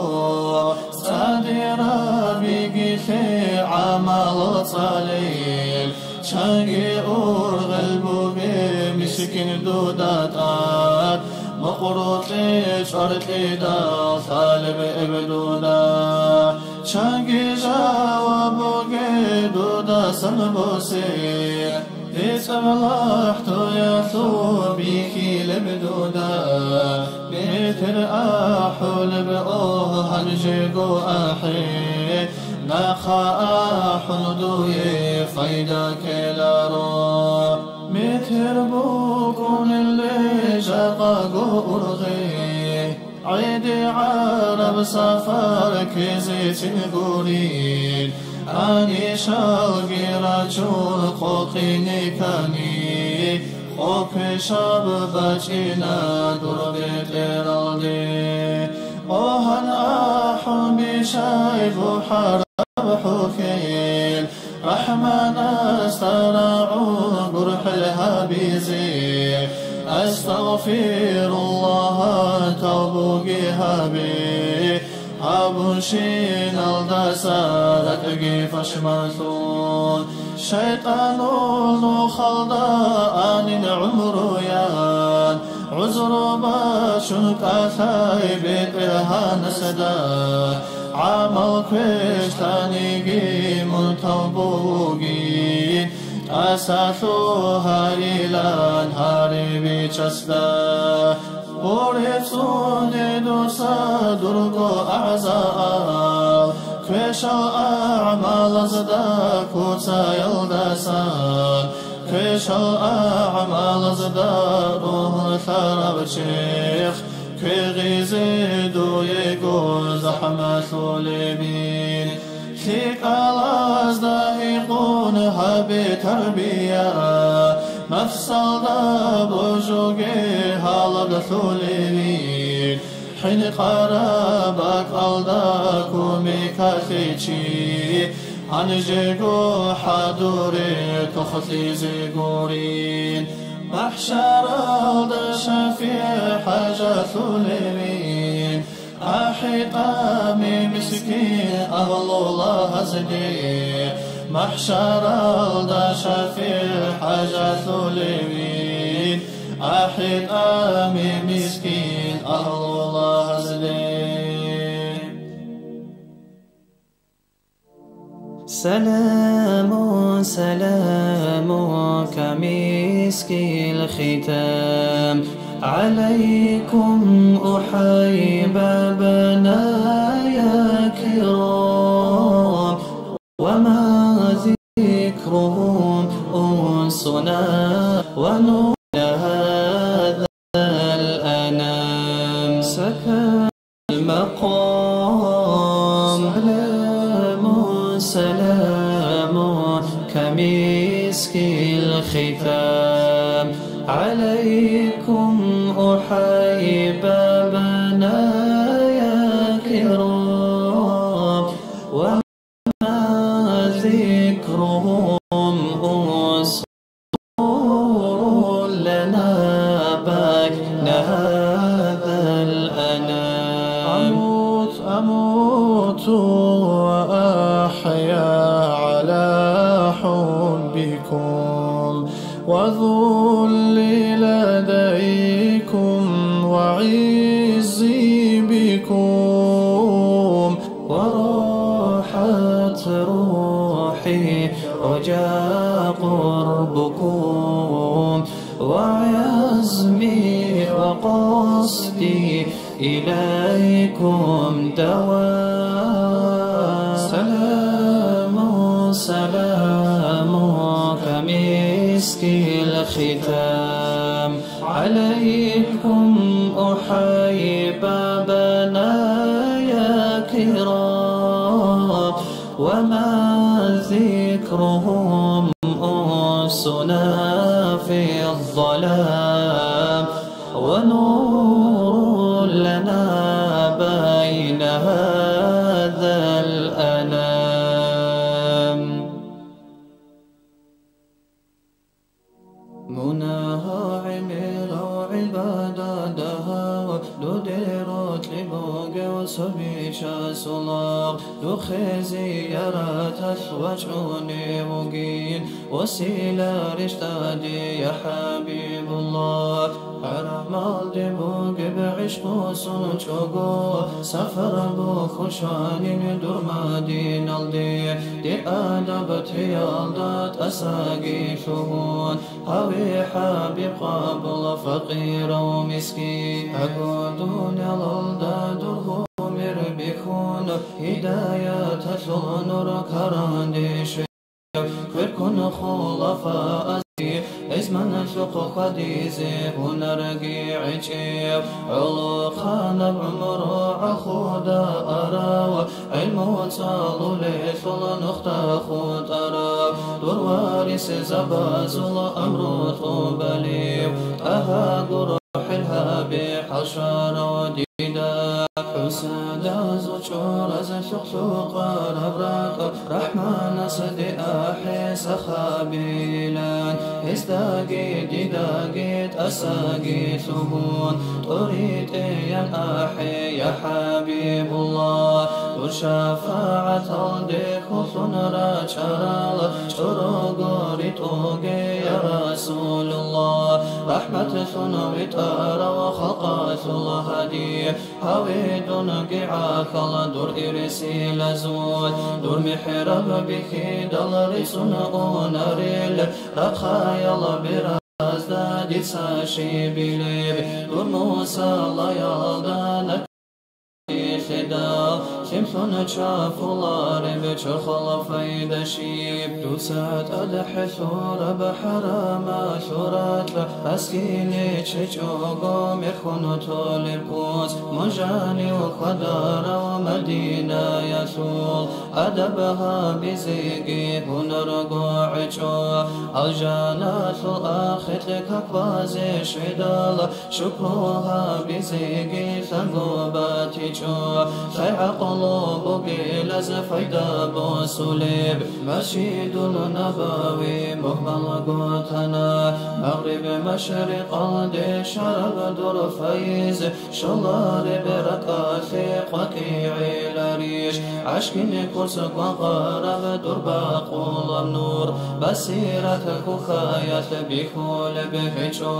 цӀадирабиги лъе гӀамал цӀалел. Чанги ургъел буге мискин дуда тӀад, мукърукье чӀваркьидал лъалеб эб дуда. Чанги жаваб буге дудасан босе, гьецӀаб лахӀтоялъул бихьилеб дуда. Метер ахӀулеб, о, гьанжего ахӀе, нахъа ахӀун дуе пайда ккеларо. Метер букӀунелде жакъаго ургъе, гӀеде гӀараб сафар ккезецин гурин, анишалги рачун къокъине ккани. Къо квешаб бачӀина дур бетӀералде. О, гьан ахӀун бищай бухӀараб хӀухьел, РахӀманасда рагӀун гурхӀел гьабизе. Астагъфируллагь, тавбуги гьабе. Гьабунщиналдаса ракӀги пашманлъун, шайтӀанул нухалда анин гӀумруян, гӀузру бачун кӀалъай БетӀергьанасда, гӀамал квешлъаниги мун тавбу бугин, тӀаса лъугьайилан гьари бичасда. ГъорецӀуне дуца дурго агӀзаал, квешал агӀмалазда куцаялдасан, квешал агӀмалазда рогьлъараб черх квегъизе дуего захӀмалъулебин. ЛъикӀалазда гьикъун гьабе тарбия, нафсалда божуге гьалаглъулевин. ХӀинкъараб бакӀалда кумекалъе чи, гьанжего хӀадуре тохлъизе гурин. МахӀшаралда шафигӀ хӀажалъулевин. АхӀи тӀами мискин агьлулагьазде, махӀшаралда шафигӀ хӀажалъулевин. АхӀи тӀами мискин агьлулагьазде. سلام، سلام كمسك الختام عليكم أحيبابنا يا كرام، وما ذكرهم أنسنا ونور هذا الأنام. سكن المقام عليكم أحيي بابنا يا كرام، وما ذكرهم أسرار لنا بين هذا الأنام. أموت، أموت وأحيا على حبكم، وذلي لديكم وعزي بكم، وراحت روحي رجا قربكم، وعزمي وقصدي إليكم دوام. سلام، سلام كمسك الختام، عليكم أحيي بابنا يا كرام، وما ذكرهم أنسنا في الظلام، ونور لنا بين هذا الأنام. Мунагьал гӀемерал гӀибадат дагьав, дудер рокьи бугев цо бичасул лагъ. Духе зияраталъ вачӀунев вугин, василарищ тӀаде, я ХӀабибуллагь? ХӀарамалде бугеб гӀишкъу сунчӀого, сапар бухьун щванин дур Мадиналде. Дир адаб теялда тӀасаги лъугьун, гьаве, ХӀабиб, къабул факъирав мискин. Гьабу дуниялалда дур гьумер бихьун, гьидаяталъул нур каранде щвев. Кверкун хулафази гӀизманалъухъ хьвадизе гьунарги гӀечӀев, гӀолохъанаб гӀумру гӀахуда арав, гӀилму цӀалулелъул нухда хутӀарав, дур варисзабазул амру тӀубалев, тӀагьа гурхӀел гьабе хӀал щварав дида. ХӀусадазул чӀораз лъукълукъараб ракӀ, РахӀманас де ахӀе сахабилан, гьездаги дидаги тӀасаги лъугьун, тӀоритӀеян ахӀе, я ХӀабибуллагь. Дур шафагӀаталде хьулъун рачӀарал чӀорого ритӀуге, я Расулуллагь. РахӀматлъун витӀарав халкъалъул гьади, гьаве дунги гӀахьал дур ирсилазул. Дур михӀраб бихьидал рицун унарел, рахъаял беразда дица щибилеб, дур мусалаялда нахъе лъидал, лъимлъун чвахулареб чорхол файда щиб? Дуца тӀад хӀелъураб хӀарамалъул ракьа, аскиличи чӀого мерхун толеб куц, мун жанив хьвадарав Мадинаялъул, адаб гьабизеги гьунарго гӀечӀо, алжаналъул ахикь как базе щведал, шукру гьабизеги лъанго батичӀо, лъай гӀакълу бугелаз файда босулеб, Масжидул Набави мухӀмалго тана. Магъриб машрикъалде щвараб дур файз, щолареб ракӀалъе къвакӀи гӀеларищ? ГӀашкине курс гвангъараб дур бакъулаб нур, басират хухаялъ бихьулеб гьечӀо.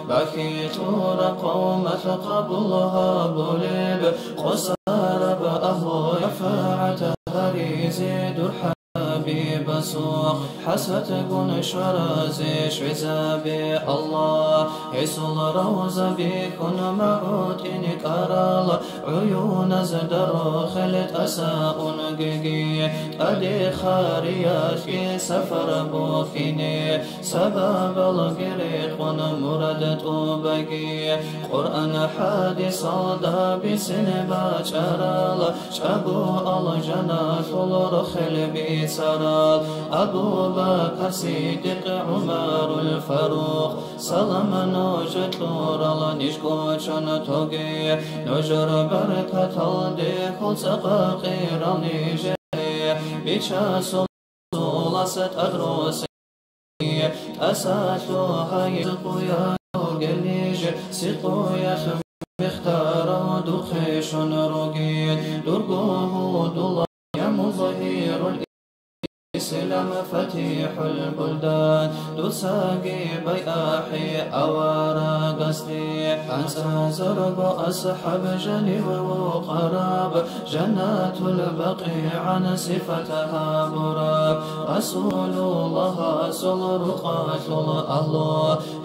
Бахилъураб къавмалъ къабул гьабулеб, къосараб агьлу шафагӀат гьаризе дур ХӀабибасухъ, хӀасатгун щваразе щвезабе, Аллагь. Гьесул равза бихьун магӀу тӀине кӀарал, гӀуюназда рохел тӀаса унгеги, тӀаде хариялъги сапар бухьине, сабабалги рекъон мурад тӀубаги. Къуръан хӀадисалда бицин бачӀарал, чӀаго алжаналъул рохел бицарал, Абу Бакр Сиддикъ, ГӀумарул Фарукъ, салам нуж кьурал ниж кӀочон тоги, нужер баркаталде хьул цӀакъ къирал нижее, Бичасул Расулас тӀад росине, тӀаса лъугьайзе къуялъугел ниж, сихъуялъ мехтарав духъе щун ругел, дурго гьудулал, я музгьирул ислам, фатихӀул булдан, дуцаги байахӀе аварагасде. АнцӀазарго асхӀаб жанив вукъараб, жаннатул бакъигӀан сипат гьабураб, Расулуллагьасул рукъалъул агьлу,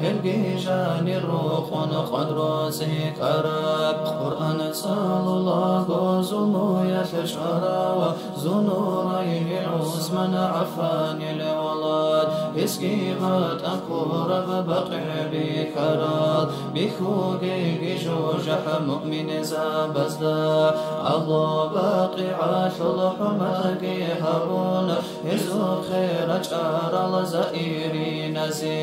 гьелги жанир рукъун къадру цӀикӀкӀараб. Къуръан цӀалулаго зулмуялъ чӀварав Зуннурайни ГӀусман ГӀаффанил авлад, гьесги батӀа ккураб БакъигӀ бихьарал, бихьугеги жужахӀ муъминзабазда. Агьлу БакъигӀалъул хӀурматги гьабун, гьезухъе рачӀарал заириназе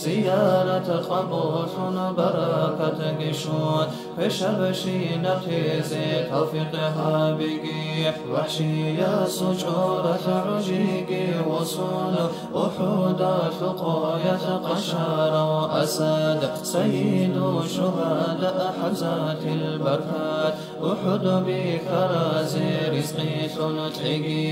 зиярат къабуллъун баракатги щун, квешабщинаб тезе тавфикъ гьабиги, вахӀшиясул чӀоралъ гӀужиги вуссун, УхӀудалъул къоялъ къаншарав Асад, сайиду шугьада ХӀамзатил баркат, УхӀуд бихьаразе ризкъилъун кьеги,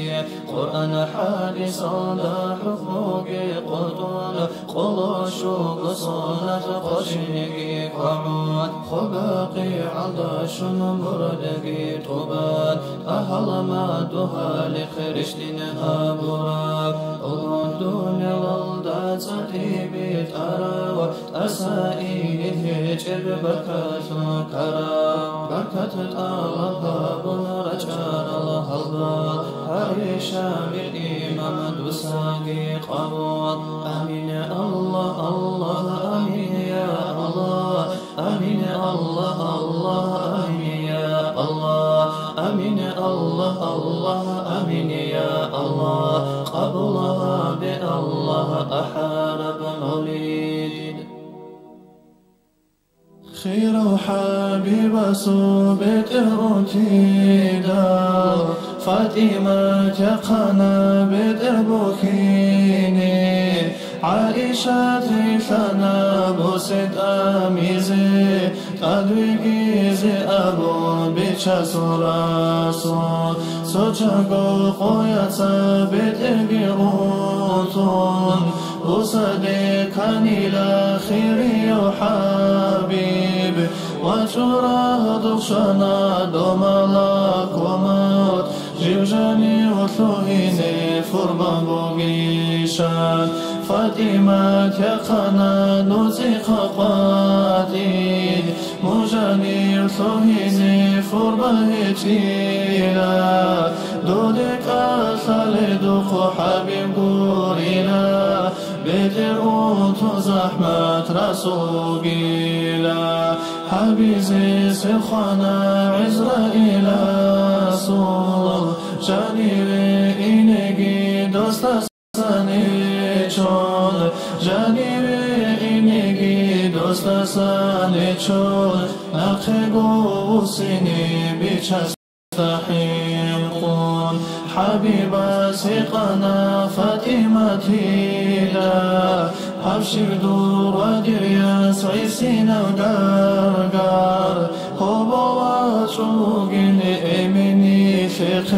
Къуръан хӀадисалда хӀукмуги къотӀун, къоло щуго соналъ къочинги квагӀун, хо БакъигӀалда щун мурадги тӀубан, агьалмадугьалихъ рещтӀин гьабураб, гьудул дуниялалда цӀакъ битӀарав, тӀаса ине гьечӀеб баркалъул ккараб, баркат тӀалаб гьабун рачӀарал гьалбал, гьари Шамил имам дусаги къабул. Амин, Аллагь, Аллагь, амин, я Аллагь. Амин, Аллагь, Аллагь, амин, я Аллагь. Амин, Аллагь, Аллагь, амин, я Аллагь. Къабул гьабе, Аллагь, ахӀараб мавлид. Хирав ХӀабибасул бетӀергьутидал, ФатӀимат яхъана бетӀер бухьине, ГӀаишат рилъана бусе тӀамизе, тӀад вигизе абун Бичасул Расул. Цо чаго къояца бетӀерги гъутун, бусаде кканила хирияв ХӀабиб, вачӀурагьдухъ щвана дов малакул мавт, жив жанив лъугьине фурман бугищан. ФатӀимат яхъана нуцӀихъа къватӀи, мун жанив лъугьине фурма гьечӀила, доде кӀалъаледухъ ХӀабиб гурила, бетӀер унтун захӀмат расул вугила. ХӀабизе сел хвана ГӀизраиласул, жаниве инеги досдасан ичун, жаниве инеги досдасан ичун, нахъего вуссине Бичас мустахӀикъун. ХӀабибас гьикъана ФатӀиматила, абшир дур ва дир яс гӀисинав гаргар, гьобо вачӀун вугин эмен нилъехъе.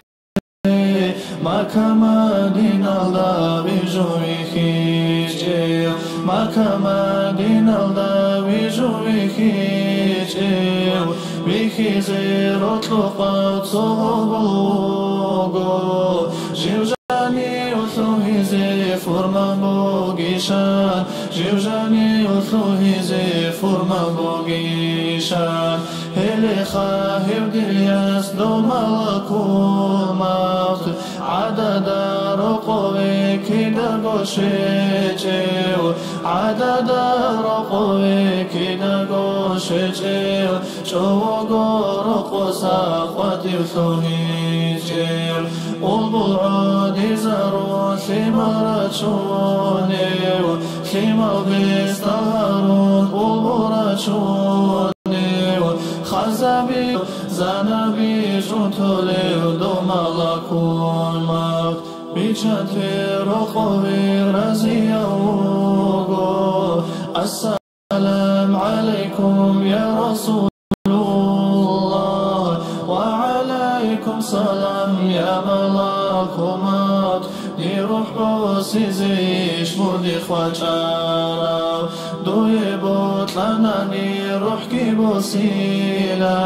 Макка-Мадиналда вижу вихьичӀев, Макка-Мадиналда вижу вихьичӀев, вихьизе рокьукъав цо гьобол вуго. Жив жанив лъугьизе фурман бугищан, жив жанив лъугьизе фурман бугищан. Гьелеха гьев дир яс дов малакул мавт, гӀадада рокъове кидаго щвечӀев, гӀадада рокъове кидаго щвечӀев, чӀового рокъоса къватӀив лъугьичӀев. Улбул гӀодизарулъ лъимал рачунев, лъимал бесдал гьарун улбул рачунев, хазаби занаби жунтулев домалакун махъ, биччанте рокъове разияв вуго. Ассалам гӀалайкум, я Расулуллагь, ва гӀалайкум салам, я малакул мавт. Дир рухӀ босизе иш мурдихъ вачӀарав, дуе бокьанани рухӀги босила,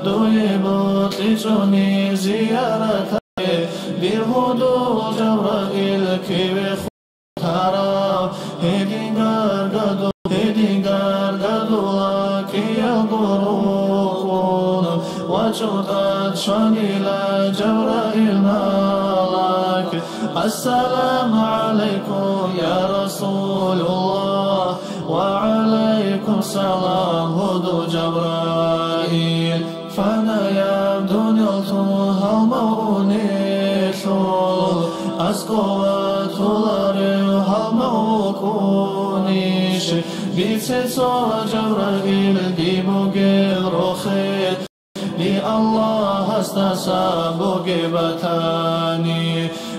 дуе бокьичӀони зияратабе, дир гьудул Жабраил киве тарав, гьедин гаргадул, гьедин гаргадула кӀиялго рукъун, вачӀун тӀад щванила Жабраил малаик. Ассаламу гӀалайкум, я Расулуллагь, ва гӀалайкум салам, гьудул Жабраил. Фанаяб дунялалъул гьалмагъунелъул аскӀов ватуларев гьалмагъ вукӀунищ? Бице цо, Жабраил, дие бугеб рохел, дие Аллагьасдаса бугеб батани.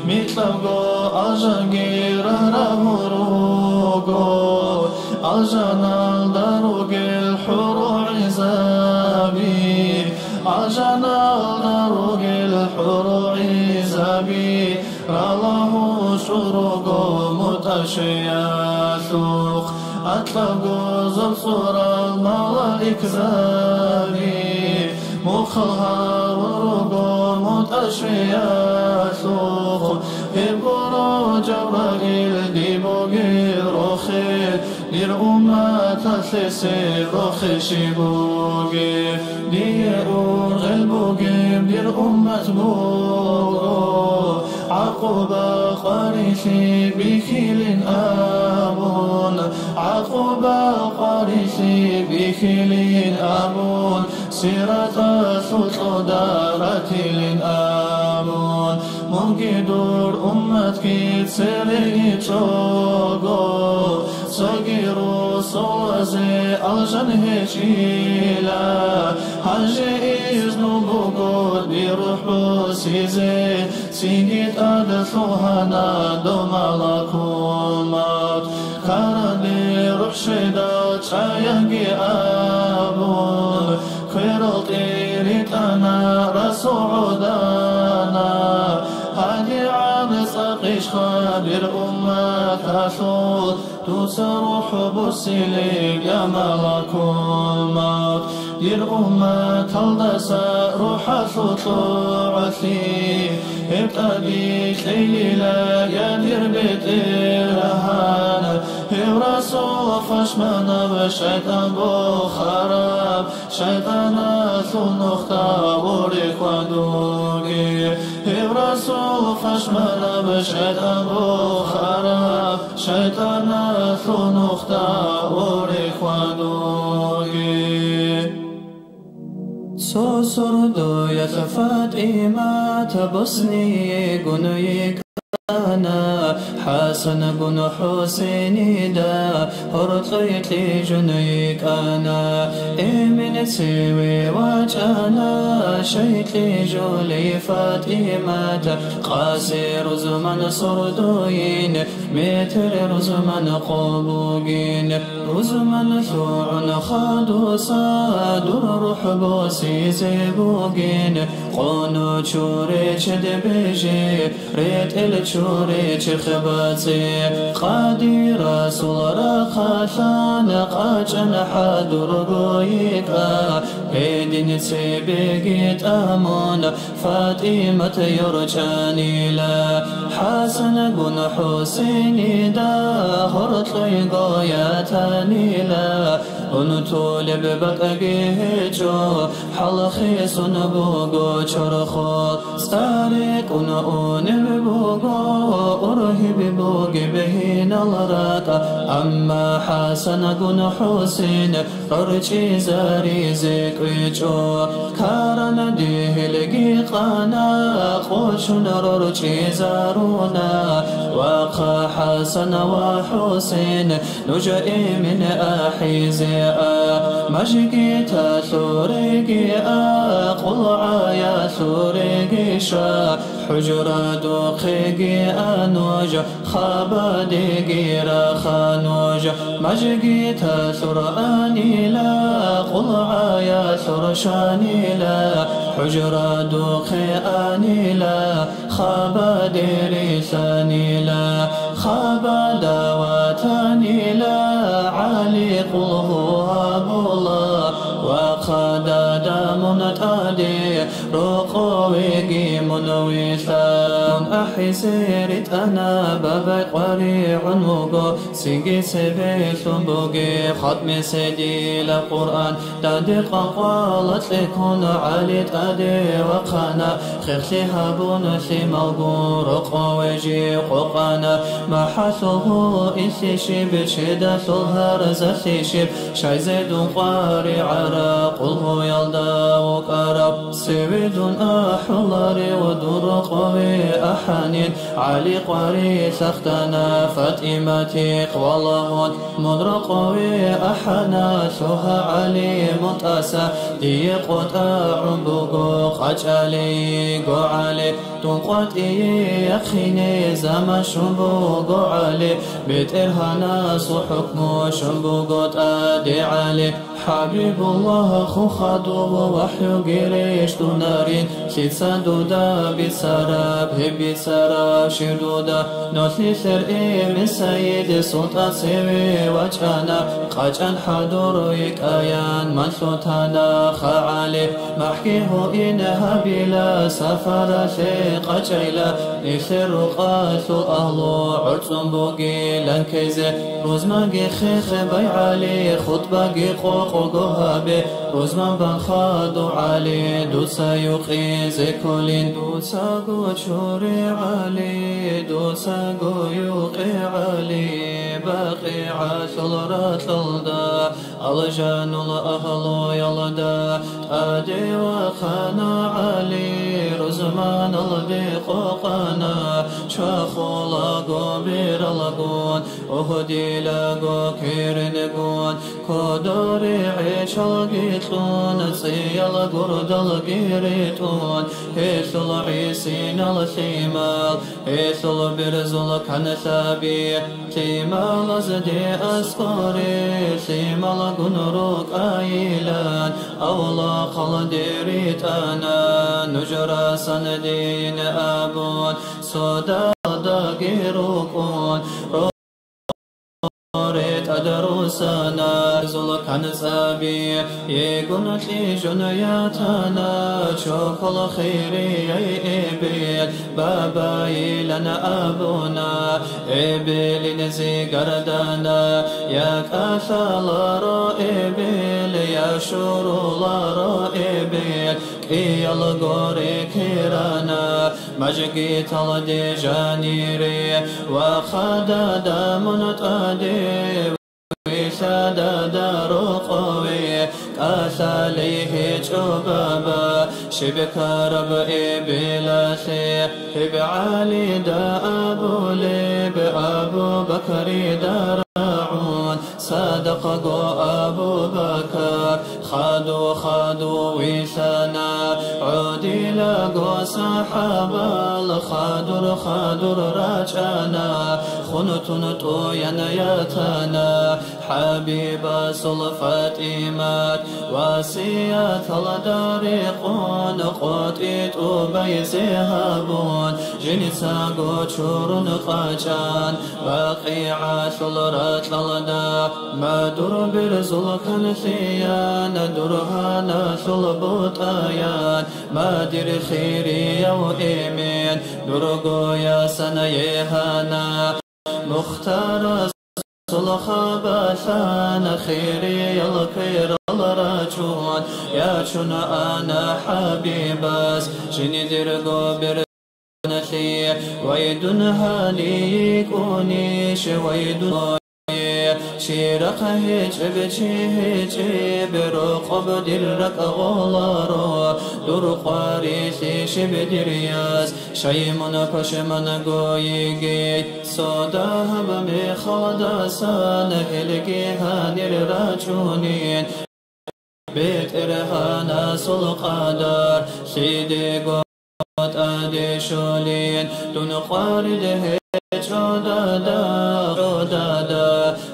Микьабго алжанги рагьрагьун руго, алжаналда ругел хӀурул гӀизаби, алжаналда ругел хӀурул гӀизаби, ралагьун чӀун руго мутӀа чвеялъухъ, акьабго зоб цӀурал малаикзаби. Мухъал гьарун руго мутӀа чвеялъухъ, гьеб гуро, Жабраил, дие бугеб рохел, дир умматалъе гьеб рохел щиб бугеб? Дие ургъел бугеб дир уммат буго, гӀакъуба къварилъи бихьилин абун, гӀакъуба къварилъи бихьилин абун, Сираталъул кьода ратилин абун, мунги дур умматги цере ичӀого, цоги росулазе алжан гьечӀила. Гьанже изну буго дир рухӀ босизе, цинги тӀаде лъугьана дов малакул мавт. Ккараде рухӀ щведал чӀаянги абун, кверал тӀиритӀана, расул гӀодана. ГьадигӀан цӀакъищха дир умматалъул дуца рухӀ босилеб, я малакул мавт? Дир умматалдаса рухӀалъул кьогӀалъи гьеб тӀаде кьелила, я дир БетӀергьан. Гьев расул пашманаб, шайтӀан бухараб, шайтӀаналъул нухда гъоре хьвадуге. Гьев расул пашманаб, шайтӀан бухараб, шайтӀаналъул нухда гъоре хьвадуге. Цо сордоялъ ФатӀимат босниегун йикӀана, ХӀасангун ХӀусейнида гьоркьой кьижун йикӀана. Эмен цеве вачӀана, щай кьижулей ФатӀимат, къаси рузман сордоин, метр рузман къо бугин. Рузман лъугӀун хадуса дур рухӀ босизе бугин, къоно чуре чед беже, ретӀел чуре черх бацӀцӀе. Къади расул рахъалъан къачӀан хӀадурго йикӀа, гьедин цебеги тӀамун, ФатӀимат йорчӀанила, ХӀасангун ХӀусейнида гьоркьойго ятанила, Унтулеб бакӀги гьечӀо, хӀалхисун буго чорхол. ЦӀарикӀун унеб буго, ургьиб бугеб гьинал ракӀа, амма ХӀасангун ХӀусейн рорчӀизаризе кӀвечӀо. Каран дигьилги къана, къочун рорчӀизаруна, вахъа ХӀасан ва ХӀусейн, нуж эмен ахӀизе а, мажгиталъуреги а, къулгӀаялъуреги щва, хӀужрадухъеги а нуж, хабадеги раха нуж, мажгиталъур анила, къулгӀаялъур щванила, хӀужрадухъе анила, хабаде рилъанила, хабада ватанила, ГӀали къулгьу гьабула, вахъа дада мун тӀаде, рокъовеги мун вилъа. Мун ахӀизе ритӀана, бабай къваригӀун вуго, цинги цебе лъун бугеб хатмизе дила Къуръан. Даде къвакъвала кьекун ГӀали тӀаде вахъана, хехлъи гьабун лъималгун рокъове жив къокъана. МахӀалъул гьу илъи щиб, чедалъул гьарзалъи щиб, щайзе дун къваригӀараб, къулгьуялда вукӀараб. Цеве дун ахӀуларев дур рокъове ахӀанин, ГӀали къварилъ ахтана, ФатӀимати хъвалагьун. Мун рокъове ахӀана, лъугьа, ГӀали, мун тӀаса, дие къотӀа гӀун буго къачӀали, гогӀали. Дун къватӀие яхъине заман щун буго, ГӀали, БетӀергьанасул хӀукму щун буго тӀаде, ГӀали. ХӀабибуллагь, хухадув вахӀюги рещтӀунарин, лъица дуда бицараб, гьеб бицараб щиб дуда? Нолъилъер эмен Саид султӀан цеве вачӀана, къачӀан хӀадур йикӀаян манлъутана ха ГӀали. МахӀги гьуин гьабила сапаралъе къачӀайла, нилъер рукъалъул агьлу гӀорцӀун бугилан ккезе. Рузманги хехе бай ГӀали, хутӀбаги къокъго гьабе, рузман бан хадув ГӀали, дуца юкъизе кколин. Дуцаго чуре ГӀали, дуцаго юкъе ГӀали, БакъигӀалъул ракьалда, Алжанул агьлуялда тӀаде вахъана ГӀали, рузманалде къокъана, чвахулаго бералгун, угьдилаго керенгун, кодоре гӀечалги кьун, цӀиял гурдалги ритӀун, гьелъул гӀисинал лъимал, гьелъул берзул канлъаби. Лъималазде аскӀоре, лъималгун рукӀайилан, авлахъалде ритӀана, нуж расан дин абун, содалдаги рукӀун, ретӀад русана. Зул канцӀаби, егун кьижун ятана, чокол хирияй эбел, бабайилан абуна, эбелин зигардана, я кӀалъаларо эбел, я щуруларо эбел, кӀиял горе керана, мажгиталде жанире, вахъа дада мун тӀаде. Вилъа дада рокъове, кӀалъалей гьечӀо баба, щиб ккараб эбелалъе, гьеб ГӀалида абулеб Абу Бакрида рагӀун, садакъго Абу Бакар, хадув, хадув вилъана, гӀодилаго сахӀабал хадур, хадур рачӀана, хунтун тӀуян ятана. ХӀабибасул ФатӀимат васияталда рекъон, къотӀи тӀубайзе гьабун, жинцаго чурун къачӀан, БакъигӀалъул ракьалда, мадур берзул канлъиян, дургьаналъул бутӀаян, мадир хирияв эмен, дургоясан егьана. Мухтарас Асул хабалъана хириял кверал рачун, ячун ана ХӀабибас жиндирго бер Вай дун гьанив йикӀунищ, вай дун? Чирахъ гьечӀеб чи гьечӀеб, рокъоб дир ракӀ гъоларо, дур къварилъи щиб дир яс, щай мун пашманго йигей, цо дагьаб мехалдасан гьелги гьанир рачунин. БетӀергьанасул къадар лъидего тӀаде щолин, дун къварид гьечӀо, дада, гьечӀо, дада,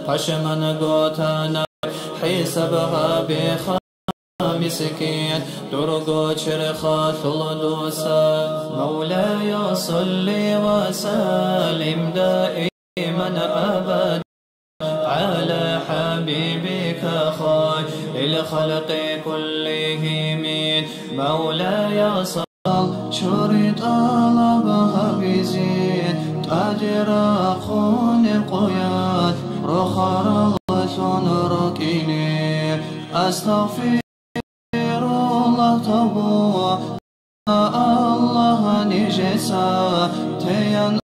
пашманго тана, хӀисаб гьабиха мискин, дурго черхалъул дуса. مولاي صل وسلم دائما أبدا على حبيبك خير الخلق كلهم. مولاي صل. Чури тӀалаб гьабизе, тӀаде рахъунеб къоялъ, рохараллъун рукӀине. أستغفر الله, тавбу, Аллагь, нижеца таян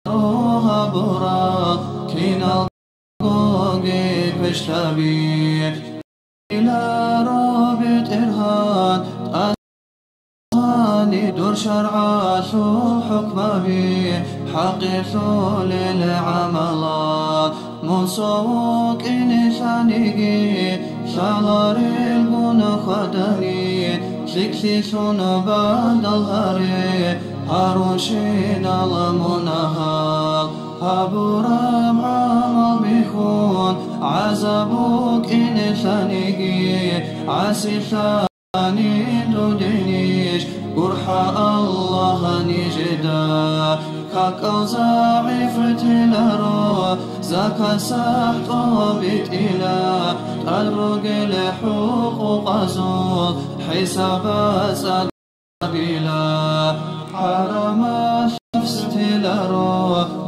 гьабурал киналгоги квешлъаби. Иларо БетӀергьан, тӀасани дур шаргӀалъул хӀукмаби, хӀакъилъулел гӀамалал. Мун цо вукӀине лъаниги, лъаларелгун хьвадани, лъикӀлъилъун бадал гьаре, гьарунщинал мунагьал. Гьабураб гӀамал бихьун, гӀазаб букӀине лъаниги, гӀасилъа Нин дудинищ гурхӀа Аллагь нижеда, какал загӀиф теларо, закасахӀ тӀобитӀила, тӀад ругел хӀукъукъазул хӀисаба цӀадабила. ХӀарамалъ теларо,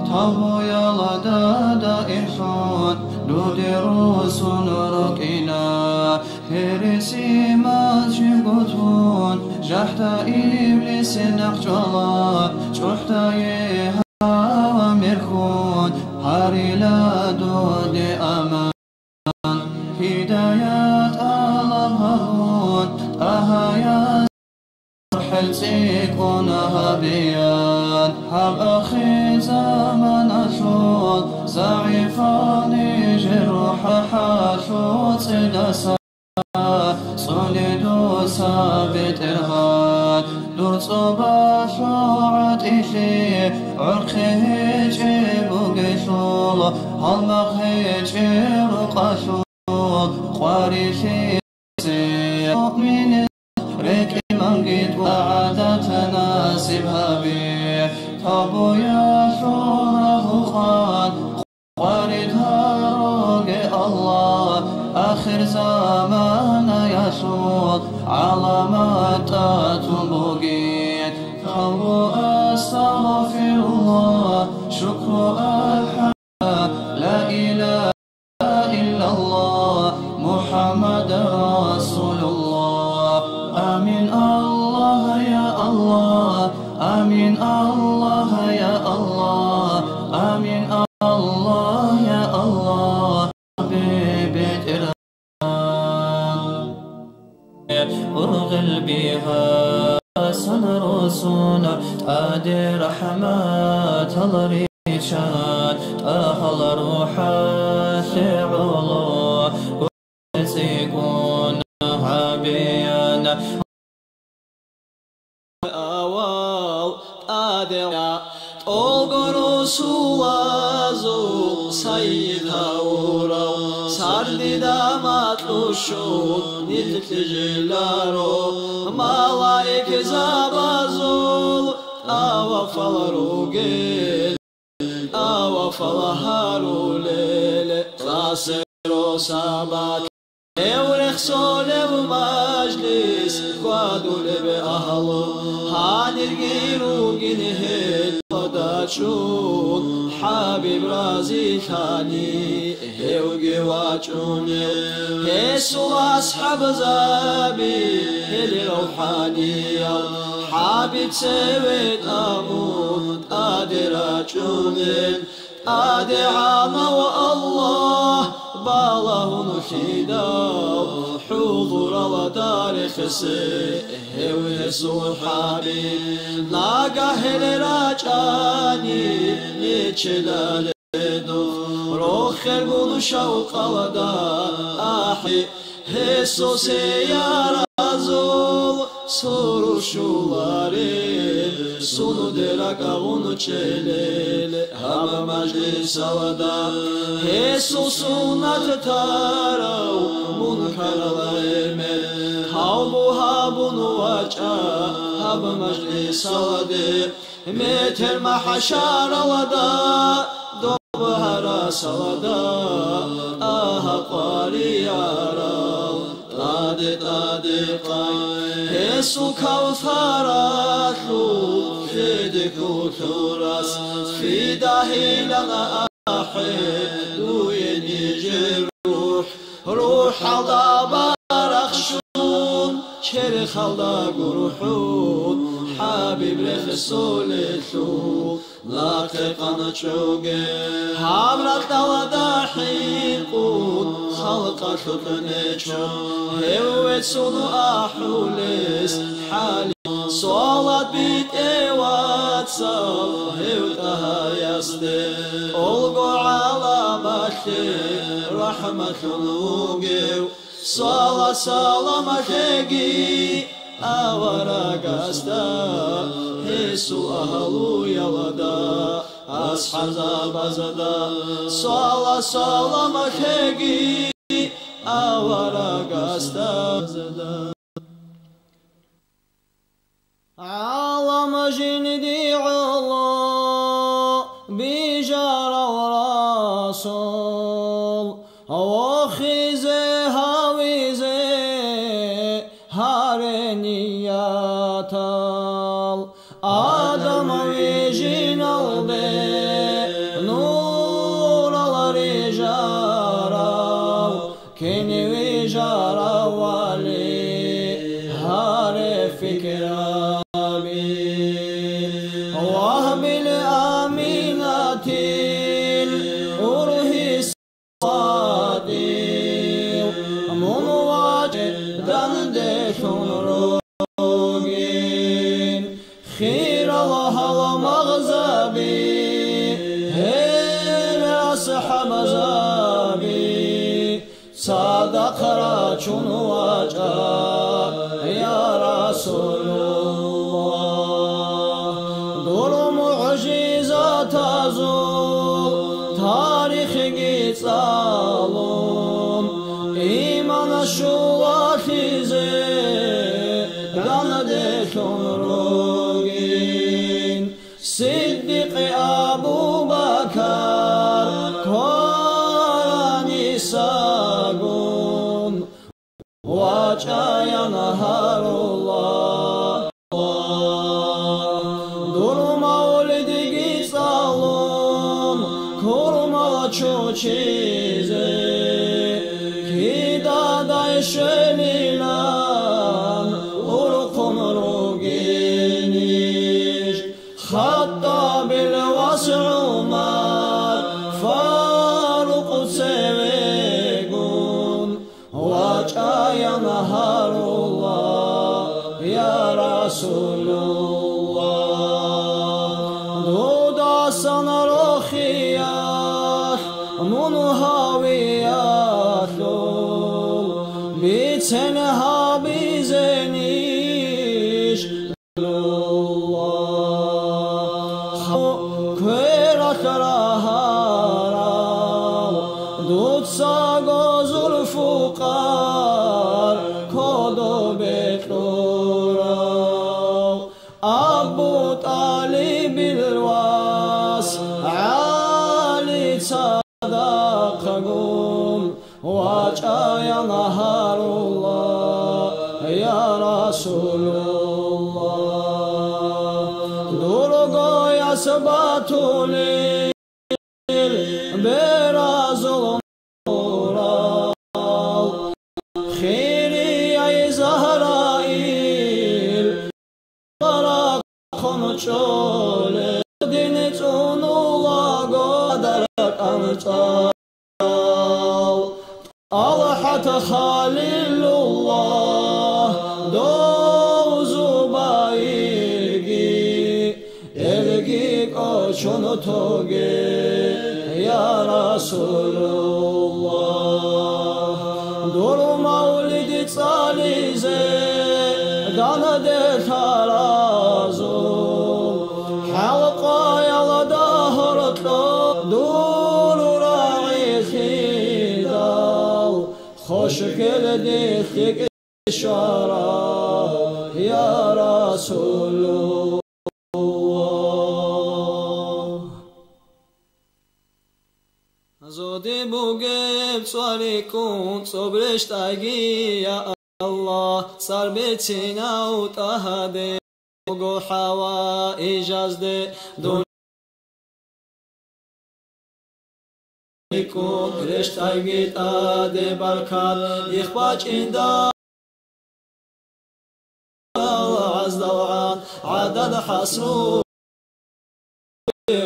тавбуялда даимлъун, дуде русун рукӀина. Гьереси мачӀгутун, жахӀда иблис нахъчӀвала, чӀухӀдае гьава мерхун, гьарила дуде аман. Гьидаят тӀалаб гьабун, ТӀагьаяс хӀел цӀикӀкӀун гьабеян, гьаб ахир заманалъул загӀипал нижер рухӀ хӀалъул цӀедаса. ЦӀуне дуца, БетӀергьан, дур цӀобалъул гӀатӀилъи, гӀорхъи гьечӀеб бугелъул, гьалмагъ гьечӀеб рукъалъул къварилъи. Муъминил рекӀелъ мангит гӀадат насиб гьабе, тавбуялъул рагьухъан къварид гьаруге, Аллагь, ахир заманаялъул гӀаламат тӀатун бугин. Тавбу, астагъфируллагь, шукру, алхӀамд, ла илагьа إلا الله محمد رسول الله. آمين الله يا الله، آمين الله يا الله، آمين الله يا الله. Ургъел бигьасан росуна тӀаде рахӀматал риччан, ТӀагьал рухӀалъе гӀоло цӀикӀкӀун гьабеян. Авал тӀаде тӀолго росулазул сайид гьавурав, сардида макьуш щун нилъ кьижеларо, малаикзабазул тӀавафал ругел, тӀавафал гьарулел къасиро сабат. Гьев рехсолев мажлис, хьвадулеб агьлу, гьанирги ругин гьел хадачун, ХӀабиб разилъани. гьевги вачӀунел. Гьесул асхӀабзаби гьел равхӀаниял, ХӀабиб цеве тӀамун тӀаде рачӀунел. ТӀадегӀанав Аллагь балагьун лъидал, хӀузурал дарихъесе гьев гьесул ХӀабиб. Нагагь гьел рачӀани нечедале дун, рохел гун шавкъалда ахӀи, гьесул сияразул суру щуларе, сунуде ракӀагъун чӀелел гьаб мажлисалда. Гьесул суннат тарав мункарал гӀемер, тавбу гьабун вачӀа гьаб мажлисалде. Метер махӀшаралда, доб гьарасалда, тӀагьа къваригӀарал тӀаде-тӀаде къай. Гьесул кавсаралъул лъедехьулъурас фидагьилан ахӀе дуе нижер рухӀ. РухӀалда барахъ щун, черхалда гурхӀун, ХӀабиб рехсолелъул нахъе къанчӀоге. Гьаб ракьалда хӀинкъун халкъалъулъ нечо, гьев вецун ахӀулес хӀали. Суалат битӀе вацал гьев ТӀагьаясде, тӀолго гӀаламалъе рахӀматлъун вугев. Суала-салам лъеги аварагасда, гьесул агьлуялда, асхӀабзабазда. Суала-салам лъеги аварагасда. ГӀалам жинди гӀоло бижарав Расул, вохизе гьавизе гьаре ниятал. Адам вижиналде нурал рижарав, кин вижарав вали гьаре фикираби. Вагьбил Аминатил ургьи садил, мун вачӀе данделъун ругин. Хирал гьалмагъзаби, гьел асхӀабзаби, цадахъ рачун вачӀа, я Расулуллагь. Дур мугӀжизатазул тарихги цӀалун, иман щулалъизе данделъун ругин. Сиддикъ Абу Бакар кваранисагун вачӀаян гьарулла. Дур мавлидги цӀалун, курмал чучизе, кидадай щвелилан урхъун ругинищ. Хаттабил вас ГӀумар Фарукъ цевегун вачӀаян гьарулла, я Расулуллагь. Дудасан рохиялъ мун гьавиялъул бицен гьабизенищ. Квералъ рагьарал дуцаго Зулфукъар кодобе кьурав, Абу ТӀалибил вас ГӀали цадахъагун вачӀаян гьарулла, я Расулулла. Дургояс батулел беразул АлхӀат Халилуллагь, дов Зубайирги, гьелги кӀочон тоге, я Расулуллагь. Дур мавлид цӀализе данде лъаразул, хӀалкъаялда гьоркьоб дур рагӀилъидал, хошкел дихъе щвара, я Расулуллагь. Зоди бугеб цӀвариккун цӀоб рещтӀайги, я Аллагь, цӀар бецинав ТӀагьаде, гьаваижазде дун- Кун рещтӀайги тӀаде баркат, ихбачӀиндал гӀаздалгӀан гӀадад хӀасру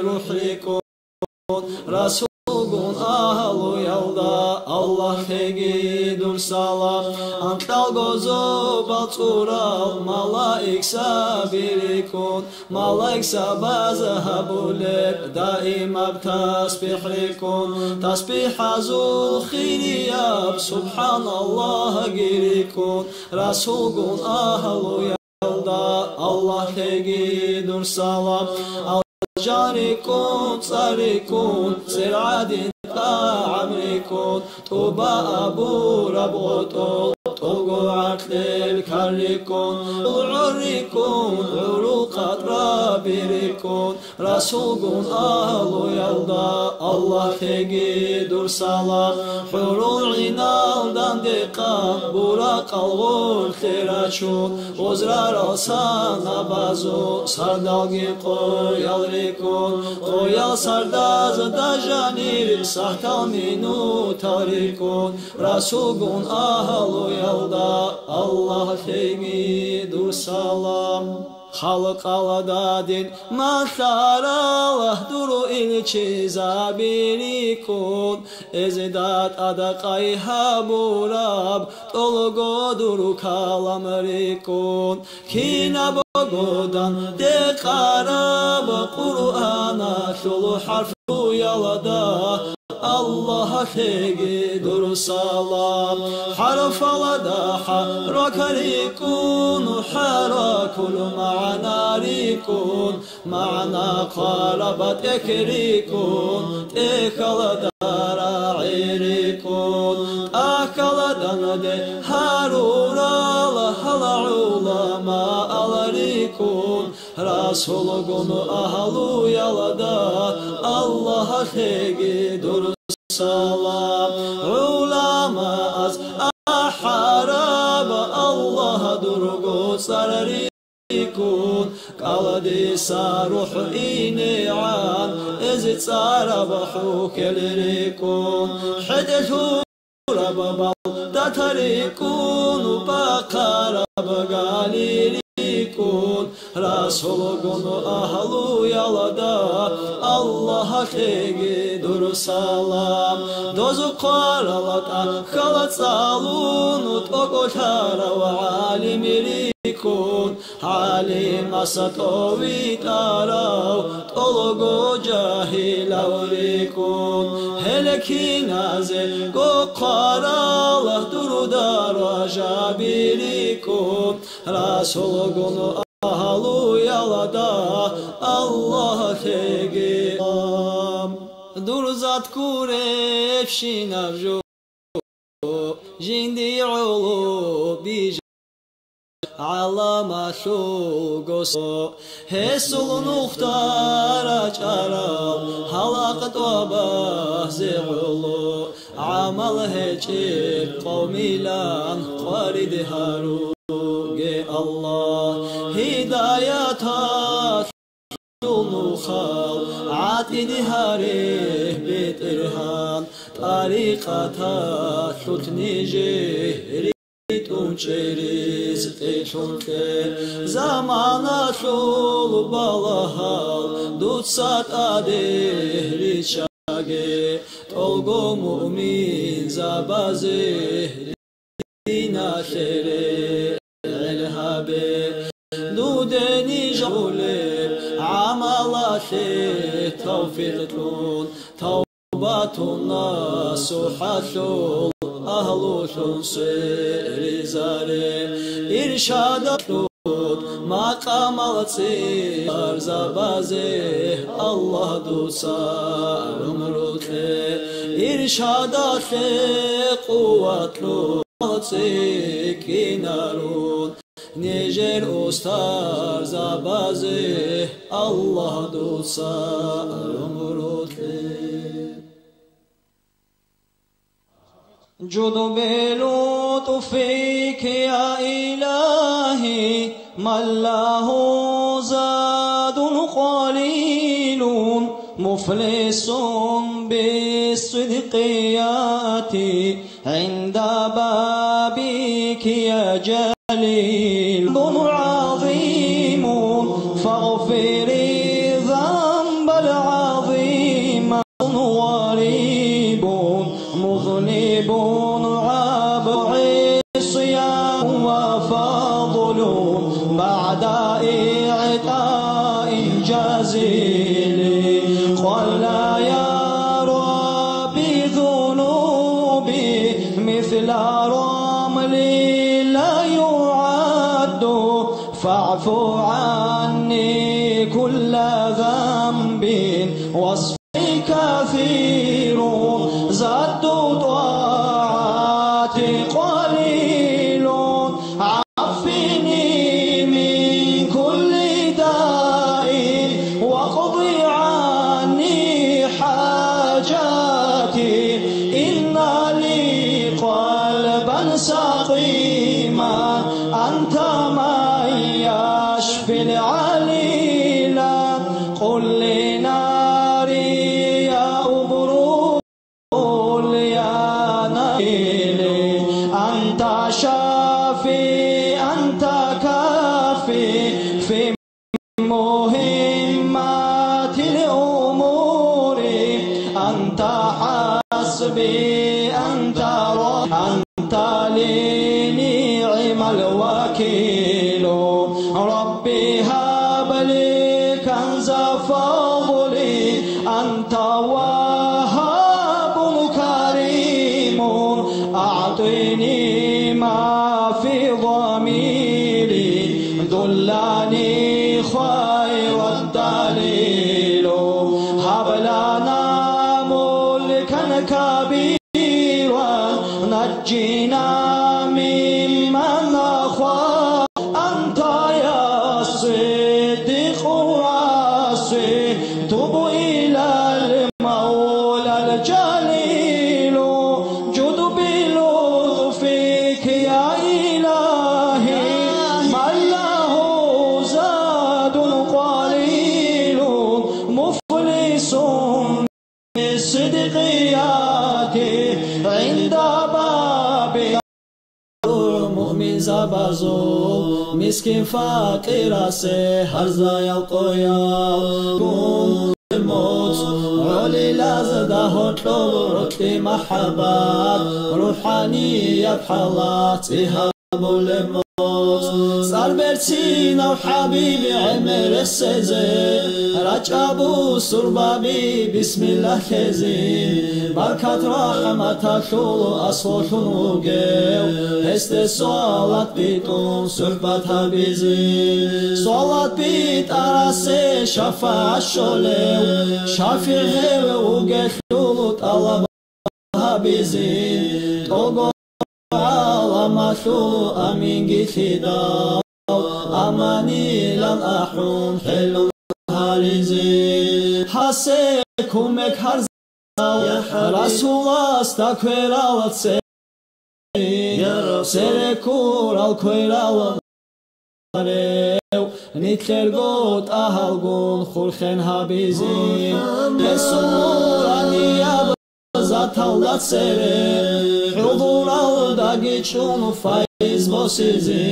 рухӀриккун, Расулгун агьлуялда Аллагьлъеги дур салам. Анкьалго зобал цӀурал малаик сабириккун, малаик сабаз гьабулеб даимаб тасбихӀриккун, тасбихӀазул хирияб субхӀаналлагьги риккун, Расулгун агьлуялда Аллагьлъеги дур салам. Алжанриккун, цӀариккун, цӀер гӀадин тӀагӀамриккун, тӀуба абураб гъотӀол тӀолго гӀаркьел карриккун, гӀорриккун, гӀурул къатӀрабириккун, Расулгун агьлуялда Аллагьлъеги дур салам. ХӀурул гӀинал дандекъан буракъал гъорлъе рачун, озрарал санабазул сардалги къоялриккун, къоял сардазда жанир сагьтал минутал риккун, Расулгун агьлуялда Аллагьлъеги дур салам. Халкъалда дин малъарал дур илчизабириккун, эзеда тӀада къай гьабураб тӀолго дур каламриккун, кинабго дандекъараб Къуръаналъул хӀарфуялда Аллагьлъеги дур салам. ХӀарфалда хӀаракат риккун, хӀаракул магӀна риккун, магӀна хъвараб тӀехь риккун, тӀехьалда рагӀи риккун, тӀахьалда данде гьарурал гьала гӀуламаал риккун, Расулгун агьлуялда Аллагьлъеги дур салам. ГӀуламааз ахӀараб Аллагь дурго цӀар риккун, кӀалдиса рухӀ инегӀан эз цӀараб хӀухьел риккун, хӀетӀе лъураб балдатал риккун, бахъараб гали риккун, Расулгун агьлуялда Аллагьлъеги дур салам. Дозухъ хъварал тӀахьал цӀалун, тӀокӀолъарав гӀалим риккун, гӀалимас тӀовитӀарав тӀолго жагьилав риккун, гьел киназего хъварал дур даражаби риккун, Расулгун агьлуялда Аллагьлъеги. Дур зат гуребщинаб жо, жиндир гӀоло бижа гӀаламалъул госо, гьесул нухда рачӀарал гьалакъ тӀубазе гӀоло, гӀамал гьечӀеб къавмилан къварид гьаруге, Аллагь, гьидаяталъ нухал гӀатӀиде гьаре, БетӀергьан, тӀарикъаталъулъ нижер ритӀун чӀей ризкъилъун кье. Заманалъул балагьал дуца тӀаде риччаге, тӀолго муъмин муъминзабазе диналъе регӀел гьабе. Дуде ниж гьабулеб гӀамалалъе тавфикълъун, тавбатун насухӀалъул агьлулъун сверизаре. Иршадалъул макъамал цӀикӀкӀарзабазе Аллагь дуца гӀумру кье. Иршадалъе къуват лъун цӀикӀкӀинарун нижер устарзабазе Аллагь дуца гӀумру кье. جد بلطفك يا إلهي من له زاد قليل، مفلس بالصدق يأتي عند بابك يا جليل. ذنب عظيم فاغفر الذنب العظيم. غريب مذنب عبد عصيان وفضل بعد إعطاء جزيل. قال يا رب ذنوبي مثل رمل لا يعد، فاعف عني كل ذنب واصفح كثير، زاد طاعتي قليل، عافني من كل داء، واقض عني حاجاتي. إن لي قلبا سقيما، أنت من يشفي العليلا. قل لناري يا أبرد، قل يا نيلي، أنت شافي، أنت كافي في مهمات الأمور، أنت حسبي، أنت رب، أنت لي نعم الوكيل. رب هب لي كنز فضلي، أنت وهاب كريم، أعطني ما في ضميري، دلني خير الدليل. هب لنا ملكا كبيرا، نجنا ممن نخاف. أنت يا صديق الراسي، تب إلى المولى الجليل. جد بلطفك يا إلهي، من له زاد قليل، مفلس بالصدق يأتي عند بابك. Муъминзабазул мискин-факъирасе гьарзаял къоял гун моцӀ, гӀолилазда гьоркьоб рокьи махӀаббат, рухӀанияб хӀалат цӀи гьабулеб моцӀ. ЦӀар берцинав ХӀабиб гӀемер рехсезе, рачӀа бусурбаби бисмиллагь лъезе, баркат рахӀматалъул аслулъун вугев, гьесде салат битӀун сухӀбат гьабизе. Салат битӀарасе шафагӀат щолев, шафигӀ гьев вугелъул тӀалаб гьабизе. ТӀолго гӀаламалъул аминги лъидал, аманилан ахӀун хӀелун гьаризе. Гьасе кумек гьарзал, Расуласда кверал цере, цере ккурал кверал гьарев, нилъерго тӀагьалгун хурхен гьабизе. Гьесул нуранияб заталда цере, хӀузуралда Гьаги чӀун файз босизе,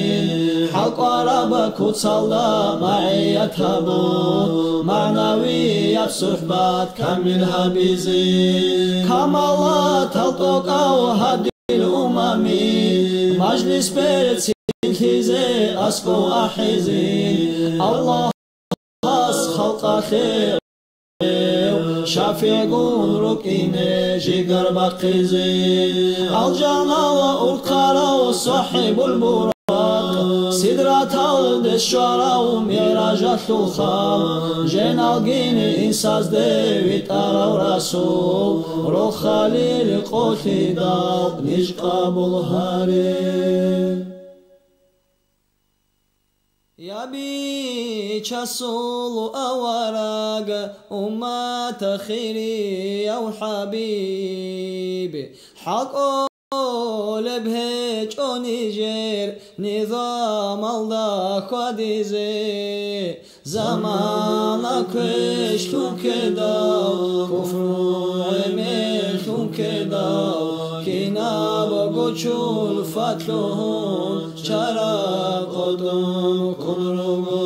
хӀалкӀвараб куцалда магӀият гьабу, магӀнавияб сухӀбат камил гьабизе. Камалатал тӀокӀав гьадил умами, мажлис берцинлъизе, аскӀов ахӀизе. Аллагь Аллагьас халкъалъе шафигӀгун рукӀине жигар бахъизе. Алжанала урхъарав сахӀибул буракъ, сидраталде щварав мигӀражалъул хал, женалгин инсазде витӀарав Расул, рохалил къолъидал ниж къабул гьаре. Я бичасул авараг, уммат хирияв хӀабиб, хӀакъолеб гьечӀо нижер низамалда хьвадизе. Замана квешлъун ккедал, куфру гӀемерлъун ккедал, кинабго чулфат лъугьун чара къотӀун ккун руго.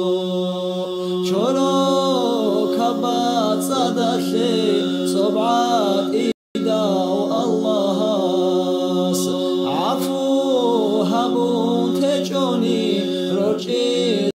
Чорокаб бацӀцӀадалъе цӀоб гӀатӀи